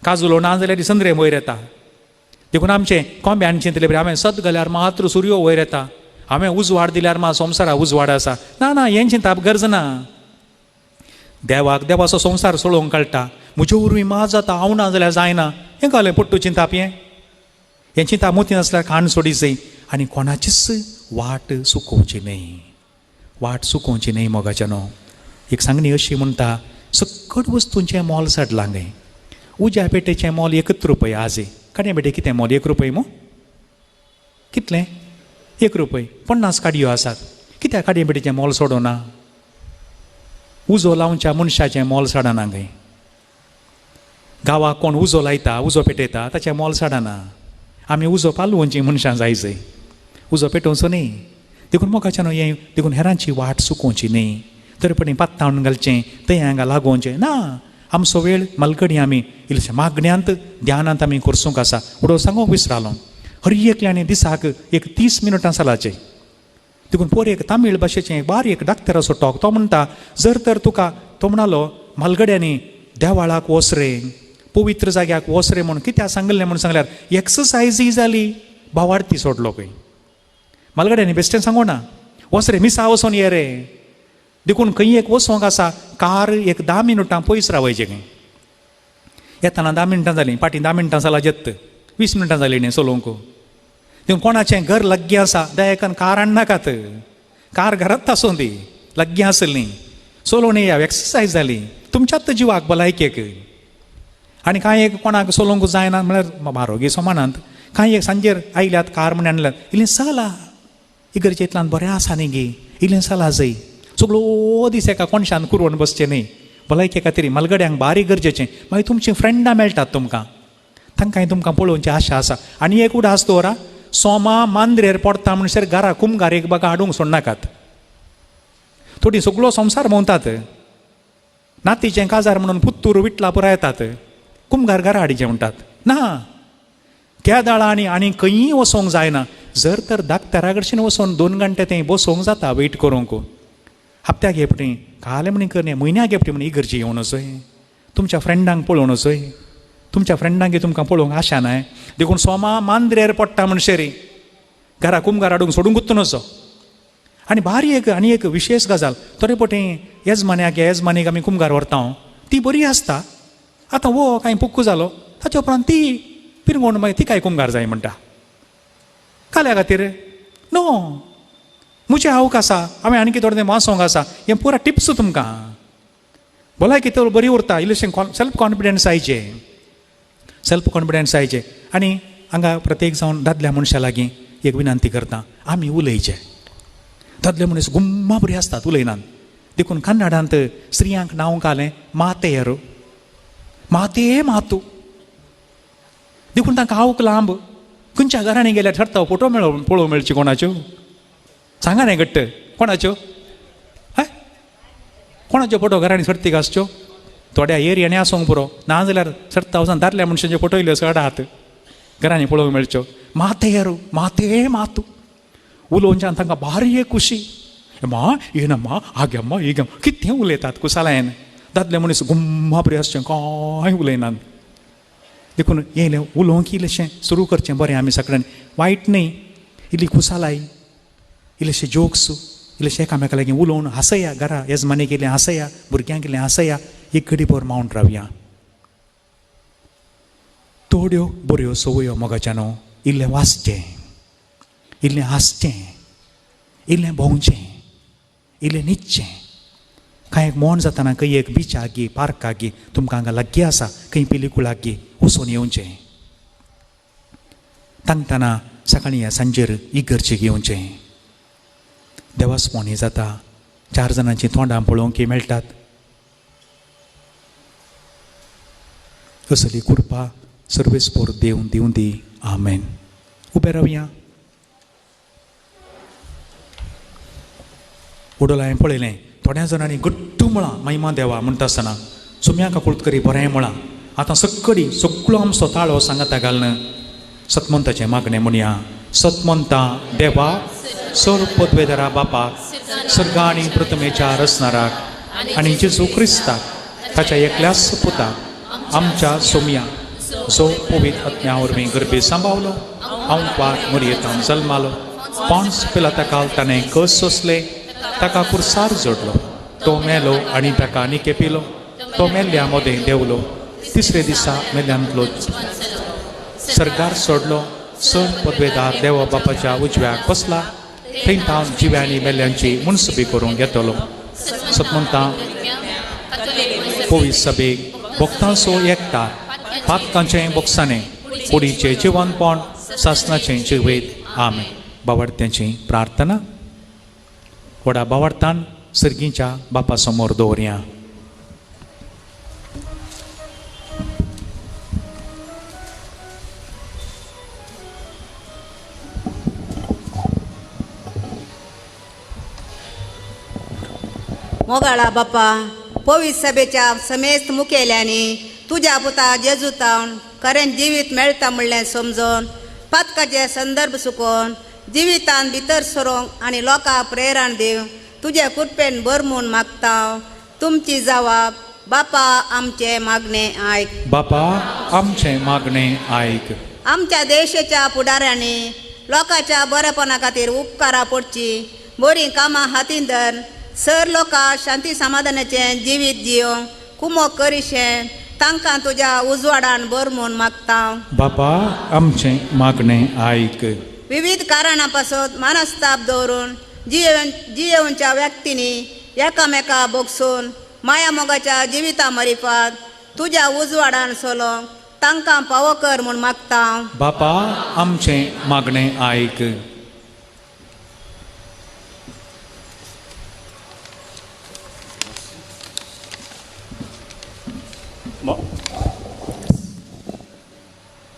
काजुलो ना जाल्यार संद्रे वयर येता. देखून आमचें कोंब्यान चिंतले बरी, हांवें सत घाल्यार मात्र सुर्यो वयर येता, हांवें उजवाड दिल्यार मा संवसारा उजवाड आसा. ना ना, हें चिंताप गरज ना. देवाक देवाचो संवसार चलोवंक कळटा. म्हजे वरवीं मा जाता, हांव ना जाल्यार जायना, हें कळ्ळें पट्टू चिंताप. हें हें चिंताप मोती नासल्यार खाण सोडी जाय. आनी कोणाचीच वाट चुकोवची न्हय, वाट चुकोवची न्हय मोगाच्यानो. एक सांगणी अशी म्हणटा, सक्कड वस्तूंचें मोल चडलां न्हय. उज्या पेटेचें मोल 1 रुपया आज, काडये पेटे कितें मोल 1 रुपया मू, कितलें 1 रुपया, 50 काडयो आसात. कित्याक काडये पेटेचें मोल सोडना? उजो लावच्या मनशाचें मोल चडना न्हय. गांवाक कोण उजो लायता, उजो पेटयता, ताचें मोल चडना. आमी उजो पालोवची मनशां जाय जाय, उजो पेटोवचो न्ही. देखून मोगाच्यान हें, देखून हेरांची वाट चुकोवची न्ही. तरी पण पात्तावन घालचें, थंय हांगा लागोवचें ना. आमचो वेळ मालकडी आमी इल्लेशें मागण्यांत ध्यानांत आमी करसूंक आसा. उडो सांगूंक विसरालो, हर एकल्यानी दिसाक एक 30 मिनटां चलाचें. देखून पोर एक तामीळ भाशेचें बारीक एक डाक्टराचो टॉक, तो म्हणटा जर तर तुका, तो म्हणालो मालगड्यांनी देवाळाक वच रे, पवित्र जाग्याक वच रे म्हूण कित्याक सांगलें म्हूण सांगल्यार एक्सरसायजय जाली, भावार्थी सोडलो खंय. म्हालगड्यांनी बेश्टें सांगू ना, वच रे मिसा वचोन ये रे. देखून खंय एक वचोंक आसा कार एक 10 मिनटां पयस रावयचें खंय. येतना 10 मिनटां जालीं, फाटीं 10 मिनटां जाला जेत्त, 20 मिनटां जालीं न्ही चलोवंक. देखून कोणाचें घर लागीं आसा दयाकन कार हाडनाकात, कार घरांत आसूं दी, लागीं आसली चलोवन येया, एक्सरसायज जाली तुमच्याच जिवाक भलायकेक. आनी कांय एक कोणाक चलोवंक जायना म्हळ्यार आरोग्य समानांत कांय एक सांजेर आयल्यात कार म्हण आणल्यात, इल्लें चला इगर्जेंतल्यान बरें आसा न्ही गी, इल्लें चला जय. सगळो दीस एका कोणशान कुरवण बसचें न्ही, भलायके खातीर म्हालगड्यांक बारीक गरजेचें. मागीर तुमचीं फ्रेंडां मेळटात तुमकां, तांकांय तुमकां पळोवची आशा आसा. आनी एक उडास दवरा, सोमा मांद्रेर पडटा म्हणसर घरा कुमगार एक बागा हाडूंक सोडनाकात. थोडी सगळो संवसार भोंवतात, नातीचें काजार म्हणून पुत्तूर विटला पुरायतात, कुमगार घरा हाडचें म्हणटात. ना, केदाळा आनी आनी खंयी वचोंक जायना. जर तर डाक्टरा कडच्यान वचोन 2 घंटे थंय बसोंक जाता वेट करूंक, हप्त्याक हेपटी काले म्हणी करणे, म्हयन्याक हेपटी म्हण इगर्जी येवन वचय, तुमच्या फ्रेंडांक पळोवन वचय, तुमच्या फ्रेंडांक तुमकां पळोवंक आशा नाय. देखून सोमा मांद्रेर पडटा म्हणशेरी घरा कुमगार हाडूंक सोडूंक नजो. आनी भारी एक आनी एक विशेश गजाल, थोडे पटी येजमान्याक येजमानीक आमी कुमगार व्हरता ती बरी आसता. आतां हो कांय पुक्को जालो ताच्या उपरांत ती पिरंगोण मागीर तिकाय कुमगार जाय म्हणटा. काल्या खातीर न्हू, म्हजें आवक आसा, हांवें आनी थोडें तें वाचोंक आसा, हें पुरा टिप्स तुमकां. भलायकी तर बरी उरता, इल्लेशें सेल्फ कॉन्फिडन्स आयचें, सेल्फ कॉन्फिडन्स आयचें. आनी हांगा प्रत्येक जावन दादल्या मनशा लागीं एक विनंती करता, आमी उलयचें. दादले मनीस गुम्मा बरी आसतात उलयनात. देखून कन्नडांत स्त्रियांक नांव घालें मातेर, माते मातू. देखून तांकां आवक लांब. खंयच्या घरांनी गेल्यार ठरता फोटो मेळो पळोवंक मेळची कोणाच्यो, सांगा न्ही घट्ट कोणाच्यो, हय कोणाच्यो फोटो घरांनी सर्तीक आसच्यो. थोड्या एरियांनी आसूंक पुरो, नाजाल्यार सर्ता वचून दादल्या मनशांच्यो फोटो इल्ल्यो चड आहात घरांनी पळोवंक मेळच्यो. मातेर माते मातू उलोवच्यान तांकां भारी एक खुशी, मा येनम्मा आगेम्मा हेगम कितें उलयतात कुसालायन. दादले मनीस गुम्मा बरी आसचें, कांय उलयनात. देखून येयलें उलोवंक इल्लेशें सुरू करचें बरें आमी सगळ्यांनी, वायट न्ही. इल्ली कुसालाय, इल्लेशे जोक्स, इल्लेशे एकामेका लागीं उलोवन हांसया, घरा येजमानी केल्लें हांसया, भुरग्यांक केल्लें हांसया, एक घडीभर मावन रावया. थोड्यो बऱ्यो संवयो मोगाच्यान, इल्लें वाचचें, इल्लें हांसचें, इल्लें भोंवचें, इल्लें न्हिदचें. कांय एक मोन जाताना खंय एक बिचाक गी पार्काक गी तुमकां हांगा लागीं आसा खंय पिलिकुळाक गी वचून येवचें. तांगतना सकाळीं ह्या सांजेर इगर्जेक येवचें. देवास्पणी जाता, 4 जाणांचीं तोंडां पळोवंक मेळटात. असली कृपा सर्वेस्पोर देव दिवं दी. आमेन. उबे रावया. उडोल हांवें पळयलें थोड्या जाणांनी गट्टू म्हळां महिमा देवा म्हणटा आसतना सुम्या काकुळट करी बरें म्हळां. आतां सक्कडी सगळो आमचो ताळो सांगाता घालून सतमंताचें मागणें म्हणया. सतमंता देवा, सर पदवेदारा बापाक, सर्गा आनी प्रथमेच्या रचणाराक आनी जेजू क्रिस्ताक ताच्या एकल्याच पुताक आमच्या सोमया, जो पवित्र आत्म्या वरवीं गर्भे सांबावलो, हांव मरयेतान जल्मालो, पांच पिलाता काल ताणें कस सोंसले, ताका कुर्सार जोडलो, तो मेलो आनी ताका निकेपिलो, तो मेल्ल्या मदें देंवलो, तिसरे दिसा मेल्ल्यांतलो सर्गार सोडलो, सण पदवेदार देवा बापाच्या उजव्याक बसला, थंय तावन जिव्यांनी मेल्ल्यांची मुनसुबी करूंक येतलो. सतमंता पवित्र सभेक भक्तांचो एकतार, पातकांचें बोगसाणें, कुडीचें जिवनपण, सासनाचें जिवेत. आमेन. बावडत्यांची प्रार्थना व्हडा बावडतान सर्गीच्या बापा समोर दवरया. मोगाळा बापा, पवित्र सभेच्या समेस्त मुखेल्यांनी तुज्या पुता जेजूतावन खरें जिवीत मेळटा म्हणलें समजून पातकाचे संदर्भ सुकोवन जिवितान भितर सरोंक आनी लोकांक प्रेरण दिवंक तुजे कृपेन बर म्हूण मागता. तुमची जवाब बापा आमचें मागणें आयक. बापा आमचें मागणें आयक. आमच्या देशाच्या फुडाऱ्यांनी लोकांच्या बरेपणा खातीर उपकारां पडची बरीं कामां हातीन धर सर लोकां शांती समाधानाचें जिवीत जियोंक कुमोक करिशें तांकां तुज्या उजवाडान बर म्हूण मागता. बापा आमचें मागणें आयक. विविध कारणां पासत मानस्ताप दवरून जियेवच्या व्यक्तींनी एकामेका भोगसून माया मोगाच्या जिविता मरिफात तुज्या उजवाडान सोलोंक तांकां पावो कर म्हूण मागता. बापा आमचें मागणें आयक.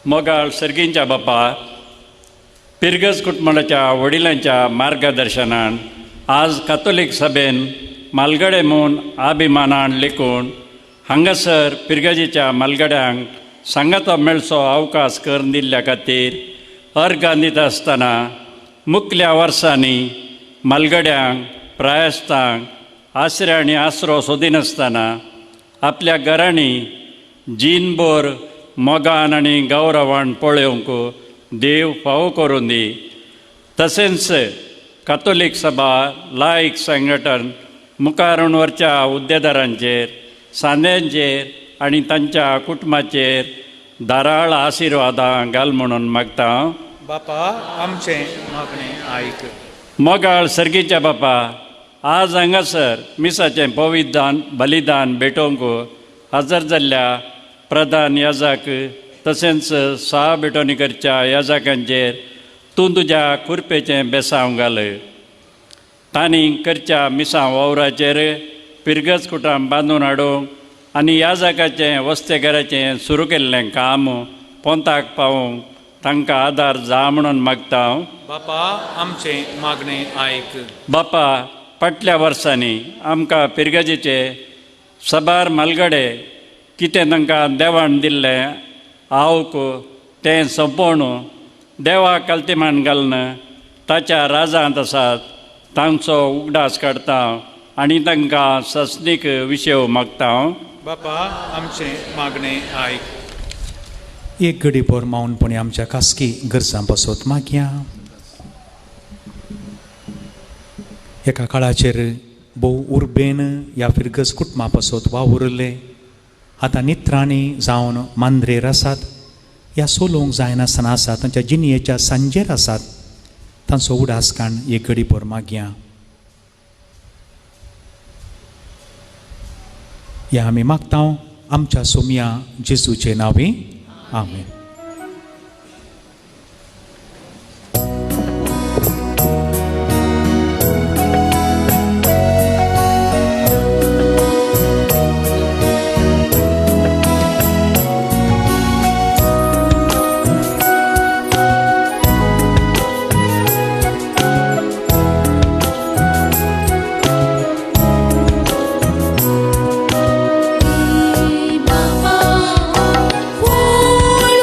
मोगाळ सर्गींच्या बापा, पिरगज कुटुंबाच्या वडिलांच्या मार्गदर्शनान आज कातोलीक सभेन मालगडे म्हूण अभिमानान लेखून हांगासर पिरगजेच्या मालगड्यांक सांगातो मेळचो अवकाश करून दिल्ल्या खातीर अर्गां दिता आसतना मुखल्या वर्सांनी मालगड्यांक प्रायस्तांक आसरे आनी आसरो सोदिनासतना आपल्या घरांनी जीनभर मोगान आनी गौरवान पळोवंक देव फावो करून दी. तशेंच कातोलीक सभा लायक संघटन मुखार व्हरच्या हुद्देदारांचेर सांद्यांचेर आनी तांच्या कुटुंबाचेर धाराळ आशिर्वादां घाल म्हणून मागता. बापा आमचें मागणें आयक. मोगाळ सर्गीच्या बापा, आज हांगासर मिसाचें पविदान बलिदान भेटोवंक हजर जाल्ल्या प्रधान याजाक तशेंच सहा भेटवणी करच्या याजाकांचेर तूं तुज्या कुरपेचें बेसांव घाल. तांणी करच्या मिसां वावराचेर पिरगज कुटां बांदून हाडूंक आनी याजाकाचें वस्तेघराचें सुरू केल्लें काम पोंताक पावोवंक तांकां आदार जा म्हणून मागता. बापा आमचें मागणें आयक. बापा, फाटल्या वर्सांनी आमकां पिरगजेचे सबार मालगडे कितें तांकां देवान दिल्लें आवक तें सोंपोवन देवाक कल्तिमान घालून ताच्या राजांत आसात तांचो उगडास काडटा आनी तांकां ससनीक विशय मागता. बापा आमचें मागणें आयक. एक घडी भर मौनपणी आमच्या खासगी गरजां पासत मागया. एका काळाचेर भोव उर्बेन ह्या फिरगज कुटुंबा पासत वावुरले आतां नित्रांनी जावन मांद्रेर आसात ह्या सोलोवंक जायनासतना आसात तांच्या जिणयेच्या सांजेर आसात तांचो उडास काण एक घडी भर मागया. ह्या आमी मागता आमच्या सोमया जेजूचे नांवे, आमेन. Baba, full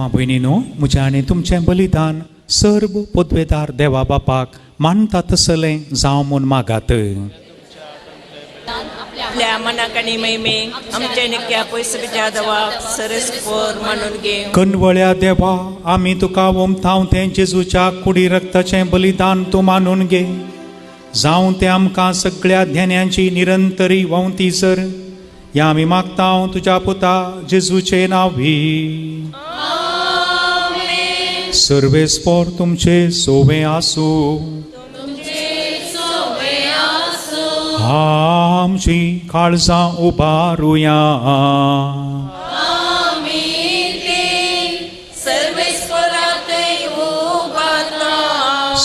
भावा भयणीनो, म्हजें आनी तुमचें बलिदान सर्व पदवेदार देवा बापाक मानता तसलें जावं म्हूण मागात. आपल्या मनाक आनी महिमे आमच्या निक्या पयस जादवा सरस पोर मानून घे. कनवळ्या देवा, आमी तुका ओमतांव तें जेजूच्या कुडी रक्ताचें बलिदान तूं मानून घे. जावं तें आमकां सगळ्या ध्यान्यांची निरंतरी व्हांवती सर ह्या आमी मागता तुज्या पुता जेजूचे नांवी. सर्वेस्पोर तुमचे सोवे आसूं. आमची काळजां उबारुया.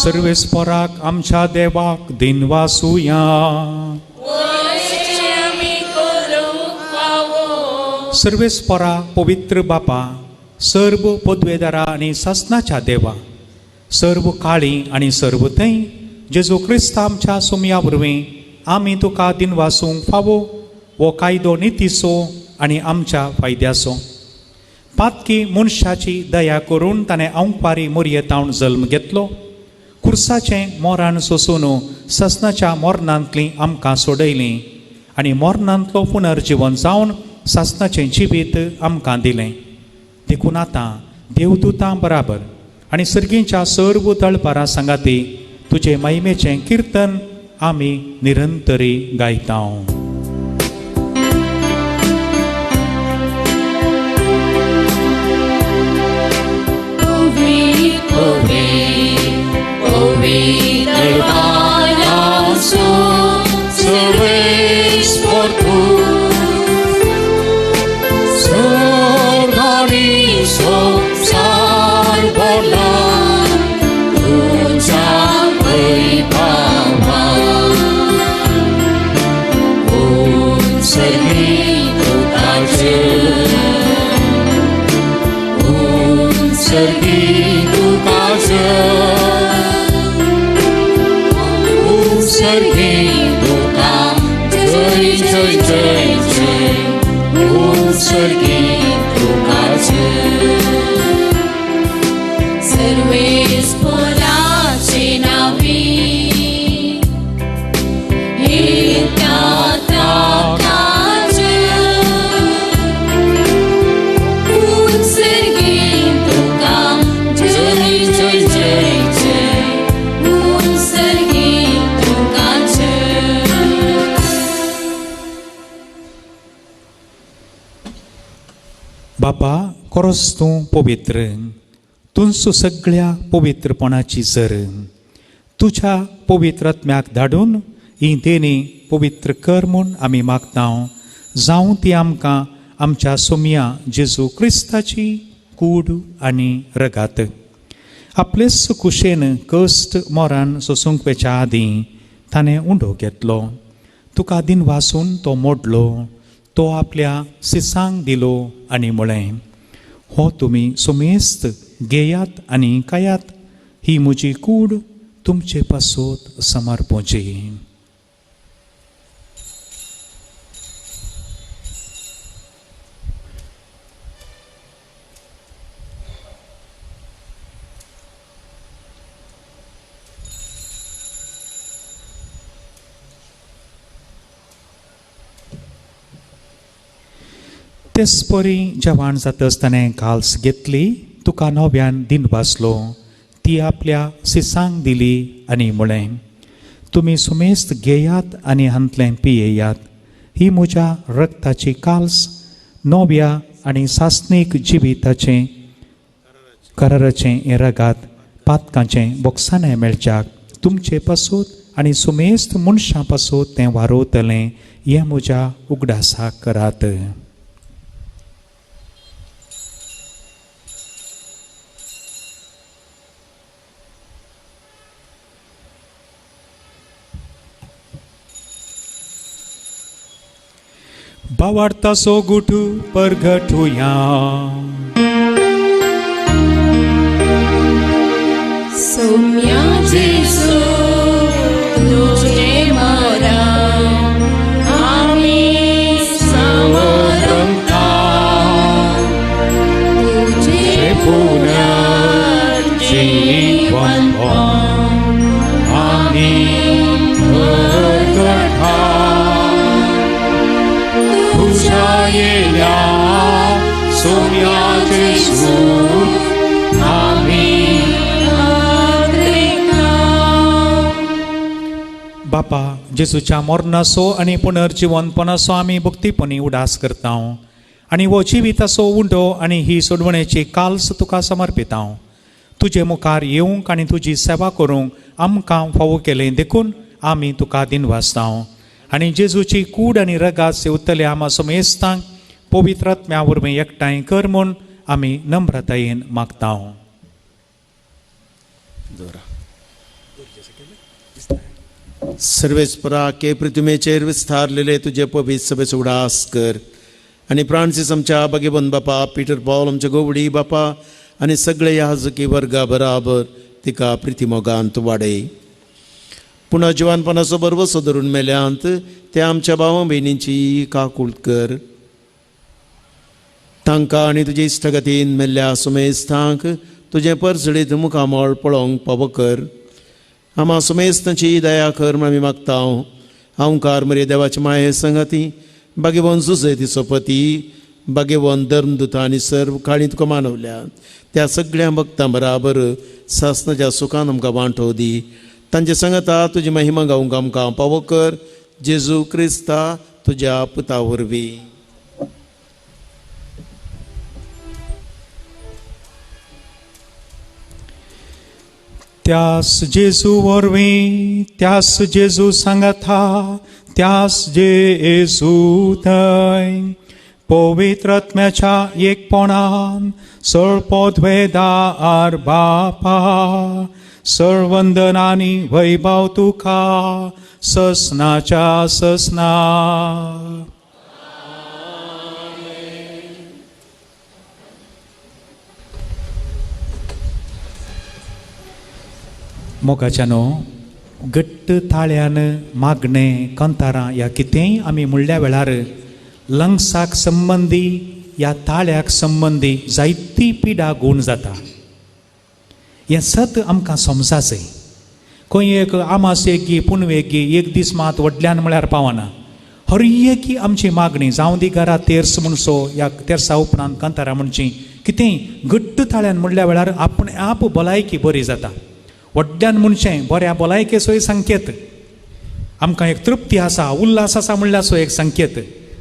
सर्वेस्पोराक आमच्या देवाक दिनवासुया. सर्वेस्पोरा पवित्र बापा, सर्व पदवेदारा आनी सासनाच्या देवा, सर्व काळी आनी सर्व थंय जेजू क्रिस्त आमच्या सोमया वरवीं आमी तुका दिनवासूंक फावो हो कायदो नितीचो आनी आमच्या फायद्याचो. पातकी मनशाची दया करून ताणें आंकवारी मोरयेतावन जल्म घेतलो. कुर्साचें मोरान सोसून ससनाच्या मोरनांतली आमकां सोडयलीं आनी मोरनांतलो पुनर्जिवन जावन सासनाचें जिवीत आमकां दिलें. देखून आतां देवदूतां बराबर आनी सर्गींच्या सर्व तळपारां सांगाती तुजे महिमेचें किर्तन आमी निरंतरी गायता. बापा, कोरोस तूं पवित्र, तुंसू सगळ्या पवित्रपणाची जर तुज्या पवित्र आत्म्याक धाडून ही देणी पवित्र कर म्हूण आमी मागता. जावं ती आमकां आमच्या सोमया जेजू क्रिस्ताची कूड आनी रगात. आपलेच कुशेन कश्ट मोरान सोसूंक वेच्या आदीं ताणें उंडो घेतलो. तुका दिनवासून तो मोडलो, तो आपल्या सिसांक दिलो आनी म्हळें, हो तुमी सुमेस्त घेयात आनी खायात, ही म्हजी कूड तुमचे पासत समर्पोची. तेच परी जेवण जाता आसतना काल्स घेतली, तुका नव्यान दिनवासलो, ती आपल्या सिसांक दिली आनी म्हळें, तुमी सुमेस्त घेयात आनी हांतलें पियेयात, ही म्हज्या रक्ताची काल्स नव्या आनी सासणीक जिविताचें कराराचें हें रगात पातकांचें बोगसाणें मेळच्याक तुमचे पासत आनी सुमेस्त मनशां पासत तें वारोवतलें, हें म्हज्या उगडासाक करात. बावार्ताचो गुटू परगटुया. सौम्या जेजू तुझे मरण आमी समरंता, तुझे जिवनपण आनी करता तुझ्या येल्या सोम्या जेजू आमी बापा जेजूच्या मरणाचो आनी पुनर्जिवनपणाचो आमी भक्तीपणी उडास करता आनी हो जिविताचो उंडो आनी ही सोडवणेची काल्स तुका समर्पिता. तुजे मुखार येवंक आनी तुजी सेवा करूंक आमकां फावो केलें देखून आमी तुका दिनवासता आनी जेजूची कूड आनी रगात सेवतले आमा समेस्तांक पवित्र आत्म्या वरवीं एकठांय कर म्हूण आमी नम्रतायेन मागता. सर्वेस्परा के पृथ्वीचेर विस्तारलेले तुजे पवित्र सभेचो उडास कर आनी फ्रांसीस आमच्या बागेबंद बापा, पिटर पावल आमच्या गोवडी बापा आनी सगळे याजकी वर्गा बराबर तिका प्रितीमोगांत वाडय. पूण जिवानपणाचो बरवसो धरून मेल्यांत ते आमच्या भावा भयणींची काकूळ कर. तांकां आनी तुजे इश्टगतीन मेल्ल्या सुमेस्तांक तुजें परजळीत मुखामळ पळोवंक पावो कर. आमा सुमेस्तांची दया कर म्हूण आमी मागता. हांवकार मरे देवाचे माये संगती बागेवन जुजे तिचो पती बागेवन धर्मदुता आनी सर्व काळी तुका मानवल्या त्या सगळ्या भक्तां बराबर सासनाच्या सुखान आमकां वांटो दी. तांचे संगता तुजी महिमा गावंक आमकां पावो कर. जेजू क्रिस्ता तुज्या पुता वरवीं. त्यास जेजू वरवीं, त्यास जेजू सांगता, त्यास जेजू थंय पवित्र आत्म्याच्या एकपणान सळपद्वेदार बापा सर्वंदनानी वैभव तुका ससनाच्या ससना. मोगाच्यानो घट्ट ताळ्यान मागणें कंतारां ह्या कितेंय आमी म्हणल्या वेळार लंग्साक संबंदी ह्या ताळ्याक संबंदी जायती पिडा गूण जाता. हें सत आमकां समजाचें. खंय एक आमास एक गी पुनवेक गी एक दीस मात व्हडल्यान म्हळ्यार पावना. हर एक आमची मागणी जावं दी घरा तेर्स म्हणसो ह्या तेर्सा उपरांत कांतारां म्हणची कितेंय घट्ट ताळ्यान म्हणल्या वेळार आपण आप भलायकी बरी जाता. व्हडल्यान म्हणचें बऱ्या भलायकेचोय संकेत, आमकां एक तृप्ती आसा उल्हास आसा म्हणल्याचो एक संकेत.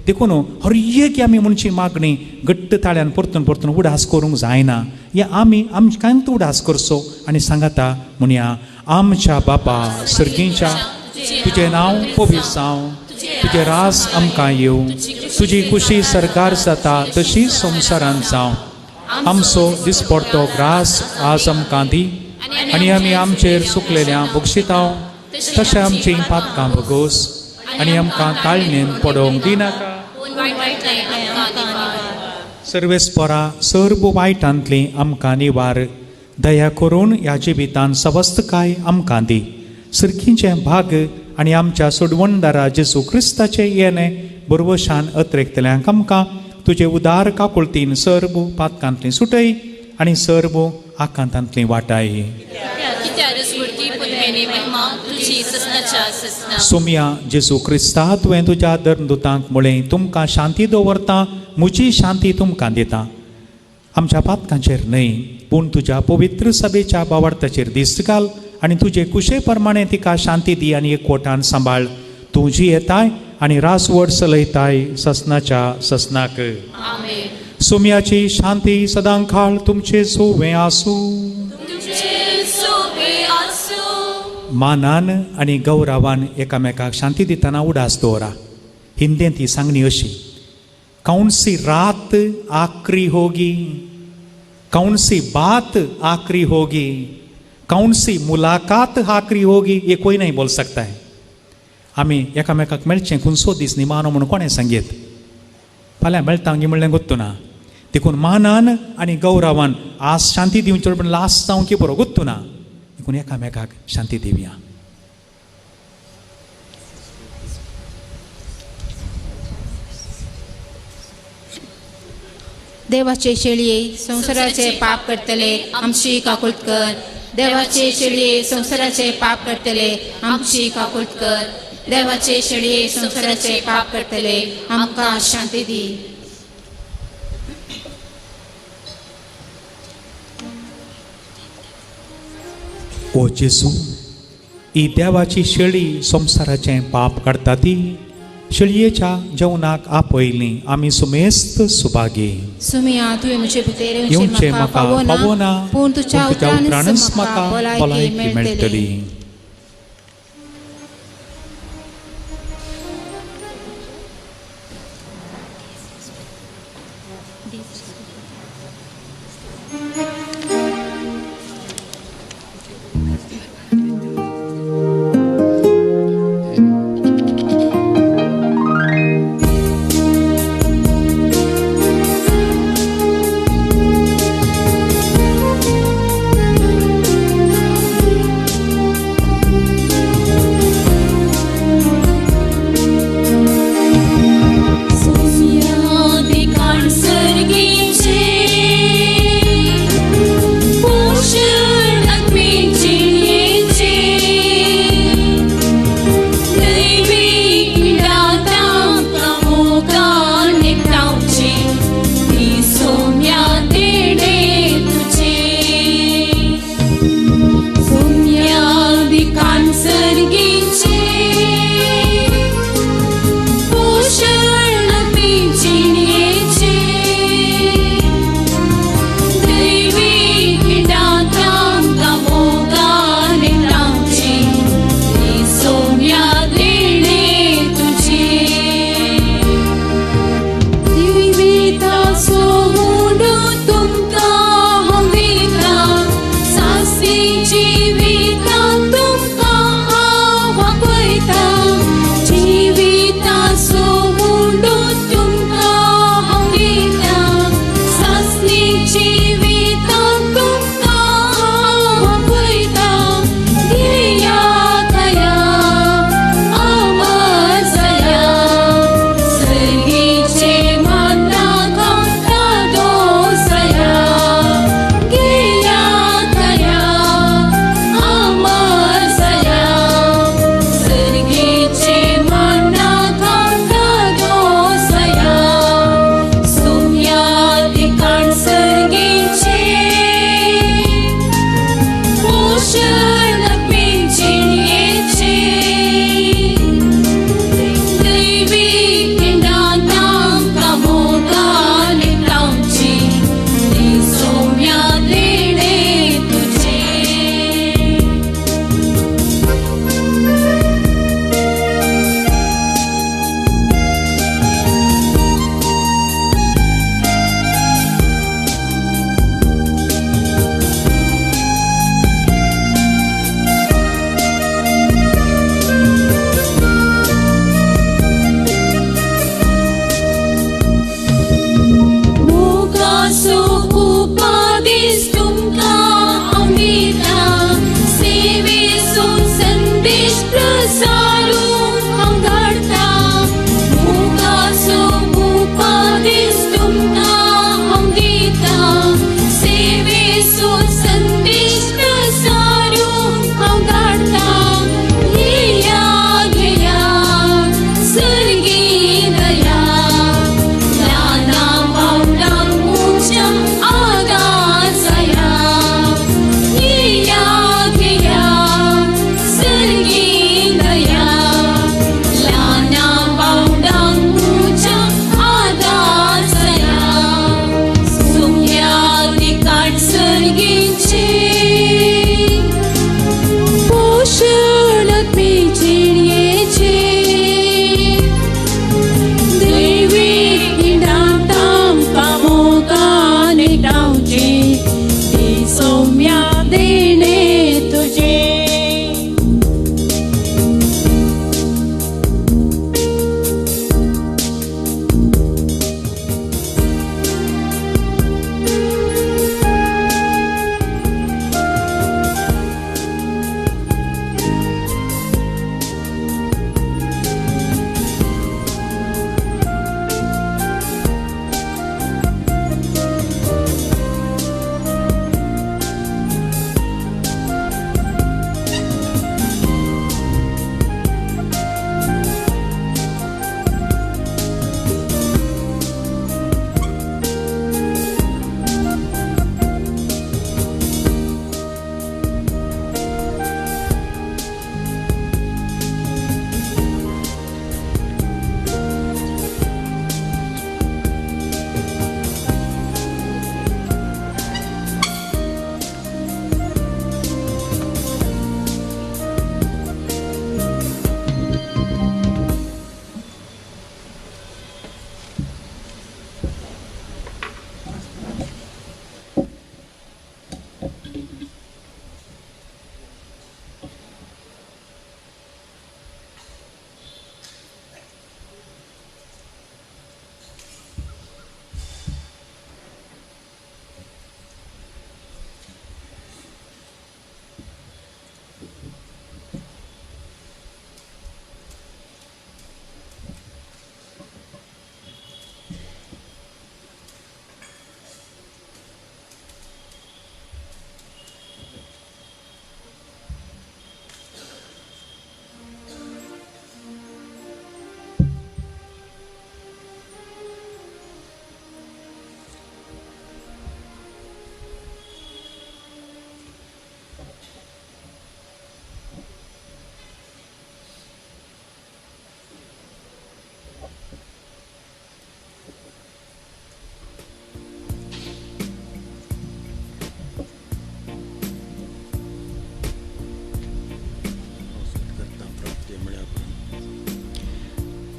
देखून हर एक आमी म्हणची मागणी घट्ट ताळ्यान परतून परतून उडास करूंक जायना. हे आमी आमकांत उडास करचो आनी सांगाता म्हणया. आमच्या बापा सर्गीच्या, तुजें नांव पवित्र जावं, तुजें रास आमकां येवं, तुजी खुशी सरकार जाता तशी संवसारांत जावं. आमचो दिसपडतो ग्रास आज आमकां दी आनी आमी आमचेर चुकलेल्या बक्षिताव तशें आमचीं पातकां भोगोस आनी आमकां ताळणेन पडोवंक दिनाका. सर्वेस्परा सर्व वायटांतली आमकां निवार, दया करून ह्या जिवितान सवस्तकाय आमकां दी. सर्गीचें भाग आनी आमच्या सोडवणदारा जेजू क्रिस्ताचें येणें बरवशान अत्रेकतल्यांक आमकां तुजे उदार काकुळतीन सर्व पातकांतली सुटय आनी सर्व आकांतांतली वाटाय. सोम्या जेजू क्रिस्ता, तुवें तुज्या धर्मदुतांक म्हळें तुमकां शांती दवरता, म्हजी शांती तुमकां दिता. आमच्या पातकांचेर न्हय पूण तुज्या पवित्र सभेच्या बावार्थाचेर दिस्त घाल आनी तुजे कुशे प्रमाणे तिका शांती दी आनी एकवटान सांबाळ. तूं जी येताय आनी रासवड चलयताय ससनाच्या ससनाक. सोम्याची शांती सदां काळ तुमचे सोवे आसूं. मानान आनी गौरवान एकामेकाक शांती दितना उडास दवरा. हिंदींत ही सांगणी अशी, कौन सी रात आखरी होगी, कौन सी बात आखरी होगी, कौन सी मुलाकात आखरी होगी, ये कोई नहीं बोल सकता है. आमी एकामेकाक मेळचें खुनसो दीस निमानो म्हणून कोणें सांगीत, फाल्यां मेळटा म्हणलें गोत्तू ना. देखून मानान आनी गौरवान आज शांती दिवची पण लास्ट जावंक बरो गोत्तू ना. देखून एकामेकाक शांती दिवया. देवाचे शेळये संवसाराचे पाप करतले आमची काकुळट कर. देवाचे शेळये संवसाराचे पाप करतले आमची काकूट कर. देवाचे शेळये संवसाराचे पाप करतले आमकां शांती दी. ओ जेजू, ही देवाची शेळी संवसाराचें पाप काडटा ती शेळयेच्या जेवणाक आपयली आमी सुमेस्त सुभागी. सुमिया तुवें म्हजे भितर येवचें म्हाका पावना, पूण तुज्या उपरांतच उपरांतच म्हाका म्हाका भलायकी भलायकी मेळटली. मेळटली.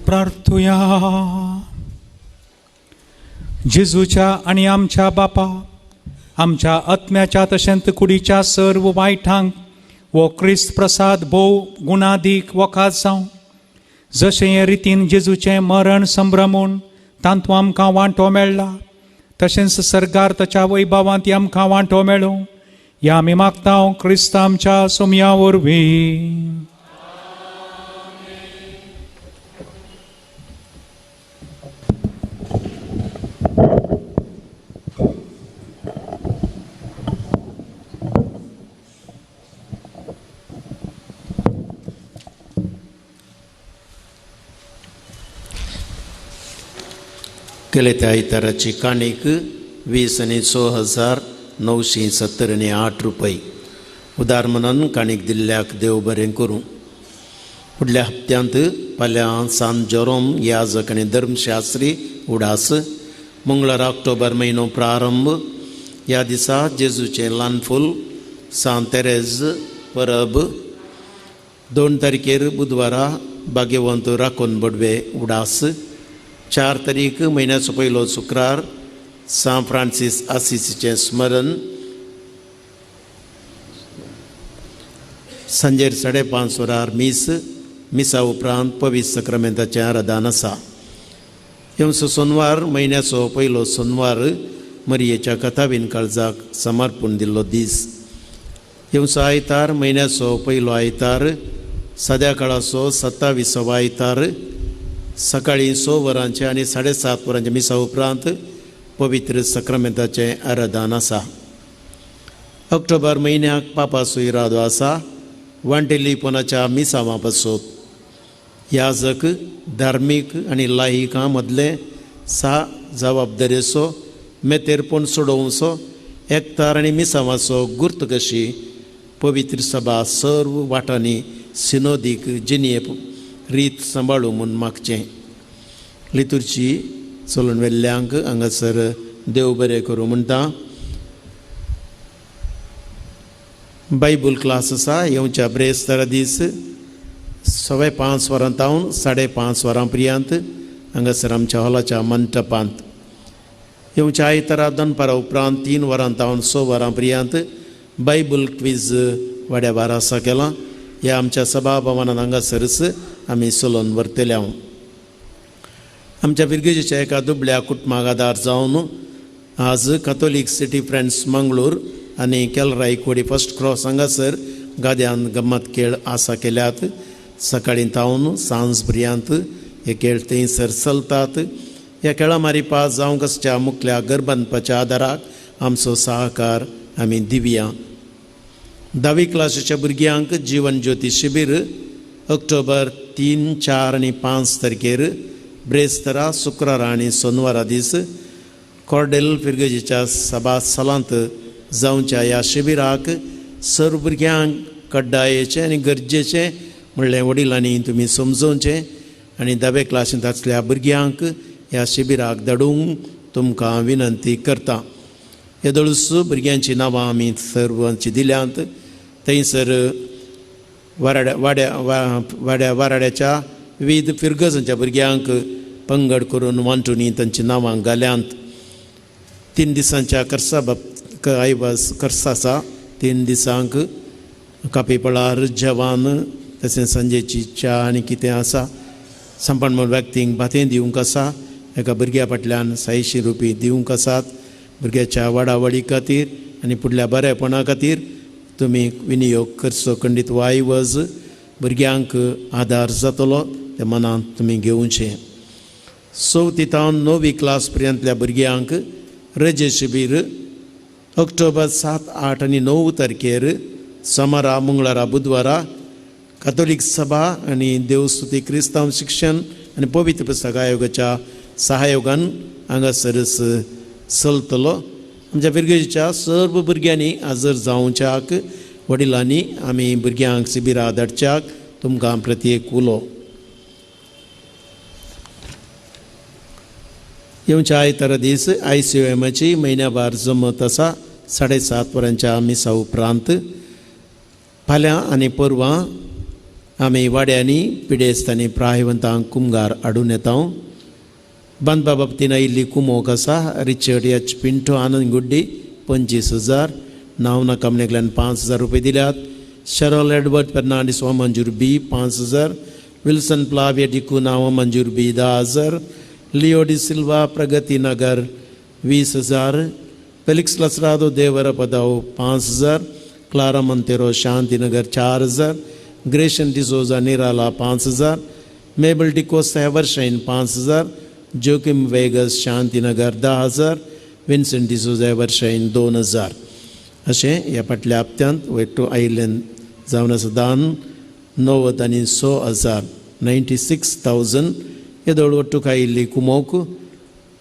प्रार्थुया. जेजूच्या आनी आमच्या बापा, आमच्या आत्म्याच्या तशेंच कुडीच्या सर्व वायटांक वो क्रिस्त प्रसाद भोव गुणादीक वखाद जावं. जशें हे रितीन जेजूचें मरण संभ्रमून तांतू आमकां वांटो मेळ्ळा, तशेंच सरकार ताच्या वैभावांत आमकां वांटो मेळूं ह्या आमी मागता क्रिस्त आमच्या सोमया वरवीं. केले त्या आयताराची काणीक 20,06,978 रुपये. उदार मनान काणीक दिल्ल्याक देव बरें करूं. फुडल्या हप्त्यांत फाल्यां सान जेरोम याजक आनी धर्मशास्त्री उडास. मंगळार ऑक्टोबर म्हयनो प्रारंभ. ह्या दिसा जेजूचें ल्हान फूल सान तेरेज परब. 2 तारखेर बुधवारा भाग्यवंत राखोन बडवे उडास. 4 तारीख म्हयन्याचो पयलो शुक्रार सांत फ्रांसीस आसिसीचें स्मरण. सांजेर 5:30 वरार मीस. मिसा उपरांत पवित्र सक्रमेंताचें आराधन आसा. येवचो सोनवार म्हयन्याचो पयलो सोनवार मरियेच्या कथाबीन काळजाक समर्पण दिल्लो दीस. येवचो आयतार म्हयन्याचो पयलो आयतार सद्या काळाचो 27वो आयतार सकाळीं 6 वरांचें आनी 7:30 वरांच्या मिसा उपरांत पवित्र सक्रमेंताचें आराधन आसा. ऑक्टोबर म्हयन्याक पापाचो इरादो आसा वांटेलीपणाच्या मिसावां पासत. याजक धार्मीक आनी लायिकां मदलें सा जबाबदारेचो मेतेरपण सोडोवचो एकतार आनी मिसावाचो गुर्त कशी पवित्र सभा सर्व वाटांनी सिनोदीक जिणये रीत सांबाळू म्हूण मागचें. लितुर्ची चलून वेल्ल्यांक हांगासर देव बरें करूं म्हणटा. बायबल क्लास आसा येवच्या ब्रेस्तारा दीस 5:15 वरां तावन 5:30 वरां पर्यंत हांगासर आमच्या हॉलाच्या मंटपांत. येवच्या आयतारा दनपारा उपरांत 3 वरां तावन 6 वरां पर्यंत बायबल क्वीज वाड्या बारा आसा केलां. ह्या आमच्या सभा भवनान हांगासरच आमी चलोवन व्हरतले. हांव आमच्या फिरगेजीच्या एका दुबळ्या कुटुंबाक आदार जावन आज कथोलीक सिटी फ्रेंड्स मंगळूर आनी केलराय कोडी फर्स्ट क्रॉस हांगासर गाद्यान गम्मत खेळ आसा केल्यात. सकाळीं तावन सांज पर्यंत हे खेळ थंयसर चलतात. ह्या खेळा मारिपा जावंक आसच्या मुखल्या घर बांदपाच्या आदाराक आमचो सहकार आमी दिवया. 10वी क्लासीच्या भुरग्यांक जीवन ज्योती शिबीर ऑक्टोबर 3, 4 आनी 5 तारखेर ब्रेस्तारा शुक्रारा आनी सोनवारा दीस कॉर्डेल फिरगेजीच्या सभा सालांत जावच्या ह्या शिबिराक सर्व भुरग्यांक कड्डायेचें आनी गरजेचें म्हणलें वडिलांनी तुमी समजोवचें आनी 10वे क्लासींत आसल्या भुरग्यांक ह्या शिबिराक धाडूंक तुमकां विनंती करता. येदोळूच भुरग्यांचीं नांवां आमी सर्वांची दिल्यांत. थंयसर वाराड्या वाड्या वाड्या वाराड्याच्या विविध फिरगजांच्या भुरग्यांक पंगड करून वांटून तांचीं नांवां घाल्यांत. 3 दिसांच्या कर्सा बाब आयवास कर्सा आसा. 3 दिसांक कापेपळार जेवण तशें सांजेची च्या आनी कितें आसा. संपण म्हूण व्यक्तींक भातें दिवंक आसा. एका भुरग्या फाटल्यान 600 रुपये दिवंक आसात. भुरग्याच्या वाडावडी खातीर आनी फुडल्या बरेपणा खातीर तुमी विनियोग करचो खंडीत वायवज भुरग्यांक आदार जातलो ते मनांत तुमी घेवचें. 4थी तावन 9वी क्लास पर्यंतल्या भुरग्यांक रजे शिबीर ऑक्टोबर 7, 8 आनी 9 तारखेर सोमारा मंगळारा बुधवारा कातोलीक सभा आनी देवस्तुती क्रिस्तांव शिक्षण आनी पवित्र पुस्तक आयोगाच्या सहयोगान हांगासरच चलतलो. आमच्या फिरगेजीच्या सर्व भुरग्यांनी हाजर जावच्याक वडिलांनी आमी भुरग्यांक शिबिरां धाडच्याक तुमकां प्रत्येक उलो. येवच्या आयतारा दीस ICOMची म्हयन्याभार जमत आसा 7:30 वरांच्या मिसा उपरांत. फाल्यां आनी परवां आमी वाड्यांनी पिडेस्त आनी प्रायवंतांक कुमगार हाडून येता. बांदपा बाबतीन आयिल्ली कुमोक आसा रिचर्ड एच पिंटो आनंद गुड्डी 25,000, नांव नाका म्हणेकल्यान 5,000 रुपये दिल्यात. शरल एडवर्ड फेर्नांडीस मंजूर बी 5,000, विल्सन प्लाविया डिकुना मंजूर बी 10,000, Leo de Silva Pragati Nagar 20,000, Felix Lasrado Devar Padav 5,000, Clara Monteiro Shantinagar 4,000, Gracian D'Souza Nirala 5,000, Mabel D'Costa Evershine 5,000, Joachim Vegas Shantinagar 10,000, Vincent D'Souza Evershine 2,000. अशें ह्या फाटल्या हप्त्यांत वेटू आयिल्ल्यान जावन आसा दान 96,000 96,000. येदोळ वट्टूक आयिल्ली कुमोक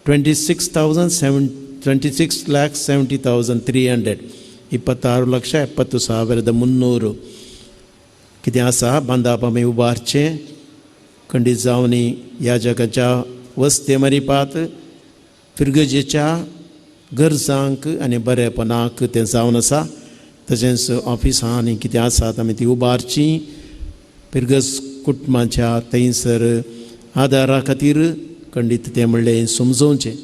26,70,300 26,70,300. कितें आसा बांदाप आमी उबारचें खंडीत जावनी ह्या जगाच्या वस्ते मारिपात फिरगजेच्या गरजांक आनी बरेपणाक तें जावन आसा. तशेंच ऑफिसां आनी कितें आसात आमी ती उबारचीं फिरगज कुटुंबाच्या थंयसर आदारा खातीर खंडीत तें म्हणलें समजोवचें.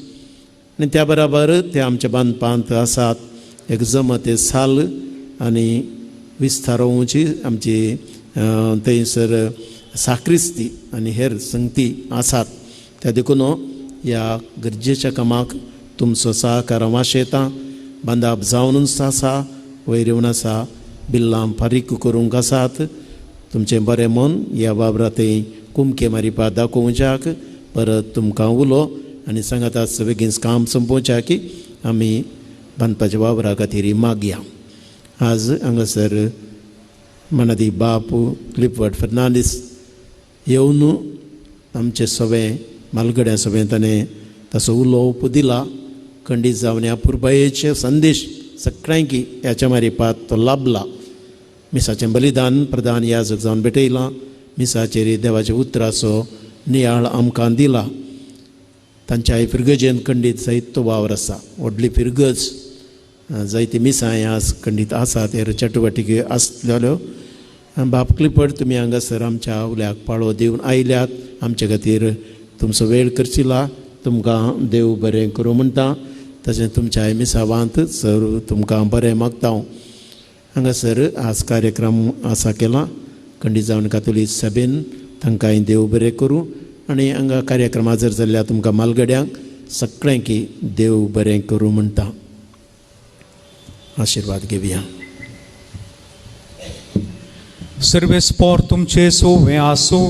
आनी त्या बराबर ते आमच्या बांदपांत आसात एक जमते साल आनी विस्तारोवची आमची थंयसर साक्रिस्ती आनी हेर संगती आसात. त्या देखून ह्या गरजेच्या कामाक तुमचो सहकार वाशेता. बांदाप जावनूच आसा, वयर येवन आसा, बिल्लां फारीक करूंक आसात. तुमचें बरें मन ह्या बाबरा थंय कुमके मारिपा दाखोवच्याक परत तुमकां उलो आनी सांगात बेगीन काम सोंपोवच्याक आमी बांदपाच्या वावरा खातीर मागया. आज हांगासर मनादी बापू क्लिफर्ड फेर्नांडीस येवन आमचे सगळें मालगड्या सगळें ताणें ताचो उलोवप दिला. खंडीत जावन ह्या पुरबायेचे संदेश सगळ्यांकी ह्याच्या मारिपात तो लाभला. मिसाचें बलिदान प्रधान याजक जावन भेटयलां. मिसाचेर देवाच्या उतराचो नियाळ आमकां दिला. तांच्या फिरगजेन खंडीत जायत तो वावर आसा. व्हडली फिरगज जायती मिसां आज खंडीत आसात, हेर चटुवटिके आसलेल्यो. बाप क्लिफर्ड तुमी हांगासर आमच्या उल्याक पाळो दिवन आयल्यात. आमचे खातीर तुमचो वेळ करचिला. तुमकां देव बरें करूं म्हणटा. तशें तुमच्या मिसावांत सर तुमकां बरें मागता. हांव हांगासर आज कार्यक्रम आसा केला खंडीत जावन कातोलीक सभेन तांकांय देव बरें करूं. आनी हांगा कार्यक्रम हजर जाल्ल्या तुमकां मालगड्यांक सगळ्यांकी देव बरें करूं म्हणटा. आशिर्वाद घेवया. सर्वेस्पोर तुमचे सोवे आसूं.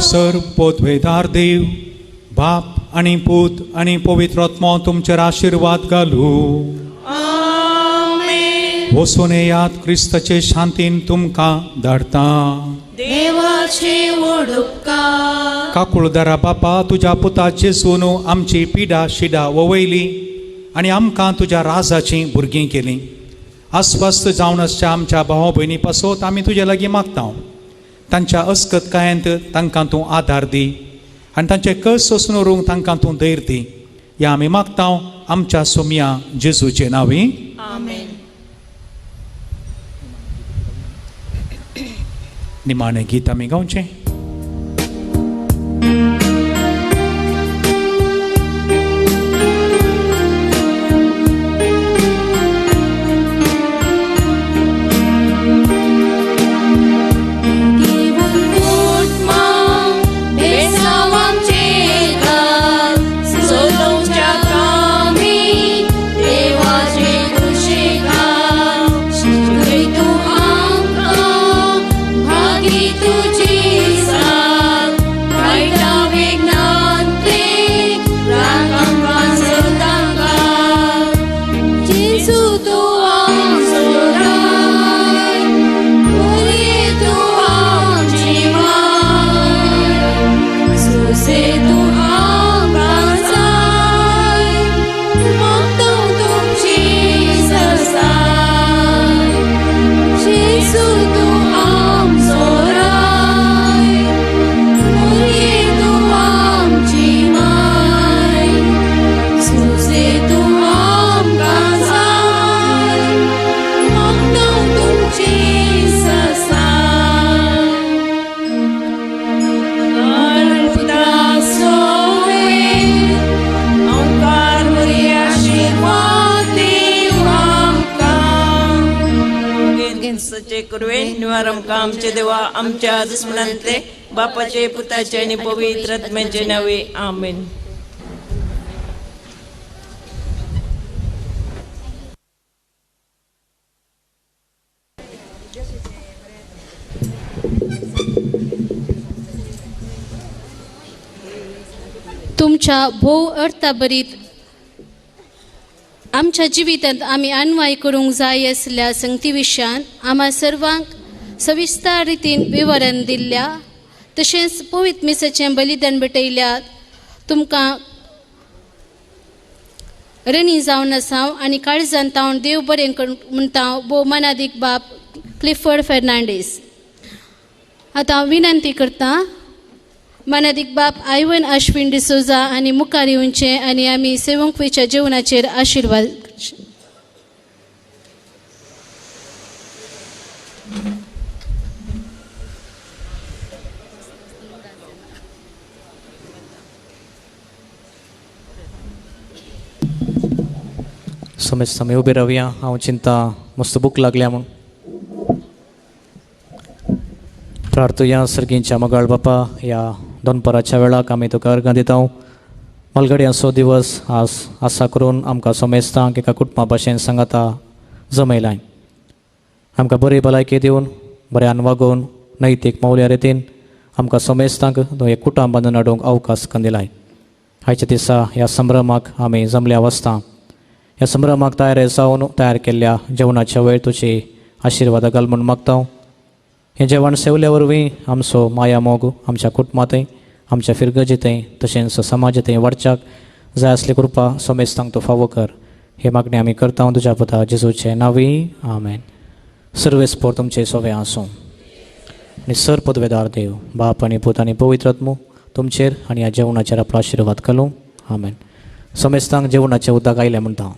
सर पोतवेदार देव बाप आनी पूत आनी पवित्र आत्मो तुमचेर आशिर्वाद घालूं. वचून येयात, क्रिस्ताचे शांतीन तुमकां धाडटा. देवाचे वडुपकार काकुळदारा बापा, तुज्या पुता जेजून आमची पिडा शिडा ववयली आनी आमकां तुज्या राजाचीं भुरगीं केलीं. अस्वस्थ जावन आसच्या आमच्या भाव भयणी पासत आमी तुजे लागीं मागता. तांच्या अस्कतकायेंत तांकां तूं आदार दी आनी तांचे कस सोंसून उरूंक तांकां तूं धैर्य दी. ह्या आमी मागता आमच्या सोमया जेजूचे नांवी. आमेन. निमाणें गीत आमी गावचें. तुझी क्रिस्ताचे कुरवे निवार आमकां आमचे देवा आमच्या दुस्मनांतले बापाचे पुताचे आनी पवित्र आत्म्याचे नावे आमेन. तुमच्या भोव अर्थाभरीत आमच्या जिवितांत आमी अनवाय करूंक जाय आसल्या संगती विशयान आम्हा सर्वांक सविस्तर रितीन विवरण दिल्ल्या तशेंच पवित्र मिसाचें बलिदान भेटयल्या तुमकां रणी जावन आसा आनी काळजान तावन देव बरें म्हणटा भोव मनादीक बाप क्लिफर्ड फेर्नांडीस. आतां विनंती करता मानादीक बाप आयवन अश्विन डिसोजा आनी मुखार येवचें आनी आमी सेवंकवेच्या जेवणाचेर आशिर्वाद. समेस्त आमी उबे रावया. हांव चिंता मस्त भूक लागल्या म्हूण प्रार्थुया. सर्गींच्या मगाळ बापा, ह्या दनपाराच्या वेळाक आमी तुका अर्गां दिता. मालगड्यांचो दिवस आज आसा करून आमकां समेस्तांक एका कुटुंबा भाशेन सांगाता जमयलाय. आमकां बरी भलायकी दिवन बऱ्यान वागोवन नैतीक मौल्या रितीन आमकां समेस्तांक तूं एक कुटुंब बांदून हाडूंक अवकाश दिलाय. आयच्या दिसा ह्या संभ्रमाक आमी जमल्या वसता. ह्या संभ्रमाक तयार जावन तयार केल्ल्या जेवणाच्या वेळ तुजी आशिर्वादा घाल म्हूण मागता. हें जेवण सेवल्या वरवीं आमचो माया मोग आमच्या कुटुंबांतय आमच्या फिरगजीतय तशेंच समाजांतय वाडच्याक जाय आसली कृपा समेस्तांक तूं फावो कर. हे मागणी आमी करता तुज्या पुता जेजूचे नांवी आमेन. सर्वेस्पोर तुमचे सोवे आसूं आनी सर पदवेदार देव बाप आनी पूत आनी पवित्र आत्मो तुमचेर आनी ह्या जेवणाचेर आपलो आशिर्वाद घालूं. आमेन. समेस्तांक जेवणाचें उदक आयलें म्हणटा.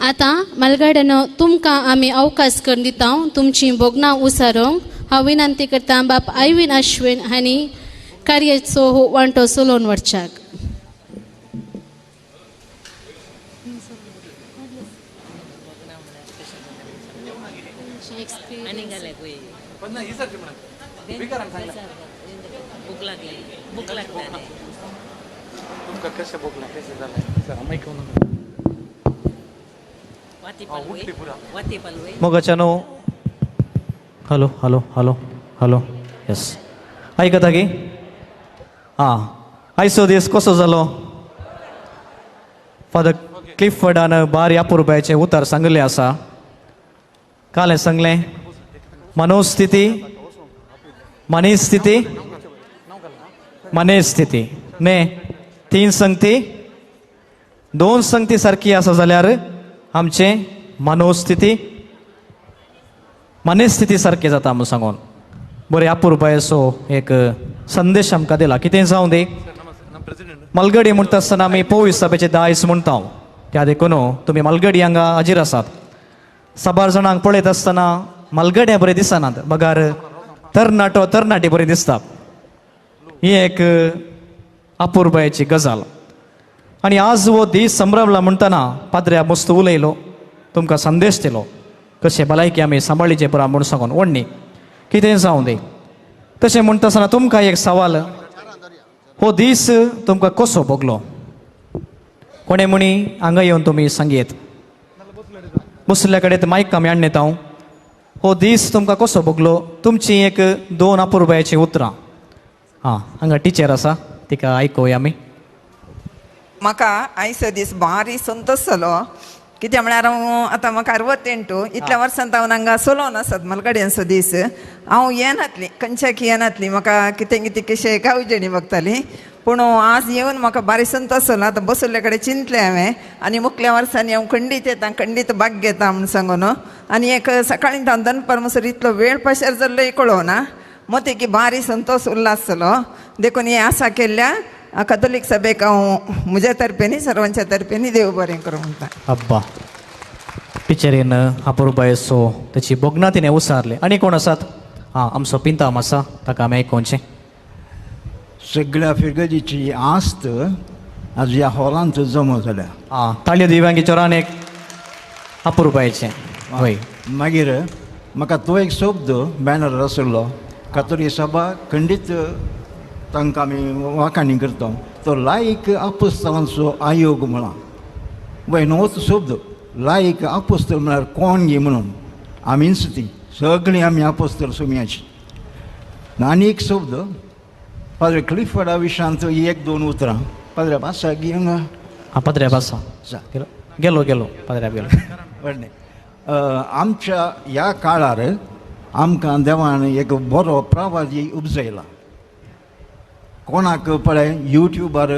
आतां मालगाड्यानो तुमकां आमी अवकाश करून दिता तुमची भोगणां उसारोंक. हांव विनंती करता बाप आयवीन अश्विन हांणी कार्याचो हो वांटो चलोवन व्हरच्याक. मोगाच्यानो hello hello hello hello yes आयकता की आं आयचो दीस कसो जालो? फादर क्लिफर्डान बारी अपुरबायचें उतर सांगिल्लें आसा. कालें सांगलें मनोस्थिती मनीस्थिती मनेस्थिती ने तीन संगती दोन संगती सारकी आसा जाल्यार आमचें मनोस्थिती मनेस्थिती सारकी जाता म्हूण सांगून बरें अपुरबायेचो एक संदेश आमकां दिला. कितें जावं दी मालगडी म्हणटा आसतना आमी पोवीस सभेचे दायज म्हणटा. त्या देखून तुमी मालगडी हांगा हाजीर आसात. साबार जाणांक पळयत आसतना मालगड्या बरें दिसनात बगार तरणाटो तरणाटी बरी दिसता. ही एक अपुरबायेची गजाल. आनी आज हो दीस संभ्रमला म्हणटना पाद्र्या मस्त उलयलो तुमकां संदेश दिलो कशें भलायकी आमी सांबाळीचे पुरा म्हूण सांगून ओडणी कितें जावं दी. तशें म्हणटा आसतना तुमकां एक सवाल, हो दीस तुमकां कसो भोगलो? कोणें म्हणी हांगा येवन तुमी सांगयेत. बसल्या कडेन मायक आमी हाडून येता. हो दीस तुमकां कसो भोगलो? तुमची एक दोन अपुरबायेचीं उतरां. आं हांगा टिचर आसा तिका आयकुया आमी. म्हाका आयचो दीस भारी संतोश जालो. कित्याक म्हळ्यार हांव आतां म्हाका 68 इतल्या वर्सांत हांव हांगा चलोवन आसात मालगड्यांचो दीस. हांव येनातली खंयच्याक येनातली म्हाका कितें कितें कशें गावजेणी बगताली. पूण आज येवन म्हाका बारी संतोश जालो. आतां बसयल्ले कडेन चिंतलें हांवें आनी मुखल्या वर्सांनी हांव खंडीत येता खंडीत भाग घेता म्हूण सांगून. आनी एक सकाळीं हांव दनपार म्हणसर इतलो वेळ पाशार जाल्लो कळोना मोती की भारी संतोश उल्हास जालो. देखून हें आसा केल्ल्या कथोलीक सभेक हांव म्हज्या तर्फेनी सर्वांच्या तर्फेनी देव बरें करूं म्हणटा. अब्बा टिचरीन अपुरबायेचो तेची भोगणां तिणें उसारले. आनी कोण आसात? आं आमचो पिंताम आसा ताका आमी आयकोवचें. सगळ्या फिरगजीची आस्त आज ह्या हॉलांत जमा जाल्या. आं ताळयो दिव्यांगी चोरान एक अपुरबायेचें. हय. मागीर म्हाका तो एक शब्द बॅनर आशिल्लो कातोली सभा खंडीत तांकां आमी वाखाणी करता तो लायक आपोस्तलांचो आयोग म्हळा. वय नवोच शब्द लायक आपोस्तल म्हळ्यार कोण गी म्हणून आमीच ती सगळीं आमी आपोस्तल सुम्याची. आनी एक शब्द पाद्रे क्लिफर्डा विशांत एक दोन उतरां. पाद्रे आसा गी हांगा? आं पाद्रे आसा. गेलो गेलो पाद्रे गेलो. व्हडलें आमच्या ह्या काळार आमकां देवान एक बरो प्रवादी उपजयला. कोणाक पळय युट्यूबार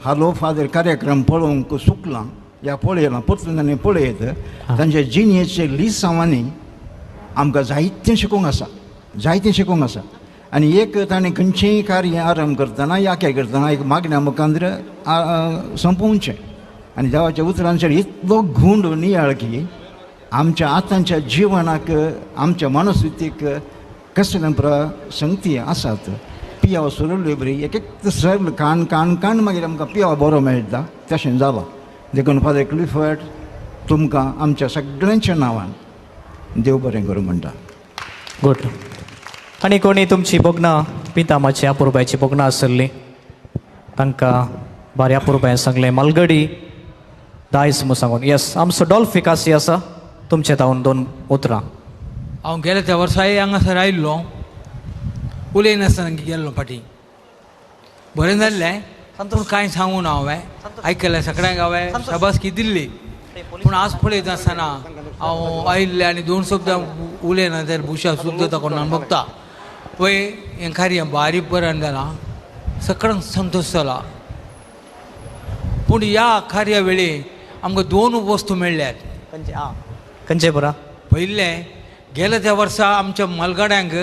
हालो फादर कार्यक्रम पळोवंक चुकलां या पळयलां परतून आनी पळयत तांच्या जिणेचे लिसांवांनी आमकां जायतें शिकूंक आसा, जायतें शिकूंक आसा. आनी एक ताणें खंयचेंय कार्य आरंभ करतना या काय करतना एक मागण्या मुखांतर सोंपोवचें. आनी देवाच्या उतरांचेर इतलो गुंड नियाळ की आमच्या आतांच्या जिवनाक आमच्या मनस्थितीक कसले संगती आसात. पियाव सोडले बरी एक एक सरळ कान कान कान मागीर आमकां पियाव बरो मेळटा तशें जालां. देखून फादर क्लिफर्ड तुमकां आमच्या सगळ्यांच्या नांवान देव बरें करूं म्हणटा. गुड. आनी कोणी तुमची भोगणां पितामाची अपुरबायची भोगणां आसली तांकां बऱ्या अपुरबायेन सांगलें मालगडी दायज म्हूण सांगून. येस आमचो डॉल्फी कासी आसा तुमचे तावन दोन उतरां. हांव गेल्या त्या वर्साय हांगासर आयिल्लो उलयनासतना गेल्लो फाटीं बरें जाल्लें पूण कांय सांगू ना हांवें आयकलें सगळ्यांक हांवें शाबासकी दिल्ली पूण आज पळयता आसतना हांव आयिल्लें आनी दोन शब्द उलयना जाल्यार भुशा सुद्दां ताका कोणाक बघता पळय हें कार्य बारीक बरें जालां सगळ्यांक संतोश जाला. पूण ह्या कार्या वेळी आमकां दोन वस्तू मेळ्ळ्यात. खंयचे बरा? पयलें गेल्या त्या वर्सा आमच्या मालगाड्यांक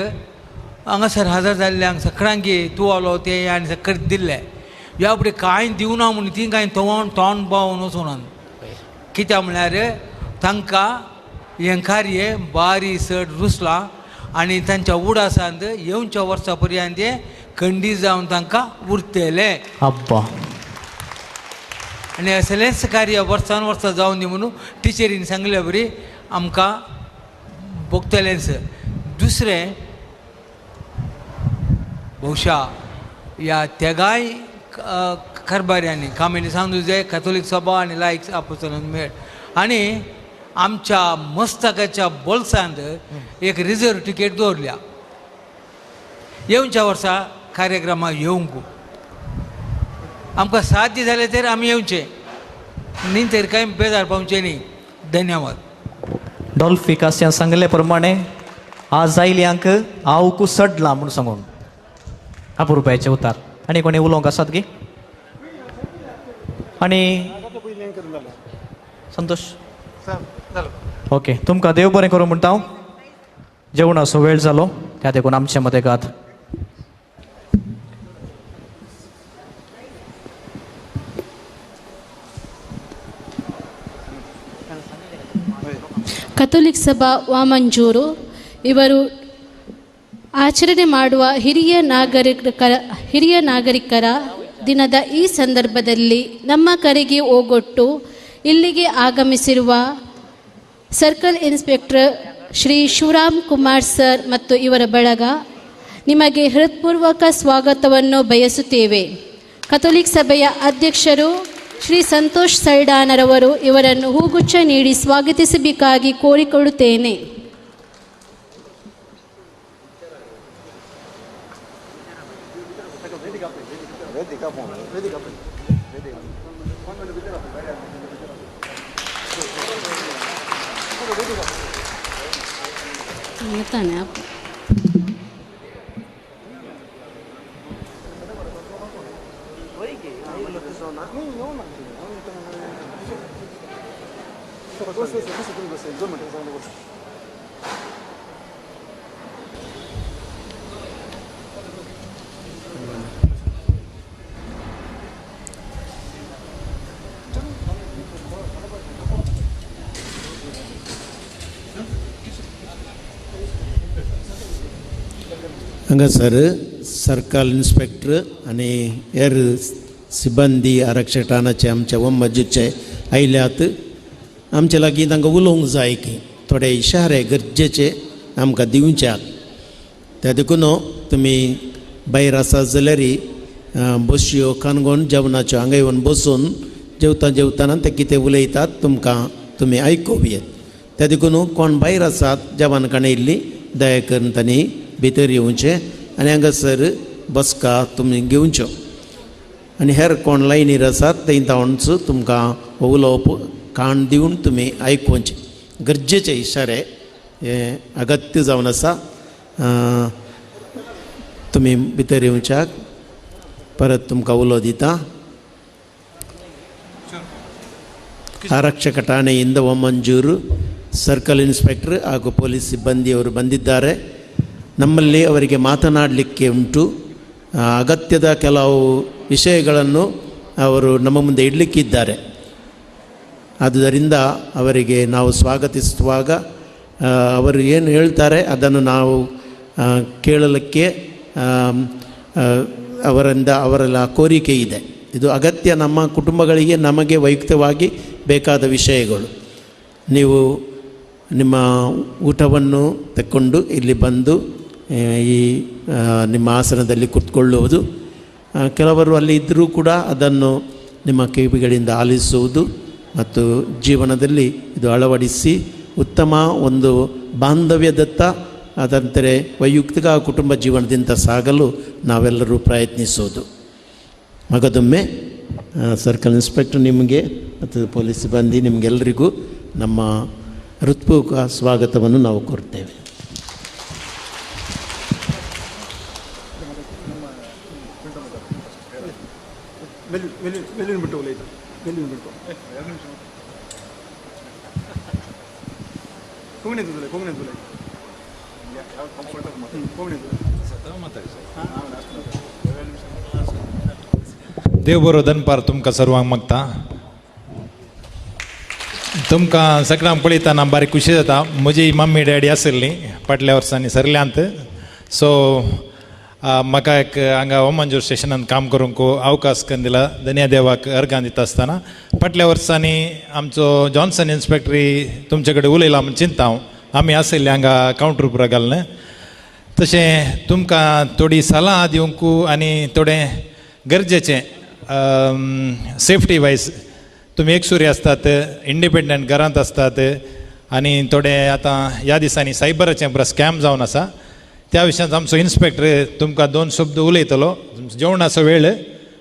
हांगासर हजर जाल्ल्यांक सगळ्यांक तूं आलो तें आनी सगळें दिल्लें. ह्या फुडें कांय दिवना म्हणून ती कांय तोंड तोंड पावोवन वचूना कित्याक म्हळ्यार तांकां हें कार्य बारी चड रुसलां आनी तांच्या उडासांत येवच्या वर्सा पर्यंत तें खंडीत जावन तांकां उरतलें. अब्बा. आनी असलेंच कार्य वर्सान वर्सां जावन दी म्हणून टिचरीन सांगले बरी आमकां भोगतलेंच. दुसरें बहुशा ह्या तेगाय कारभाऱ्यांनी कामेली सांजू कॅथोलीक सभा आनी लायक आपोस्तलान मेळ आनी आमच्या मस्तकाच्या बोल्सांत एक रिजर्व टिकेट दवरल्या येवच्या वर्सा कार्यक्रमाक येवंक आमकां साध्य जालें तर आमी येवचें न्ही तर कांय बेजार पावचें न्ही. धन्यवाद. डॉल्फी कास्यान सांगले प्रमाणे आज आयल्यांक आवकू सडला म्हूण सांगून अपुरबायेचें उतार. आनी कोणी उलोवंक आसात की? आनी संतोष ओके तुमकां देव बरें करूं म्हणटा हांव. जेवणाचो वेळ जालो त्या देखून आमचे मदें गात. ಕಥೋಲಿಕ್ ಸಭಾ ವಾಮಂಜೂರು ಇವರು ಆಚರಣೆ ಮಾಡುವ ಹಿರಿಯ ನಾಗರಿಕರ ದಿನದ ಈ ಸಂದರ್ಭದಲ್ಲಿ ನಮ್ಮ ಕರೆಗೆ ಓಗೊಟ್ಟು ಇಲ್ಲಿಗೆ ಆಗಮಿಸಿರುವ circle inspector Shri Shivaram Kumar sir ಮತ್ತು ಇವರ ಬಳಗ ನಿಮಗೆ ಹೃತ್ಪೂರ್ವಕ ಸ್ವಾಗತವನ್ನು ಬಯಸುತ್ತೇವೆ. ಕಥೋಲಿಕ್ ಸಭೆಯ ಅಧ್ಯಕ್ಷರು ಶ್ರೀ ಸಂತೋಷ್ ಸಲ್ಡಾನರವರು ಇವರನ್ನು ಹೂಗುಚ್ಛ ನೀಡಿ ಸ್ವಾಗತಿಸಬೇಕಾಗಿ ಕೋರಿಕೊಳ್ಳುತ್ತೇನೆ. हांगासर सर्कल इन्स्पेक्टर आनी हेर सिब्बंदी आरक्षक ठाण्याचे आमच्या वमजीचे आयल्यात. आमचे लागीं तांकां उलोवंक जाय की थोडे इशारे गरजेचे आमकां दिवच्याक. त्या देखून तुमी भायर आसात जाल्यार बसयो कानगोण जेवणाच्यो हांगा येवन बसून जेवता जेवताना ते कितें उलयतात तुमकां तुमी आयकुयेत. त्या देखून कोण भायर आसात जेवण खाणां येयल्ली दया करून तांणी भितर येवचें आनी हांगासर बसका तुमी घेवच्यो. आनी हेर कोण लायनीर आसात थंय तावनच तुमकां उलोवप कान दिवन तुमी आयकुचें. गरजेचे इशारे हे अगत्य जावन आसा. तुमी भितर येवच्याक परत तुमकां उलो दिता. ಆರಕ್ಷಕ ಠಾಣೆಯಿಂದ ಓಮಂಜೂರು ಸರ್ಕಲ್ ಇನ್ಸ್ಪೆಕ್ಟರ್ ಹಾಗೂ ಪೊಲೀಸ್ ಸಿಬ್ಬಂದಿಯವರು ಬಂದಿದ್ದಾರೆ. ನಮ್ಮಲ್ಲಿ ಅವರಿಗೆ ಮಾತನಾಡಲಿಕ್ಕೆ ಉಂಟು. ಅಗತ್ಯದ ಕೆಲವು ವಿಷಯಗಳನ್ನು ಅವರು ನಮ್ಮ ಮುಂದೆ ಇಡಲಿಕ್ಕಿದ್ದಾರೆ. ಆದುದರಿಂದ ಅವರಿಗೆ ನಾವು ಸ್ವಾಗತಿಸುವಾಗ ಅವರು ಏನು ಹೇಳ್ತಾರೆ ಅದನ್ನು ನಾವು ಕೇಳಲಿಕ್ಕೆ ಅವರಿಂದ ಅವರೆಲ್ಲ ಕೋರಿಕೆ ಇದೆ. ಇದು ಅಗತ್ಯ ನಮ್ಮ ಕುಟುಂಬಗಳಿಗೆ, ನಮಗೆ ವೈಯಕ್ತಿಕವಾಗಿ ಬೇಕಾದ ವಿಷಯಗಳು. ನೀವು ನಿಮ್ಮ ಊಟವನ್ನು ತಕ್ಕೊಂಡು ಇಲ್ಲಿ ಬಂದು ಈ ನಿಮ್ಮ ಆಸನದಲ್ಲಿ ಕೂತ್ಕೊಳ್ಳುವುದು, ಕೆಲವರು ಅಲ್ಲಿ ಇದ್ದರೂ ಕೂಡ ಅದನ್ನು ನಿಮ್ಮ ಕಿವಿಗಳಿಂದ ಆಲಿಸುವುದು ಮತ್ತು ಜೀವನದಲ್ಲಿ ಇದು ಅಳವಡಿಸಿ ಉತ್ತಮ ಒಂದು ಬಾಂಧವ್ಯದತ್ತ ಅದಂದರೆ ವೈಯಕ್ತಿಕ ಕುಟುಂಬ ಜೀವನದಿಂದ ಸಾಗಲು ನಾವೆಲ್ಲರೂ ಪ್ರಯತ್ನಿಸುವುದು. ಮಗದೊಮ್ಮೆ ಸರ್ಕಲ್ ಇನ್ಸ್ಪೆಕ್ಟರ್ ನಿಮಗೆ ಮತ್ತು ಪೊಲೀಸ್ ಸಿಬ್ಬಂದಿ ನಿಮಗೆಲ್ಲರಿಗೂ ನಮ್ಮ ಹೃತ್ಪೂರ್ವಕ ಸ್ವಾಗತವನ್ನು ನಾವು ಕೋರ್ತೇವೆ. देव बरो दनपार तुमकां सर्वांक मागता. तुमकां सगळ्यांक पळयतना बारीक खुशी जाता. म्हजी मम्मी डॅडी आशिल्ली फाटल्या वर्सांनी सरल्यांत. सो म्हाका एक हांगा ओमंजूर स्टेशनान काम करूंक अवकाश करून दिला. धन्या देवाक अर्गां दिता आसतना फाटल्या वर्सांनी आमचो जॉन्सन इन्स्पेक्टरी तुमचे कडेन उलयला म्हूण चिंता हांव. आमी आशिल्ले हांगा कावंटर पुरा घालून. तशें तुमकां थोडी सलाह दिवंक आनी थोडें गरजेचें सेफ्टी वायज तुमी एकसुरी आसतात, इंडिपेंडंट घरांत आसतात आनी थोडे आतां ह्या दिसांनी सायबराचें पुरो स्कॅम जावन आसा. त्या विशयांत आमचो इन्स्पेक्टर तुमकां दोन शब्द उलयतलो. जेवणाचो वेळ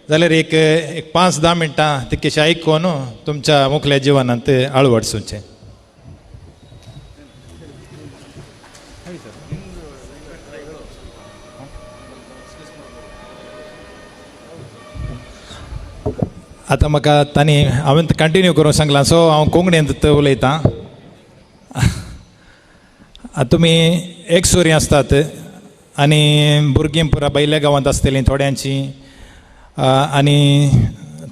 जाल्यार एक एक 5-10 मिनटां तितकेशें आयकून तुमच्या मुखल्या जिवनांत आळवडसूचें. आतां म्हाका तांणी हांवें कंटिन्यू करूंक सांगलां. सो हांव कोंकणींत उलयतां. तुमी एकसुरी आसतात आनी भुरगीं पुरा भायल्या गांवांत आसतलीं थोड्यांची आनी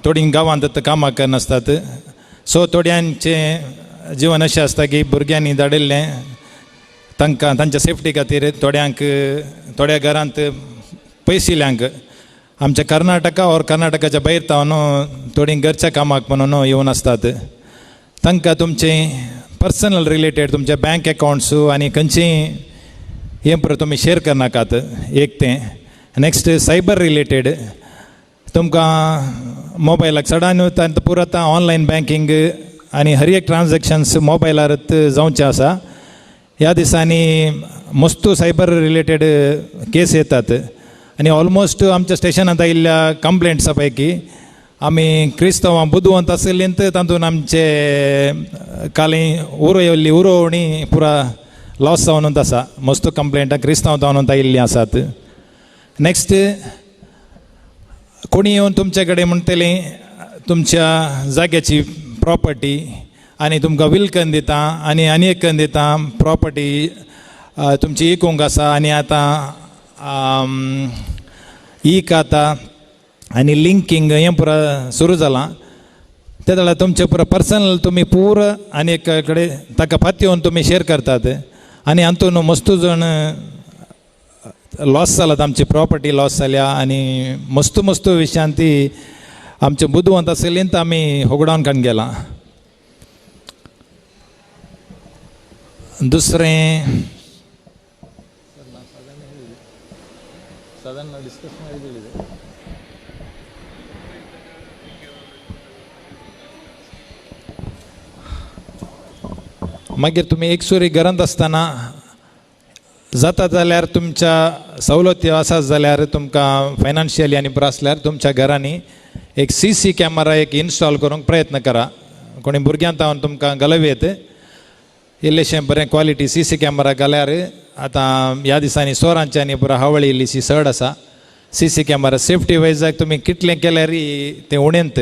थोडीं गांवांत कामां करनासतात. सो थोड्यांचें जिवन अशें आसता की भुरग्यांनी धाडिल्लें तांकां तांच्या सेफ्टी खातीर थोड्यांक थोड्या घरांत पयसिल्ल्यांक आमच्या कर्नाटका ओर कर्नाटकाच्या भायर तावन थोडीं घरच्या कामाक म्हणून येवन आसतात. तांकां तुमचें पर्सनल रिलेटेड तुमचे बँक अकावंट्स आनी खंयचीय हें पुरो तुमी शेर करनाकात. एक तें. नेक्स्ट सायबर रिलेटेड तुमकां मोबायलाक चडान आतां पुरो आतां ऑनलायन बँकींग आनी हर एक ट्रान्जॅक्शन्स मोबायलारच जावचें आसा. ह्या दिसांनी मस्तू सायबर रिलेटेड केस येतात आनी ऑलमोस्ट आमच्या स्टेशनांत आयिल्ल्या कंप्लेंट्सा पैकी आमी क्रिस्तांवां बुदवंत आशिल्लीं तातूंत आमचे काली उरयल्ली उरोवणी पुरा लॉस जावन आसा. मस्त कंप्लेंटां क्रिस्तांव जावन आयिल्लीं आसात. नेक्स्ट कोणी येवन तुमचे कडेन म्हणटलीं तुमच्या जाग्याची प्रॉपर्टी आनी तुमकां will करून दिता आनी आनी एक करून दिता प्रॉपर्टी तुमची इकूंक आसा आनी आतां ई खाता आनी लिंकींग हें पुरा सुरू जालां. ते जाल्यार तुमचें पुरा पर्सनल तुमी पुरा आनी एक कडेन ताका पातयेवन तुमी शेर करतात आनी हातून मस्तू जाण लॉस जालात, आमची प्रॉपर्टी लॉस जाल्या आनी मस्तू मस्तू विशयान ती आमचे बुदवंत आसली तर आमी होगडावन काडून गेला. दुसरें मागीर तुमी एकसुरी घरांत आसतना जाता जाल्यार तुमच्या सवलती आसात जाल्यार तुमकां फायनान्शियली आनी पुरो आसल्यार तुमच्या घरांनी एक CC camera एक इन्स्टॉल करूंक प्रयत्न करा. कोणी भुरग्यां तावन तुमकां घालव येत इल्लेशें बरें क्वॉलिटी CC camera घाल्यार आतां ह्या दिसांनी चोरांची आनी पुरो हावळी इल्लीशी चड आसा. CC camera safety वायजाक तुमी कितलें केल्यार तें उणेंत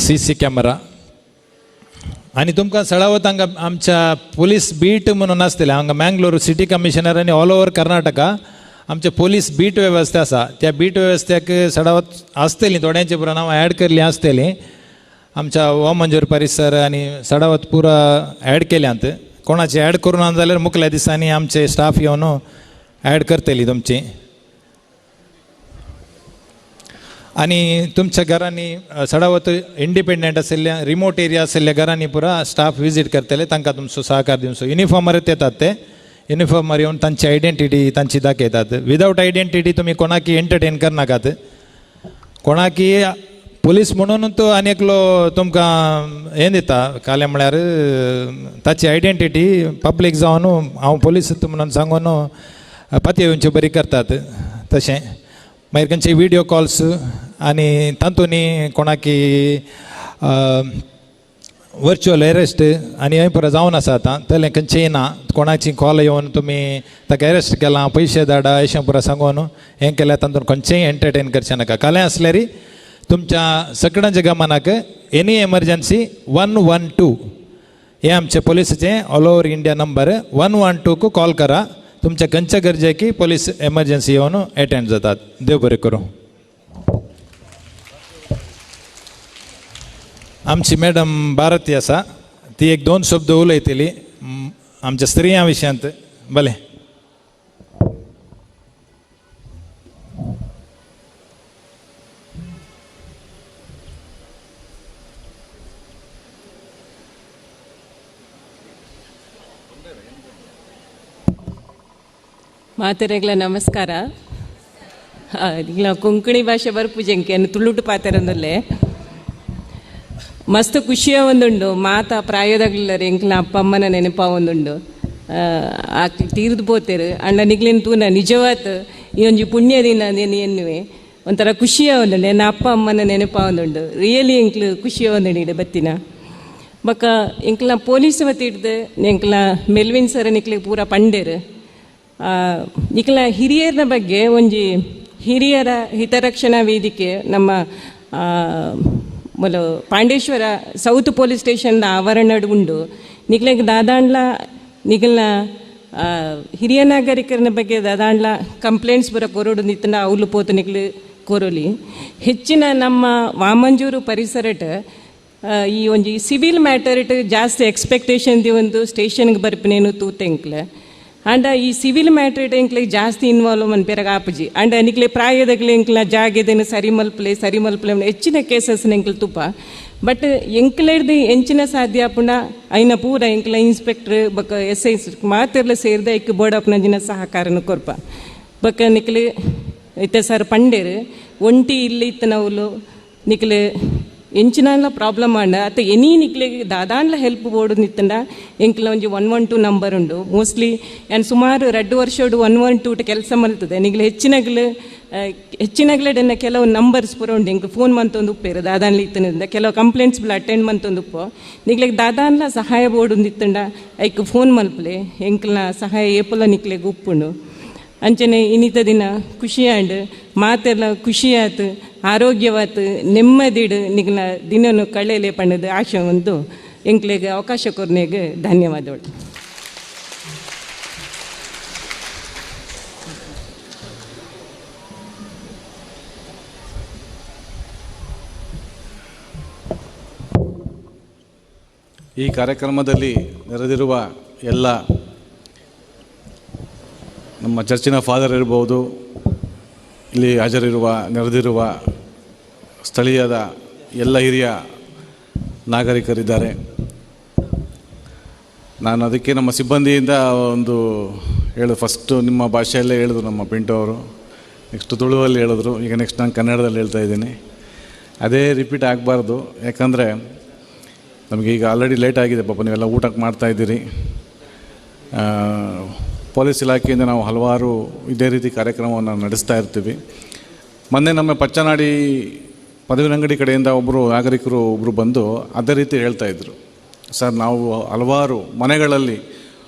CC camera. आनी तुमकां सळावत हांगा आमच्या पोलीस बीट म्हणून आसतलें हांगा मँगलोर सिटी कमिशनर आनी ऑल ओवर कर्नाटका आमचे पोलीस बीट वेवस्था आसा. त्या बीट वेवस्थेक सडावत आसतली थोड्यांचे पुरो नांव ॲड केल्लीं आसतलीं आमच्या वामंजूर परिसर आनी सडावत पुरा ॲड केल्यांत. कोणाचे ॲड करूं ना जाल्यार मुखल्या दिसांनी आमचे स्टाफ येवन ॲड करतली तुमची. आनी तुमच्या घरांनी सडावत इंडिपेंडंट आशिल्ल्या रिमोट एरिया आशिल्ल्या घरांनी पुरा स्टाफ विजीट करतले, तांकां तुमचो सहकार दिवचो. युनिफॉर्मार येतात ते युनिफॉर्मार येवन तांची आयडेंटिटी तांची दाखयतात. विदावट आयडेंटिटी तुमी कोणाकी एंटरटेन करनाकात. कोणाकी पोलीस म्हणून तो आनी एकलो तुमकां हें दिता कालें म्हळ्यार ताची आयडेंटिटी पब्लीक जावन हांव पोलीस म्हणून सांगून पातयेवची बरी करतात. तशें मागीर खंयचे विडियो कॉल्स आनी तातूंत कोणाकी वर्च्युअल अरेस्ट आनी हें पुरो जावन आसा आतां तसलें खंयचेंय ना. कोणाची कॉल येवन तुमी ताका अरेस्ट केलां पयशे धाडा अशें पुरो सांगून हें केल्यार तातूंत खंयचेंय एंटरटेन करचें नाका. कालें आसल्यार तुमच्या सगळ्यांच्या गमनाक एनी एमर्जन्सी 112 हें आमचे पोलिसाचें all over India number 112 call करा. तुमच्या खंयच्या गरजेकी पोलीस एमर्जन्सी येवन एटेंड जातात. देव बरें करूं. आमची मॅडम भारती आसा ती एक दोन शब्द उलयतली आमच्या स्त्रियां विशयांत. भले ಮಾತೆರೆಗ್ಲ ನಮಸ್ಕಾರ. ಕೊಂಕಣಿ ಭಾಷೆ ಬರ್ಪುಜೆಂಕೆ ತುಳುಟು ಪಾತೆರಂದಲ್ಲೇ ಮಸ್ತ್ ಖುಷಿಯ ಒಂದುಂಡು. ಮಾತ ಪ್ರಾಯದಾಗ್ಲಿಲ್ಲರು ಎಂಕ್ಲ ಅಪ್ಪ ಅಮ್ಮನ ನೆನಪ ಒಂದುಂಡು ತೀರ್ದು ಪೋತೇರು ಅಣ್ಣ ನಿಗ್ಲೇನು ತೂನ ನಿಜವಾತ್ ಈ ಒಂಜಿ ಪುಣ್ಯ ದಿನ ಎನ್ನುವೆ ಒಂಥರ ಖುಷಿಯ ಒಂದುಂಡು. ನನ್ನ ಅಪ್ಪ ಅಮ್ಮನ ನೆನಪ ಒಂದುಂಡು. ರಿಯಲಿ ಎಂಕ್ಲು ಖುಷಿಯ ಒಂದುಂಡು ಇಡ ಬತ್ತಿನ ಬೊಕ್ಕ ಎಂಕ್ಲ ಪೊಲೀಸ್ ವತಿಡ್ದು ಎಂಕ್ಲ ಮೆಲ್ವಿನ್ ಸರ್ ನಿಕ್ಲೆ ಪೂರ ಪಂಡೇರು. ನಿಕ್ಲ ಹಿರಿಯರ ಬಗ್ಗೆ ಒಂಜಿ ಹಿರಿಯರ ಹಿತರಕ್ಷಣಾ ವೇದಿಕೆ ನಮ್ಮ ಮೊಲ ಪಾಂಡೇಶ್ವರ ಸೌತ್ ಪೊಲೀಸ್ ಸ್ಟೇಷನ್ ಆವರಣಡ್ ಉಂಡು. ನಿಕ್ಲೆಗ್ ದಾದಾಂಡ್ಲ ನಿಗಲ್ನ ಹಿರಿಯ ನಾಗರಿಕರನ ಬಗ್ಗೆ ದಾದಾಂಡ್ಲ ಕಂಪ್ಲೇಂಟ್ಸ್ ಬರ ಕೊರೋಡು ನಿತ್ತನ ಅವ್ಲು ಪೋತು ನಿಕ್ಲು ಕೊರೋಲಿ. ಹೆಚ್ಚಿನ ನಮ್ಮ ವಾಮಂಜೂರು ಪರಿಸರಟ್ ಈ ಒಂಜಿ ಸಿವಿಲ್ ಮ್ಯಾಟರ್ ಜಾಸ್ತಿ ಎಕ್ಸ್ಪೆಕ್ಟೇಷನ್ the ಒಂದು ಸ್ಟೇಷನ್ಗೆ ಬರ್ಪಿನೇನು ತೂತೆಂಕ್ಲೆ. ಆಂಡ ಈ ಸಿವಿಲ್ ಮ್ಯಾಟ್ರೇಟ್ ಎಂಕ್ಲೆ ಜಾಸ್ತಿ ಇನ್ವಾಲ್ವ್ ಮನ್ಪೆರಗ ಆಪುಜಿ. ಆಂಡ ನಿಕ್ಲೆ ಪ್ರಾಯದಗ್ಲೆ ಎಂಕ್ಲ ಜಾಗೆದೇನು ಸರಿ ಮಲ್ಪಲೆ ಸರಿ ಮಲ್ಪಲೆ ಹೆಚ್ಚಿನ ಕೇಸಸ್ ಎಂಕ್ಲೆ ತುಪ್ಪ. ಬಟ್ ಎಂಕ್ಲೆಡ್ದು ಎಂಚಿನ ಸಾಧ್ಯ ಆಪುಂಡ ಐನ ಪೂರ ಎಂಕ್ಲ ಇನ್ಸ್ಪೆಕ್ಟ್ರ್ ಬೊಕ್ಕ ಎಸ್ I ಮಾತೆರ್ಲ ಸೇರ್ದ ಐಕ್ ಬೋರ್ಡ್ ಆಪ್ನಂಜಿನ ಸಹಕಾರನು ಕೊರ್ಪ. ಬೊಕ್ಕ ನಿಕ್ಲೆ ಇತ್ತೆ ಸರ್ ಪಂಡೇರು ಒಂಟಿ ಇಲ್ಲಿ ಇತ್ತನವುಲು ನಿಕ್ಲೆ ಎಂಚಿನಾನ್ಲ ಪ್ರಾಬ್ಲಮ್ ಆಂಡ ಅತ್ತ ಎನಿ ನಿಕ್ಲೆ ದಾದಾನ್ಲ ಹೆಲ್ಪ್ ಬೋರ್ಡ್ ನಿತ್ತಂಡ ಎಂಕ್ಲ ಒಂಜಿ 112 ನಂಬರ್ ಉಂಡು. ಮೋಸ್ಟ್ಲಿ ಆ್ಯಂಡ್ ಸುಮಾರು 2 ವರ್ಷಡು 112 ಕೆಲಸ ಮಲ್ತದೆ. ನಿಗ್ಲೆ ಹೆಚ್ಚಿನಗ್ಲೆಡೆನ್ನ ಕೆಲವು ನಂಬರ್ಸ್ ಪೂರ ಉಂಡು. ಎಂಕ್ ಫೋನ್ ಮಂತೊಂದು ಉಪ್ಪೇರು ದಾದಾನ್ಲ ಇತ್ತನಿಂದ ಕೆಲವು ಕಂಪ್ಲೇಂಟ್ಸ್ ಬಿಲ ಅಟೆಂಡ್ ಮಂತೊಂದು ಉಪ್ಪು. ನಿಗ್ಲೆಗ್ ದಾದಾನ್ಲ ಸಹಾಯ ಬೋರ್ಡ್ ನಿತ್ತಂಡ ಐಕ್ ಫೋನ್ ಮಲ್ಪಲೆ ಎಂಕ್ಲ ಸಹಾಯ ಏಪುಲ ನಿಕ್ಲೆಗ್ ಉಪ್ಪುಂಡು. ಅಂಚನೆ ಇನ್ನಿತ ದಿನ ಖುಷಿಯಾಂಡ್ ಮಾತೆಲ್ಲ ಖುಷಿಯಾತು ಆರೋಗ್ಯವಾತು ನೆಮ್ಮದಿಡು ನಿಗ್ನ ದಿನನು ಕಳೆಲೆ ಪಣ್ಣದು ಆಶೆ ಒಂದು ಎಂಕ್ಲೆಗ್ ಅವಕಾಶ ಕೊರ್ನೆಗ್ ಧನ್ಯವಾದಗಳು. ಈ ಕಾರ್ಯಕ್ರಮದಲ್ಲಿ ನೆರೆದಿರುವ ಎಲ್ಲ ನಮ್ಮ ಚರ್ಚಿನ ಫಾದರ್ ಇರ್ಬೋದು, ಇಲ್ಲಿ ಹಾಜರಿರುವ ನೆರೆದಿರುವ ಸ್ಥಳೀಯದ ಎಲ್ಲ ಹಿರಿಯ ನಾಗರಿಕರಿದ್ದಾರೆ. ನಾನು ಅದಕ್ಕೆ ನಮ್ಮ ಸಿಬ್ಬಂದಿಯಿಂದ ಒಂದು ಹೇಳು, ಫಸ್ಟು ನಿಮ್ಮ ಭಾಷೆಯಲ್ಲೇ ಹೇಳಿದ್ರು ನಮ್ಮ ಪಿಂಟು ಅವರು, ನೆಕ್ಸ್ಟ್ ತುಳುವಲ್ಲಿ ಹೇಳಿದ್ರು, ಈಗ ನೆಕ್ಸ್ಟ್ ನಾನು ಕನ್ನಡದಲ್ಲಿ ಹೇಳ್ತಾ ಇದ್ದೀನಿ. ಅದೇ ರಿಪೀಟ್ ಆಗಬಾರ್ದು, ಯಾಕಂದರೆ ನಮಗೆ ಈಗ ಆಲ್ರೆಡಿ ಲೇಟ್ ಆಗಿದೆ, ಪಾಪ ನೀವೆಲ್ಲ ಊಟಕ್ಕೆ ಮಾಡ್ತಾಯಿದ್ದೀರಿ. ಪೊಲೀಸ್ ಇಲಾಖೆಯಿಂದ ನಾವು ಹಲವಾರು ಇದೇ ರೀತಿ ಕಾರ್ಯಕ್ರಮವನ್ನು ನಡೆಸ್ತಾ ಇರ್ತೀವಿ. ಮೊನ್ನೆ ನಮ್ಮ ಪಚ್ಚನಾಡಿ ಪದವಿನಂಗಡಿ ಕಡೆಯಿಂದ ಒಬ್ಬರು ನಾಗರಿಕರು ಒಬ್ಬರು ಬಂದು ಅದೇ ರೀತಿ ಹೇಳ್ತಾಯಿದ್ರು, ಸರ್ ನಾವು ಹಲವಾರು ಮನೆಗಳಲ್ಲಿ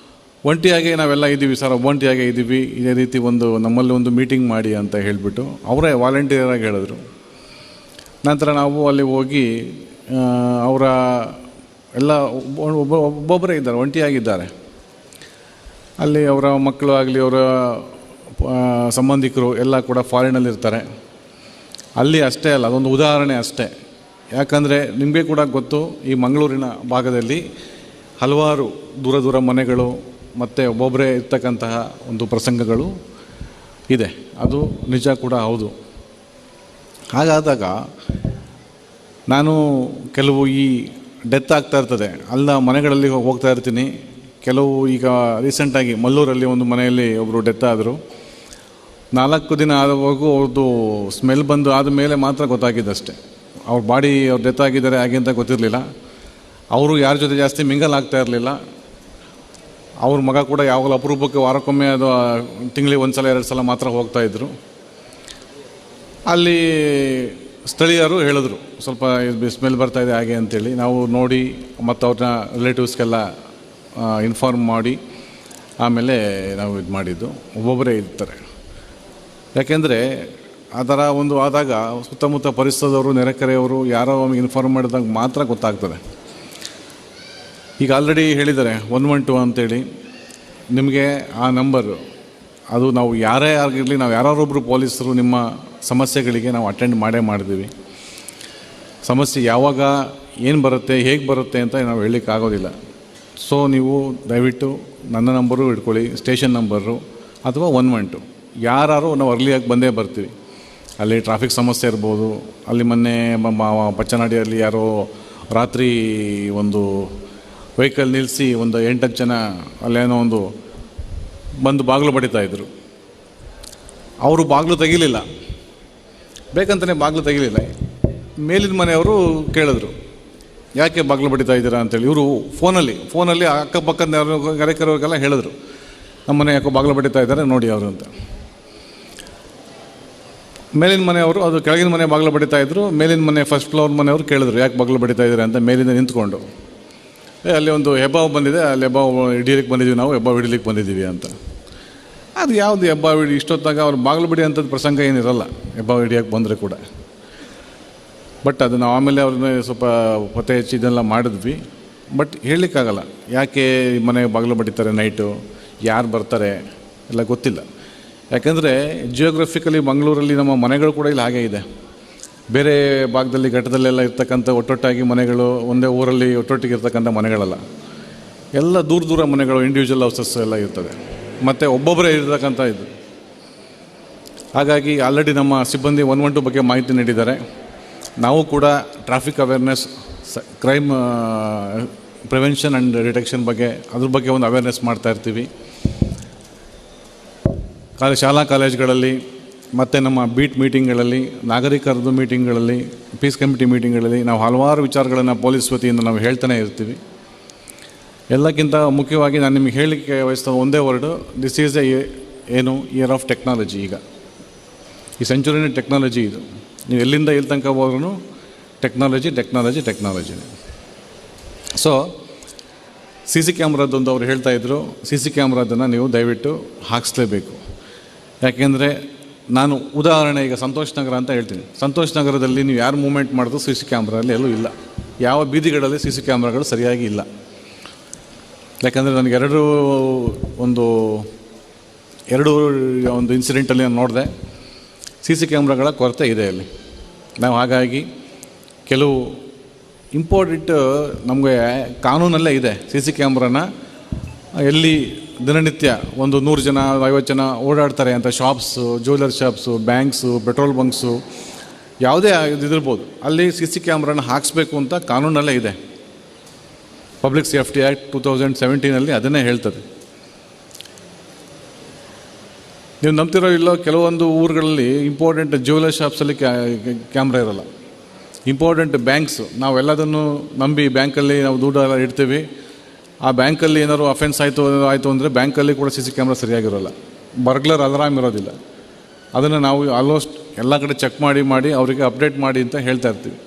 ಒಂಟಿಯಾಗೆ ನಾವೆಲ್ಲ ಇದ್ದೀವಿ ಸರ್, ಒಬ್ಬಂಟಿಯಾಗೆ ಇದ್ದೀವಿ, ಇದೇ ರೀತಿ ಒಂದು ನಮ್ಮಲ್ಲಿ ಒಂದು ಮೀಟಿಂಗ್ ಮಾಡಿ ಅಂತ ಹೇಳಿಬಿಟ್ಟು ಅವರೇ ವಾಲಂಟಿಯರಾಗಿ ಹೇಳಿದ್ರು. ನಂತರ ನಾವು ಅಲ್ಲಿ ಹೋಗಿ ಅವರ ಎಲ್ಲ ಒಬ್ಬೊಬ್ಬರೇ ಇದ್ದಾರೆ, ಒಂಟಿಯಾಗಿದ್ದಾರೆ. ಅಲ್ಲಿ ಅವರ ಮಕ್ಕಳು ಆಗಲಿ ಅವರ ಸಂಬಂಧಿಕರು ಎಲ್ಲ ಕೂಡ ಫಾರಿನಲ್ಲಿರ್ತಾರೆ. ಅಲ್ಲಿ ಅಷ್ಟೇ ಅಲ್ಲ, ಅದೊಂದು ಉದಾಹರಣೆ ಅಷ್ಟೇ. ಯಾಕಂದರೆ ನಿಮಗೆ ಕೂಡ ಗೊತ್ತು, ಈ ಮಂಗಳೂರಿನ ಭಾಗದಲ್ಲಿ ಹಲವಾರು ದೂರ ದೂರ ಮನೆಗಳು ಮತ್ತು ಒಬ್ಬೊಬ್ಬರೇ ಇರ್ತಕ್ಕಂತಹ ಒಂದು ಪ್ರಸಂಗಗಳು ಇದೆ, ಅದು ನಿಜ ಕೂಡ ಹೌದು. ಹಾಗಾದಾಗ ನಾನು ಕೆಲವು ಈ ಡೆತ್ ಆಗ್ತಾ ಇರ್ತದೆ ಅಲ್ಲ ಮನೆಗಳಲ್ಲಿ ಹೋಗ್ತಾ ಇರ್ತೀನಿ. ಕೆಲವು ಈಗ ರೀಸೆಂಟಾಗಿ ಮಲ್ಲೂರಲ್ಲಿ ಒಂದು ಮನೆಯಲ್ಲಿ ಒಬ್ಬರು ಡೆತ್ ಆದರು. 4 ದಿನ ಆದವರೆಗೂ ಅವ್ರದ್ದು ಸ್ಮೆಲ್ ಬಂದು ಆದಮೇಲೆ ಮಾತ್ರ ಗೊತ್ತಾಗಿದ್ದಷ್ಟೇ. ಅವ್ರ ಬಾಡಿ ಅವ್ರು ಡೆತ್ ಆಗಿದ್ದಾರೆ ಹಾಗೆ ಅಂತ ಗೊತ್ತಿರಲಿಲ್ಲ. ಅವರು ಯಾರ ಜೊತೆ ಜಾಸ್ತಿ ಮಿಂಗಲ್ ಆಗ್ತಾ ಇರಲಿಲ್ಲ. ಅವ್ರ ಮಗ ಕೂಡ ಯಾವಾಗಲೂ ಅಪರೂಪಕ್ಕೆ ವಾರಕ್ಕೊಮ್ಮೆ ಅದು ತಿಂಗಳಿಗೆ 1 ಸಲ 2 ಸಲ ಮಾತ್ರ ಹೋಗ್ತಾಯಿದ್ರು. ಅಲ್ಲಿ ಸ್ಥಳೀಯರು ಹೇಳಿದ್ರು ಸ್ವಲ್ಪ ಸ್ಮೆಲ್ ಬರ್ತಾಯಿದೆ ಹಾಗೆ ಅಂಥೇಳಿ. ನಾವು ನೋಡಿ ಮತ್ತು ಅವ್ರನ್ನ ರಿಲೇಟಿವ್ಸ್ಗೆಲ್ಲ ಇನ್ಫಾರ್ಮ್ ಮಾಡಿ ಆಮೇಲೆ ನಾವು ಇದು ಮಾಡಿದ್ದು. ಒಬ್ಬೊಬ್ಬರೇ ಇರ್ತಾರೆ, ಯಾಕೆಂದರೆ ಆ ಥರ ಒಂದು ಆದಾಗ ಸುತ್ತಮುತ್ತ ಪರಿಸರದವರು ನೆರೆಕೆರೆಯವರು ಯಾರೋ ನಮಗೆ ಇನ್ಫಾರ್ಮ್ ಮಾಡಿದಾಗ ಮಾತ್ರ ಗೊತ್ತಾಗ್ತದೆ. ಈಗ ಆಲ್ರೆಡಿ ಹೇಳಿದ್ದಾರೆ 112 ಅಂತೇಳಿ ನಿಮಗೆ ಆ ನಂಬರು, ಅದು ನಾವು ಯಾರೇ ಆಗಿರಲಿ, ನಾವು ಯಾರೊಬ್ಬರು ಪೊಲೀಸರು ನಿಮ್ಮ ಸಮಸ್ಯೆಗಳಿಗೆ ನಾವು ಅಟೆಂಡ್ ಮಾಡೇ ಮಾಡ್ತೀವಿ. ಸಮಸ್ಯೆ ಯಾವಾಗ ಏನು ಬರುತ್ತೆ ಹೇಗೆ ಬರುತ್ತೆ ಅಂತ ನಾವು ಹೇಳಲಿಕ್ಕಾಗೋದಿಲ್ಲ. ಸೊ ನೀವು ದಯವಿಟ್ಟು ನನ್ನ ನಂಬರು ಇಟ್ಕೊಳ್ಳಿ, ಸ್ಟೇಷನ್ ನಂಬರು ಅಥವಾ 112. ಯಾರು ನಾವು ಅರ್ಲಿಯಾಗಿ ಬಂದೇ ಬರ್ತೀವಿ. ಅಲ್ಲಿ ಟ್ರಾಫಿಕ್ ಸಮಸ್ಯೆ ಇರ್ಬೋದು, ಅಲ್ಲಿ ಮೊನ್ನೆ ಪಚ್ಚನಾಡಿಯಲ್ಲಿ ಯಾರೋ ರಾತ್ರಿ ಒಂದು ವೆಹಿಕಲ್ ನಿಲ್ಲಿಸಿ ಒಂದು 8-10 ಜನ ಅಲ್ಲೇನೋ ಒಂದು ಬಂದು ಬಾಗಿಲು ಬಡಿತಾಯಿದ್ರು. ಅವರು ಬಾಗಿಲು ತೆಗಿಲಿಲ್ಲ, ಬೇಕಂತಲೇ ಬಾಗಿಲು ತೆಗಿಲಿಲ್ಲ. ಮೇಲಿನ ಮನೆಯವರು ಕೇಳಿದ್ರು, ಯಾಕೆ ಬಾಗಿಲು ಬಡಿತಾ ಇದ್ದೀರಾ ಅಂತೇಳಿ. ಇವರು ಫೋನಲ್ಲಿ ಅಕ್ಕಪಕ್ಕದ ಕರೆಕರವ್ರಿಗೆಲ್ಲ ಹೇಳಿದ್ರು, ನಮ್ಮ ಮನೆ ಯಾಕೋ ಬಾಗಿಲು ಬಡಿತಾ ಇದ್ದಾರೆ ನೋಡಿ ಅವರು ಅಂತ. ಮೇಲಿನ ಮನೆಯವರು, ಅದು ಕೆಳಗಿನ ಮನೆ ಬಾಗಿಲು ಬಡಿತಾಯಿದ್ರು, ಮೇಲಿನ ಮನೆ ಫಸ್ಟ್ ಫ್ಲೋರ್ ಮನೆಯವರು ಕೇಳಿದ್ರು ಯಾಕೆ ಬಾಗಿಲು ಬಡಿತಾ ಇದ್ದೀರಾ ಅಂತ. ಮೇಲಿಂದ ನಿಂತ್ಕೊಂಡು, ಅಲ್ಲಿ ಒಂದು ಹೆಬ್ಬಾವು ಬಂದಿದೆ, ಅಲ್ಲಿ ಹೆಬ್ಬಾವು ಹಿಡಿಯಲಿಕ್ಕೆ ಬಂದಿದ್ದೀವಿ ನಾವು, ಹೆಬ್ಬಾವು ಹಿಡಿಲಿಕ್ಕೆ ಬಂದಿದ್ದೀವಿ ಅಂತ. ಅದು ಯಾವುದು ಹೆಬ್ಬಾವು ಹಿಡಿ ಇಷ್ಟೊತ್ತಾಗ ಅವ್ರು ಬಾಗಿಲು ಬಿಡಿ ಅಂಥದ್ದು ಪ್ರಸಂಗ ಏನಿರಲ್ಲ ಹೆಬ್ಬಾವು ಹಿಡಿಯೋಕ್ಕೆ ಬಂದರೆ ಕೂಡ. ಬಟ್ ಅದು ನಾವು ಆಮೇಲೆ ಅವ್ರನ್ನ ಸ್ವಲ್ಪ ಪತ್ತೆ ಹಚ್ಚಿ ಇದೆಲ್ಲ ಮಾಡಿದ್ವಿ. ಬಟ್ ಹೇಳಲಿಕ್ಕಾಗಲ್ಲ ಯಾಕೆ ಮನೆಗೆ ಬಾಗಿಲು ಬಡಿತಾರೆ ನೈಟು, ಯಾರು ಬರ್ತಾರೆ ಎಲ್ಲ ಗೊತ್ತಿಲ್ಲ. ಯಾಕೆಂದರೆ ಜಿಯೋಗ್ರಫಿಕಲಿ ಮಂಗಳೂರಲ್ಲಿ ನಮ್ಮ ಮನೆಗಳು ಕೂಡ ಇಲ್ಲಿ ಹಾಗೇ ಇದೆ. ಬೇರೆ ಭಾಗದಲ್ಲಿ ಘಟ್ಟದಲ್ಲೆಲ್ಲ ಇರ್ತಕ್ಕಂಥ ಒಟ್ಟೊಟ್ಟಾಗಿ ಮನೆಗಳು, ಒಂದೇ ಊರಲ್ಲಿ ಒಟ್ಟೊಟ್ಟಿಗೆ ಇರ್ತಕ್ಕಂಥ ಮನೆಗಳಲ್ಲ, ಎಲ್ಲ ದೂರ ದೂರ ಮನೆಗಳು, ಇಂಡಿವಿಜುವಲ್ ಹೌಸಸ್ ಎಲ್ಲ ಇರ್ತದೆ, ಮತ್ತು ಒಬ್ಬೊಬ್ಬರೇ ಇರ್ತಕ್ಕಂಥ ಇದು. ಹಾಗಾಗಿ ಆಲ್ರೆಡಿ ನಮ್ಮ ಸಿಬ್ಬಂದಿ 112 ಬಗ್ಗೆ ಮಾಹಿತಿ ನೀಡಿದ್ದಾರೆ. ನಾವು ಕೂಡ traffic awareness, crime prevention and detection ಬಗ್ಗೆ, ಅದ್ರ ಬಗ್ಗೆ ಒಂದು ಅವೇರ್ನೆಸ್ ಮಾಡ್ತಾಯಿರ್ತೀವಿ. ಶಾಲಾ ಕಾಲೇಜ್ಗಳಲ್ಲಿ ಮತ್ತು ನಮ್ಮ ಬೀಟ್ ಮೀಟಿಂಗ್ಗಳಲ್ಲಿ, ನಾಗರಿಕರದ್ದು ಮೀಟಿಂಗ್ಗಳಲ್ಲಿ, ಪೀಸ್ ಕಮಿಟಿ ಮೀಟಿಂಗ್ಗಳಲ್ಲಿ ನಾವು ಹಲವಾರು ವಿಚಾರಗಳನ್ನು ಪೊಲೀಸ್ ವತಿಯಿಂದ ನಾವು ಹೇಳ್ತಾನೆ ಇರ್ತೀವಿ. ಎಲ್ಲಕ್ಕಿಂತ ಮುಖ್ಯವಾಗಿ ನಾನು ನಿಮಗೆ ಹೇಳಲಿಕ್ಕೆ ಬಯಸ್ತಾ ಒಂದೇ ವರ್ಡು, this is A ಏನು ಇಯರ್ ಆಫ್ ಟೆಕ್ನಾಲಜಿ. ಈಗ ಈ ಸೆಂಚುರಿನ ಟೆಕ್ನಾಲಜಿ ಇದು. ನೀವು ಎಲ್ಲಿಂದ ಎಲ್ಲಿ ತನಕ ಹೋದ್ರೂ ಟೆಕ್ನಾಲಜಿ, ಟೆಕ್ನಾಲಜಿ, ಟೆಕ್ನಾಲಜಿನೇ. ಸೊ ಸಿ ಸಿ ಕ್ಯಾಮ್ರಾದೊಂದು ಅವ್ರು ಹೇಳ್ತಾಯಿದ್ರು, ಸಿ ಸಿ ಕ್ಯಾಮ್ರಾದನ್ನು ನೀವು ದಯವಿಟ್ಟು ಹಾಕಿಸ್ಲೇಬೇಕು. ಯಾಕೆಂದರೆ ನಾನು ಉದಾಹರಣೆ ಈಗ ಸಂತೋಷ್ ನಗರ ಅಂತ ಹೇಳ್ತೀನಿ. ಸಂತೋಷ್ ನಗರದಲ್ಲಿ ನೀವು ಯಾರು ಮೂವ್ಮೆಂಟ್ ಮಾಡಿದ್ರು ಸಿ ಸಿ ಕ್ಯಾಮ್ರಲ್ಲಿ ಎಲ್ಲೂ ಇಲ್ಲ, ಯಾವ ಬೀದಿಗಳಲ್ಲಿ ಸಿ ಸಿ ಕ್ಯಾಮ್ರಾಗಳು ಸರಿಯಾಗಿ ಇಲ್ಲ. ಯಾಕೆಂದರೆ ನನಗೆ ಎರಡು ಒಂದು ಇನ್ಸಿಡೆಂಟಲ್ಲಿ ನಾನು ನೋಡಿದೆ, ಸಿ ಸಿ ಕ್ಯಾಮ್ರಾಗಳ ಕೊರತೆ ಇದೆ ಅಲ್ಲಿ. ನಾವು ಹಾಗಾಗಿ ಕೆಲವು ಇಂಪಾರ್ಟೆಂಟ್ ನಮಗೆ ಕಾನೂನಲ್ಲೇ ಇದೆ, ಸಿ ಸಿ ಕ್ಯಾಮ್ರಾನ ಎಲ್ಲಿ ದಿನನಿತ್ಯ ಒಂದು 100 ಜನ 50 ಜನ ಓಡಾಡ್ತಾರೆ ಅಂತ shops, jeweller shops, banks, petrol bunks ಯಾವುದೇ ಇದಿರ್ಬೋದು, ಅಲ್ಲಿ ಸಿ ಸಿ ಕ್ಯಾಮ್ರಾನ ಹಾಕಿಸ್ಬೇಕು ಅಂತ ಕಾನೂನಲ್ಲೇ ಇದೆ. ಪಬ್ಲಿಕ್ ಸೇಫ್ಟಿ ಆ್ಯಕ್ಟ್ 2017 ಅದನ್ನೇ ಹೇಳ್ತದೆ. ನೀವು ನಂಬ್ತಿರೋ ಇಲ್ಲೋ, ಕೆಲವೊಂದು ಊರುಗಳಲ್ಲಿ ಇಂಪಾರ್ಟೆಂಟ್ ಜ್ಯುವೆಲರ್ ಶಾಪ್ಸಲ್ಲಿ ಕ್ಯಾಮ್ರಾ ಇರೋಲ್ಲ. ಇಂಪಾರ್ಟೆಂಟ್ ಬ್ಯಾಂಕ್ಸು, ನಾವೆಲ್ಲದನ್ನು ನಂಬಿ ಬ್ಯಾಂಕಲ್ಲಿ ನಾವು ದುಡ್ಡೆಲ್ಲ ಇಡ್ತೀವಿ. ಆ ಬ್ಯಾಂಕಲ್ಲಿ ಏನಾದ್ರು ಅಫೆನ್ಸ್ ಆಯಿತು ಅಂದರೆ ಬ್ಯಾಂಕಲ್ಲಿ ಕೂಡ ಸಿ ಸಿ ಕ್ಯಾಮ್ರಾ ಸರಿಯಾಗಿರೋಲ್ಲ, ಬರ್ಗ್ಲರ್ ಅಲಾರಾಮ್ ಇರೋದಿಲ್ಲ. ಅದನ್ನು ನಾವು ಆಲ್ಮೋಸ್ಟ್ ಎಲ್ಲ ಕಡೆ ಚೆಕ್ ಮಾಡಿ ಮಾಡಿ ಅವರಿಗೆ ಅಪ್ಡೇಟ್ ಮಾಡಿ ಅಂತ ಹೇಳ್ತಾ ಇರ್ತೀವಿ.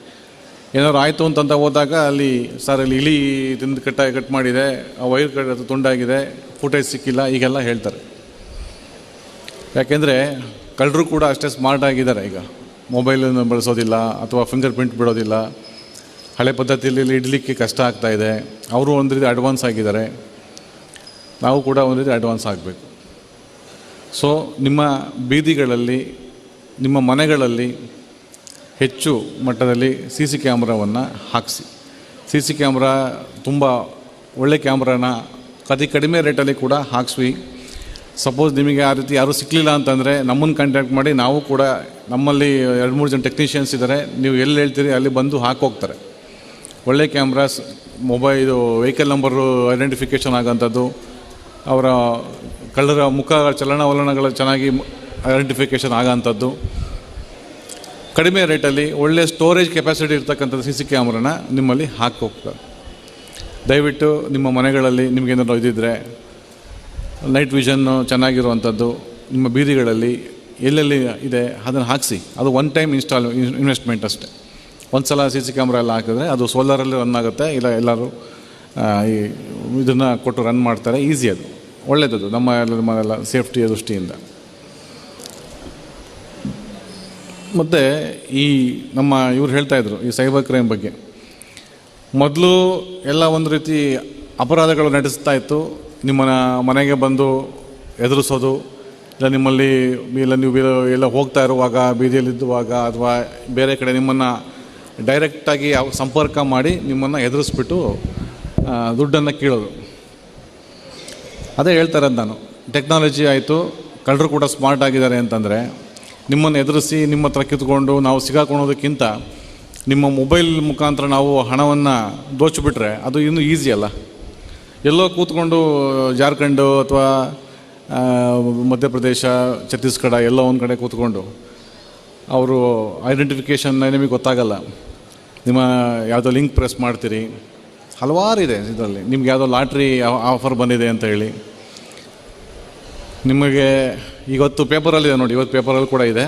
ಏನಾದ್ರು ಆಯಿತು ಅಂತಂತ ಹೋದಾಗ ಅಲ್ಲಿ ಸರ್ ಅಲ್ಲಿ ಇಲಿ ತಿಂದು ಕಟ್ ಮಾಡಿದೆ, ಆ ವೈರ್ ಕಟ್ ತುಂಡಾಗಿದೆ, ಫುಟೇಜ್ ಸಿಕ್ಕಿಲ್ಲ, ಈಗೆಲ್ಲ ಹೇಳ್ತಾರೆ. ಯಾಕೆಂದರೆ ಕಳ್ಳರು ಕೂಡ ಅಷ್ಟೇ ಸ್ಮಾರ್ಟ್ ಆಗಿದ್ದಾರೆ. ಈಗ ಮೊಬೈಲನ್ನು ಬಳಸೋದಿಲ್ಲ ಅಥವಾ ಫಿಂಗರ್ ಪ್ರಿಂಟ್ ಬಿಡೋದಿಲ್ಲ, ಹಳೆ ಪದ್ಧತಿಯಲ್ಲಿ ಇಡಲಿಕ್ಕೆ ಕಷ್ಟ ಆಗ್ತಾಯಿದೆ. ಅವರು ಒಂದು ರೀತಿ ಅಡ್ವಾನ್ಸ್ ಆಗಿದ್ದಾರೆ, ನಾವು ಕೂಡ ಒಂದು ರೀತಿ ಅಡ್ವಾನ್ಸ್ ಆಗಬೇಕು. ಸೊ ನಿಮ್ಮ ಬೀದಿಗಳಲ್ಲಿ, ನಿಮ್ಮ ಮನೆಗಳಲ್ಲಿ ಹೆಚ್ಚು ಮಟ್ಟದಲ್ಲಿ ಸಿ ಸಿ ಕ್ಯಾಮ್ರಾವನ್ನು ಹಾಕಿಸಿ. ಸಿ ಸಿ ಕ್ಯಾಮ್ರಾ ತುಂಬ ಒಳ್ಳೆ ಕ್ಯಾಮ್ರಾನ ಅತಿ ಕಡಿಮೆ ರೇಟಲ್ಲಿ ಕೂಡ ಹಾಕಿಸಿ. ಸಪೋಸ್ ನಿಮಗೆ ಆ ರೀತಿ ಯಾರೂ ಸಿಕ್ಕಲಿಲ್ಲ ಅಂತಂದರೆ ನಮ್ಮನ್ನು ಕಾಂಟ್ಯಾಕ್ಟ್ ಮಾಡಿ, ನಾವು ಕೂಡ ನಮ್ಮಲ್ಲಿ 2-3 ಜನ ಟೆಕ್ನಿಷಿಯನ್ಸ್ ಇದ್ದಾರೆ, ನೀವು ಎಲ್ಲಿ ಹೇಳ್ತೀರಿ ಅಲ್ಲಿ ಬಂದು ಹಾಕೋಗ್ತಾರೆ. ಒಳ್ಳೆ cameras, mobile, vehicle number identification ಆಗೋಂಥದ್ದು, ಅವರ ಕಳ್ಳರ ಮುಖ ಚಲನವಲನಗಳು ಚೆನ್ನಾಗಿ ಐಡೆಂಟಿಫಿಕೇಷನ್ ಆಗೋಂಥದ್ದು, ಕಡಿಮೆ ರೇಟಲ್ಲಿ ಒಳ್ಳೆಯ ಸ್ಟೋರೇಜ್ ಕೆಪಾಸಿಟಿ ಇರ್ತಕ್ಕಂಥದ್ದು ಸಿ ಸಿ ಕ್ಯಾಮ್ರಾನ ನಿಮ್ಮಲ್ಲಿ ಹಾಕೋಗ್ತಾರೆ. ದಯವಿಟ್ಟು ನಿಮ್ಮ ಮನೆಗಳಲ್ಲಿ ನಿಮಗೇನಾದ್ರು ಇದ್ದಿದ್ದರೆ ನೈಟ್ ವಿಷನ್ನು ಚೆನ್ನಾಗಿರುವಂಥದ್ದು ನಿಮ್ಮ ಬೀದಿಗಳಲ್ಲಿ ಎಲ್ಲೆಲ್ಲಿ ಇದೆ ಅದನ್ನು ಹಾಕಿಸಿ. ಅದು ಒನ್ ಟೈಮ್ ಇನ್ವೆಸ್ಟ್ಮೆಂಟ್ ಅಷ್ಟೆ. ಒಂದು ಸಲ ಸಿ ಸಿ ಕ್ಯಾಮ್ರಾ ಎಲ್ಲ ಹಾಕಿದ್ರೆ ಅದು ಸೋಲಾರಲ್ಲಿ ರನ್ ಆಗುತ್ತೆ, ಇಲ್ಲ ಎಲ್ಲರೂ ಈ ಇದನ್ನು ಕೊಟ್ಟು ರನ್ ಮಾಡ್ತಾರೆ. ಈಸಿ, ಅದು ಒಳ್ಳೆಯದದು ನಮ್ಮೆಲ್ಲ ಸೇಫ್ಟಿಯ ದೃಷ್ಟಿಯಿಂದ. ಮತ್ತು ಈ ನಮ್ಮ ಇವ್ರು ಹೇಳ್ತಾಯಿದ್ರು ಈ ಸೈಬರ್ ಕ್ರೈಮ್ ಬಗ್ಗೆ. ಮೊದಲು ಎಲ್ಲ ಒಂದು ರೀತಿ ಅಪರಾಧಗಳು ನಡೆಸ್ತಾ ಇತ್ತು. ನಿಮ್ಮನ್ನ ಮನೆಗೆ ಬಂದು ಎದುರಿಸೋದು, ಇಲ್ಲ ನಿಮ್ಮಲ್ಲಿ ಇಲ್ಲ ನೀವು ಎಲ್ಲ ಹೋಗ್ತಾ ಇರುವಾಗ, ಬೀದಿಯಲ್ಲಿದ್ದುವಾಗ ಅಥವಾ ಬೇರೆ ಕಡೆ ನಿಮ್ಮನ್ನು ಡೈರೆಕ್ಟಾಗಿ ಸಂಪರ್ಕ ಮಾಡಿ ನಿಮ್ಮನ್ನು ಎದುರಿಸ್ಬಿಟ್ಟು ದುಡ್ಡನ್ನು ಕೀಳೋದು. ಅದೇ ಹೇಳ್ತಾ ಇರೋದು ನಾನು, ಟೆಕ್ನಾಲಜಿ ಆಯಿತು, ಕಳ್ಳರು ಕೂಡ ಸ್ಮಾರ್ಟ್ ಆಗಿದ್ದಾರೆ ಅಂತಂದರೆ ನಿಮ್ಮನ್ನು ಎದುರಿಸಿ ನಿಮ್ಮ ಹತ್ರ ಕಿತ್ಕೊಂಡು ನಾವು ಸಿಗಾಕೊಳೋದಕ್ಕಿಂತ ನಿಮ್ಮ ಮೊಬೈಲ್ ಮುಖಾಂತರ ನಾವು ಹಣವನ್ನು ದೋಚಿಬಿಟ್ರೆ ಅದು ಇನ್ನೂ ಈಸಿ ಅಲ್ಲ. ಎಲ್ಲೋ ಕೂತ್ಕೊಂಡು ಜಾರ್ಖಂಡು ಅಥವಾ ಮಧ್ಯಪ್ರದೇಶ, ಛತ್ತೀಸ್ಗಢ ಎಲ್ಲೋ ಒಂದು ಕಡೆ ಕೂತ್ಕೊಂಡು ಅವರು ಐಡೆಂಟಿಫಿಕೇಷನ್ ನಿಮಗೆ ಗೊತ್ತಾಗಲ್ಲ. ನಿಮ್ಮ ಯಾವುದೋ ಲಿಂಕ್ ಪ್ರೆಸ್ ಮಾಡ್ತೀರಿ, ಹಲವಾರು ಇದೆ ಇದರಲ್ಲಿ. ನಿಮ್ಗೆ ಯಾವುದೋ ಲಾಟ್ರಿ ಆಫರ್ ಬಂದಿದೆ ಅಂತ ಹೇಳಿ ನಿಮಗೆ ಇವತ್ತು ಪೇಪರಲ್ಲಿದೆ ನೋಡಿ, ಇವತ್ತು ಪೇಪರಲ್ಲಿ ಕೂಡ ಇದೆ,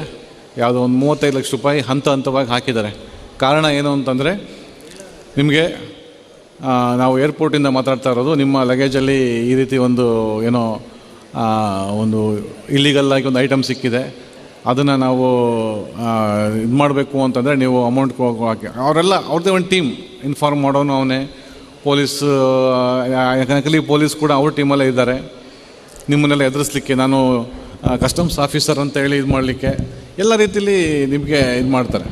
ಯಾವುದೋ ಒಂದು 35 ಲಕ್ಷ ರೂಪಾಯಿ ಹಂತ ಹಂತವಾಗಿ ಹಾಕಿದ್ದಾರೆ. ಕಾರಣ ಏನು ಅಂತಂದರೆ ನಿಮಗೆ ನಾವು ಏರ್ಪೋರ್ಟಿಂದ ಮಾತಾಡ್ತಾ ಇರೋದು, ನಿಮ್ಮ ಲಗೇಜಲ್ಲಿ ಈ ರೀತಿ ಒಂದು ಏನೋ ಒಂದು ಇಲ್ಲಿಗಲ್ಲಾಗಿ ಒಂದು ಐಟಮ್ ಸಿಕ್ಕಿದೆ, ಅದನ್ನು ನಾವು ಇದು ಮಾಡಬೇಕು ಅಂತಂದರೆ ನೀವು ಅಮೌಂಟ್ ಹಾಕಿ. ಅವರೆಲ್ಲ ಅವ್ರದ್ದೇ ಒಂದು ಟೀಮ್, ಇನ್ಫಾರ್ಮ್ ಮಾಡೋನು ಅವನೇ, ಪೊಲೀಸ್, ನಕಲಿ ಪೊಲೀಸ್ ಕೂಡ ಅವ್ರ ಟೀಮಲ್ಲೇ ಇದ್ದಾರೆ. ನಿಮ್ಮನ್ನೆಲ್ಲ ಎದುರಿಸ್ಲಿಕ್ಕೆ ನಾನು ಕಸ್ಟಮ್ಸ್ ಆಫೀಸರ್ ಅಂತ ಹೇಳಿ ಇದು ಮಾಡಲಿಕ್ಕೆ ಎಲ್ಲ ರೀತಿಯಲ್ಲಿ ನಿಮಗೆ ಇದು ಮಾಡ್ತಾರೆ.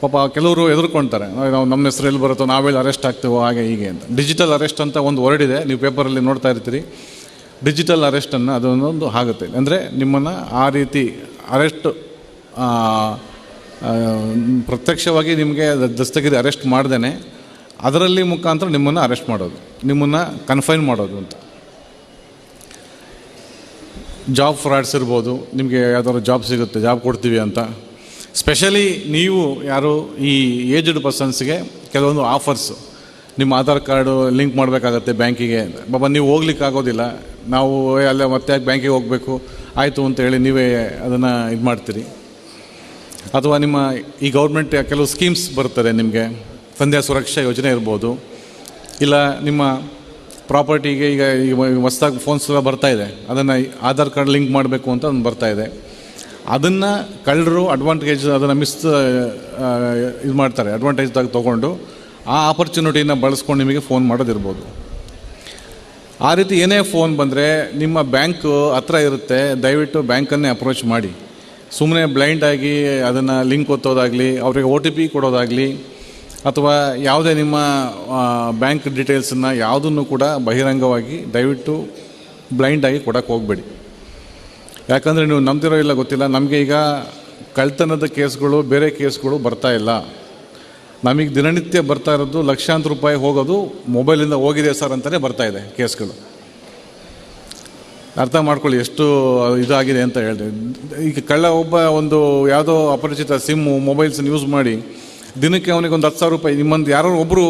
ಪಾಪ ಕೆಲವರು ಎದುರ್ಕೊಳ್ತಾರೆ, ನಾವು ನಮ್ಮ ಹೆಸರು ಎಲ್ಲಿ ಬರುತ್ತೋ, ನಾವೆಲ್ಲಿ ಅರೆಸ್ಟ್ ಆಗ್ತೀವೋ, ಹಾಗೆ ಹೀಗೆ ಅಂತ. ಡಿಜಿಟಲ್ ಅರೆಸ್ಟ್ ಅಂತ ಒಂದು ವರ್ಡ್ ಇದೆ, ನೀವು ಪೇಪರಲ್ಲಿ ನೋಡ್ತಾ ಇರ್ತೀರಿ. ಡಿಜಿಟಲ್ ಅರೆಸ್ಟನ್ನು ಅದೊಂದೊಂದು ಆಗುತ್ತೆ, ಅಂದರೆ ನಿಮ್ಮನ್ನು ಆ ರೀತಿ ಅರೆಸ್ಟ್ ಪ್ರತ್ಯಕ್ಷವಾಗಿ ನಿಮಗೆ ದಸ್ತಗಿರಿ ಅರೆಸ್ಟ್ ಮಾಡ್ದೇ ಅದರಲ್ಲಿ ಮುಖಾಂತರ ನಿಮ್ಮನ್ನು ಅರೆಸ್ಟ್ ಮಾಡೋದು, ನಿಮ್ಮನ್ನು ಕನ್ಫೈನ್ ಮಾಡೋದು ಅಂತ. ಜಾಬ್ ಫ್ರಾಡ್ಸ್ ಇರ್ಬೋದು, ನಿಮಗೆ ಯಾವ್ದಾದ್ರು ಜಾಬ್ ಸಿಗುತ್ತೆ, ಜಾಬ್ ಕೊಡ್ತೀವಿ ಅಂತ. ಸ್ಪೆಷಲಿ ನೀವು ಯಾರು ಈ ಏಜ್ಡ್ ಪರ್ಸನ್ಸ್ಗೆ ಕೆಲವೊಂದು ಆಫರ್ಸು, ನಿಮ್ಮ ಆಧಾರ್ ಕಾರ್ಡು ಲಿಂಕ್ ಮಾಡಬೇಕಾಗತ್ತೆ ಬ್ಯಾಂಕಿಗೆ, ಬಾಬಾ ನೀವು ಹೋಗ್ಲಿಕ್ಕಾಗೋದಿಲ್ಲ, ನಾವು ಅಲ್ಲೇ ಮತ್ತೆ ಯಾಕೆ ಬ್ಯಾಂಕಿಗೆ ಹೋಗಬೇಕು ಆಯಿತು ಅಂತೇಳಿ ನೀವೇ ಅದನ್ನು ಇದು ಮಾಡ್ತೀರಿ. ಅಥವಾ ನಿಮ್ಮ ಈ ಗೌರ್ಮೆಂಟ್ ಕೆಲವು ಸ್ಕೀಮ್ಸ್ ಬರ್ತದೆ ನಿಮಗೆ, ಸಂಧ್ಯಾ ಸುರಕ್ಷಾ ಯೋಜನೆ ಇರ್ಬೋದು, ಇಲ್ಲ ನಿಮ್ಮ ಪ್ರಾಪರ್ಟಿಗೆ ಈಗ ಈಗ ಹೊಸ್ದಾಗಿ ಫೋನ್ಸ್ ಎಲ್ಲ ಬರ್ತಾಯಿದೆ, ಅದನ್ನು ಆಧಾರ್ ಕಾರ್ಡ್ ಲಿಂಕ್ ಮಾಡಬೇಕು ಅಂತ ಒಂದು ಬರ್ತಾಯಿದೆ. ಅದನ್ನು ಕಳ್ಳರು ಅಡ್ವಾಂಟೇಜ್ ಅದನ್ನು ಮಿಸ್ ಇದು ಮಾಡ್ತಾರೆ, ಅಡ್ವಾಂಟೇಜ್ದಾಗ ತೊಗೊಂಡು ಆ ಆಪರ್ಚುನಿಟಿನ ಬಳಸ್ಕೊಂಡು ನಿಮಗೆ ಫೋನ್ ಮಾಡೋದಿರ್ಬೋದು. ಆ ರೀತಿ ಏನೇ ಫೋನ್ ಬಂದರೆ ನಿಮ್ಮ ಬ್ಯಾಂಕು ಹತ್ರ ಇರುತ್ತೆ, ದಯವಿಟ್ಟು ಬ್ಯಾಂಕನ್ನೇ ಅಪ್ರೋಚ್ ಮಾಡಿ. ಸುಮ್ಮನೆ ಬ್ಲೈಂಡಾಗಿ ಅದನ್ನು ಲಿಂಕ್ ಒತ್ತೋದಾಗಲಿ, ಅವರಿಗೆ OTP ಕೊಡೋದಾಗಲಿ, ಅಥವಾ ಯಾವುದೇ ನಿಮ್ಮ ಬ್ಯಾಂಕ್ ಡೀಟೇಲ್ಸನ್ನು ಯಾವುದನ್ನು ಕೂಡ ಬಹಿರಂಗವಾಗಿ ದಯವಿಟ್ಟು ಬ್ಲೈಂಡಾಗಿ ಕೊಡೋಕ್ಕೆ ಹೋಗಬೇಡಿ. ಯಾಕಂದರೆ ನೀವು ನಂಬ್ತಿರೋ ಇಲ್ಲ ಗೊತ್ತಿಲ್ಲ, ನಮಗೆ ಈಗ ಕಳ್ತನದ ಕೇಸ್ಗಳು ಬೇರೆ ಕೇಸ್ಗಳು ಬರ್ತಾ ಇಲ್ಲ. ನಮಗೆ ದಿನನಿತ್ಯ ಬರ್ತಾ ಇರೋದು ಲಕ್ಷಾಂತರ ರೂಪಾಯಿ ಹೋಗೋದು ಮೊಬೈಲಿಂದ ಹೋಗಿದೆ ಸರ್ ಅಂತಲೇ ಬರ್ತಾಯಿದೆ ಕೇಸ್ಗಳು. ಅರ್ಥ ಮಾಡ್ಕೊಳ್ಳಿ ಎಷ್ಟು ಇದಾಗಿದೆ ಅಂತ ಹೇಳಿದೆ. ಈಗ ಕಳ್ಳ ಒಬ್ಬ ಒಂದು ಯಾವುದೋ ಅಪರಿಚಿತ ಸಿಮ್ಮು ಮೊಬೈಲ್ಸನ್ನು ಯೂಸ್ ಮಾಡಿ ದಿನಕ್ಕೆ ಅವನಿಗೆ ಒಂದು 10,000 ರೂಪಾಯಿ, ನಿಮ್ಮೊಂದು ಯಾರೋ ಒಬ್ಬರು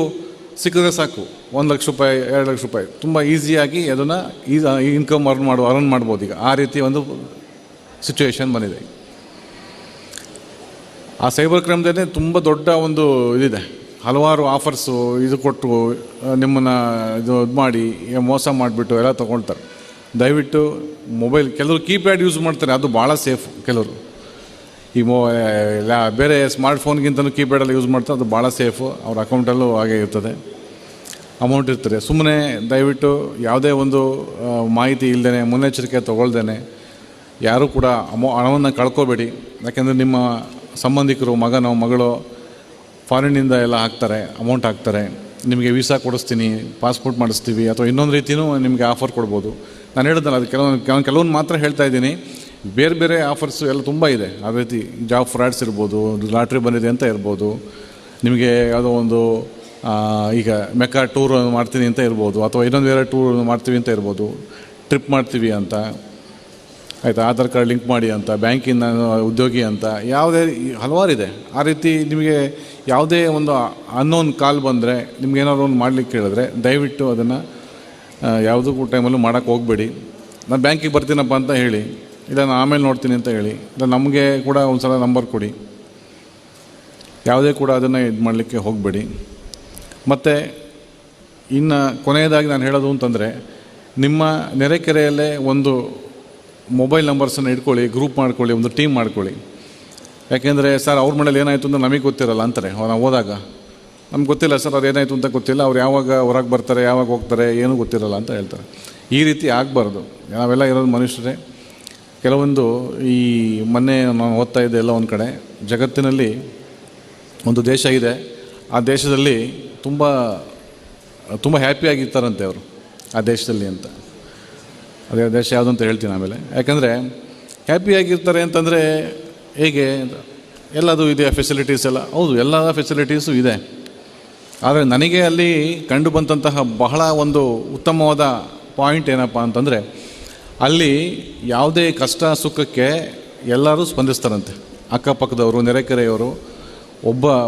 ಸಿಕ್ಕಿದ್ರೆ ಸಾಕು 1 ಲಕ್ಷ ರೂಪಾಯಿ 2 ಲಕ್ಷ ರೂಪಾಯಿ ತುಂಬ ಈಸಿಯಾಗಿ ಅದನ್ನು ಇನ್ಕಮ್ ಅರ್ನ್ ಮಾಡ್ಬೋದು. ಈಗ ಆ ರೀತಿ ಒಂದು ಸಿಚುವೇಶನ್ ಬಂದಿದೆ. ಆ ಸೈಬರ್ ಕ್ರೈಮ್ದೇ ತುಂಬ ದೊಡ್ಡ ಒಂದು ಇದಿದೆ, ಹಲವಾರು ಆಫರ್ಸು ಇದು ಕೊಟ್ಟು ನಿಮ್ಮನ್ನು ಇದು ಮಾಡಿ ಮೋಸ ಮಾಡಿಬಿಟ್ಟು ಎಲ್ಲ ತೊಗೊಳ್ತಾರೆ. ದಯವಿಟ್ಟು ಮೊಬೈಲ್, ಕೆಲವರು ಕೀಪ್ಯಾಡ್ ಯೂಸ್ ಮಾಡ್ತಾರೆ, ಅದು ಭಾಳ ಸೇಫ್. ಕೆಲವರು ಈ ಬೇರೆ ಸ್ಮಾರ್ಟ್ಫೋನ್ಗಿಂತಲೂ ಕೀಪ್ಯಾಡಲ್ಲಿ ಯೂಸ್ ಮಾಡ್ತಾರೆ, ಅದು ಭಾಳ ಸೇಫು. ಅವ್ರ ಅಕೌಂಟಲ್ಲೂ ಹಾಗೆ ಇರ್ತದೆ, ಅಮೌಂಟ್ ಇರ್ತದೆ. ಸುಮ್ಮನೆ ದಯವಿಟ್ಟು ಯಾವುದೇ ಒಂದು ಮಾಹಿತಿ ಇಲ್ಲದೇ ಮುನ್ನೆಚ್ಚರಿಕೆ ತೊಗೊಳ್ದೇ ಯಾರೂ ಕೂಡ ಹಣವನ್ನು ಕಳ್ಕೋಬೇಡಿ. ಯಾಕೆಂದರೆ ನಿಮ್ಮ ಸಂಬಂಧಿಕರು ಮಗನೋ ಮಗಳೋ ಫಾರಿನ್ನಿಂದ ಎಲ್ಲ ಹಾಕ್ತಾರೆ, ಅಮೌಂಟ್ ಹಾಕ್ತಾರೆ, ನಿಮಗೆ ವೀಸಾ ಕೊಡಿಸ್ತೀನಿ, ಪಾಸ್ಪೋರ್ಟ್ ಮಾಡಿಸ್ತೀವಿ, ಅಥವಾ ಇನ್ನೊಂದು ರೀತಿಯೂ ನಿಮಗೆ ಆಫರ್ ಕೊಡ್ಬೋದು. ನಾನು ಹೇಳಿದ್ನಲ್ಲ, ಅದು ಕೆಲವೊಂದು ಮಾತ್ರ ಹೇಳ್ತಾ ಇದ್ದೀನಿ, ಬೇರೆ ಬೇರೆ ಆಫರ್ಸು ಎಲ್ಲ ತುಂಬ ಇದೆ. ಅದೇ ರೀತಿ ಜಾಬ್ ಫ್ರಾಡ್ಸ್ ಇರ್ಬೋದು, ಲಾಟ್ರಿ ಬಂದಿದೆ ಅಂತ ಇರ್ಬೋದು, ನಿಮಗೆ ಯಾವುದೋ ಒಂದು ಈಗ ಮೆಕಾ ಟೂರ್ ಮಾಡ್ತೀನಿ ಅಂತ ಇರ್ಬೋದು, ಅಥವಾ ಇನ್ನೊಂದು ಬೇರೆ ಟೂರ್ ಮಾಡ್ತೀವಿ ಅಂತ ಇರ್ಬೋದು, ಟ್ರಿಪ್ ಮಾಡ್ತೀವಿ ಅಂತ, ಆಯಿತಾ, ಆಧಾರ್ ಕಾರ್ಡ್ ಲಿಂಕ್ ಮಾಡಿ ಅಂತ, ಬ್ಯಾಂಕಿನ ಉದ್ಯೋಗಿ ಅಂತ, ಯಾವುದೇ ಹಲವಾರಿದೆ. ಆ ರೀತಿ ನಿಮಗೆ ಯಾವುದೇ ಒಂದು ಅನ್ನೋನ್ ಕಾಲ್ ಬಂದರೆ, ನಿಮ್ಗೆ ಏನಾದ್ರು ಒಂದು ಮಾಡಲಿಕ್ಕೆ ಹೇಳಿದ್ರೆ ದಯವಿಟ್ಟು ಅದನ್ನು ಯಾವುದಕ್ಕೂ ಟೈಮಲ್ಲೂ ಮಾಡೋಕ್ಕೆ ಹೋಗಬೇಡಿ. ನಾನು ಬ್ಯಾಂಕಿಗೆ ಬರ್ತೀನಪ್ಪ ಅಂತ ಹೇಳಿ, ಇಲ್ಲ ನಾನು ಆಮೇಲೆ ನೋಡ್ತೀನಿ ಅಂತ ಹೇಳಿ, ಇಲ್ಲ ನಮಗೆ ಕೂಡ ಒಂದು ಸಲ ನಂಬರ್ ಕೊಡಿ, ಯಾವುದೇ ಕೂಡ ಅದನ್ನು ಇದು ಮಾಡಲಿಕ್ಕೆ ಹೋಗಬೇಡಿ. ಮತ್ತು ಇನ್ನು ಕೊನೆಯದಾಗಿ ನಾನು ಹೇಳೋದು ಅಂತಂದರೆ, ನಿಮ್ಮ ನೆರೆಕೆರೆಯಲ್ಲೇ ಒಂದು ಮೊಬೈಲ್ ನಂಬರ್ಸನ್ನು ಇಟ್ಕೊಳ್ಳಿ, ಗ್ರೂಪ್ ಮಾಡ್ಕೊಳ್ಳಿ, ಒಂದು ಟೀಮ್ ಮಾಡ್ಕೊಳ್ಳಿ. ಯಾಕೆಂದರೆ ಸರ್ ಅವ್ರ ಮನೇಲಿ ಏನಾಯಿತು ಅಂತ ನಮಗೆ ಗೊತ್ತಿರಲ್ಲ ಅಂತಾರೆ. ನಾವು ಹೋದಾಗ ನಮ್ಗೆ ಗೊತ್ತಿಲ್ಲ ಸರ್ ಅವ್ರು ಏನಾಯಿತು ಅಂತ ಗೊತ್ತಿಲ್ಲ, ಅವ್ರು ಯಾವಾಗ ಹೊರಗೆ ಬರ್ತಾರೆ ಯಾವಾಗ ಹೋಗ್ತಾರೆ ಏನೂ ಗೊತ್ತಿರಲ್ಲ ಅಂತ ಹೇಳ್ತಾರೆ. ಈ ರೀತಿ ಆಗಬಾರ್ದು. ನಾವೆಲ್ಲ ಇರೋದು ಮನುಷ್ಯರೇ. ಕೆಲವೊಂದು ಈ ಮೊನ್ನೆ ನಾನು ಓದ್ತಾ ಇದ್ದೆ ಎಲ್ಲ ಒಂದು ಕಡೆ, ಜಗತ್ತಿನಲ್ಲಿ ಒಂದು ದೇಶ ಇದೆ, ಆ ದೇಶದಲ್ಲಿ ತುಂಬ ತುಂಬ ಹ್ಯಾಪಿಯಾಗಿರ್ತಾರಂತೆ ಅವರು ಆ ದೇಶದಲ್ಲಿ ಅಂತ. ಅದೇ ದೇಶ ಯಾವುದು ಅಂತ ಹೇಳ್ತೀನಿ ಆಮೇಲೆ. ಯಾಕಂದರೆ ಹ್ಯಾಪಿಯಾಗಿರ್ತಾರೆ ಅಂತಂದರೆ ಹೇಗೆ, ಎಲ್ಲದೂ ಇದೆ ಫೆಸಿಲಿಟೀಸ್ ಎಲ್ಲ, ಹೌದು ಎಲ್ಲ ಫೆಸಿಲಿಟೀಸು ಇದೆ. ಆದರೆ ನನಗೆ ಅಲ್ಲಿ ಕಂಡು ಬಂದಂತಹ ಬಹಳ ಒಂದು ಉತ್ತಮವಾದ ಪಾಯಿಂಟ್ ಏನಪ್ಪ ಅಂತಂದರೆ, ಅಲ್ಲಿ ಯಾವುದೇ ಕಷ್ಟ ಸುಖಕ್ಕೆ ಎಲ್ಲರೂ ಸ್ಪಂದಿಸ್ತಾರಂತೆ. ಅಕ್ಕಪಕ್ಕದವರು, ನೆರೆಕೆರೆಯವರು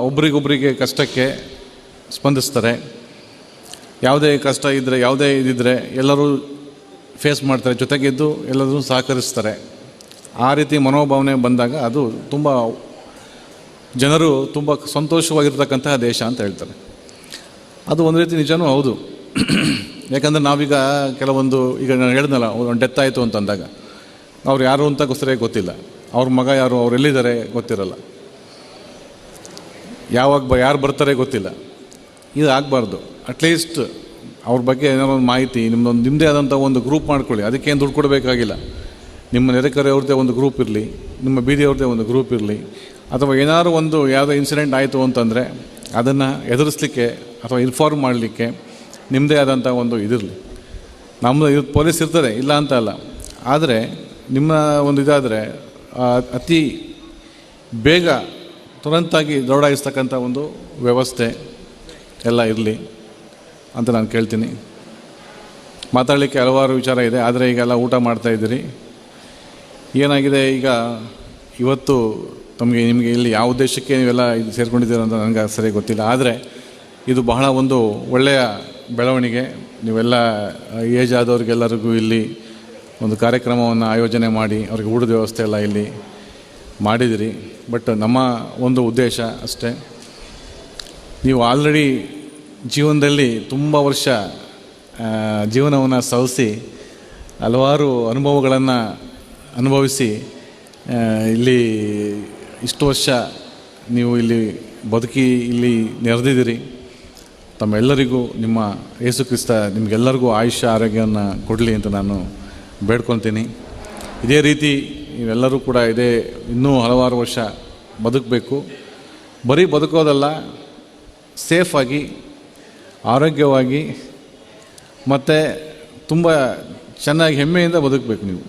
ಒಬ್ರಿಗೊಬ್ಬರಿಗೆ ಕಷ್ಟಕ್ಕೆ ಸ್ಪಂದಿಸ್ತಾರೆ. ಯಾವುದೇ ಕಷ್ಟ ಇದ್ದರೆ, ಯಾವುದೇ ಇದಿದ್ದರೆ ಎಲ್ಲರೂ ಫೇಸ್ ಮಾಡ್ತಾರೆ, ಜೊತೆಗಿದ್ದು ಎಲ್ಲರೂ ಸಹಕರಿಸ್ತಾರೆ. ಆ ರೀತಿ ಮನೋಭಾವನೆ ಬಂದಾಗ ಅದು ತುಂಬ ಜನರು ತುಂಬ ಸಂತೋಷವಾಗಿರ್ತಕ್ಕಂತಹ ದೇಶ ಅಂತ ಹೇಳ್ತಾರೆ. ಅದು ಒಂದು ರೀತಿ ನಿಜವೂ ಹೌದು. ಯಾಕಂದರೆ ನಾವೀಗ ಕೆಲವೊಂದು, ಈಗ ನಾನು ಹೇಳಿದ್ನಲ್ಲ, ಒಂದು ಡೆತ್ ಆಯಿತು ಅಂತಂದಾಗ ಅವ್ರು ಯಾರು ಅಂತ ಸರಿಯಾಗಿ ಗೊತ್ತಿಲ್ಲ, ಅವ್ರ ಮಗ ಯಾರು, ಅವ್ರು ಎಲ್ಲಿದ್ದಾರೆ ಗೊತ್ತಿರಲ್ಲ, ಯಾವಾಗ ಯಾರು ಬರ್ತಾರೆ ಗೊತ್ತಿಲ್ಲ. ಇದು ಆಗಬಾರ್ದು. ಅಟ್ಲೀಸ್ಟ್ ಅವ್ರ ಬಗ್ಗೆ ಏನಾದ್ರು ಒಂದು ಮಾಹಿತಿ, ನಿಮ್ಮದೊಂದು ನಿಮ್ಮದೇ ಆದಂಥ ಒಂದು ಗ್ರೂಪ್ ಮಾಡ್ಕೊಳ್ಳಿ. ಅದಕ್ಕೇನು ದುಡ್ಡು ಕೊಡಬೇಕಾಗಿಲ್ಲ. ನಿಮ್ಮ ನೆರೆಕರೆಯವ್ರದ್ದೇ ಒಂದು ಗ್ರೂಪ್ ಇರಲಿ, ನಿಮ್ಮ ಬೀದಿಯವ್ರದ್ದೇ ಒಂದು ಗ್ರೂಪ್ ಇರಲಿ, ಅಥವಾ ಏನಾದ್ರು ಒಂದು ಯಾವುದೋ ಇನ್ಸಿಡೆಂಟ್ ಆಯಿತು ಅಂತಂದರೆ ಅದನ್ನು ಎದುರಿಸಲಿಕ್ಕೆ ಅಥವಾ ಇನ್ಫಾರ್ಮ್ ಮಾಡಲಿಕ್ಕೆ ನಿಮ್ಮದೇ ಆದಂಥ ಒಂದು ಇದಿರಲಿ. ನಮ್ಮದು ಇದು ಪೊಲೀಸ್ ಇರ್ತದೆ, ಇಲ್ಲ ಅಂತ ಅಲ್ಲ, ಆದರೆ ನಿಮ್ಮ ಒಂದು ಇದಾದರೆ ಅತಿ ಬೇಗ ತುರಂತಾಗಿ ದೌಡಾಯಿಸ್ತಕ್ಕಂಥ ಒಂದು ವ್ಯವಸ್ಥೆ ಎಲ್ಲ ಇರಲಿ ಅಂತ ನಾನು ಕೇಳ್ತೀನಿ. ಮಾತಾಡಲಿಕ್ಕೆ ಹಲವಾರು ವಿಚಾರ ಇದೆ, ಆದರೆ ಈಗೆಲ್ಲ ಊಟ ಮಾಡ್ತಾಯಿದ್ದೀರಿ. ಏನಾಗಿದೆ ಈಗ ಇವತ್ತು ತಮಗೆ, ನಿಮಗೆ ಇಲ್ಲಿ ಯಾವ ಉದ್ದೇಶಕ್ಕೆ ನೀವೆಲ್ಲ ಇದು ಸೇರಿಕೊಂಡಿದ್ದೀರ ಅಂತ ನನಗೆ ಸರಿಯಾಗಿ ಗೊತ್ತಿಲ್ಲ. ಆದರೆ ಇದು ಬಹಳ ಒಂದು ಒಳ್ಳೆಯ ಬೆಳವಣಿಗೆ. ನೀವೆಲ್ಲ ಏಜ್ ಆದವ್ರಿಗೆಲ್ಲರಿಗೂ ಇಲ್ಲಿ ಒಂದು ಕಾರ್ಯಕ್ರಮವನ್ನು ಆಯೋಜನೆ ಮಾಡಿ ಅವ್ರಿಗೆ ಊಟದ ವ್ಯವಸ್ಥೆ ಎಲ್ಲ ಇಲ್ಲಿ ಮಾಡಿದಿರಿ. ಬಟ್ ನಮ್ಮ ಒಂದು ಉದ್ದೇಶ ಅಷ್ಟೇ, ನೀವು ಆಲ್ರೆಡಿ ಜೀವನದಲ್ಲಿ ತುಂಬ ವರ್ಷ ಜೀವನವನ್ನು ಸವಿಸಿ ಹಲವಾರು ಅನುಭವಗಳನ್ನು ಅನುಭವಿಸಿ ಇಲ್ಲಿ ಇಷ್ಟು ವರ್ಷ ನೀವು ಇಲ್ಲಿ ಬದುಕಿ ಇಲ್ಲಿ ನೆರೆದಿದ್ದೀರಿ. ತಮ್ಮೆಲ್ಲರಿಗೂ ನಿಮ್ಮ ಯೇಸು ಕ್ರಿಸ್ತ ನಿಮಗೆಲ್ಲರಿಗೂ ಆಯುಷ್ಯ ಆರೋಗ್ಯವನ್ನು ಕೊಡಲಿ ಅಂತ ನಾನು ಬೇಡ್ಕೊತೀನಿ. ಇದೇ ರೀತಿ ನೀವೆಲ್ಲರೂ ಕೂಡ ಇದೇ ಇನ್ನೂ ಹಲವಾರು ವರ್ಷ ಬದುಕಬೇಕು. ಬರೀ ಬದುಕೋದಲ್ಲ, ಸೇಫಾಗಿ, ಆರೋಗ್ಯವಾಗಿ, ಮತ್ತು ತುಂಬ ಚೆನ್ನಾಗಿ ಹೆಮ್ಮೆಯಿಂದ ಬದುಕಬೇಕು ನೀವು.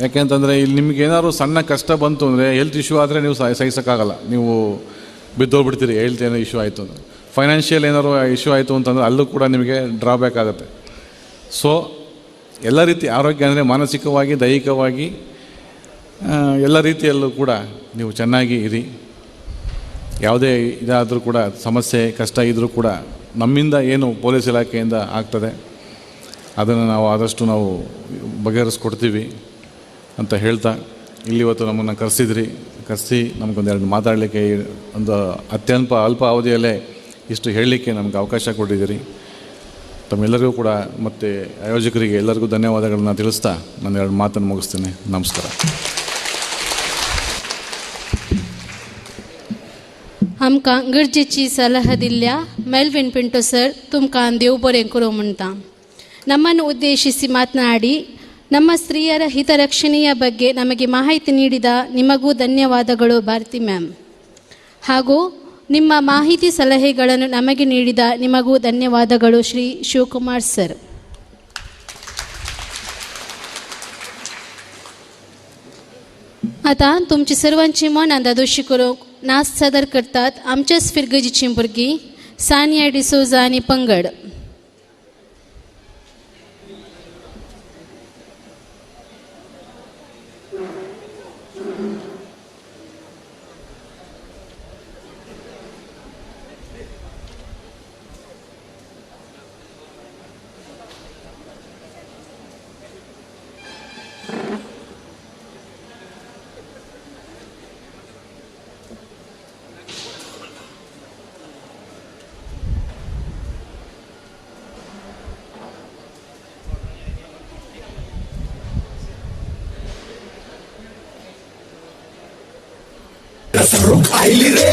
ಯಾಕೆಂತಂದರೆ ಇಲ್ಲಿ ನಿಮ್ಗೆ ಏನಾದ್ರು ಸಣ್ಣ ಕಷ್ಟ ಬಂತು ಅಂದರೆ, ಹೆಲ್ತ್ ಇಶ್ಯೂ ಆದರೆ ನೀವು ಸಹಿಸೋಕ್ಕಾಗಲ್ಲ, ನೀವು ಬಿದ್ದೋಗ್ಬಿಡ್ತೀರಿ. ಹೆಲ್ತ್ ಏನೋ ಇಶ್ಯೂ ಆಯಿತು ಅಂದರೆ, ಫೈನಾನ್ಷಿಯಲ್ ಏನಾದ್ರು ಇಶ್ಯೂ ಆಯಿತು ಅಂತಂದರೆ ಅಲ್ಲೂ ಕೂಡ ನಿಮಗೆ ಡ್ರಾಬ್ಯಾಕ್ ಆಗುತ್ತೆ. ಸೊ ಎಲ್ಲ ರೀತಿ ಆರೋಗ್ಯ ಅಂದರೆ ಮಾನಸಿಕವಾಗಿ, ದೈಹಿಕವಾಗಿ ಎಲ್ಲ ರೀತಿಯಲ್ಲೂ ಕೂಡ ನೀವು ಚೆನ್ನಾಗಿ ಇರಿ. ಯಾವುದೇ ಇದಾದರೂ ಕೂಡ ಸಮಸ್ಯೆ ಕಷ್ಟ ಇದ್ದರೂ ಕೂಡ ನಮ್ಮಿಂದ ಏನು ಪೊಲೀಸ್ ಇಲಾಖೆಯಿಂದ ಆಗ್ತದೆ ಅದನ್ನು ನಾವು ಆದಷ್ಟು ನಾವು ಬಗೆಹರಿಸ್ಕೊಡ್ತೀವಿ ಅಂತ ಹೇಳ್ತಾ ಇಲ್ಲಿ ಇವತ್ತು ನಮ್ಮನ್ನು ಕರೆಸಿದ್ರಿ. ಕರೆಸಿ ನಮಗೊಂದೆರಡು ಮಾತಾಡಲಿಕ್ಕೆ ಒಂದು ಅತ್ಯಂತ ಅಲ್ಪ ಅವಧಿಯಲ್ಲೇ ಇಷ್ಟು ಹೇಳಲಿಕ್ಕೆ ನಮ್ಗೆ ಅವಕಾಶ ಕೊಟ್ಟಿದ್ದೀರಿ. ತಮ್ಮೆಲ್ಲರಿಗೂ ಕೂಡ ಮತ್ತು ಆಯೋಜಕರಿಗೆ ಎಲ್ಲರಿಗೂ ಧನ್ಯವಾದಗಳನ್ನು ತಿಳಿಸ್ತಾ ನಾನು ಎರಡು ಮಾತನ್ನು ಮುಗಿಸ್ತೇನೆ. ನಮಸ್ಕಾರ. आमकां गरजेची सलाह दिल्ल्या मेल्विन पिंटो सर तुमकां देव बरें करूं म्हणटा. ನಮ್ಮನ್ನು ಉದ್ದೇಶಿಸಿ ಮಾತನಾಡಿ ನಮ್ಮ ಸ್ತ್ರೀಯರ ಹಿತರಕ್ಷಣೆಯ ಬಗ್ಗೆ ನಮಗೆ ಮಾಹಿತಿ ನೀಡಿದ ನಿಮಗೂ ಧನ್ಯವಾದಗಳು ಭಾರತಿ ಮ್ಯಾಮ್. ಹಾಗೂ ನಿಮ್ಮ ಮಾಹಿತಿ ಸಲಹೆಗಳನ್ನು ನಮಗೆ ನೀಡಿದ ನಿಮಗೂ ಧನ್ಯವಾದಗಳು ಶ್ರೀ ಶಿವಕುಮಾರ್ ಸರ್. आतां तुमची सर्वांची मनां दादोशी करूंक नाच सादर करतात आमच्याच फिरगजीचीं भुरगीं सानिया डिसोजा आनी पंगड. आईली रे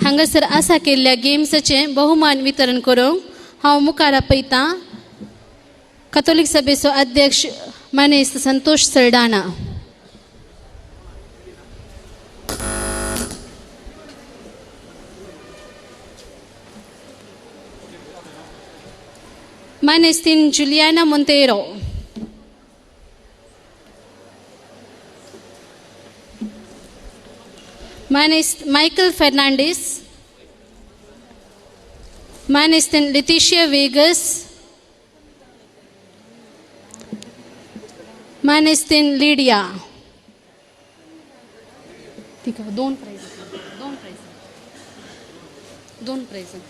हांगासर आसा केल्ल्या गेम्साचें बहुमान वितरण करूंक हांव मुखार आपयतां कथोलीक सभेचो अध्यक्ष मानेस्त संतोष सरडाना. मानेस्तीन जुलियाना मोंतेरो. मानेस्त मायकल फेर्नांडीस. मानेस्तीन लितिशिया वेगस. मानेस्तीन लिडिया. ठीक आहे, दोन प्राईज, दोन प्राईज. दोन प्रायजां.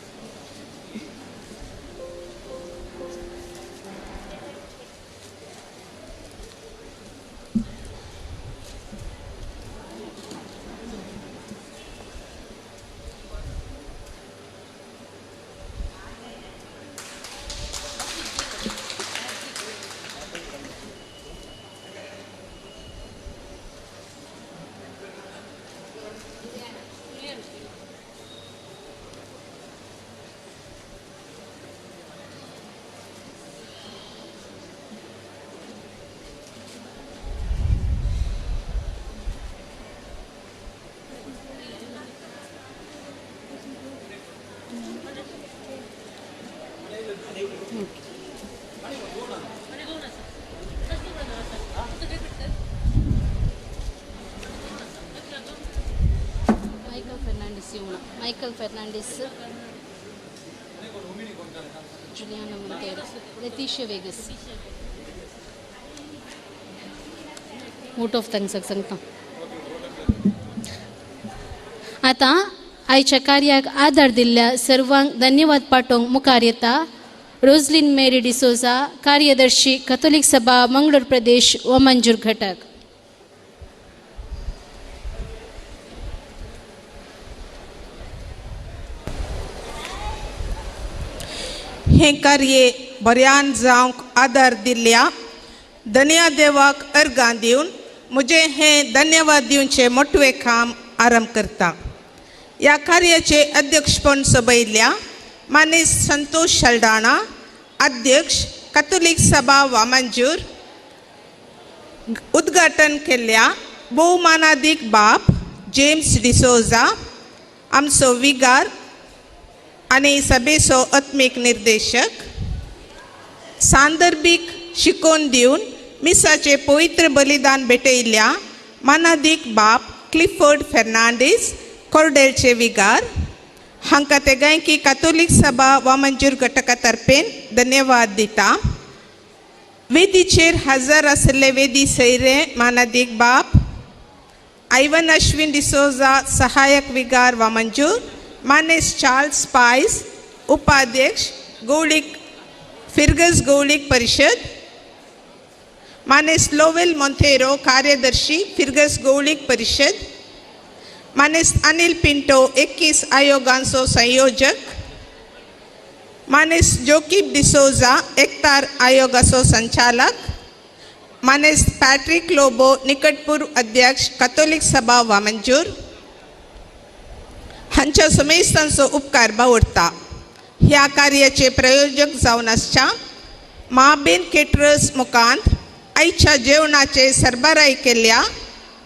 Michael Fernandez, Juliana Monteiro, Leticia Vegas. Vote of thanks सांगता. आतां आयच्या कार्याक आदार दिल्ल्या सर्वांक धन्यवाद पाठोवंक मुखार येता रोजलीन मेरी डिसोजा, कार्यदर्शी कथोलीक सभा मंगळूर प्रदेश वमंजूर घटक. हें कार्य बऱ्यान जावंक आदार दिल्ल्या धन्या देवाक अर्गां दिवन म्हजें हें धन्यवाद दिवचें मोटवें काम आरंभ करता. ह्या कार्याचे अध्यक्षपण सोबयल्ल्या मानेस संतोष शल्डाणा, अध्यक्ष कथोलीक सभा वामंजूर, उद्घाटन केल्ल्या भोवमानादीक बाप जेम्स डिसोजा, आमचो विगार आनी सभेचो आत्मीक निर्देशक, सांदर्भीक शिकोवन दिवन मिसाचें पवित्र बलिदान भेटयल्ल्या मानादीक बाप क्लिफर्ड फेर्नांडीस कोर्डेलचे विगार हांकां ते गायकी कातोलीक सभा वामंजूर घटका तर्फेन धन्यवाद दिता. वेदीचेर हजर आशिल्ले वेदी सैरे मानादीक बाप आयवन अश्विन डिसोजा, सहायक विगार वामंजूर, मानेस चार्ल्स पायस, उपाध्यक्ष गौळीक फिरगस गौळीक परिषद, मानेस लोवेल मोंतेरो, कार्यदर्शी फिरगस गौळीक परिषद, मानेस अनिल पिंटो, 21 आयोगांचो संयोजक, मानेस जोकीब डिसोजा, एकतार आयोगाचो संचालक, मानेस पॅट्रिक लोबो, निकटपूर्व अध्यक्ष कथोलीक सभा वामंजूर हांच्या समेस्तांचो उपकार बावडटा. ह्या कार्याचे प्रयोजक जावन आसच्या माबेन केटरर्स मुखांत आयच्या जेवणाचे सरबराय केल्ल्या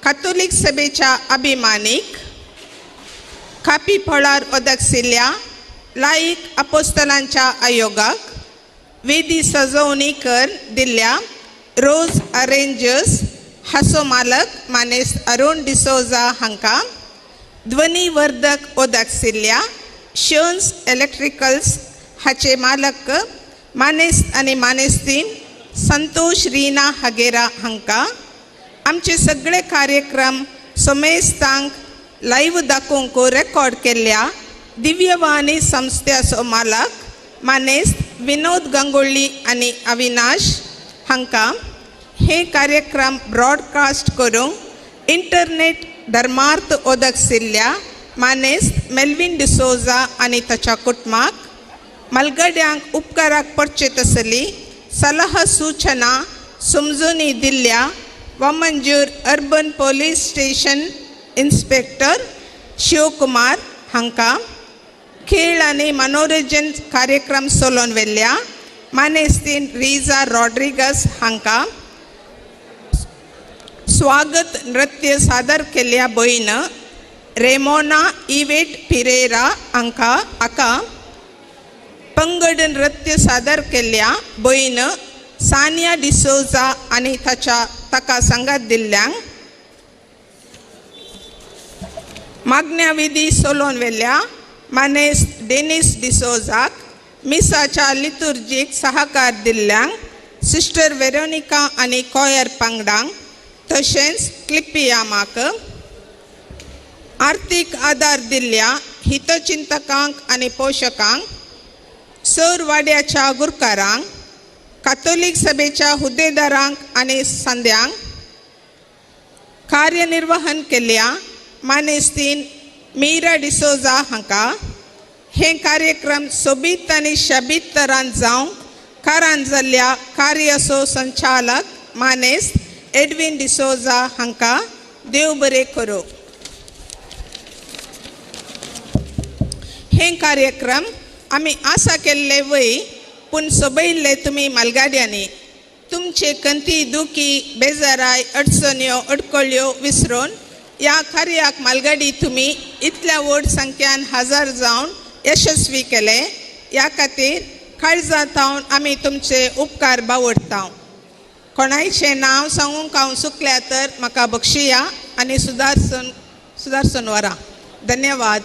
कातोलीक सभेच्या अभिमानीक कापी फळार ओदकसिल्ल्या लायक अपोस्तलांच्या आयोगाक वेदी सजोवणी कर दिल्ल्या रोज अरेंजर्स हाचो मालक मानेस अरुण डिसोजा हांकां ध्वनीवर्धक ओदकसिल्ल्या शर्न्स इलेक्ट्रिकल्स हाचे मालक मानेस आनी मानेस्तीन संतोष रीना हगेरा हांकां आमचे सगळे कार्यक्रम समेस्तांक लायव्ह दाखोवंक रेकॉर्ड केल्ल्या दिव्यवाणी संस्थेचो मालक मानेस विनोद गंगोळ्ळी आनी अविनाश हांकां हे कार्यक्रम ब्रॉडकास्ट करूंक इंटरनेट धर्मार्थ ओदकसिल्ल्या मानेस मेल्विन डिसोजा आनी ताच्या कुटुंबाक मलगड्यांक उपकाराक पडचे तसली सलाह सूचना समजूनी दिल्ल्या Vamanjoor urban police station inspector Shivakumar हांकां खेळ आनी मनोरंजन कार्यक्रम चलोवन व्हेल्ल्या मानेस्तीन रिजा रॉड्रिगस हांकां स्वागत नृत्य सादर केल्ल्या भयण रेमोना इवेट पिरेरा हांकां हाका पंगड नृत्य सादर केल्ल्या भयण सानिया डिसोजा आनी ताच्या ताका सांगात दिल्ल्यांक मागण्या विधी सोलोवन व्हेल्ल्या मानेस डेनिस डिसोजाक मिसाच्या लितुर्जीक सहकार दिल्ल्यांक सिस्टर वेरोनिका आनी कॉयर पंगडांक तशेंच क्लिपियामाक आर्थीक आदार दिल्ल्या हितचिंतकांक आनी पोशकांक, सोरवाड्याच्या गुरकारांक, कातोलीक सभेच्या हुद्देदारांक आनी संद्यांक, कार्यनिर्वहन केल्ल्या मानेस्तीन मीरा डिसोजा हांकां हे कार्यक्रम सोबीत आनी शबीत तरान जावंक कारण जाल्ल्या कार्याचो संचालक मानेस्त एडविन डिसोजा हांकां देव बरें करूं. हे कार्यक्रम आमी आसा केल्ले वय पूण सोबयल्ले तुमी मालगाड्यांनी तुमचे कंती दुखी बेजाराय अडचण्यो अडकळ्यो विसरून ह्या कार्याक मालगाडी तुमी इतल्या व्हड संख्यान हजर जावन यशस्वी केले. ह्या खातीर काळजां थावन आमी तुमचे उपकार बावडता. कोणायचें नांव सांगूंक हांव चुकल्या तर म्हाका बक्षिया आनी सुदारसून व्हरा. धन्यवाद.